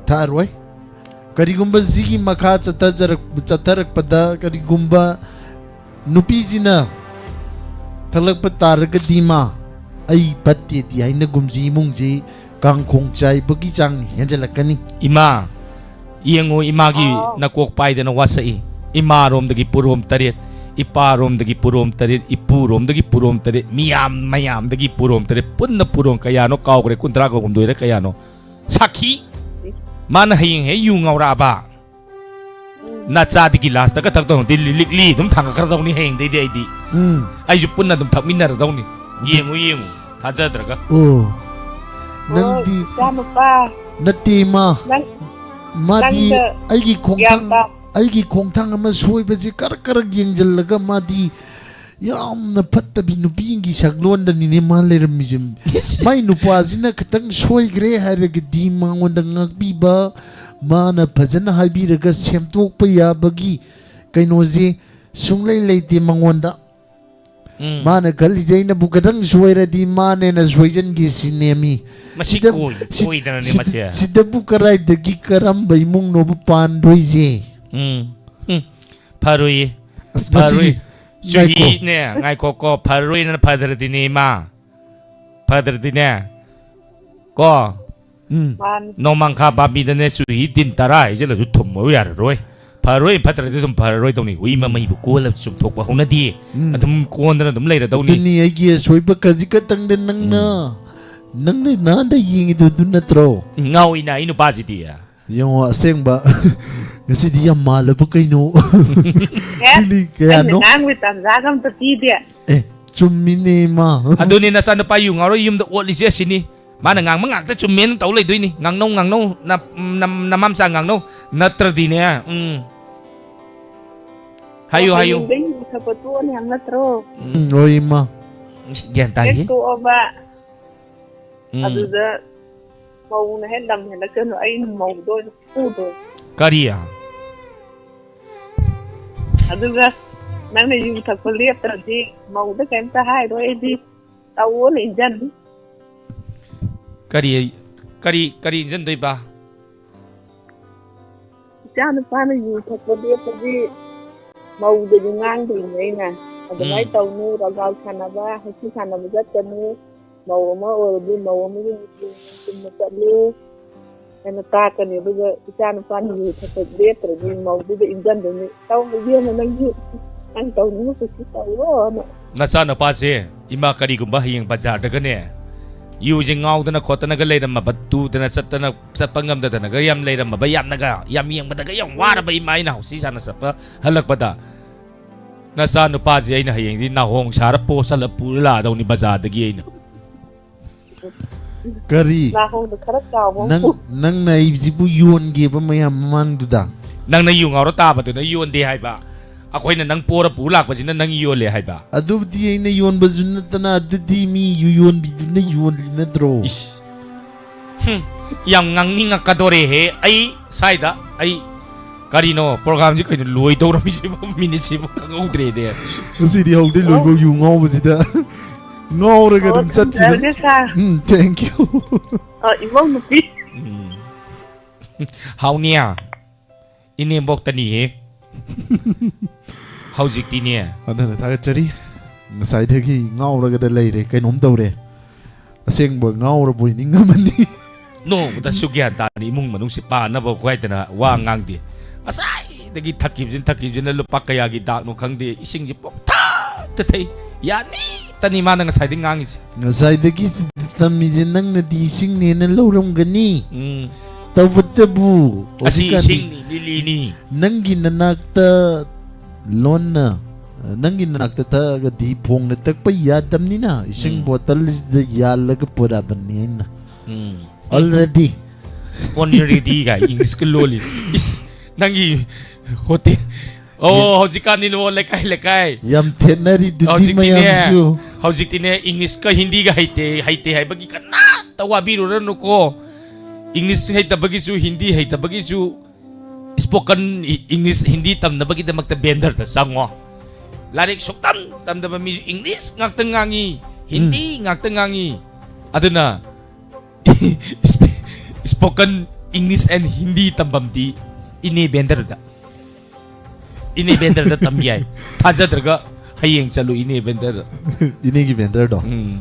ꯊꯛꯑꯔꯣꯏ꯫ ꯀꯔꯤꯒꯨꯝꯕ ꯁꯤꯒꯤ ꯃꯈꯥ ꯆꯠꯊꯖꯔꯛ-, ꯆꯠꯊꯔꯛꯄꯗ ꯀꯔꯤꯒꯨꯝꯕ ꯅꯨꯄꯤꯁꯤꯅ ꯊꯛꯂꯛꯄ ꯇꯥꯔꯒꯗꯤ, ꯃꯥ, ꯑꯩ ꯐꯠꯇꯦꯗꯤ ꯍꯥꯏꯅꯒꯨꯝꯁꯤ, ꯏꯃꯨꯡꯁꯤ ꯀꯥꯡꯈꯣꯡ ꯆꯥꯏꯕꯒꯤ ꯆꯥꯡ ꯍꯦꯟꯖꯜꯂꯛꯀꯅꯤ꯫ ꯏꯃꯥ, ꯌꯦꯡꯉꯨ, ꯏꯃꯥꯒꯤ ꯑꯥꯎ꯫ ꯅꯀꯣꯛ ꯄꯥꯏꯗꯅ ꯋꯥꯁꯛꯏ꯫ ꯏꯃꯥꯔꯣꯝꯗꯒꯤ ꯄꯨꯔꯣꯝ ꯇꯔꯦꯠ, ꯏꯄꯥꯔꯣꯝꯗꯒꯤ ꯄꯨꯔꯣꯝ ꯇꯔꯦꯠ, ꯏꯄꯨꯔꯣꯝꯗꯒꯤ ꯄꯨꯔꯣꯝ ꯇꯔꯦꯠ, ꯃꯤꯌꯥꯝ ꯃꯌꯥꯝꯗꯒꯤ ꯄꯨꯔꯣꯝ ꯇꯔꯦꯠ, ꯄꯨꯟꯅ ꯄꯨꯔꯣꯝ ꯀꯌꯥꯅꯣ ꯀꯥꯎꯈ꯭ꯔꯦ, ꯀꯨꯟꯊ꯭ꯔꯥꯒ ꯍꯨꯝꯗꯣꯏꯔ ꯀꯌꯥꯅꯣ꯫ ꯁꯥꯈꯤ, ꯃꯥꯅ ꯍꯌꯦꯡ ꯍꯦꯛ ꯌꯨ ꯉꯥꯎꯔꯛꯑꯕ, ꯎꯝ꯫ ꯅꯆꯥꯗꯤ ꯒꯤꯂꯥꯁꯇꯒ ꯊꯛꯇꯧ ꯅꯠꯇꯦ, ꯂꯤ-, ꯂꯤꯛꯂꯤ ꯑꯗꯨꯝ ꯊꯥꯡꯒꯠꯈ꯭ꯔꯗꯧꯅꯤ ꯍꯌꯦꯡꯗꯩꯗꯤ ꯑꯩꯗꯤ꯫ ꯎꯝ꯫ ꯑꯩꯁꯨ ꯄꯨꯟꯅ ꯑꯗꯨꯝ ꯊꯛꯃꯤꯟꯅꯔꯗꯧꯅꯤ꯫ ꯌꯦꯡꯉꯨ, ꯌꯦꯡꯉꯨ, ꯊꯥꯖꯗ꯭ꯔꯒ꯫ ꯑꯣ, ꯑꯣ, ꯅꯪꯗꯤ ꯏꯆꯥꯅꯨꯄꯥ꯫ ꯅꯠꯇꯦ, ꯏꯃꯥ꯫ ꯅꯪ, ꯃꯥꯗꯤ ꯅꯪꯗ ꯑꯩꯒꯤ ꯈꯣꯡꯊꯥꯡ, ꯒ꯭ꯌꯥꯟ ꯇꯥ-, ꯑꯩꯒꯤ ꯈꯣꯡꯊꯥꯡ ꯑꯃ ꯁꯣꯏꯕꯁꯦ ꯀꯔꯛ ꯀꯔꯛ ꯌꯦꯡꯁꯤꯜꯂꯒ ꯃꯥꯗꯤ ꯌꯥꯝꯅ ꯐꯠꯇꯕꯤ ꯅꯨꯄꯤꯒꯤ ꯁꯛꯂꯣꯟꯗꯅꯤꯅꯦ ꯃꯥ ꯂꯩꯔꯝꯃꯤꯁꯦ꯫ ꯏꯁ꯫ ꯃꯥꯏ ꯅꯨꯄꯥꯁꯤꯅ ꯈꯤꯇꯪ ꯁꯣꯏꯈ꯭ꯔꯦ ꯍꯥꯏꯔꯒꯗꯤ ꯃꯉꯣꯟꯗ ꯉꯥꯛꯄꯤꯕ, ꯃꯥꯅ ꯐꯖꯅ ꯍꯥꯏꯕꯤꯔꯒ ꯁꯦꯝꯗꯣꯛꯄ ꯌꯥꯕꯒꯤ ꯀꯩꯅꯣꯁꯦ ꯁꯨꯡꯂꯩ ꯂꯩꯇꯦ ꯃꯉꯣꯟꯗ꯫ ꯎꯝ꯫ ꯃꯥꯅ ꯈꯜꯂꯤꯁꯦ ꯑꯩꯅꯕꯨ ꯈꯤꯇꯪ ꯁꯣꯏꯔꯗꯤ ꯃꯥꯅ ꯍꯦꯟꯅ ꯁꯣꯏꯖꯟꯒꯦ ꯁꯤꯅꯦꯃꯤ꯫ ꯃꯁꯤ ꯁꯤꯗ-, ꯀꯣꯏ-, ꯁꯤ-, ꯀꯣꯏꯗꯅꯅꯦ ꯁꯤ-, ꯃꯁꯦ꯫ ꯁꯤꯗꯕꯨ ꯀꯔꯥꯏꯗꯒꯤ ꯀꯔꯝꯕ ꯏꯃꯨꯡꯅꯣꯕ ꯄꯥꯟꯗꯣꯏꯁꯦ? ꯎꯝ꯫ ꯎꯝ꯫ ꯐꯔꯣꯏꯌꯦ꯫ ꯑꯁ, ꯉꯁꯤꯒꯤ ꯐꯔꯣꯏ꯫ ꯉꯥꯏꯈꯣ꯫ ꯆꯨꯍꯤꯅꯦ, ꯉꯥꯏꯈꯣꯀꯣ, ꯐꯔꯣꯏꯅ ꯐꯗ꯭ꯔꯗꯤꯅꯦ, ꯏꯃꯥ꯫ ꯐꯗ꯭ꯔꯗꯤꯅꯦ꯫ ꯀꯣ? ꯎꯝ꯫ ꯃꯥꯅꯤ꯫ ꯅꯣꯡꯃꯥꯡꯈꯥ ꯄꯥꯝꯕꯤꯗꯅꯦ ꯆꯨꯍꯤ ꯇꯤꯟ ꯇꯔꯥ ꯍꯩꯖꯤꯜꯂꯁꯨ ꯊꯨꯝꯃꯨ ꯌꯥꯔꯔꯣꯏ꯫ ꯐꯔꯣꯏ, ꯐꯠꯇ꯭ꯔꯗꯤ ꯑꯗꯨꯝ ꯐꯔꯔꯣꯏꯗꯧꯅꯤ꯫ ꯍꯨꯏ ꯃꯃꯩꯕꯨ ꯀꯣꯜꯂ ꯆꯨꯝꯊꯣꯛꯄ ꯍꯧꯅꯗꯦ꯫ ꯎꯝ꯫ ꯑꯗꯨꯝ ꯀꯣꯟꯗꯅ ꯑꯗꯨꯝ ꯂꯩꯔꯗꯧꯅꯤ꯫ ꯑꯗꯨꯅꯤ ꯑꯩꯒꯤ ꯑꯁꯣꯏꯕ ꯈꯖꯤꯛ ꯈꯛꯇꯪꯗ ꯅꯪꯅ, ꯎꯝ꯫ ꯅꯪꯅ ꯅꯍꯥꯟꯗ ꯌꯦꯡꯉꯤꯗꯨ ꯑꯗꯨ ꯅꯠꯇ꯭ꯔꯣ? ꯉꯥꯎꯏꯅ ꯑꯩ ꯅꯨꯄꯥꯁꯤꯗꯤ꯫ ꯌꯦꯡꯉꯣ, ꯑꯁꯦꯡꯕ꯫ ꯉꯁꯤꯗꯤ ꯌꯥꯝ ꯃꯥꯜꯂꯕ ꯀꯩꯅꯣ? ꯑꯦ, ꯁꯤꯂꯤ ꯀꯌꯥꯅꯣ? ꯑꯩꯅ ꯉꯥꯡꯕ ꯇꯥꯟꯖꯥꯒ ꯑꯝꯇ ꯄꯤꯗꯦ꯫ ꯑꯦ, ꯆꯨꯝꯃꯤꯅꯦ, ꯏꯃꯥ꯫ ꯑꯗꯨꯅꯤ ꯅꯆꯥꯅꯨꯄꯥ ꯌꯨ ꯉꯥꯎꯔ ꯌꯨꯝꯗ ꯑꯣꯠꯂꯤꯁꯦ ꯑꯁꯤꯅꯤ꯫ ꯃꯥꯅ ꯉꯥꯡꯕ ꯉꯥꯛꯇ ꯆꯨꯝꯃꯦꯅ ꯇꯧ ꯂꯩꯗꯣꯏꯅꯤ꯫ ꯉꯥꯡꯅꯧ, ꯉꯥꯡꯅꯧ, ꯅ-, ꯅ-, ꯅꯃꯥꯝꯆꯥ ꯉꯥꯡꯅꯧ꯫ ꯅꯠꯇ꯭ꯔꯗꯤꯅꯦ, ꯎꯝ꯫ ꯍꯥꯏꯌꯨ, ꯍꯥꯏꯌꯨ꯫ ꯍꯌꯦꯡꯗꯩ ꯌꯨ ꯊꯛꯄ ꯇꯣꯛꯑꯅꯤ ꯍꯥꯏꯕ ꯅꯠꯇ꯭ꯔꯣ? ꯎꯝ, ꯍꯣꯏ, ꯏꯃꯥ꯫ ꯏꯁ, ꯒ꯭ꯌꯥꯟ ꯍꯦꯛ ꯇꯥꯏꯍꯦ꯫ ꯇꯣꯛꯑꯕ ꯎꯝ꯫ ꯑꯗꯨꯗ ꯃꯧꯅ ꯍꯦꯛ ꯂꯝ ꯍꯦꯜꯂꯛꯀꯅꯨ, ꯑꯩꯅ ꯃꯧꯗꯣ ꯑꯣꯏꯅ ꯐꯨꯗꯣꯏꯅꯤ꯫ ꯀꯔꯤ? ꯑꯗꯨꯒ ꯅꯪꯅ ꯌꯨ ꯊꯛꯄ ꯂꯦꯞꯇ꯭ꯔꯗꯤ ꯃꯧꯗ ꯀꯩꯝꯇ ꯍꯥꯏꯔꯣꯏ ꯑꯩꯗꯤ꯫ ꯇꯧꯑꯣꯅ ꯏꯟꯖꯟꯅꯤ꯫ ꯀꯔꯤ, ꯀꯔꯤ, ꯀꯔꯤ ꯏꯟꯖꯟꯗꯣꯏꯕ? ꯏꯆꯥ ꯅꯨꯄꯥꯅ ꯌꯨ ꯊꯛꯄ ꯂꯦꯞꯄꯗꯤ ꯃꯧꯗꯗꯤ ꯉꯥꯡꯗꯣꯏꯅꯦ ꯑꯩꯅ꯫ ꯑꯗꯨꯃꯥꯏꯅ ꯎꯝ꯫ ꯇꯧꯅꯨ, ꯔꯒꯥꯎ ꯁꯥꯟꯅꯕ, ꯍꯩꯀ꯭ꯔꯨ ꯁꯥꯟꯅꯕ ꯆꯠꯀꯅꯨ꯫ ꯃꯧ ꯑꯃ ꯑꯣꯏꯔꯗꯤ ꯃꯧ ꯑꯃꯒꯤ ꯃꯇꯨꯡ ꯏꯟꯅ ꯆꯨꯝꯅ ꯆꯠꯂꯨ ꯍꯥꯏꯅ ꯇꯥꯛꯀꯅꯤ꯫ ꯑꯗꯨꯒ ꯏꯆꯥ ꯅꯨꯄꯥꯅ ꯌꯨ ꯊꯛꯄ ꯂꯦꯞꯇ꯭ꯔꯗꯤ ꯃꯧꯗꯨꯗ ꯏꯟꯖꯟꯗꯣꯏꯅꯤ꯫ "ꯇꯧ ꯏꯕꯦꯝꯃ, ꯅꯪꯁꯨ ꯅꯪ ꯇꯧꯅꯤꯡꯕ ꯀꯨꯁꯤ ꯇꯧꯔꯣꯅ"꯫ ꯅꯆꯥꯅꯨꯄꯥꯁꯦ, ꯏꯃꯥ, ꯀꯔꯤꯒꯨꯝꯕ ꯍꯌꯦꯡ ꯕꯖꯥꯔꯗꯒꯅꯦ ꯌꯨꯁꯦ ꯉꯥꯎꯗꯅ ꯈꯣꯠꯇꯅꯒ ꯂꯩꯔꯝꯃꯕ, ꯇꯨꯗꯅ ꯆꯠꯇꯅ, ꯆꯠꯄ ꯉꯝꯗꯗꯅꯒ ꯌꯥꯝ ꯂꯩꯔꯝꯃꯕ, ꯌꯥꯝꯅꯒ, ꯌꯥꯝ ꯌꯦꯡꯕꯗꯒ ꯌꯥꯝ ꯋꯥꯔꯕ ꯏꯃꯥ ꯑꯩꯅ ꯍꯧꯁꯤ ꯁꯥꯟꯅ ꯆꯠꯄ ꯍꯜꯂꯛꯄꯗ, ꯅꯆꯥ ꯅꯨꯄꯥꯁꯦ ꯑꯩꯅ ꯍꯌꯦꯡꯗꯤ ꯅꯥꯍꯣꯡ ꯁꯥꯔ ꯄꯣꯁꯜꯂ ꯄꯨꯔ ꯂꯥꯛꯑꯗꯧꯅꯤ ꯕꯖꯥꯔꯗꯒꯤ ꯑꯩꯅ꯫ ꯀꯔꯤ? ꯅꯥꯍꯣꯡꯗꯣ ꯈꯔ ꯆꯥꯎꯕ ꯑꯃ ꯅꯪ, ꯄꯨ꯫ ꯅꯪꯅ ꯑꯩꯁꯤꯕꯨ ꯌꯣꯟꯒꯦꯕ ꯃꯌꯥꯝ ꯃꯃꯥꯡꯗꯨꯗ? ꯅꯪꯅ ꯌꯨ ꯉꯥꯎꯔ ꯇꯥꯕꯗꯨꯅ ꯌꯣꯟꯗꯦ ꯍꯥꯏꯕ꯫ ꯑꯩꯈꯣꯏꯅ ꯅꯪ ꯄꯣꯔ ꯄꯨ ꯂꯥꯛꯄꯁꯤꯅ ꯅꯪ ꯌꯣꯜꯂꯦ ꯍꯥꯏꯕ꯫ ꯑꯗꯨꯕꯨꯗꯤ ꯑꯩꯅ ꯌꯣꯟꯕꯁꯨ ꯅꯠꯇꯅ, ꯑꯗꯨꯗꯤ ꯃꯤ ꯌꯨ ꯌꯣꯟꯕꯤꯗꯨꯅ ꯌꯣꯜꯂꯤ ꯅꯠꯇ꯭ꯔꯣ? ꯏꯁ꯫ ꯍꯨꯝ, ꯌꯥꯝ ꯉꯥꯡꯅꯤꯡꯉꯛꯀꯗꯣꯔꯦꯍꯦ꯫ ꯑꯩ ꯁ꯭ꯋꯥꯏꯗ ꯑꯩ ꯀꯔꯤꯅꯣ ꯄ꯭ꯔꯣꯒ꯭ꯔꯥꯝꯁꯤ ꯀꯩꯅꯣ ꯂꯣꯏꯗꯧꯔꯝꯃꯤꯁꯤꯕꯨ? ꯃꯤꯅꯤꯠꯁꯤꯕꯨ ꯈꯪꯍꯧꯗ꯭ꯔꯦꯅꯦ꯫ ꯉꯁꯤꯗꯤ ꯍꯧꯗꯩ ꯂꯣꯏꯕꯧ ꯌꯨ ꯉꯥꯎꯕꯁꯤꯗ ꯉꯥꯎꯔꯒ ꯑꯗꯨꯝ ꯆꯠꯈꯤꯗꯅ꯫ ꯊꯝꯖꯔꯒꯦ, ꯁꯥꯔ꯫ ꯎꯝ, thank you. ꯑ, ꯏꯃꯧ ꯅꯨꯄꯤ꯫ ꯎꯝ꯫ ꯍꯥꯎꯅꯤꯌꯥ, ꯏꯅꯦꯝꯕꯣꯛꯇꯅꯤꯍꯦ꯫ ꯍꯧꯖꯤꯛꯇꯤꯅꯦ꯫ ꯍꯟꯅ ꯍꯟꯅ ꯊꯥꯒꯠꯆꯔꯤ꯫ ꯉꯁꯥꯏꯗꯒꯤ ꯉꯥꯎꯔꯒꯗ ꯂꯩꯔꯦ, ꯀꯩꯅꯣꯝ ꯇꯧꯔꯦ꯫ ꯑꯁꯦꯡꯕ ꯉꯥꯎꯔꯕꯣꯏ ꯅꯤꯡꯉꯝꯃꯅꯤ꯫ ꯅꯣꯡꯃꯇꯁꯨ ꯒ꯭ꯌꯥꯟ ꯇꯥꯅ ꯏꯃꯨꯡ ꯃꯅꯨꯡꯁꯦ ꯄꯥꯅꯕ ꯈꯣꯏꯗꯅ ꯋꯥ ꯉꯥꯡꯗꯦ꯫ ꯉꯁꯥꯏꯗꯒꯤ ꯊꯛꯈꯤꯕꯁꯤꯅ ꯊꯛꯈꯤꯕꯁꯤꯅ ꯂꯨꯄꯥ ꯀꯌꯥꯒꯤ ꯗꯥꯛꯅꯣ ꯈꯪꯗꯦ, ꯏꯁꯤꯡꯁꯤ ꯄꯨꯡꯊꯛꯇ ꯊꯛꯏ꯫ ꯌꯥꯅꯤꯇꯅꯤ ꯃꯥꯅ ꯉꯁꯥꯏꯗꯒꯤ ꯉꯥꯡꯉꯤꯁꯦ꯫ ꯉꯁꯥꯏꯗꯒꯤ ꯇꯝꯃꯤꯁꯦ ꯅꯪꯅꯗꯤ ꯏꯁꯤꯡꯅꯦꯅ ꯂꯧꯔꯝꯒꯅꯤ꯫ ꯎꯝ꯫ ꯇꯧꯕꯇꯕꯨ ꯑꯁꯤ ꯍꯧꯖꯤꯛꯀꯥꯟꯗꯤ ꯏꯁꯤꯡꯅꯤ, ꯂꯤꯂꯤꯅꯤ꯫ ꯅꯪꯒꯤ ꯅꯅꯥꯛꯇ ꯂꯣꯟꯅ, ꯅꯪꯒꯤ ꯅꯅꯥꯛꯇ ꯊꯛꯑꯒꯗꯤ ꯐꯣꯡꯅ ꯇꯛꯄ ꯌꯥꯗꯕꯅꯤꯅ ꯏꯁꯤꯡ ꯎꯝ꯫ ꯕꯣꯇꯜꯁꯤꯗ ꯌꯥꯜꯂꯒ ꯄꯨꯔꯛꯑꯕꯅꯤ ꯑꯩꯅ꯫ ꯎꯝ꯫ Already. Already ꯒꯥꯏ ꯏꯪꯂꯤꯁꯀ ꯂꯣꯜꯂꯤ꯫ ꯏꯁ, ꯅꯪꯒꯤ ꯍꯣꯇꯦꯜ꯫ ꯑꯣ, ꯍꯧꯖꯤꯛꯀꯥꯟꯗꯤ ꯂꯣ ꯂꯩꯀꯥꯏ ꯂꯩꯀꯥꯏ꯫ ꯌꯥꯝ ꯊꯦꯠꯅꯔꯤꯗꯨꯗꯤ ꯍꯧꯖꯤꯛꯇꯤꯅꯦ, ꯃꯌꯥꯝꯁꯨ꯫ ꯍꯧꯖꯤꯛꯇꯤꯅꯦ, ꯏꯪꯂꯤꯁꯀ ꯍꯤꯟꯗꯤꯒ ꯍꯩꯇꯦ, ꯍꯩꯇꯦ ꯍꯥꯏꯕꯒꯤ ꯀꯅꯥꯇ ꯋꯥꯕꯤꯔꯨꯔꯅꯨꯀꯣ꯫ English ꯍꯩꯇꯕꯒꯤꯁꯨ, Hindi ꯍꯩꯇꯕꯒꯤꯁꯨ, spoken E-, English, Hindi ꯇꯝꯅꯕꯒꯤꯗꯃꯛꯇ ꯕꯦꯟꯗꯔꯗ ꯆꯪꯉꯣ꯫ ꯂꯥꯏꯔꯤꯛ ꯁꯨꯛꯇꯝ ꯇꯝꯗꯕ ꯃꯤꯁꯨ ꯏꯪꯂꯤꯁ ꯉꯥꯛꯇ ꯉꯥꯡꯉꯤ, ꯍꯤꯟꯗꯤ ꯉꯥꯛꯇ ꯉꯥꯡꯉꯤ꯫ ꯑꯗꯨꯅ spoken English and Hindi ꯇꯝꯐꯝꯗꯤ ꯏꯅꯦ ꯕꯦꯟꯗꯔꯗ, ꯏꯅꯦ ꯕꯦꯟꯗꯔꯗ ꯇꯝ ꯌꯥꯏ꯫ ꯊꯥꯖꯗ꯭ꯔꯒ ꯍꯌꯦꯡ ꯆꯠꯂꯨ ꯏꯅꯦ ꯕꯦꯟꯗꯔꯗ꯫ ꯏꯅꯦꯒꯤ ꯕꯦꯟꯗꯔꯗꯣ꯫ ꯎꯝ꯫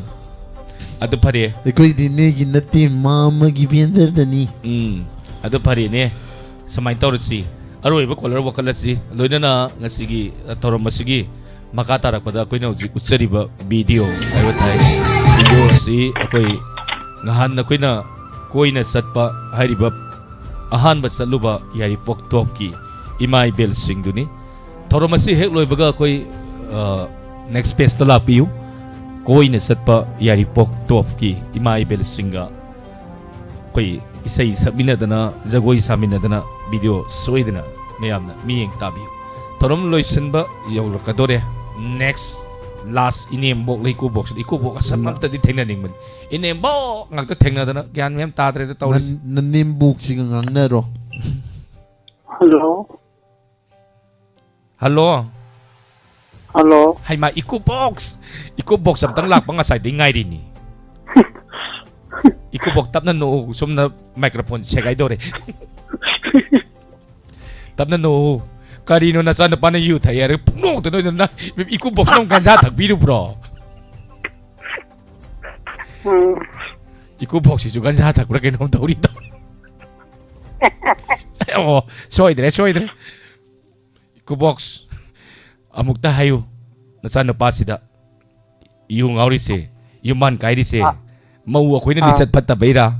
ꯑꯗꯨ ꯐꯔꯦ꯫ ꯑꯩꯈꯣꯏꯗꯤ ꯏꯅꯦꯒꯤ ꯅꯠꯇꯦ, ꯃꯥ ꯑꯃꯒꯤ ꯕꯦꯟꯗꯔꯗꯅꯤ꯫ ꯎꯝ꯫ ꯑꯗꯨ ꯐꯔꯦꯅꯦ꯫ ꯁꯨꯃꯥꯏꯅ ꯇꯧꯔꯁꯤ꯫ ꯑꯔꯣꯏꯕ ꯀꯣꯂꯔ ꯋꯥꯀꯠꯂꯁꯤ꯫ ꯂꯣꯏꯅꯅ ꯉꯁꯤꯒꯤ, ꯑ, ꯊꯧꯔꯝ ꯑꯁꯤꯒꯤ ꯃꯈꯥ ꯇꯥꯔꯛꯄꯗ ꯑꯩꯈꯣꯏꯅ ꯍꯧꯖꯤꯛ ꯎꯠꯆꯔꯤꯕ ꯚꯤꯗꯤꯑꯣ ꯍꯥꯏꯕ ꯇꯥꯏ꯫ ꯚꯤꯗꯤꯑꯣ ꯑꯁꯤ ꯑꯩꯈꯣꯏ ꯉꯍꯥꯟ ꯑꯩꯈꯣꯏꯅ ꯀꯣꯏꯅ ꯆꯠꯄ ꯍꯥꯏꯔꯤꯕ ꯑꯍꯥꯟꯕ ꯆꯠꯂꯨꯕ ꯌꯥꯏꯔꯤꯄꯣꯛ ꯇꯣꯞꯀꯤ ꯏꯃꯥ ꯏꯕꯦꯜꯁꯤꯡꯗꯨꯅꯤ꯫ ꯊꯧꯔꯝ ꯑꯁꯤ ꯍꯦꯛ ꯂꯣꯏꯕꯒ ꯑꯩꯈꯣꯏ, ꯑ, next pageꯇ ꯂꯥꯛꯄꯤꯌꯨ꯫ ꯀꯣꯏꯅ ꯆꯠꯄ ꯌꯥꯏꯔꯤꯄꯣꯛ ꯇꯣꯞꯀꯤ ꯏꯃꯥ ꯏꯕꯦꯜꯁꯤꯡꯒ ꯑꯩꯈꯣꯏ ꯏꯁꯩ ꯁꯛꯃꯤꯟꯅꯗꯅ, ꯖꯒꯣꯏ ꯁꯥꯃꯤꯟꯅꯗꯅ ꯚꯤꯗꯤꯑꯣ ꯁꯣꯏꯗꯅ ꯃꯌꯥꯝꯅ ꯃꯤꯠꯌꯦꯡ ꯇꯥꯕꯤꯌꯨ꯫ ꯊꯧꯔꯝ ꯂꯣꯏꯁꯤꯟꯕ ꯌꯧꯔꯛꯀꯗꯣꯔꯦ꯫ Next, last, ꯏꯅꯦꯝꯕꯣꯛ ꯂꯩꯀꯨꯕꯣꯛꯁꯤꯗ, ꯏꯀꯨꯕꯣꯛ ꯑꯁꯝ ꯑꯝꯇꯗꯤ ꯊꯦꯡꯅꯅꯤꯡꯕꯅꯤ꯫ ꯏꯅꯦꯝꯕꯣꯛ ꯉꯥꯛꯇ ꯊꯦꯡꯅꯗꯅ ꯒ꯭ꯌꯥꯟ ꯃꯦꯟ ꯇꯥꯗ꯭ꯔꯦꯗ ꯇꯧꯔꯤꯁꯤ꯫ ꯅ-, ꯅꯅꯦꯝꯕꯣꯛꯁꯤꯒ ꯉꯥꯡꯅꯔꯣ꯫ ꯍꯜꯂꯣ꯫ ꯍꯜꯂꯣ꯫ ꯍꯜꯂꯣ꯫ ꯍꯩꯃꯥ, ꯏꯀꯣ ꯕꯣꯛꯁ! ꯏꯀꯣ ꯕꯣꯛꯁ ꯑꯝꯇꯪ ꯂꯥꯛꯄ ꯉꯁꯥꯏꯗꯩ ꯉꯥꯏꯔꯤꯅꯤ꯫ ꯏꯀꯣ ꯕꯣꯛꯁ, ꯇꯞꯅ ꯅꯣꯛꯎ, ꯁꯣꯝꯅ ꯃꯥꯏꯀ꯭ꯔꯣꯐꯣꯟ ꯁꯦꯒꯥꯏꯗꯧꯔꯦ꯫ ꯇꯞꯅ ꯅꯣꯛꯎ꯫ ꯀꯔꯤꯅꯣ ꯅꯆꯥꯅꯨꯄꯥꯅ ꯌꯨ ꯊꯛꯑꯦ ꯍꯥꯏꯔꯒ ꯄꯨꯡꯅꯣꯛꯇ ꯅꯣꯛꯏꯗꯣ? ꯅ-, ꯏꯀꯣ ꯕꯣꯛꯁꯅ ꯑꯃꯨꯛ ꯒꯟꯖꯥ ꯊꯛꯄꯤꯔꯨꯕ꯭ꯔꯣ? ꯎꯝ꯫ ꯏꯀꯣ ꯕꯣꯛꯁꯁꯤꯁꯨ ꯒꯟꯖꯥ ꯊꯛꯄ꯭ꯔꯥ ꯀꯩꯅꯣꯝ ꯇꯧꯔꯤ ꯇꯧ-, ꯑꯣ, ꯁꯣꯏꯗ꯭ꯔꯦ, ꯁꯣꯏꯗ꯭ꯔꯦ꯫ ꯏꯀꯣ ꯕꯣꯛꯁ, ꯑꯃꯨꯛꯇ ꯍꯥꯏꯌꯨ, ꯅꯆꯥꯅꯨꯄꯥꯁꯤꯗ ꯌꯨ ꯉꯥꯎꯔꯤꯁꯦ, ꯌꯨꯝꯕꯥꯟ ꯀꯥꯏꯔꯤꯁꯦ, ꯑꯥ꯫ ꯃꯧ ꯑꯩꯈꯣꯏꯅ ꯑꯥ꯫ ꯂꯤꯆꯠ ꯐꯠꯇꯕꯩꯔꯥ?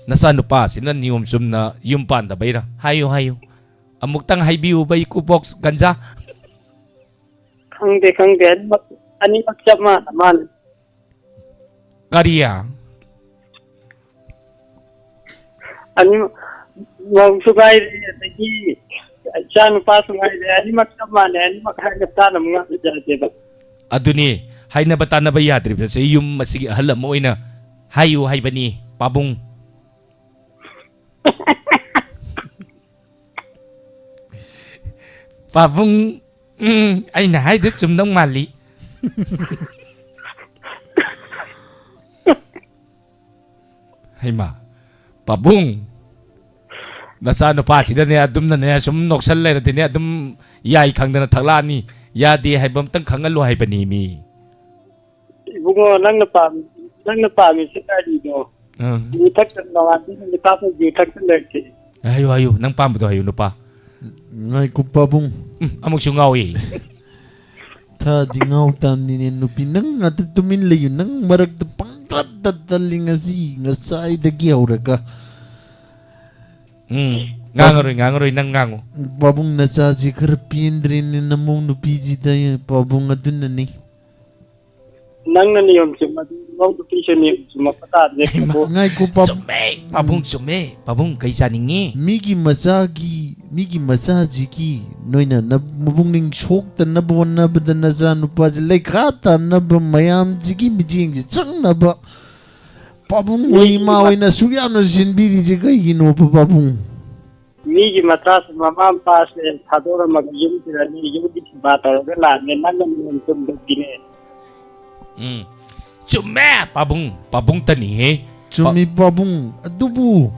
ꯅꯆꯥꯅꯨꯄꯥꯁꯤꯅ ꯅꯤꯌꯣꯝ ꯆꯨꯝꯅ ꯌꯨꯝ ꯄꯥꯟꯗꯕꯩꯔꯥ? ꯍꯥꯏꯌꯨ, ꯍꯥꯏꯌꯨ꯫ ꯑꯃꯨꯛꯇꯪ ꯍꯥꯏꯕꯤꯌꯨꯕ, ꯏꯀꯣ ꯕꯣꯛꯁ ꯒꯟꯖꯥ꯫ ꯈꯪꯗꯦ, ꯈꯪꯗꯦ꯫ ꯑꯅꯤꯃꯛ, ꯑꯅꯤꯃꯛ ꯆꯞ ꯃꯥꯟꯅ ꯃꯥꯜꯂꯦ꯫ ꯀꯔꯤ? ꯑꯅꯤꯃꯛ, ꯃꯧꯁꯨ ꯉꯥꯏꯔꯦ, ꯑꯗꯒꯤ ꯏꯆꯥ ꯅꯨꯄꯥꯁꯨ ꯉꯥꯏꯔꯦ, ꯑꯅꯤꯃꯛ ꯆꯞ ꯃꯥꯟꯅꯩ, ꯑꯅꯤꯃꯛ ꯍꯥꯏꯅ ꯇꯥꯅꯕ ꯉꯥꯛꯅ ꯌꯥꯗꯦꯕ꯫ ꯑꯗꯨꯅꯤ, ꯍꯥꯏꯅꯕ ꯇꯥꯅꯕ ꯌꯥꯗ꯭ꯔꯤꯕꯁꯦ ꯌꯨꯝ ꯑꯁꯤꯒꯤ ꯑꯍꯜ ꯑꯃ ꯑꯣꯏꯅ ꯍꯥꯏꯌꯨ ꯍꯥꯏꯕꯅꯤ, ꯄꯥꯕꯨꯡ꯫ ꯄꯥꯕꯨꯡ, ꯎꯝ, ꯑꯩꯅ ꯍꯥꯏꯗꯣ ꯆꯨꯝꯗꯧ ꯃꯥꯜꯂꯤ꯫ ꯍꯩꯃꯥ, ꯄꯥꯕꯨꯡ, ꯅꯆꯥ ꯅꯨꯄꯥꯁꯤꯗꯅꯦ ꯑꯗꯨꯝꯅꯅꯦ ꯁꯨꯝ ꯅꯣꯛꯁꯜ ꯂꯩꯔꯗꯤꯅꯦ ꯑꯗꯨꯝ ꯌꯥꯏ ꯈꯪꯗꯅ ꯊꯛꯂꯛꯑꯅꯤ꯫ ꯌꯥꯗꯦ ꯍꯥꯏꯕ ꯑꯝꯇꯪ ꯈꯪꯍꯜꯂꯨ ꯍꯥꯏꯕꯅꯤ ꯃꯤ꯫ ꯏꯕꯨꯡꯉꯣ, ꯅꯪꯅ ꯄꯥꯝ-, ꯅꯪꯅ ꯄꯥꯝꯃꯤꯁꯦ ꯀꯔꯤꯅꯣ? ꯑꯥ꯫ ꯌꯨ ꯊꯛꯇꯅ ꯅꯣꯡꯉꯥꯟꯕ ꯅꯨꯃꯤꯠ ꯇꯥꯐꯥꯎ ꯌꯨ ꯊꯛꯇꯅ ꯂꯩꯔꯗꯤ꯫ ꯍꯥꯏꯌꯨ, ꯍꯥꯏꯌꯨ, ꯅꯪ ꯄꯥꯝꯕꯗꯣ ꯍꯥꯏꯌꯨ, ꯅꯨꯄꯥ꯫ ꯉꯥꯏꯈꯣ, ꯄꯥꯕꯨꯡ꯫ ꯎꯝ, ꯑꯃꯨꯛꯁꯨ ꯉꯥꯎꯏ꯫ ꯊꯥꯗꯤ ꯉꯥꯎ ꯇꯥꯕꯅꯤꯅꯦ, ꯅꯨꯄꯤ꯫ ꯅꯪ ꯉꯥꯛꯇ ꯇꯨꯃꯤꯟ ꯂꯩꯌꯨ꯫ ꯅꯪ ꯃꯔꯛꯇ ꯄꯪꯇꯠꯇ ꯇꯠꯂꯤ ꯉꯁꯤ, ꯉꯁꯥꯏꯗꯒꯤ ꯍꯧꯔꯒ꯫ ꯎꯝ, ꯉꯥꯡꯉꯔꯣꯏ, ꯉꯥꯡꯉꯔꯣꯏ, ꯅꯪ ꯉꯥꯡꯉꯨ꯫ ꯄꯥꯕꯨꯡ, ꯅꯆꯥꯁꯤ ꯈꯔ ꯄꯦꯟꯗ꯭ꯔꯦꯅꯦ, ꯅꯃꯧ ꯅꯨꯄꯤꯁꯤꯗ, ꯄꯥꯕꯨꯡ, ꯑꯗꯨꯅꯅꯤ꯫ ꯅꯪꯅ ꯅꯤꯌꯣꯝ ꯆꯨꯝꯃꯗꯤ ꯏꯃꯧ ꯅꯨꯄꯤꯁꯨ ꯅꯤꯌꯣꯝ ꯆꯨꯝꯃꯛꯄ ꯇꯥꯕꯅꯦ, ꯍꯩꯃꯥ, ꯄꯥꯕꯨꯡ꯫ ꯉꯥꯏꯈꯣ, ꯄꯥꯕꯨꯡ꯫ ꯆꯨꯝꯃꯦ, ꯄꯥꯕꯨꯡ, ꯆꯨꯝꯃꯦ꯫ ꯄꯥꯕꯨꯡ, ꯀꯩ ꯆꯥꯅꯤꯡꯉꯤ? ꯃꯤꯒꯤ ꯃꯆꯥꯒꯤ, ꯃꯤꯒꯤ ꯃꯆꯥꯁꯤꯒꯤ ꯅꯣꯏꯅ ꯅ-, ꯃꯕꯨꯛꯅꯤꯡ ꯁꯣꯛꯇꯅꯕ ꯍꯣꯠꯅꯕꯗ ꯅꯆꯥ ꯅꯨꯄꯥꯁꯦ ꯂꯩꯈꯥ ꯇꯥꯅꯕ, ꯃꯌꯥꯝꯁꯤꯒꯤ ꯃꯤꯠꯌꯦꯡꯁꯦ ꯆꯪꯅꯕ ꯄꯥꯕꯨꯡ ꯍꯣꯏ, ꯃꯤꯒꯤ ꯏꯃꯥ ꯃ-, ꯍꯣꯏꯅ ꯑꯁꯨꯛ ꯌꯥꯝꯅ ꯁꯤꯟꯕꯤꯔꯤꯁꯦ ꯀꯩꯒꯤꯅꯣꯕ, ꯄꯥꯕꯨꯡ? ꯃꯤꯒꯤ ꯃꯆꯥꯁꯨ ꯃꯃꯥ ꯃꯄꯥꯁꯦ ꯊꯥꯗꯣꯛꯂꯝꯃꯒ ꯌꯨꯝꯁꯤꯗꯅꯤ, ꯌꯨꯝꯒꯤ ꯁꯦꯕꯥ ꯇꯧꯔꯒ ꯂꯥꯛꯑꯅꯤ, ꯅꯪꯅ ꯅꯤꯌꯣꯝ ꯆꯨꯝꯗꯕꯤꯅꯦ꯫ ꯎꯝ꯫ ꯆꯨꯝꯃꯦ, ꯄꯥꯕꯨꯡ, ꯄꯥꯕꯨꯡꯇꯅꯤꯍꯦ꯫ ꯆꯨꯝꯃꯤ, ꯄꯥꯕꯨꯡ꯫ ꯑꯗꯨꯕꯨ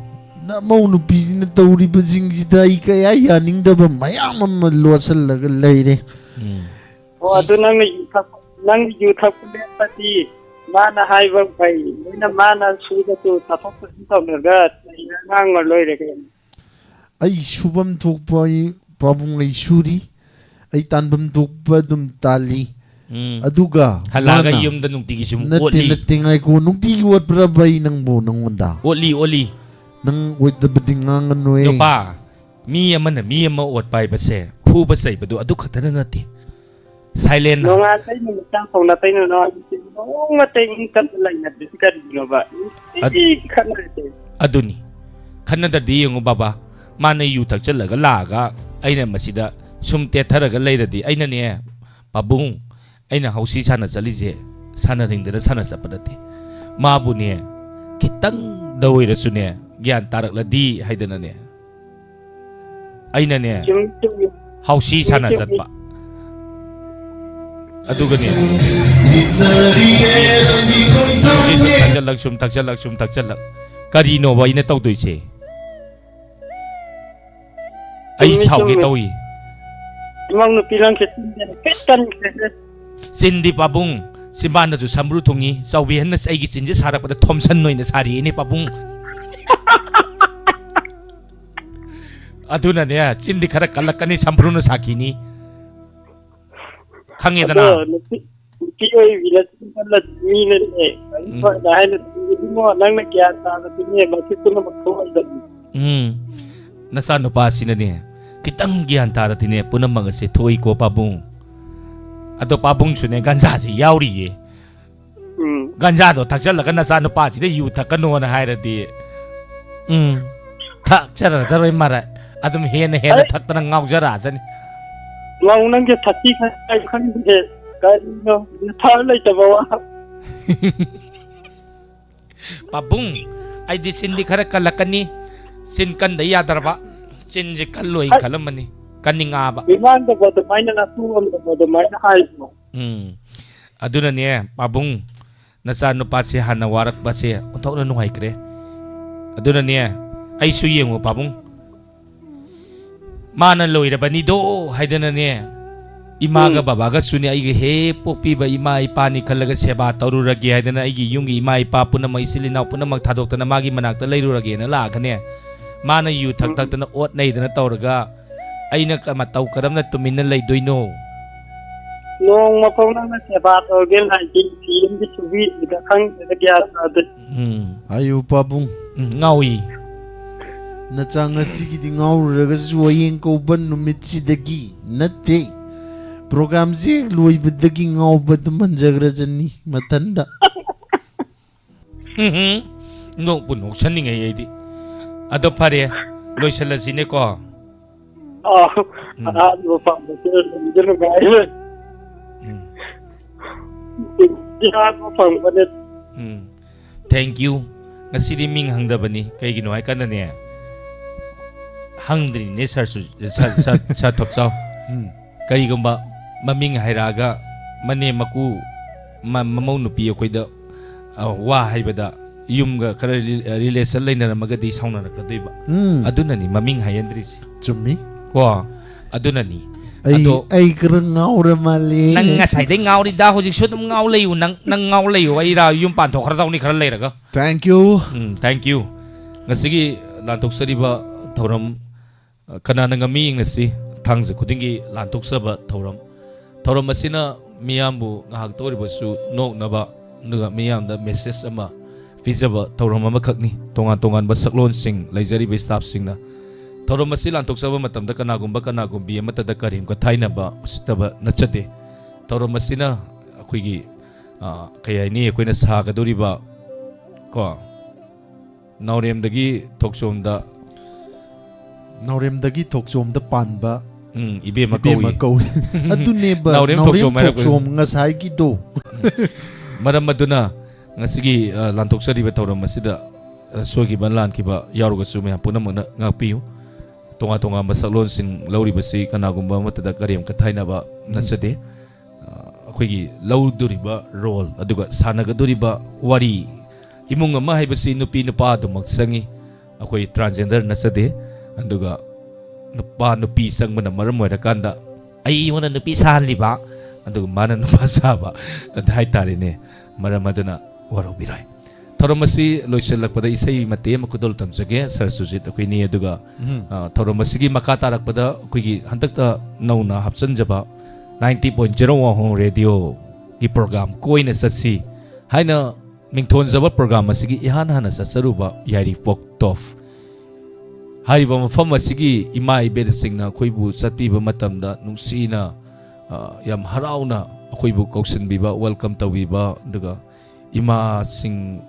ꯅꯃꯧ ꯅꯨꯄꯤꯁꯤꯅ ꯇꯧꯔꯤꯕꯁꯤꯡꯁꯤꯗ ꯑꯩ ꯀꯌꯥ ꯌꯥꯅꯤꯡꯗꯕ ꯃꯌꯥꯝ ꯑꯃ ꯂꯣꯠꯁꯤꯜꯂꯒ ꯂꯩꯔꯦ꯫ ꯎꯝ꯫ ꯑꯣ, ꯑꯗꯨ ꯅꯪꯅ ꯌꯨ ꯊꯛ-, ꯅꯪ ꯌꯨ ꯊꯛꯄ ꯂꯦꯞꯄꯗꯤ ꯃꯥꯅ ꯍꯥꯏꯕ ꯐꯩ꯫ ꯂꯣꯏꯅ ꯃꯥꯅ ꯁꯨꯗꯁꯨ ꯆꯠꯊꯣꯛ ꯆꯠꯁꯤꯟ ꯇꯧꯅꯔꯒ ꯉꯥꯡꯉ ꯂꯣꯏꯔꯦ ꯀꯩꯅꯣ꯫ ꯑꯩ ꯁꯨꯐꯝ ꯊꯣꯛꯄ ꯑꯩ, ꯄꯥꯕꯨꯡ, ꯑꯩ ꯁꯨꯔꯤ꯫ ꯑꯩ ꯇꯥꯟꯐꯝ ꯊꯣꯛꯄ ꯑꯗꯨꯝ ꯇꯥꯜꯂꯤ꯫ ꯎꯝ꯫ ꯑꯗꯨꯒ ꯍꯜꯂꯛꯑꯒ ꯃꯥꯅ ꯌꯨꯝꯗ ꯅꯨꯡꯇꯤꯒꯤ ꯁꯨꯝ ꯅꯠꯇꯦ, ꯑꯣꯠꯂꯤ꯫ ꯅꯠꯇꯦ, ꯉꯥꯏꯈꯣ, ꯅꯨꯡꯇꯤꯒꯤ ꯑꯣꯠꯄ꯭ꯔꯕ ꯑꯩ ꯅꯪꯕꯨ, ꯅꯪꯉꯣꯟꯗ? ꯑꯣꯠꯂꯤ, ꯑꯣꯠꯂꯤ꯫ ꯅꯪ ꯑꯣꯏꯗꯕꯗꯤ ꯉꯥꯡꯒꯅꯨꯍꯦ꯫ ꯅꯨꯄꯥ, ꯃꯤ ꯑꯃꯅ ꯃꯤ ꯑꯃ ꯑꯣꯠꯄ ꯍꯥꯏꯕꯁꯦ ꯐꯨꯕ ꯆꯩꯕꯗꯨ ꯑꯗꯨ ꯈꯛꯇꯅ ꯅꯠꯇꯦ꯫ Silent ꯅꯣꯡꯉꯥꯟꯕꯗꯩ ꯅꯨꯃꯤꯠ ꯇꯥꯐꯥꯎ ꯅꯇꯩ ꯅꯅꯥꯎ ꯑꯅꯤꯁꯦ ꯅꯣꯡꯃꯇ ꯏꯪ ꯇꯞꯅ ꯂꯩꯅꯗ꯭ꯔꯤꯁꯦ ꯀꯔꯤꯒꯤꯅꯣꯕ? ꯑꯗ-, ꯅꯨꯡꯇꯤꯒꯤ ꯈꯠꯅꯔꯤꯁꯦ꯫ ꯑꯗꯨꯅꯤ꯫ ꯈꯠꯅꯗ꯭ꯔꯗꯤ ꯌꯦꯡꯉꯨ ꯕꯥꯕꯥ, ꯃꯥꯅ ꯌꯨ ꯊꯛꯆꯜꯂꯒ ꯂꯥꯛꯑꯒ ꯑꯩꯅ ꯃꯁꯤꯗ ꯁꯨꯝ ꯇꯦꯠꯊꯔꯒ ꯂꯩꯔꯗꯤ, ꯑꯩꯅꯅꯦ, ꯄꯥꯕꯨꯡ, ꯑꯩꯅ ꯍꯧꯁꯤ ꯁꯥꯟꯅ ꯆꯠꯂꯤꯁꯦ ꯁꯥꯟꯅꯅꯤꯡꯗꯅ ꯁꯥꯟꯅ ꯆꯠꯄ ꯅꯠꯇꯦ꯫ ꯃꯥꯕꯨꯅꯦ, ꯈꯤꯇꯪꯗ ꯑꯣꯏꯔꯁꯨꯅꯦ, ꯒ꯭ꯌꯥꯟ ꯇꯥꯔꯛꯂꯗꯤ ꯍꯥꯏꯗꯅꯅꯦ, ꯑꯩꯅꯅꯦ, ꯆꯨꯝꯃꯤ, ꯆꯨꯝꯃꯤ꯫ ꯍꯥꯎꯁꯤ ꯆꯨꯝꯃꯤ, ꯁꯥꯟꯅ ꯆꯨꯝꯃꯤ꯫ ꯆꯠꯄ꯫ ꯑꯗꯨꯒꯅꯦ, ꯍꯧꯖꯤꯛ ꯁꯨꯝ ꯊꯛꯆꯜꯂꯛ, ꯁꯨꯝ ꯊꯛꯆꯜꯂꯛ, ꯁꯨꯝ ꯊꯛꯆꯜꯂꯛ꯫ ꯀꯔꯤꯅꯣꯕ ꯑꯩꯅ ꯇꯧꯗꯣꯏꯁꯦ? ꯑꯩ ꯆꯨꯝꯃꯤ, ꯁꯥꯎꯒꯦ ꯆꯨꯝꯃꯤ꯫ ꯇꯧꯏ꯫ ꯏꯃꯧ ꯅꯨꯄꯤ ꯅꯪꯁꯦ ꯆꯤꯟꯁꯦ ꯍꯥꯏꯐꯦꯠ ꯀꯟꯈ꯭ꯔꯦ꯫ ꯆꯤꯟꯗꯤ ꯄꯥꯕꯨꯡ, ꯆꯤꯝꯕꯥꯟꯗꯁꯨ ꯁꯝꯕ꯭ꯔꯨ ꯊꯨꯡꯉꯤ, ꯆꯥꯎꯕꯤꯍꯟꯅ ꯑꯩꯒꯤ ꯆꯤꯟꯁꯦ ꯁꯥꯔꯛꯄꯗ ꯊꯣꯝꯁꯟ ꯑꯣꯏꯅ ꯁꯥꯔꯤꯅꯦ ꯄꯥꯕꯨꯡ꯫ ꯑꯗꯨꯅꯅꯦ, ꯆꯤꯟꯗꯤ ꯈꯔ ꯀꯜꯂꯛꯀꯅꯤ, ꯁꯝꯕ꯭ꯔꯨꯅ ꯁꯥꯈꯤꯅꯤ꯫ ꯈꯪꯉꯦꯗꯅ? ꯑꯗꯣ ꯅꯨꯄꯤ, ꯅꯨꯄꯤ ꯑꯣꯏꯕꯤꯅ ꯆꯤꯟ ꯀꯜꯂ ꯃꯤꯅꯅꯦ, ꯎꯝ꯫ ꯐꯅ ꯍꯥꯏꯅ ꯏꯕꯨꯡꯉꯣ, ꯅꯪꯅ ꯒ꯭ꯌꯥꯟ ꯇꯥꯕꯗꯨꯅꯦ, ꯃꯁꯤ ꯄꯨꯝꯅꯃꯛ ꯊꯣꯛꯍꯟꯕꯅꯤ꯫ ꯎꯝ꯫ ꯅꯆꯥꯅꯨꯄꯥꯁꯤꯅꯅꯦ, ꯈꯤꯇꯪ ꯒ꯭ꯌꯥꯟ ꯇꯥꯔꯗꯤꯅꯦ, ꯄꯨꯝꯅꯃꯛ ꯑꯁꯦ ꯊꯣꯛꯏꯀꯣ ꯄꯥꯕꯨꯡ꯫ ꯑꯗꯣ ꯄꯥꯕꯨꯡꯁꯨꯅꯦ, ꯒꯟꯖꯥꯁꯦ ꯌꯥꯎꯔꯤꯌꯦ꯫ ꯎꯝ꯫ ꯒꯟꯖꯥꯗꯣ ꯊꯛꯆꯜꯂꯒ ꯅꯆꯥꯅꯨꯄꯥꯁꯤꯗ ꯌꯨ ꯊꯛꯀꯅꯣꯅ ꯍꯥꯏꯔꯗꯤ, ꯎꯝ, ꯊꯛꯆꯔꯖꯔꯣꯏ ꯃꯥꯔꯥꯏ꯫ ꯑꯗꯨꯝ ꯍꯦꯟꯅ ꯍꯦꯟꯅ ꯑꯩ ꯊꯛꯇꯅ ꯉꯥꯎꯖꯔꯛꯑꯖꯅꯤ꯫ ꯃꯧ ꯅꯪꯁꯦ ꯊꯛꯁꯤ ꯈꯥꯏ ꯈꯪꯗꯦ꯫ ꯀꯔꯤꯅꯣ? ꯊꯛꯑ ꯂꯩꯇꯕ ꯋꯥ꯫ ꯄꯥꯕꯨꯡ, ꯑꯩꯗꯤ ꯆꯤꯟꯗꯤ ꯈꯔ ꯀꯜꯂꯛꯀꯅꯤ꯫ ꯆꯤꯟ ꯀꯟꯗ ꯌꯥꯗ꯭ꯔꯕ꯫ ꯆꯤꯟꯁꯦ ꯀꯜꯂꯣꯏ ꯑꯁ꯫ ꯈꯜꯂꯝꯕꯅꯤ, ꯀꯟꯅꯤꯡꯉꯥꯕ꯫ ꯃꯤꯃꯥꯡꯗꯕꯨ ꯑꯗꯨꯃꯥꯏꯅ ꯅꯇꯨ ꯑꯃꯗꯕꯨ ꯑꯗꯨꯃꯥꯏꯅ ꯍꯥꯏꯕ꯭ꯔꯣ? ꯎꯝ꯫ ꯑꯗꯨꯅꯅꯦ, ꯄꯥꯕꯨꯡ, ꯅꯆꯥ ꯅꯨꯄꯥꯁꯦ ꯍꯥꯟꯅ ꯋꯥꯔꯛꯄꯁꯦ ꯑꯣꯟꯊꯣꯛꯅ ꯅꯨꯡꯉꯥꯏꯈ꯭ꯔꯦ꯫ ꯑꯗꯨꯅꯅꯦ, ꯑꯩꯁꯨ ꯌꯦꯡꯉꯨ ꯄꯥꯕꯨꯡ, ꯃꯥꯅ ꯂꯣꯏꯔꯕꯅꯤꯗꯣ ꯍꯥꯏꯗꯅꯅꯦ, ꯏꯃꯥꯒ ꯎꯝ꯫ ꯕꯕꯥꯒꯁꯨꯅꯦ, ꯑꯩꯒꯤ ꯍꯦꯛ ꯄꯣꯛꯄꯤꯕ ꯏꯃꯥ ꯏꯄꯥꯅꯤ ꯈꯜꯂꯒ ꯁꯦꯕꯥ ꯇꯧꯔꯨꯔꯒꯦ ꯍꯥꯏꯗꯅ ꯑꯩꯒꯤ ꯌꯨꯝꯒꯤ ꯏꯃꯥ ꯏꯄꯥ ꯄꯨꯝꯅꯃꯛ, ꯏꯆꯤꯜ ꯏꯅꯥꯎ ꯄꯨꯝꯅꯃꯛ ꯊꯥꯗꯣꯛꯇꯅ ꯃꯥꯒꯤ ꯃꯅꯥꯛꯇ ꯂꯩꯔꯨꯔꯒꯦꯅ ꯂꯥꯛꯑꯒꯅꯦ, ꯃꯥꯅ ꯌꯨ ꯊꯛ ꯎꯝ꯫ ꯊꯛꯇꯅ ꯑꯣꯠ ꯅꯩꯗꯅ ꯇꯧꯔꯒ ꯑꯩꯅ ꯀ-, ꯃꯇꯧ ꯀꯔꯝꯅ ꯇꯨꯃꯤꯟꯅ ꯂꯩꯗꯣꯏꯅꯣ? ꯅꯣꯡꯃ ꯐꯥꯎ ꯅꯪꯅ ꯁꯦꯕꯥ ꯇꯧꯔꯒꯦ ꯍꯥꯏꯗꯤ ꯐꯤ ꯑꯃꯗꯤ ꯁꯨꯕꯤꯗ ꯈꯪꯗꯦꯗ, ꯒ꯭ꯌꯥꯟ ꯇꯥꯗꯦ꯫ ꯎꯝ꯫ ꯍꯥꯏꯌꯨ ꯄꯥꯕꯨꯡ꯫ ꯎꯝ, ꯉꯥꯎꯏ꯫ ꯅꯆꯥ ꯉꯁꯤꯒꯤꯗꯤ ꯉꯥꯎꯔꯨꯔꯒꯁꯨ ꯍꯌꯦꯡ ꯀꯧꯕ ꯅꯨꯃꯤꯠꯁꯤꯗꯒꯤ ꯅꯠꯇꯦ꯫ ꯄ꯭ꯔꯣꯒꯥꯝꯁꯦ ꯍꯦꯛ ꯂꯣꯏꯕꯗꯒꯤ ꯉꯥꯎꯕ ꯑꯗꯨꯝ ꯍꯟꯖꯈ꯭ꯔꯖꯅꯤ ꯃꯊꯟꯗ꯫ ꯎꯝꯍꯨꯝ꯫ ꯅꯣꯛꯄꯨ ꯅꯣꯛꯁꯟꯅꯤꯡꯉꯩ ꯑꯩꯗꯤ꯫ ꯑꯗꯣ ꯐꯔꯦ, ꯂꯣꯏꯁꯤꯜꯂꯁꯤꯅꯦꯀꯣ꯫ ꯑꯥ, ꯎꯝ꯫ ꯑꯍꯥꯟꯕ ꯐꯪꯕꯁꯦ ꯅꯨꯡꯗꯤ ꯅꯨꯡꯉꯥꯏꯔꯦ꯫ ꯎꯝ꯫ ꯑꯍꯥꯟꯕ ꯐꯪꯕꯅꯦ꯫ ꯎꯝ꯫ Thank you꯫ ꯉꯁꯤꯗꯤ ꯃꯤꯡ ꯍꯪꯗꯕꯅꯤ꯫ ꯀꯩꯒꯤꯅꯣ ꯍꯥꯏ ꯀꯥꯟꯗꯅꯦ, ꯍꯪꯗ꯭ꯔꯤꯅꯦ ꯁꯥꯔꯁꯨ, ꯁꯥꯔ, ꯁꯥꯔ, ꯁꯥꯔ ꯊꯣꯛꯆꯥꯎ꯫ ꯎꯝ꯫ ꯀꯔꯤꯒꯨꯝꯕ ꯃꯃꯤꯡ ꯍꯥꯏꯔꯛꯑꯒ ꯃꯅꯦꯝ ꯃꯀꯨ, ꯃ-, ꯃꯃꯧ ꯅꯨꯄꯤ ꯑꯩꯈꯣꯏꯗ, ꯑ, ꯋꯥ ꯍꯥꯏꯕꯗ ꯌꯨꯝꯒ ꯈꯔ ꯔꯤ-, relation ꯂꯩꯅꯔꯝꯃꯒꯗꯤ ꯁꯥꯎꯅꯔꯛꯀꯗꯣꯏꯕ꯫ ꯎꯝ꯫ ꯑꯗꯨꯅꯅꯤ ꯃꯃꯤꯡ ꯍꯥꯏꯍꯟꯗ꯭ꯔꯤꯁꯦ꯫ ꯆꯨꯝꯃꯤ꯫ ꯀꯣ? ꯑꯗꯨꯅꯅꯤ꯫ ꯑꯩ, ꯑꯗꯣ ꯑꯩ ꯈꯔ ꯉꯥꯎꯔ ꯃꯥꯜꯂꯦ꯫ ꯅꯪ ꯉꯁꯥꯏꯗꯩ ꯉꯥꯎꯔꯤꯗ, ꯍꯧꯖꯤꯛꯁꯨ ꯑꯗꯨꯝ ꯉꯥꯎ ꯂꯩꯌꯨ꯫ ꯅꯪ, ꯅꯪ ꯉꯥꯎ ꯂꯩꯌꯨ꯫ ꯑꯩ ꯔꯥ-, ꯌꯨꯝ ꯄꯥꯟꯊꯣꯛꯈ꯭ꯔꯗꯧꯅꯤ ꯈꯔ ꯂꯩꯔꯒ꯫ Thank you꯫ Um, thank you꯫ ꯉꯁꯤꯒꯤ ꯂꯥꯟꯊꯣꯛꯆꯔꯤꯕ ꯊꯧꯔꯝ, ꯑ, ꯀꯅꯥꯅ ꯉꯝꯃꯤ ꯌꯦꯡꯅꯁꯤ, ꯊꯥꯡꯖ ꯈꯨꯗꯤꯡꯒꯤ ꯂꯥꯟꯊꯣꯛꯆꯕ ꯊꯧꯔꯝ꯫ ꯊꯧꯔꯝ ꯑꯁꯤꯅ ꯃꯤꯌꯥꯝꯕꯨ ꯉꯥꯏꯍꯥꯛꯇ ꯑꯣꯏꯔꯕꯁꯨ ꯅꯣꯛꯅꯕ, ꯑꯗꯨꯒ ꯃꯤꯌꯥꯝꯗ message ꯑꯃ ꯄꯤꯖꯕ ꯊꯧꯔꯝ ꯑꯃꯈꯛꯅꯤ꯫ ꯇꯣꯉꯥꯟ ꯇꯣꯉꯥꯟꯕ ꯁꯛꯂꯣꯟꯁꯤꯡ ꯂꯩꯖꯔꯤꯕ staffꯁꯤꯡꯅ ꯊꯧꯔꯝ ꯑꯁꯤ ꯂꯥꯟꯊꯣꯛꯆꯕ ꯃꯇꯝꯗ ꯀꯅꯥꯒꯨꯝꯕ ꯀꯅꯥꯒꯨꯝꯕꯤ ꯑꯃꯠꯇꯗ ꯀꯔꯦꯝ ꯀꯊꯥꯏꯅꯕ ꯎꯁꯤꯠꯇꯕ ꯅꯠꯆꯗꯦ꯫ ꯊꯧꯔꯝ ꯑꯁꯤꯅ ꯑꯩꯈꯣꯏꯒꯤ, ꯑ, ꯀꯩ ꯍꯥꯏꯅꯤ, ꯑꯩꯈꯣꯏꯅ ꯁꯥꯒꯗꯧꯔꯤꯕ, ꯀꯣ, ꯅꯥꯎꯔꯦꯝꯗꯒꯤ ꯊꯣꯛꯆꯣꯝꯗ꯫ ꯅꯥꯎꯔꯦꯝꯗꯒꯤ ꯊꯣꯛꯆꯣꯝꯗ ꯄꯥꯟꯕ ꯎꯝ, ꯏꯕꯦꯝꯃ ꯏꯕꯦꯝꯃ ꯀꯧꯏ꯫ ꯀꯧꯏ꯫ ꯑꯗꯨꯅꯦꯕ, ꯅꯥꯎꯔꯦꯝ ꯅꯥꯎꯔꯦꯝ ꯊꯣꯛꯆꯣꯝ ꯍꯥꯏꯔꯛꯄ꯫ ꯊꯣꯛꯆꯣꯝ ꯉꯁꯥꯏꯒꯤꯗꯣ꯫ ꯃꯔꯝ ꯑꯗꯨꯅ ꯉꯁꯤꯒꯤ, ꯑ, ꯂꯥꯟꯊꯣꯛꯆꯔꯤꯕ ꯊꯧꯔꯝ ꯑꯁꯤꯗ, ꯑ, ꯁꯣꯏꯈꯤꯕ ꯂꯥꯟꯈꯤꯕ ꯌꯥꯎꯔꯒꯁꯨ ꯃꯌꯥꯝ ꯄꯨꯝꯅꯃꯛꯅ ꯉꯥꯛꯄꯤꯌꯨ꯫ ꯇꯣꯉꯥꯟ ꯇꯣꯉꯥꯟꯕ ꯁꯛꯂꯣꯟꯁꯤꯡ ꯂꯧꯔꯤꯕꯁꯤ ꯀꯅꯥꯒꯨꯝꯕ ꯑꯃꯠꯇꯗ ꯀꯔꯦꯝ ꯀꯊꯥꯏꯅꯕ ꯅꯠꯆꯗꯦ꯫ ꯑ, ꯑꯩꯈꯣꯏꯒꯤ ꯂꯧꯗꯣꯔꯤꯕ ꯔꯣꯜ ꯑꯗꯨꯒ ꯁꯥꯟꯅꯒꯗꯣꯔꯤꯕ ꯋꯥꯔꯤ, ꯏꯃꯨꯡ ꯑꯃ ꯍꯥꯏꯕꯁꯤ ꯅꯨꯄꯤ ꯅꯨꯄꯥ ꯑꯗꯨꯃꯛ ꯆꯪꯉꯤ꯫ ꯑꯩꯈꯣꯏ ꯇ꯭ꯔꯥꯟꯁꯖꯦꯟꯗꯔ ꯅꯠꯆꯗꯦ꯫ ꯑꯗꯨꯒ ꯅꯨꯄꯥ ꯅꯨꯄꯤ ꯆꯪꯕꯅ ꯃꯔꯝ ꯑꯣꯏꯔꯀꯥꯟꯗ ꯑꯩꯉꯣꯟꯗ ꯅꯨꯄꯤ ꯁꯥꯍꯜꯂꯤꯕ ꯑꯗꯨꯒ ꯃꯥꯅ ꯅꯨꯄꯥ ꯁꯥꯕ ꯑꯗꯨ ꯍꯥꯏꯇꯥꯔꯦꯅꯦ꯫ ꯃꯔꯝ ꯑꯗꯨꯅ ꯋꯥꯔꯧꯕꯤꯔꯣꯏ꯫ ꯊꯧꯔꯝ ꯑꯁꯤ ꯂꯣꯏꯁꯤꯜꯂꯛꯄꯗ ꯏꯁꯩ ꯃꯇꯦꯛ ꯑꯃ ꯈꯨꯗꯣꯜ ꯇꯝꯖꯒꯦ, ꯁꯥꯔ ꯁꯨꯖꯤꯠ, ꯑꯩꯈꯣꯏꯅꯤ꯫ ꯑꯗꯨꯒ, ꯎꯝ꯫ ꯑ, ꯊꯧꯔꯝ ꯑꯁꯤꯒꯤ ꯃꯈꯥ ꯇꯥꯔꯛꯄꯗ ꯑꯩꯈꯣꯏꯒꯤ ꯍꯟꯗꯛꯇ ꯅꯧꯅ ꯍꯥꯞꯆꯤꯟꯖꯕ ninety point zero One Home Radio ꯒꯤ ꯄ꯭ꯔꯣꯒ꯭ꯔꯥꯝ ꯀꯣꯏꯅ ꯆꯠꯁꯤ ꯍꯥꯏꯅ ꯃꯤꯡꯊꯣꯟꯖꯕ ꯄ꯭ꯔꯣꯒ꯭ꯔꯥꯝ ꯑꯁꯤꯒꯤ ꯏꯍꯥꯟ ꯍꯥꯟꯅ ꯆꯠꯆꯔꯨꯕ ꯌꯥꯏꯔꯤꯄꯣꯛ ꯇꯣꯐ ꯍꯥꯏꯔꯤꯕ ꯃꯐꯝ ꯑꯁꯤꯒꯤ ꯏꯃꯥ ꯏꯕꯦꯜꯁꯤꯡꯅ ꯑꯩꯈꯣꯏꯕꯨ ꯆꯠꯄꯤꯕ ꯃꯇꯝꯗ ꯅꯨꯡꯁꯤꯅ, ꯑ, ꯌꯥꯝ ꯍꯔꯥꯎꯅ ꯑꯩꯈꯣꯏꯕꯨ ꯀꯧꯁꯤꯟꯕꯤꯕ, ꯋꯦꯜꯀꯝ ꯇꯧꯕꯤꯕ, ꯑꯗꯨꯒ ꯏꯃꯥꯁꯤꯡ,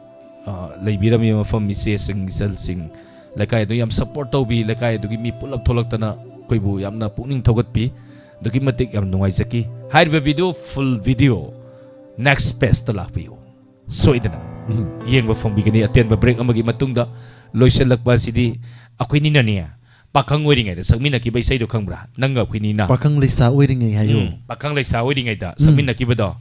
ꯑ, ꯂꯩꯕꯤꯔꯝꯃꯤꯕ ꯃꯐꯝ, ꯏꯆꯦꯁꯤꯡ, ꯏꯆꯜꯁꯤꯡ, ꯂꯩꯀꯥꯏ ꯑꯗꯨ ꯌꯥꯝ ꯁꯄꯣꯔꯠ ꯇꯧꯕꯤ, ꯂꯩꯀꯥꯏ ꯑꯗꯨꯒꯤ ꯃꯤ ꯄꯨꯂꯞ ꯊꯣꯛꯂꯛꯇꯅ ꯑꯩꯈꯣꯏꯕꯨ ꯌꯥꯝꯅ ꯄꯨꯛꯅꯤꯡ ꯊꯧꯒꯠꯄꯤ꯫ ꯑꯗꯨꯛꯀꯤ ꯃꯇꯤꯛ ꯌꯥꯝ ꯅꯨꯡꯉꯥꯏꯖꯈꯤ꯫ ꯍꯥꯏꯔꯤꯕ ꯚꯤꯗꯤꯑꯣ, ꯐꯨꯜ ꯚꯤꯗꯤꯑꯣ, ꯅꯦꯛꯁ ꯄꯦꯖꯇ ꯂꯥꯛꯄꯤꯌꯨ꯫ ꯁꯣꯏꯗꯅ ꯎꯝ꯫ ꯌꯦꯡꯕ ꯐꯪꯕꯤꯒꯅꯤ꯫ ꯑꯇꯦꯟꯕ ꯕ꯭ꯔꯦꯛ ꯑꯃꯒꯤ ꯃꯇꯨꯡꯗ ꯂꯣꯏꯁꯤꯜꯂꯛꯄ ꯑꯁꯤꯗꯤ ꯑꯩꯈꯣꯏꯅꯤꯅꯅꯦ, ꯄꯥꯈꯪ ꯑꯣꯏꯔꯤꯉꯩꯗ ꯁꯛꯃꯤꯟꯅꯈꯤꯕ ꯏꯁꯩꯗꯣ ꯈꯪꯕ꯭ꯔꯥ? ꯅꯪꯒ ꯑꯩꯈꯣꯏꯅꯤꯅ꯫ ꯄꯥꯈꯪ ꯂꯩꯁꯥ ꯑꯣꯏꯔꯤꯉꯩ ꯍꯥꯏꯌꯨ꯫ ꯎꯝ, ꯄꯥꯈꯪ ꯂꯩꯁꯥ ꯑꯣꯏꯔꯤꯉꯩꯗ ꯎꯝ꯫ ꯁꯛꯃꯤꯟꯅꯈꯤꯕꯗꯣ꯫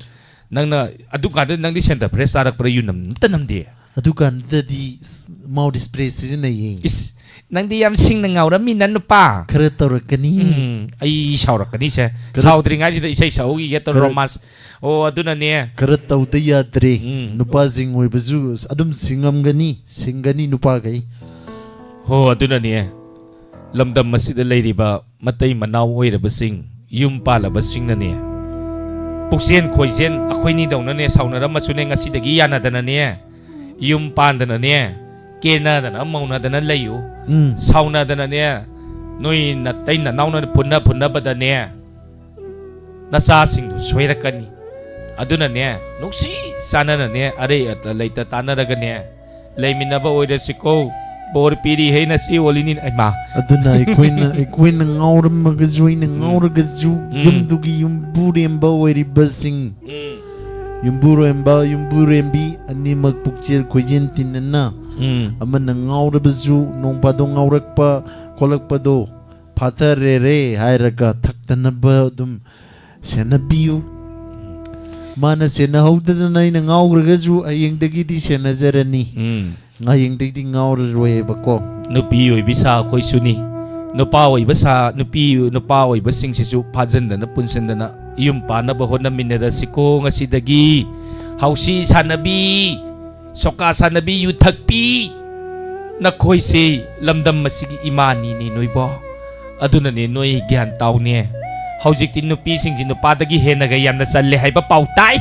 ꯅꯪꯅ ꯑꯗꯨꯀꯥꯟꯗ ꯅꯪꯗꯤ ꯁꯦꯟꯇꯔ ꯐ꯭ꯔꯦꯁ ꯆꯥꯔꯛꯄ꯭ꯔꯥ? ꯌꯨ ꯅꯝ-, ꯑꯝꯇ ꯅꯝꯗꯦ꯫ ꯑꯗꯨꯀꯥꯟꯗꯗꯤ ꯃꯥꯎꯠ ꯁ꯭ꯄ꯭ꯔꯦ ꯁꯤꯖꯤꯟꯅꯩꯌꯦ꯫ ꯏꯁ, ꯅꯪꯗꯤ ꯌꯥꯝ ꯁꯤꯡꯅ ꯉꯥꯎꯔꯝꯃꯤ ꯅ ꯅꯨꯄꯥ꯫ ꯈꯔ ꯇꯧꯔꯛꯀꯅꯤ꯫ ꯎꯝ, ꯑꯩ ꯁꯥꯎꯔꯛꯀꯅꯤꯁꯦ꯫ ꯈꯔ ꯁꯥꯎꯗ꯭ꯔꯤꯉꯩꯁꯤꯗ ꯏꯁꯩ ꯁꯛꯍꯧꯈꯤꯒꯦ ꯇꯧꯔꯣ, ꯈꯔ ꯔꯣꯃꯥꯟꯁ꯫ ꯑꯣ, ꯑꯗꯨꯅꯅꯦ꯫ ꯈꯔ ꯇꯧꯗ ꯌꯥꯗ꯭ꯔꯦ꯫ ꯎꯝ꯫ ꯅꯨꯄꯥꯁꯤꯡ ꯑꯣꯏꯕꯁꯨ ꯑꯗꯨꯝ ꯁꯤꯡꯉꯝꯒꯅꯤ, ꯁꯤꯡꯒꯅꯤ ꯅꯨꯄꯥꯈꯩ꯫ ꯍꯣ, ꯑꯗꯨꯅꯅꯦ꯫ ꯂꯝꯗꯝ ꯑꯁꯤꯗ ꯂꯩꯔꯤꯕ ꯃꯇꯩ ꯃꯅꯥꯎ ꯑꯣꯏꯔꯕꯁꯤꯡ, ꯌꯨꯝ ꯄꯥꯜꯂꯕꯁꯤꯡꯅꯅꯦ, ꯄꯨꯛꯆꯦꯟ ꯈꯣꯏꯖꯦꯟ ꯑꯩꯈꯣꯏꯅꯤꯗꯧꯅꯅꯦ, ꯁꯥꯎꯅꯔꯝꯃꯁꯨꯅꯦ, ꯉꯁꯤꯗꯒꯤ ꯌꯥꯅꯗꯅꯅꯦ, ꯌꯨꯝ ꯄꯥꯟꯗꯅꯅꯦ, ꯀꯦꯅꯗꯅ ꯃꯧꯅꯗꯅ ꯂꯩꯌꯨ꯫ ꯎꯝ꯫ ꯁꯥꯎꯅꯗꯅꯅꯦ, ꯅꯣꯏ ꯅꯇꯩ ꯅꯅꯥꯎꯅ ꯐꯨꯟꯅ ꯐꯨꯟꯅꯕꯗꯅꯦ, ꯅꯆꯥꯁꯤꯡꯗꯨ ꯁꯣꯏꯔꯛꯀꯅꯤ꯫ ꯑꯗꯨꯅꯅꯦ, ꯅꯨꯡꯁꯤ ꯆꯥꯟꯅꯅꯅꯦ, ꯑꯔꯩ ꯑꯇ ꯂꯩꯇ ꯇꯥꯟꯅꯔꯒꯅꯦ, ꯂꯩꯃꯤꯟꯅꯕ ꯑꯣꯏꯔꯁꯤꯀꯣ꯫ ꯕꯣꯔ ꯄꯤꯔꯤ ꯍꯩꯅ ꯁꯤ ꯑꯣꯜꯂꯤꯅꯤ꯫ ꯑꯩꯃꯥ꯫ ꯑꯗꯨꯅ ꯑꯩꯈꯣꯏꯅ, ꯑꯩꯈꯣꯏꯅ ꯉꯥꯎꯔꯝꯃꯒꯁꯨ, ꯑꯩꯅ ꯎꯝ꯫ ꯉꯥꯎꯔꯒꯁꯨ, ꯎꯝ꯫ ꯌꯨꯝꯗꯨꯒꯤ ꯌꯨꯝꯕꯨꯔꯦꯝꯕ ꯑꯣꯏꯔꯤꯕꯁꯤꯡ, ꯎꯝ꯫ ꯌꯨꯝꯕꯨꯔꯦꯝꯕ, ꯌꯨꯝꯕꯨꯔꯦꯝꯕꯤ ꯑꯅꯤꯃꯛ ꯄꯨꯛꯆꯦꯜ ꯈꯣꯏꯖꯦꯜ ꯇꯤꯟꯅꯅ, ꯎꯝ꯫ ꯑꯃꯅ ꯉꯥꯎꯔꯕꯁꯨ, ꯅꯣꯡ ꯐꯥꯗꯣꯛ ꯉꯥꯎꯔꯛꯄ, ꯈꯣꯠꯂꯛꯄꯗꯣ ꯐꯥꯊꯔꯦꯔꯦ ꯍꯥꯏꯔꯒ ꯊꯛꯇꯅꯕ ꯑꯗꯨꯝ ꯁꯦꯟꯅꯕꯤꯌꯨ꯫ ꯃꯥꯅ ꯁꯦꯟꯅꯍꯧꯗꯗꯅ ꯑꯩꯅ ꯉꯥꯎꯈ꯭ꯔꯒꯁꯨ ꯍꯌꯦꯡꯗꯒꯤꯗꯤ ꯁꯦꯟꯅꯖꯔꯅꯤ꯫ ꯎꯝ꯫ ꯍꯌꯦꯡꯗꯒꯤꯗꯤ ꯉꯥꯎꯔꯔꯣꯏꯕꯀꯣ꯫ ꯅꯨꯄꯤ ꯑꯣꯏꯕꯤ ꯁꯥ ꯑꯩꯈꯣꯏꯁꯨꯅꯤ꯫ ꯅꯨꯄꯥ ꯑꯣꯏꯕ ꯁꯥ, ꯅꯨꯄꯤ, ꯅꯨꯄꯥ ꯑꯣꯏꯕꯁꯤꯡꯁꯤꯁꯨ ꯐꯥꯖꯤꯟꯗꯅ ꯄꯨꯟꯁꯤꯟꯗꯅ ꯌꯨꯝ ꯄꯥꯟꯅꯕ ꯍꯣꯠꯅꯃꯤꯟꯅꯔꯁꯤꯀꯣ ꯉꯁꯤꯗꯒꯤ꯫ ꯍꯧꯁꯤ ꯁꯥꯟꯅꯕꯤ, ꯁꯣꯀꯥ ꯁꯥꯟꯅꯕꯤ, ꯌꯨ ꯊꯛꯄꯤ, ꯅꯈꯣꯏꯁꯦ ꯂꯝꯗꯝ ꯑꯁꯤꯒꯤ ꯏꯃꯥꯅꯤꯅꯦ ꯅꯣꯏꯕꯣ꯫ ꯑꯗꯨꯅꯅꯦ ꯅꯣꯏ ꯒ꯭ꯌꯥꯟ ꯇꯥꯎꯅꯦ꯫ ꯍꯧꯖꯤꯛꯇꯤ ꯅꯨꯄꯤꯁꯤꯡꯁꯤ ꯅꯨꯄꯥꯗꯒꯤ ꯍꯦꯟꯅꯒ ꯌꯥꯝꯅ ꯆꯜꯂꯦ ꯍꯥꯏꯕ ꯄꯥꯎ ꯇꯥꯏ꯫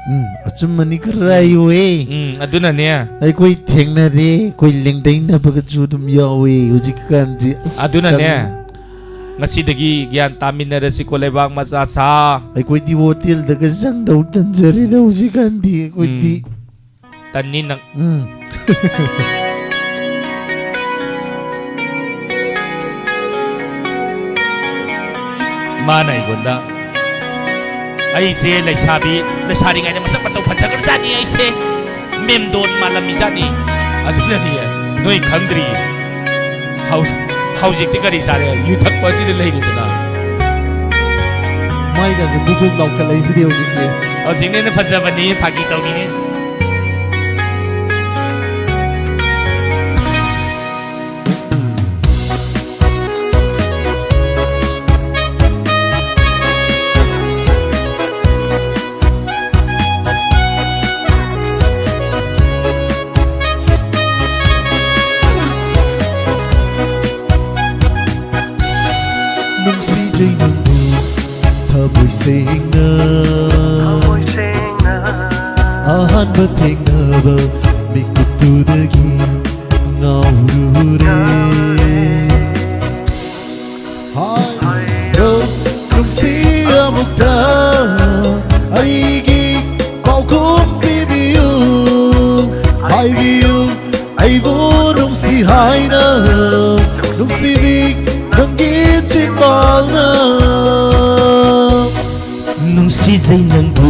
ꯎꯝ, ꯑꯆꯨꯝꯕꯅꯤ ꯈꯔ ꯍꯥꯏꯌꯨꯍꯦ꯫ ꯎꯝ, ꯑꯗꯨꯅꯅꯦ꯫ ꯑꯩꯈꯣꯏ ꯊꯦꯡꯅꯔꯦ, ꯑꯩꯈꯣꯏ ꯂꯦꯡꯗꯩꯅꯕꯒꯁꯨ ꯑꯗꯨꯝ ꯌꯥꯎꯋꯦ ꯍꯧꯖꯤꯛꯀꯥꯟꯗꯤ꯫ ꯑꯁ, ꯑꯗꯨꯅꯅꯦ꯫ ꯆꯪ- ꯉꯁꯤꯗꯒꯤ ꯒ꯭ꯌꯥꯟ ꯇꯥꯃꯤꯟꯅꯔꯁꯤꯀꯣ ꯂꯩꯕꯥꯛ ꯃꯆꯥ ꯁꯥ꯫ ꯑꯩꯈꯣꯏꯗꯤ ꯍꯣꯇꯦꯜꯗꯒ ꯆꯪꯗꯧ ꯇꯟꯖꯔꯦꯗ ꯍꯧꯖꯤꯛꯀꯥꯟꯗꯤ ꯑꯩꯈꯣꯏꯗꯤ꯫ ꯎꯝ꯫ ꯇꯟꯅꯤ ꯅꯪ꯫ ꯎꯝ꯫ ꯃꯥꯅ ꯑꯩꯉꯣꯟꯗ, "ꯑꯩꯁꯦ ꯂꯩꯁꯥꯕꯤ, ꯂꯩꯁꯥꯔꯤꯉꯩꯗ ꯃꯁꯛ ꯃꯇꯧ ꯐꯖꯈ꯭ꯔꯖꯥꯠꯅꯤ ꯑꯩꯁꯦ꯫ ꯃꯦꯝꯗꯣꯟ ꯃꯥꯜꯂꯝꯃꯤꯖꯥꯠꯅꯤ꯫ ꯑꯗꯨꯅꯅꯤ ꯅꯣꯏ ꯈꯪꯗ꯭ꯔꯤ꯫ ꯍꯧ-, ꯍꯧꯖꯤꯛꯇꯤ ꯀꯔꯤ ꯆꯥꯔꯦ? ꯌꯨ ꯊꯛꯄ ꯑꯁꯤꯗ ꯂꯩꯔꯤꯗꯅ꯫" ꯃꯥꯏꯒꯁꯦ ꯕꯨꯛ ꯕꯨꯛ ꯂꯥꯎꯈꯠꯂꯛꯏꯁꯤꯗꯤ ꯍꯧꯖꯤꯛꯇꯤ꯫ ꯍꯧꯖꯤꯛꯅ ꯍꯦꯟꯅ ꯐꯖꯕꯅꯤ, ꯐꯥꯒꯤ ꯇꯧꯅꯤꯡꯉꯤ꯫ ꯅꯨꯡꯁꯤꯖꯩ ꯅꯪꯕꯨ ꯊꯃꯣꯏ ꯁꯦꯡꯅ꯫ ꯊꯃꯣꯏ ꯁꯦꯡꯅ꯫ ꯑꯍꯥꯟꯕ ꯊꯦꯡꯅꯕ ꯃꯤꯀꯨꯞꯇꯨꯗꯒꯤ ꯉꯥꯎꯔꯨꯔꯦ꯫ ꯉꯥꯎꯔꯨꯔꯦ꯫ ꯍꯥꯏꯔꯣ ꯅꯨꯡꯁꯤ ꯑꯃꯨꯛꯇ ꯑꯩꯒꯤ ꯄꯥꯎꯈꯨꯝ ꯄꯤꯕꯤꯌꯨ꯫ ꯍꯥꯏꯕꯤꯌꯨ ꯑꯩꯕꯨ ꯅꯨꯡꯁꯤ ꯍꯥꯏꯅ, ꯅꯨꯡꯁꯤꯕꯤ ꯅꯪꯒꯤ ꯆꯤꯟꯕꯥꯜꯅ꯫ ꯅꯨꯡꯁꯤꯖꯩ ꯅꯪꯕꯨ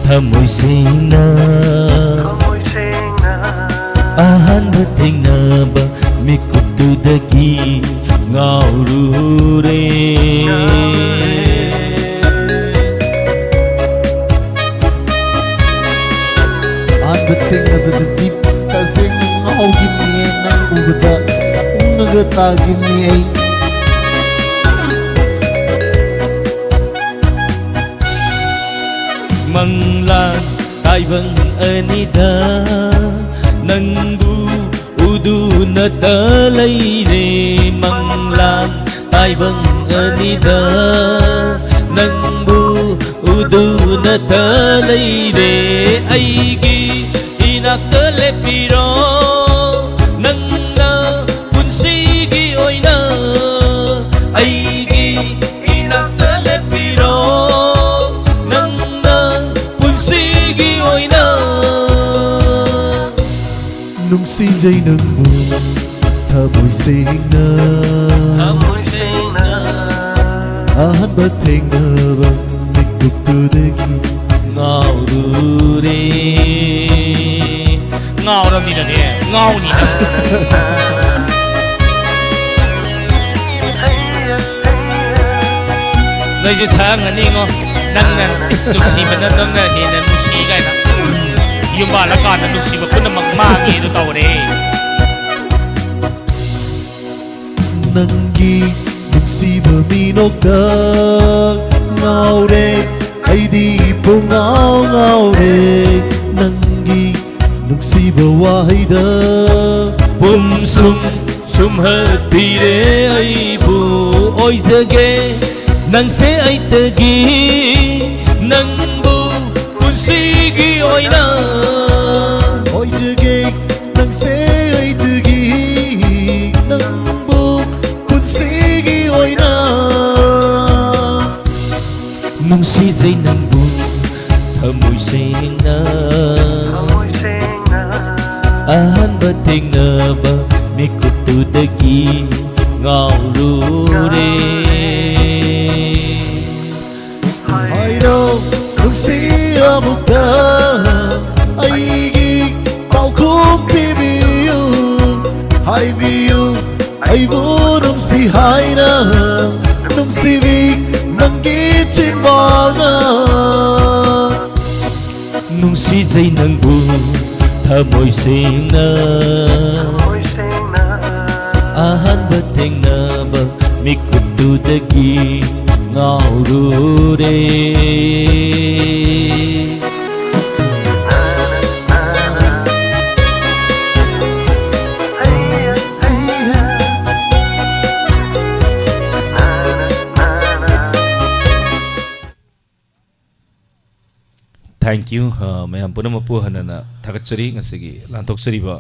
ꯊꯃꯣꯏ ꯁꯦꯡꯅ꯫ ꯊꯃꯣꯏ ꯁꯦꯡꯅ꯫ ꯑꯍꯥꯟꯕ ꯊꯦꯡꯅꯕ ꯃꯤꯀꯨꯞ ꯃꯤꯀꯨꯞꯇꯨꯗꯒꯤ ꯉꯥꯎꯔꯨꯔꯦ꯫ ꯑꯍꯥꯟꯕ ꯊꯦꯡꯅꯕꯗꯗꯤ ꯇꯁꯦꯡꯅ ꯉꯥꯎꯈꯤꯕꯅꯤ, ꯅꯪ ꯎꯕꯗ ꯎꯪꯉꯒ ꯇꯥꯈꯤꯕꯅꯤ ꯑꯩ꯫ ꯃꯪꯂꯥꯟ ꯇꯥꯏꯕꯪ ꯑꯅꯤꯗ ꯅꯪꯕꯨ ꯎꯗꯨꯅꯇ ꯂꯩꯔꯦ꯫ ꯃꯪꯂꯥꯟ ꯇꯥꯏꯕꯪ ꯑꯅꯤꯗ ꯅꯪꯕꯨ ꯎꯗꯨꯅꯇ ꯂꯩꯔꯦ꯫ ꯑꯩꯒꯤ ꯏꯅꯥꯛꯇ ꯂꯦꯞꯄꯤꯔꯣ, ꯅꯪꯅ ꯄꯨꯟꯁꯤꯒꯤ ꯑꯣꯏꯅ꯫ ꯑꯩꯒꯤ ꯏꯅꯥꯛꯇ ꯂꯦꯞꯄꯤꯔꯣ, ꯅꯪꯅ ꯄꯨꯟꯁꯤꯒꯤ ꯑꯣꯏꯅ꯫ ꯅꯨꯡꯁꯤꯖꯩ ꯅꯪꯕꯨ ꯊꯃꯣꯏ ꯁꯦꯡꯅ, ꯊꯃꯣꯏ ꯁꯦꯡꯅ꯫ ꯑꯍꯥꯟꯕ ꯊꯦꯡꯅꯕ ꯃꯤꯀꯨꯞꯇꯨꯗꯒꯤ ꯉꯥꯎꯔꯨꯔꯦ꯫ ꯉꯥꯎꯔꯕꯅꯤꯅꯅꯦ, ꯉꯥꯎꯅꯤꯅ꯫ ꯅꯣꯏꯁꯦ ꯁꯛꯑꯝꯒꯅꯤꯉꯣ꯫ ꯅꯪꯅ ꯏꯁ ꯅꯨꯡꯁꯤꯕꯅ ꯅꯪꯅ ꯍꯦꯟꯅ ꯅꯨꯡꯁꯤ ꯀꯥꯏꯅ꯫ ꯌꯨꯝ ꯄꯥꯜꯂꯀꯥꯟꯗ ꯅꯨꯡꯁꯤꯕ ꯄꯨꯝꯅꯃꯛ ꯃꯥꯡꯉꯦ ꯑꯗꯨ ꯇꯧꯔꯦ꯫ ꯅꯪꯒꯤ ꯅꯨꯡꯁꯤꯕ ꯃꯤꯅꯣꯛꯇ ꯉꯥꯎꯔꯦ, ꯑꯩꯗꯤ ꯄꯨꯡꯉꯥꯎ ꯉꯥꯎꯔꯦ꯫ ꯅꯪꯒꯤ ꯅꯨꯡꯁꯤꯕ ꯋꯥꯍꯩꯗ ꯄꯨꯝꯁꯨꯝ ꯁꯨꯝꯍꯠꯄꯤꯔꯦ ꯑꯩꯕꯨ꯫ ꯑꯣꯏꯖꯒꯦ ꯅꯪꯁꯦ ꯑꯩꯇꯒꯤ, ꯅꯪꯕꯨ ꯄꯨꯟꯁꯤꯒꯤ ꯑꯣꯏꯅ꯫ ꯑꯣꯏꯖꯒꯦ ꯅꯪꯁꯦ ꯑꯩꯇꯒꯤ, ꯅꯪꯕꯨ ꯄꯨꯟꯁꯤꯒꯤ ꯑꯣꯏꯅ꯫ ꯅꯨꯡꯁꯤꯖꯩ ꯅꯪꯕꯨ ꯊꯃꯣꯏ ꯁꯦꯡꯅ꯫ ꯊꯃꯣꯏ ꯁꯦꯡꯅ꯫ ꯑꯍꯥꯟꯕ ꯊꯦꯡꯅꯕ ꯃꯤꯀꯨꯞꯇꯨꯗꯒꯤ ꯉꯥꯎꯔꯨꯔꯦ꯫ ꯍꯥꯏꯔꯣ ꯅꯨꯡꯁꯤ ꯑꯃꯨꯛꯇ ꯑꯩꯒꯤ ꯄꯥꯎꯈꯨꯝ ꯄꯤꯕꯤꯌꯨ, ꯍꯥꯏꯕꯤꯌꯨ꯫ ꯑꯩ ꯅꯪꯕꯨ ꯊꯃꯣꯏ ꯁꯦꯡꯅ ꯑꯍꯥꯟꯕ ꯊꯦꯡꯅꯕ ꯃꯤꯀꯨꯞꯇꯨꯗꯒꯤ ꯉꯥꯎꯔꯨꯔꯦ꯫ Thank you꯫ ꯑ, ꯃꯌꯥꯝ ꯄꯨꯝꯅꯃꯛꯄꯨ ꯍꯟꯅ ꯍꯟꯅ ꯊꯥꯒꯠꯆꯔꯤ꯫ ꯉꯁꯤꯒꯤ ꯂꯥꯟꯊꯣꯛꯆꯔꯤꯕ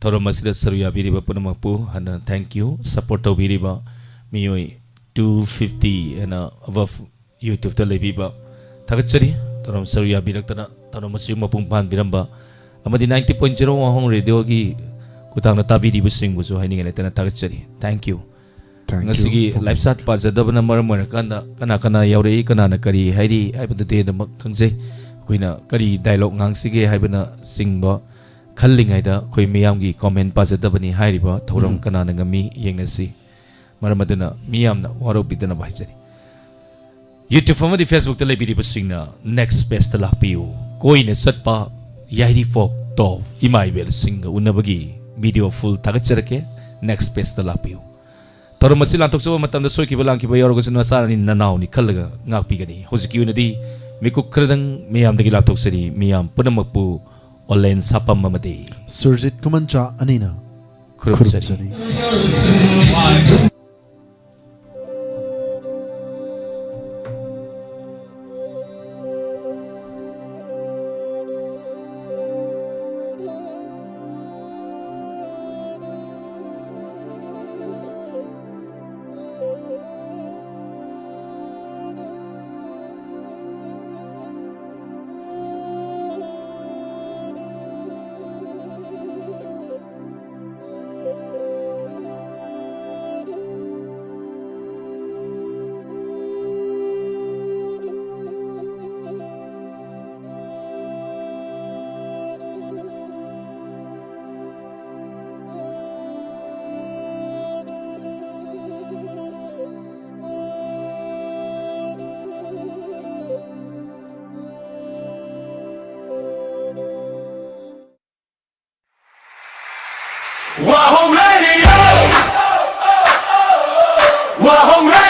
ꯊꯧꯔꯝ ꯑꯁꯤꯗ ꯁꯔꯨꯛ ꯌꯥꯕꯤꯔꯤꯕ ꯄꯨꯝꯅꯃꯛꯄꯨ ꯍꯟꯅ thank you꯫ Support ꯇꯧꯕꯤꯔꯤꯕ ꯃꯤꯑꯣꯏ two fifty and above YouTube-ꯇ ꯂꯩꯕꯤꯕ ꯊꯥꯒꯠꯆꯔꯤ꯫ ꯊꯧꯔꯝ ꯁꯔꯨꯛ ꯌꯥꯕꯤꯔꯛꯇꯅ ꯊꯧꯔꯝ ꯑꯁꯤ ꯃꯄꯨꯡ ꯐꯥꯍꯟꯕꯤꯔꯝꯕ ꯑꯃꯗꯤ ninety point zero ꯋꯥꯍꯣꯡ ꯔꯦꯗꯤꯑꯣꯒꯤ ꯈꯨꯠꯊꯥꯡꯗ ꯇꯥꯕꯤꯔꯤꯕꯁꯤꯡꯕꯨꯁꯨ ꯍꯥꯏꯅꯤꯡꯉꯥꯏ ꯂꯩꯇꯅ ꯊꯥꯒꯠꯆꯔꯤ꯫ Thank you꯫ Thank you꯫ ꯉꯁꯤꯒꯤ live shot ꯄꯥꯖꯗꯕꯅ ꯃꯔꯝ ꯑꯣꯏꯔꯀꯥꯟꯗ ꯀꯅꯥ ꯀꯅꯥ ꯌꯥꯎꯔꯛꯏ, ꯀꯅꯥꯅ ꯀꯔꯤ ꯍꯥꯏꯔꯤ ꯍꯥꯏꯕꯗꯨꯗꯤ ꯑꯗꯨꯃꯛ ꯈꯪꯖꯩ꯫ ꯑꯩꯈꯣꯏꯅ ꯀꯔꯤ dialogue ꯉꯥꯡꯁꯤꯒꯦ ꯍꯥꯏꯕꯅꯆꯤꯡꯕ ꯈꯜꯂꯤꯉꯩꯗ ꯑꯩꯈꯣꯏ ꯃꯤꯌꯥꯝꯒꯤ comment ꯄꯥꯖꯗꯕꯅꯤ ꯍꯥꯏꯔꯤꯕ ꯊꯧꯔꯝ ꯎꯝ꯫ ꯀꯅꯥꯅ ꯉꯝꯃꯤ ꯌꯦꯡꯅꯁꯤ꯫ ꯃꯔꯝ ꯑꯗꯨꯅ ꯃꯤꯌꯥꯝꯅ ꯋꯥꯔꯧꯕꯤꯗꯅꯕ ꯍꯥꯏꯖꯔꯤ꯫ YouTube ꯑꯃꯗꯤ Facebook-ꯇ ꯂꯩꯕꯤꯔꯤꯕꯁꯤꯡꯅ next page-ꯇ ꯂꯥꯛꯄꯤꯌꯨ꯫ ꯀꯣꯏꯅ ꯆꯠꯄ ꯌꯥꯏꯔꯤꯄꯣꯛ top ꯏꯃꯥ ꯏꯕꯦꯜꯁꯤꯡꯒ ꯎꯅꯕꯒꯤ video full ꯊꯥꯒꯠꯆꯔꯛꯀꯦ꯫ Next page-ꯇ ꯂꯥꯛꯄꯤꯌꯨ꯫ ꯊꯧꯔꯝ ꯑꯁꯤ ꯂꯥꯟꯊꯣꯛꯆꯕ ꯃꯇꯝꯗ ꯁꯣꯏꯈꯤꯕ ꯂꯥꯟꯈꯤꯕ ꯌꯥꯎꯔꯒꯁꯨ ꯅꯆꯥꯅꯤ ꯅꯅꯥꯎꯅꯤ ꯈꯜꯂꯒ ꯉꯥꯛꯄꯤꯒꯅꯤ꯫ ꯍꯧꯖꯤꯛꯀꯤ ꯑꯣꯏꯅꯗꯤ ꯃꯤꯀꯨꯞ ꯈꯔꯗꯪ ꯃꯤꯌꯥꯝꯗꯒꯤ ꯂꯥꯞꯊꯣꯛꯆꯔꯤ꯫ ꯃꯤꯌꯥꯝ ꯄꯨꯝꯅꯃꯛꯄꯨ ꯑꯣꯂꯦꯟ ꯁꯥꯄꯝ ꯑꯃꯗꯤ ꯁꯨꯔꯖꯤꯠ ꯈꯨꯃꯟꯆꯥ ꯑꯅꯤꯅ ꯈꯨꯔꯨꯝꯖꯔꯤ꯫ ꯈꯨꯔꯨꯝꯖꯔꯤ꯫ Wahong Radio. Wahong Radio.